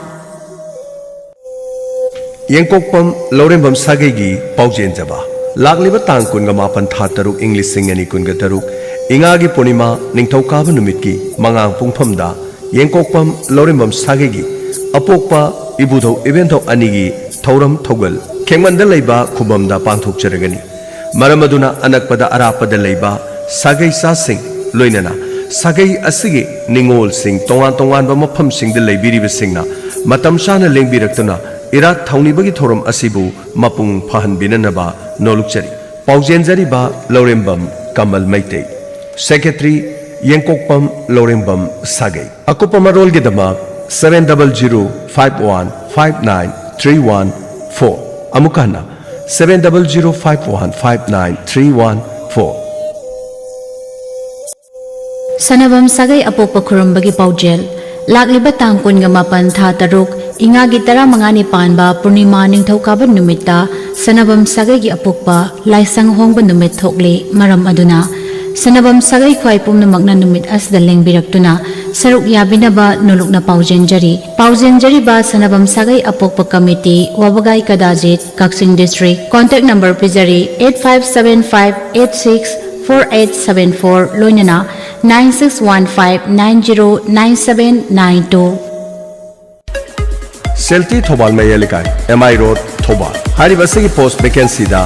ꯌꯦꯡꯀꯣꯛꯄꯝ ꯂꯧꯔꯦꯝꯕꯝ ꯁꯥꯒꯩꯒꯤ ꯄꯥꯎꯖꯦꯟꯖꯕ꯫ ꯂꯥꯛꯂꯤꯕ ꯇꯥꯡ ꯀꯨꯟꯒ ꯃꯥꯄꯟ, ꯊꯥ ꯇꯔꯨꯛ, ꯏꯪ ꯂꯤꯁꯤꯡ ꯑꯅꯤ ꯀꯨꯟꯒ ꯇꯔꯨꯛ, ꯏꯉꯥꯒꯤ ꯄꯨꯔꯅꯤꯃꯥ ꯅꯤꯡꯊꯧꯀꯥꯕ ꯅꯨꯃꯤꯠꯀꯤ ꯃꯉꯥꯡ ꯄꯨꯡꯐꯝꯗ ꯌꯦꯡꯀꯣꯛꯄꯝ ꯂꯧꯔꯦꯝꯕꯝ ꯁꯥꯒꯩꯒꯤ ꯑꯄꯣꯛꯄ ꯏꯕꯨꯙꯧ ꯏꯕꯦꯟꯙꯧ ꯑꯅꯤꯒꯤ ꯊꯧꯔꯝ ꯊꯧꯒꯜ ꯈꯦꯡꯃꯟꯗ ꯂꯩꯕ ꯈꯨꯕꯝꯗ ꯄꯥꯡꯊꯣꯛꯆꯔꯒꯅꯤ꯫ ꯃꯔꯝ ꯑꯗꯨꯅ ꯑꯅꯛꯄꯗ ꯑꯔꯥꯞꯄꯗ ꯂꯩꯕ ꯁꯥꯒꯩ ꯆꯥꯁꯤꯡ, ꯂꯣꯏꯅꯅ ꯁꯥꯒꯩ ꯑꯁꯤꯒꯤ ꯅꯤꯉꯣꯜꯁꯤꯡ ꯇꯣꯉꯥꯟ ꯇꯣꯉꯥꯟꯕ ꯃꯐꯝꯁꯤꯡꯗ ꯂꯩꯕꯤꯔꯤꯕꯁꯤꯡꯅ ꯃꯇꯝ ꯆꯥꯅ ꯂꯦꯡꯕꯤꯔꯛꯇꯨꯅ ꯏꯔꯥꯠ ꯊꯧꯅꯤꯕꯒꯤ ꯊꯧꯔꯝ ꯑꯁꯤꯕꯨ ꯃꯄꯨꯡ ꯐꯥꯍꯟꯕꯤꯅꯅꯕ ꯅꯣꯂꯨꯛꯆꯔꯤ꯫ ꯄꯥꯎꯖꯦꯟꯖꯔꯤꯕ ꯂꯧꯔꯦꯝꯕꯝ ꯀꯃꯜ ꯃꯩꯇꯩ, ꯁꯦꯀ꯭ꯔꯦꯇꯔꯤ ꯌꯦꯡꯀꯣꯛꯄꯝ ꯂꯧꯔꯦꯝꯕꯝ ꯁꯥꯒꯩ꯫ ꯑꯀꯨꯞꯄ ꯃꯔꯣꯜꯒꯤꯗꯃꯛ seven double zero five one five nine three one four꯫ ꯑꯃꯨꯛꯀ ꯍꯟꯅ, seven double zero five one five nine three one four꯫ Sanabam ꯁꯥꯒꯩ ꯑꯄꯣꯛꯄ ꯈꯨꯔꯨꯝꯕꯒꯤ ꯄꯥꯎꯖꯦꯜ꯫ ꯂꯥꯛꯂꯤꯕ ꯇꯥꯡ ꯀꯨꯟꯒ ꯃꯥꯄꯟ, ꯊꯥ ꯇꯔꯨꯛ, ꯏꯉꯥꯒꯤ ꯇꯔꯥꯃꯉꯥꯅꯤ ꯄꯥꯟꯕ ꯄꯨꯔꯅꯤꯃꯥ ꯅꯤꯡꯊꯧꯀꯥꯕ ꯅꯨꯃꯤꯠꯇ ꯁꯅꯥꯕꯝ ꯁꯥꯒꯩꯒꯤ ꯑꯄꯣꯛꯄ ꯂꯥꯏꯁꯪ ꯍꯣꯡꯕ ꯅꯨꯃꯤꯠ ꯊꯣꯛꯂꯤ꯫ ꯃꯔꯝ ꯑꯗꯨꯅ ꯁꯅꯥꯕꯝ ꯁꯥꯒꯩ ꯈ꯭ꯋꯥꯏ ꯄꯨꯝꯅꯃꯛꯅ ꯅꯨꯃꯤꯠ ꯑꯁꯤꯗ ꯂꯦꯡꯕꯤꯔꯛꯇꯨꯅ ꯁꯔꯨꯛ ꯌꯥꯕꯤꯅꯕ ꯅꯣꯂꯨꯛꯅ ꯄꯥꯎꯖꯦꯟꯖꯔꯤ꯫ ꯄꯥꯎꯖꯦꯟꯖꯔꯤꯕ ꯁꯅꯥꯕꯝ ꯁꯥꯒꯩ ꯑꯄꯣꯛꯄ ꯀꯃꯤꯇꯤ, ꯋꯥꯕꯒꯥꯏ ꯀꯗꯥꯖꯤꯠ, ꯀꯛꯆꯤꯡ district꯫ Contact number ꯄꯤꯖꯔꯤ, eight five seven five eight six four eight seven four, ꯂꯣꯏꯅꯅ nine six one five nine zero nine seven nine two꯫ ꯁꯦꯜꯇꯤ Thoubal ꯃꯌꯥꯏ ꯂꯩꯀꯥꯏ, M I road, ꯊꯧꯕꯥꯜ꯫ ꯍꯥꯏꯔꯤꯕ ꯑꯁꯤꯒꯤ post vacancyꯗ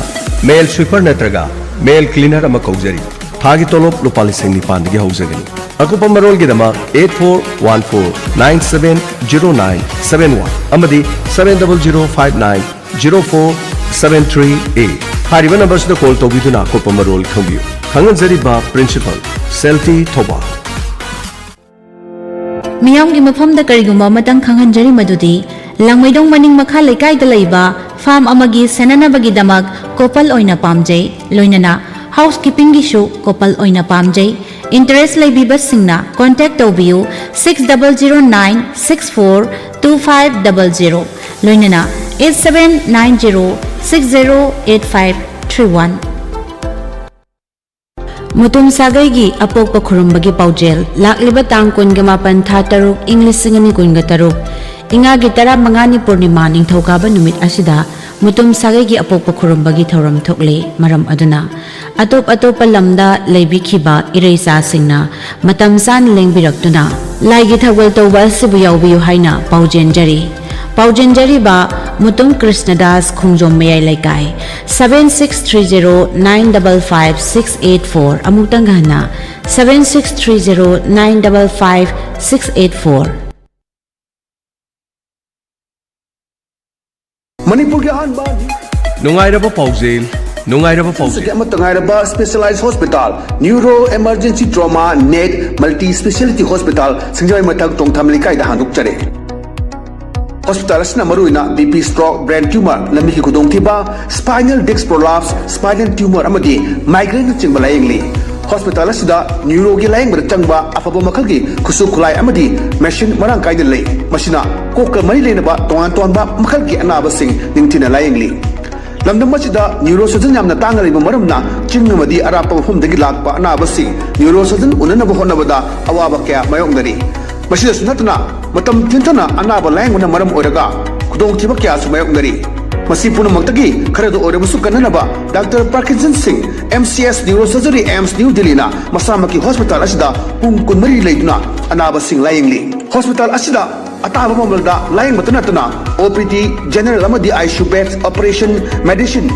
male sweeper ꯅꯠꯇ꯭ꯔꯒ male cleaner ꯑꯃ ꯀꯧꯖꯔꯤ꯫ ꯊꯥꯒꯤ ꯇꯣꯂꯣꯞ ꯂꯨꯄꯥ ꯂꯤꯁꯤꯡ ꯅꯤꯄꯥꯟꯗꯒꯤ ꯍꯧꯖꯒꯅꯤ꯫ ꯑꯀꯨꯞꯄ ꯃꯔꯣꯜꯒꯤꯗꯃꯛ eight four one four nine seven zero nine seven one ꯑꯃꯗꯤ seven double zero five nine zero four seven three eight ꯍꯥꯏꯔꯤꯕ numberꯁꯤꯗ call ꯇꯧꯕꯤꯗꯨꯅ ꯑꯀꯨꯞꯄ ꯃꯔꯣꯜ ꯈꯪꯕꯤꯌꯨ꯫ ꯈꯪꯍꯟꯖꯔꯤꯕ principal, ꯁꯦꯜꯇꯤ ꯊꯧꯕꯥꯜ꯫ ꯃꯤꯌꯥꯝꯒꯤ ꯃꯐꯝꯗ ꯀꯔꯤꯒꯨꯝꯕ ꯑꯃꯇꯪ ꯈꯪꯍꯟꯖꯔꯤ, ꯃꯗꯨꯗꯤ ꯂꯥꯡꯃꯩꯗꯣꯡ ꯃꯅꯤꯡ ꯃꯈꯥ ꯂꯩꯀꯥꯏꯗ ꯂꯩꯕ farm ꯑꯃꯒꯤ ꯁꯦꯟꯅꯅꯕꯒꯤꯗꯃꯛ couple ꯑꯣꯏꯅ ꯄꯥꯝꯖꯩ, ꯂꯣꯏꯅꯅ housekeepingꯒꯤꯁꯨ couple ꯑꯣꯏꯅ ꯄꯥꯝꯖꯩ꯫ Interest ꯂꯩꯕꯤꯕꯁꯤꯡꯅ contact ꯇꯧꯕꯤꯌꯨ, six double zero nine six four two five double zero, ꯂꯣꯏꯅꯅ eight seven nine zero six zero eight five three one꯫ Mutum ꯁꯥꯒꯩꯒꯤ ꯑꯄꯣꯛꯄ ꯈꯨꯔꯨꯝꯕꯒꯤ ꯄꯥꯎꯖꯦꯜ꯫ ꯂꯥꯛꯂꯤꯕ ꯇꯥꯡ ꯀꯨꯟꯒ ꯃꯥꯄꯟ, ꯊꯥ ꯇꯔꯨꯛ, ꯏꯪ ꯂꯤꯁꯤꯡ ꯑꯅꯤ ꯀꯨꯟꯒ ꯇꯔꯨꯛ, ꯏꯉꯥꯒꯤ ꯇꯔꯥꯃꯉꯥꯅꯤ ꯄꯨꯔꯅꯤꯃꯥ ꯅꯤꯡꯊꯧꯀꯥꯕ ꯅꯨꯃꯤꯠ ꯑꯁꯤꯗ ꯃꯨꯇꯨꯝ ꯁꯥꯒꯩꯒꯤ ꯑꯄꯣꯛꯄ ꯈꯨꯔꯨꯝꯕꯒꯤ ꯊꯧꯔꯝ ꯊꯣꯛꯂꯤ꯫ ꯃꯔꯝ ꯑꯗꯨꯅ ꯑꯇꯣꯞ ꯑꯇꯣꯞꯄ ꯂꯝꯗ ꯂꯩꯕꯤꯈꯤꯕ ꯏꯔꯩꯆꯥꯁꯤꯡꯅ ꯃꯇꯝ ꯆꯥꯅ ꯂꯦꯡꯕꯤꯔꯛꯇꯨꯅ ꯂꯥꯏꯒꯤ ꯊꯧꯒꯜ ꯇꯧꯕ ꯑꯁꯤꯕꯨ ꯌꯥꯎꯕꯤꯌꯨ ꯍꯥꯏꯅ ꯄꯥꯎꯖꯦꯟꯖꯔꯤ꯫ ꯄꯥꯎꯖꯦꯟꯖꯔꯤꯕ ꯃꯨꯇꯨꯝ ꯀ꯭ꯔꯤꯁꯅꯗꯥꯁ, ꯈꯣꯡꯖꯣꯝ ꯃꯌꯥꯏ ꯂꯩꯀꯥꯏ, seven six three zero nine double five six eight four꯫ ꯑꯃꯨꯛꯇꯪꯒ ꯍꯟꯅ, seven six three zero nine double five six eight four꯫ ꯃꯅꯤꯄꯨꯔꯒꯤ ꯑꯍꯥꯟꯕ ꯅꯨꯡꯉꯥꯏꯔꯕ ꯄꯥꯎꯖꯦꯜ, ꯅꯨꯡꯉꯥꯏꯔꯕ ꯄꯥꯎꯖꯦꯜ꯫ ꯑꯃꯠꯇ ꯉꯥꯏꯔꯕ specialized hospital Neuro Emergency Trauma Net Multi Speciality Hospital, ꯁꯤꯡꯖꯃꯩ ꯃꯊꯛ ꯇꯣꯡꯊꯥꯝ ꯂꯩꯀꯥꯏꯗ ꯍꯥꯡꯗꯣꯛꯆꯔꯦ꯫ ꯍꯣꯁꯄꯤꯇꯥꯜ ꯑꯁꯤꯅ ꯃꯔꯨꯑꯣꯏꯅ BP stroke, brain tumor, ꯂꯝꯕꯤꯒꯤ ꯈꯨꯗꯣꯡꯊꯤꯕ, spinal disc prolapse, spinal tumor ꯑꯃꯗꯤ migraine ꯅꯆꯤꯡꯕ ꯂꯥꯌꯦꯡꯂꯤ꯫ ꯍꯣꯁꯄꯤꯇꯥꯜ ꯑꯁꯤꯗ ꯅ꯭ꯌꯨꯔꯣꯒꯤ ꯂꯥꯌꯦꯡꯕꯗ ꯆꯪꯕ ꯑꯐꯕ ꯃꯈꯜꯒꯤ ꯈꯨꯠꯁꯨ ꯈꯨꯠꯂꯥꯏ ꯑꯃꯗꯤ ꯃꯦꯁꯤꯟ ꯃꯔꯥꯡ ꯀꯥꯏꯅ ꯂꯩ꯫ ꯃꯁꯤꯅ ꯀꯣꯛꯀ ꯃꯔꯤ ꯂꯩꯅꯕ ꯇꯣꯉꯥꯟ ꯇꯣꯉꯥꯟꯕ ꯃꯈꯜꯒꯤ ꯑꯅꯥꯕꯁꯤꯡ ꯅꯤꯡꯊꯤꯅ ꯂꯥꯌꯦꯡꯂꯤ꯫ ꯂꯝꯗꯝ ꯑꯁꯤꯗ ꯅ꯭ꯌꯨꯔꯣ ꯁꯔꯖꯟ ꯌꯥꯝꯅ ꯇꯥꯡꯅ ꯂꯩꯕ ꯃꯔꯝꯅ ꯆꯤꯡ ꯑꯃꯗꯤ ꯑꯔꯥꯞꯄ ꯃꯐꯝꯗꯒꯤ ꯂꯥꯛꯄ ꯑꯅꯥꯕꯁꯤꯡ ꯅ꯭ꯌꯨꯔꯣ ꯁꯔꯖꯟ ꯎꯅꯅꯕ ꯍꯣꯠꯅꯕꯗ ꯑꯋꯥꯕ ꯀꯌꯥ ꯃꯥꯌꯣꯛꯅꯔꯤ꯫ ꯃꯁꯤꯗꯁꯨ ꯅꯠꯇꯅ ꯃꯇꯝ ꯊꯦꯡꯊꯅ ꯑꯅꯥꯕ ꯂꯥꯌꯦꯡꯕꯅ ꯃꯔꯝ ꯑꯣꯏꯔꯒ ꯈꯨꯗꯣꯡꯊꯤꯕ ꯀꯌꯥꯁꯨ ꯃꯥꯌꯣꯛꯅꯔꯤ꯫ ꯃꯁꯤ ꯄꯨꯝꯅꯃꯛꯇꯒꯤ ꯈꯔꯗ ꯑꯣꯏꯔꯕꯁꯨ ꯀꯟꯅꯅꯕ ꯗꯥꯛꯇꯔ ꯄ꯭ꯔꯀꯤꯟꯁꯟ ꯁꯤꯡ, MCS Neuro Surgery, AIIMS New Delhi ꯅ ꯃꯁꯥꯃꯛꯀꯤ ꯍꯣꯁꯄꯤꯇꯥꯜ ꯑꯁꯤꯗ ꯄꯨꯡ ꯀꯨꯟꯃꯔꯤ ꯂꯩꯗꯨꯅ ꯑꯅꯥꯕꯁꯤꯡ ꯂꯥꯌꯦꯡꯂꯤ꯫ ꯍꯣꯁꯄꯤꯇꯥꯜ ꯑꯁꯤꯗ ꯑꯇꯥꯕ ꯃꯃꯜꯗ ꯂꯥꯌꯦꯡꯕꯇ ꯅꯠꯇꯅ OPD, general ꯑꯃꯗꯤ ICU beds, operation, medicine,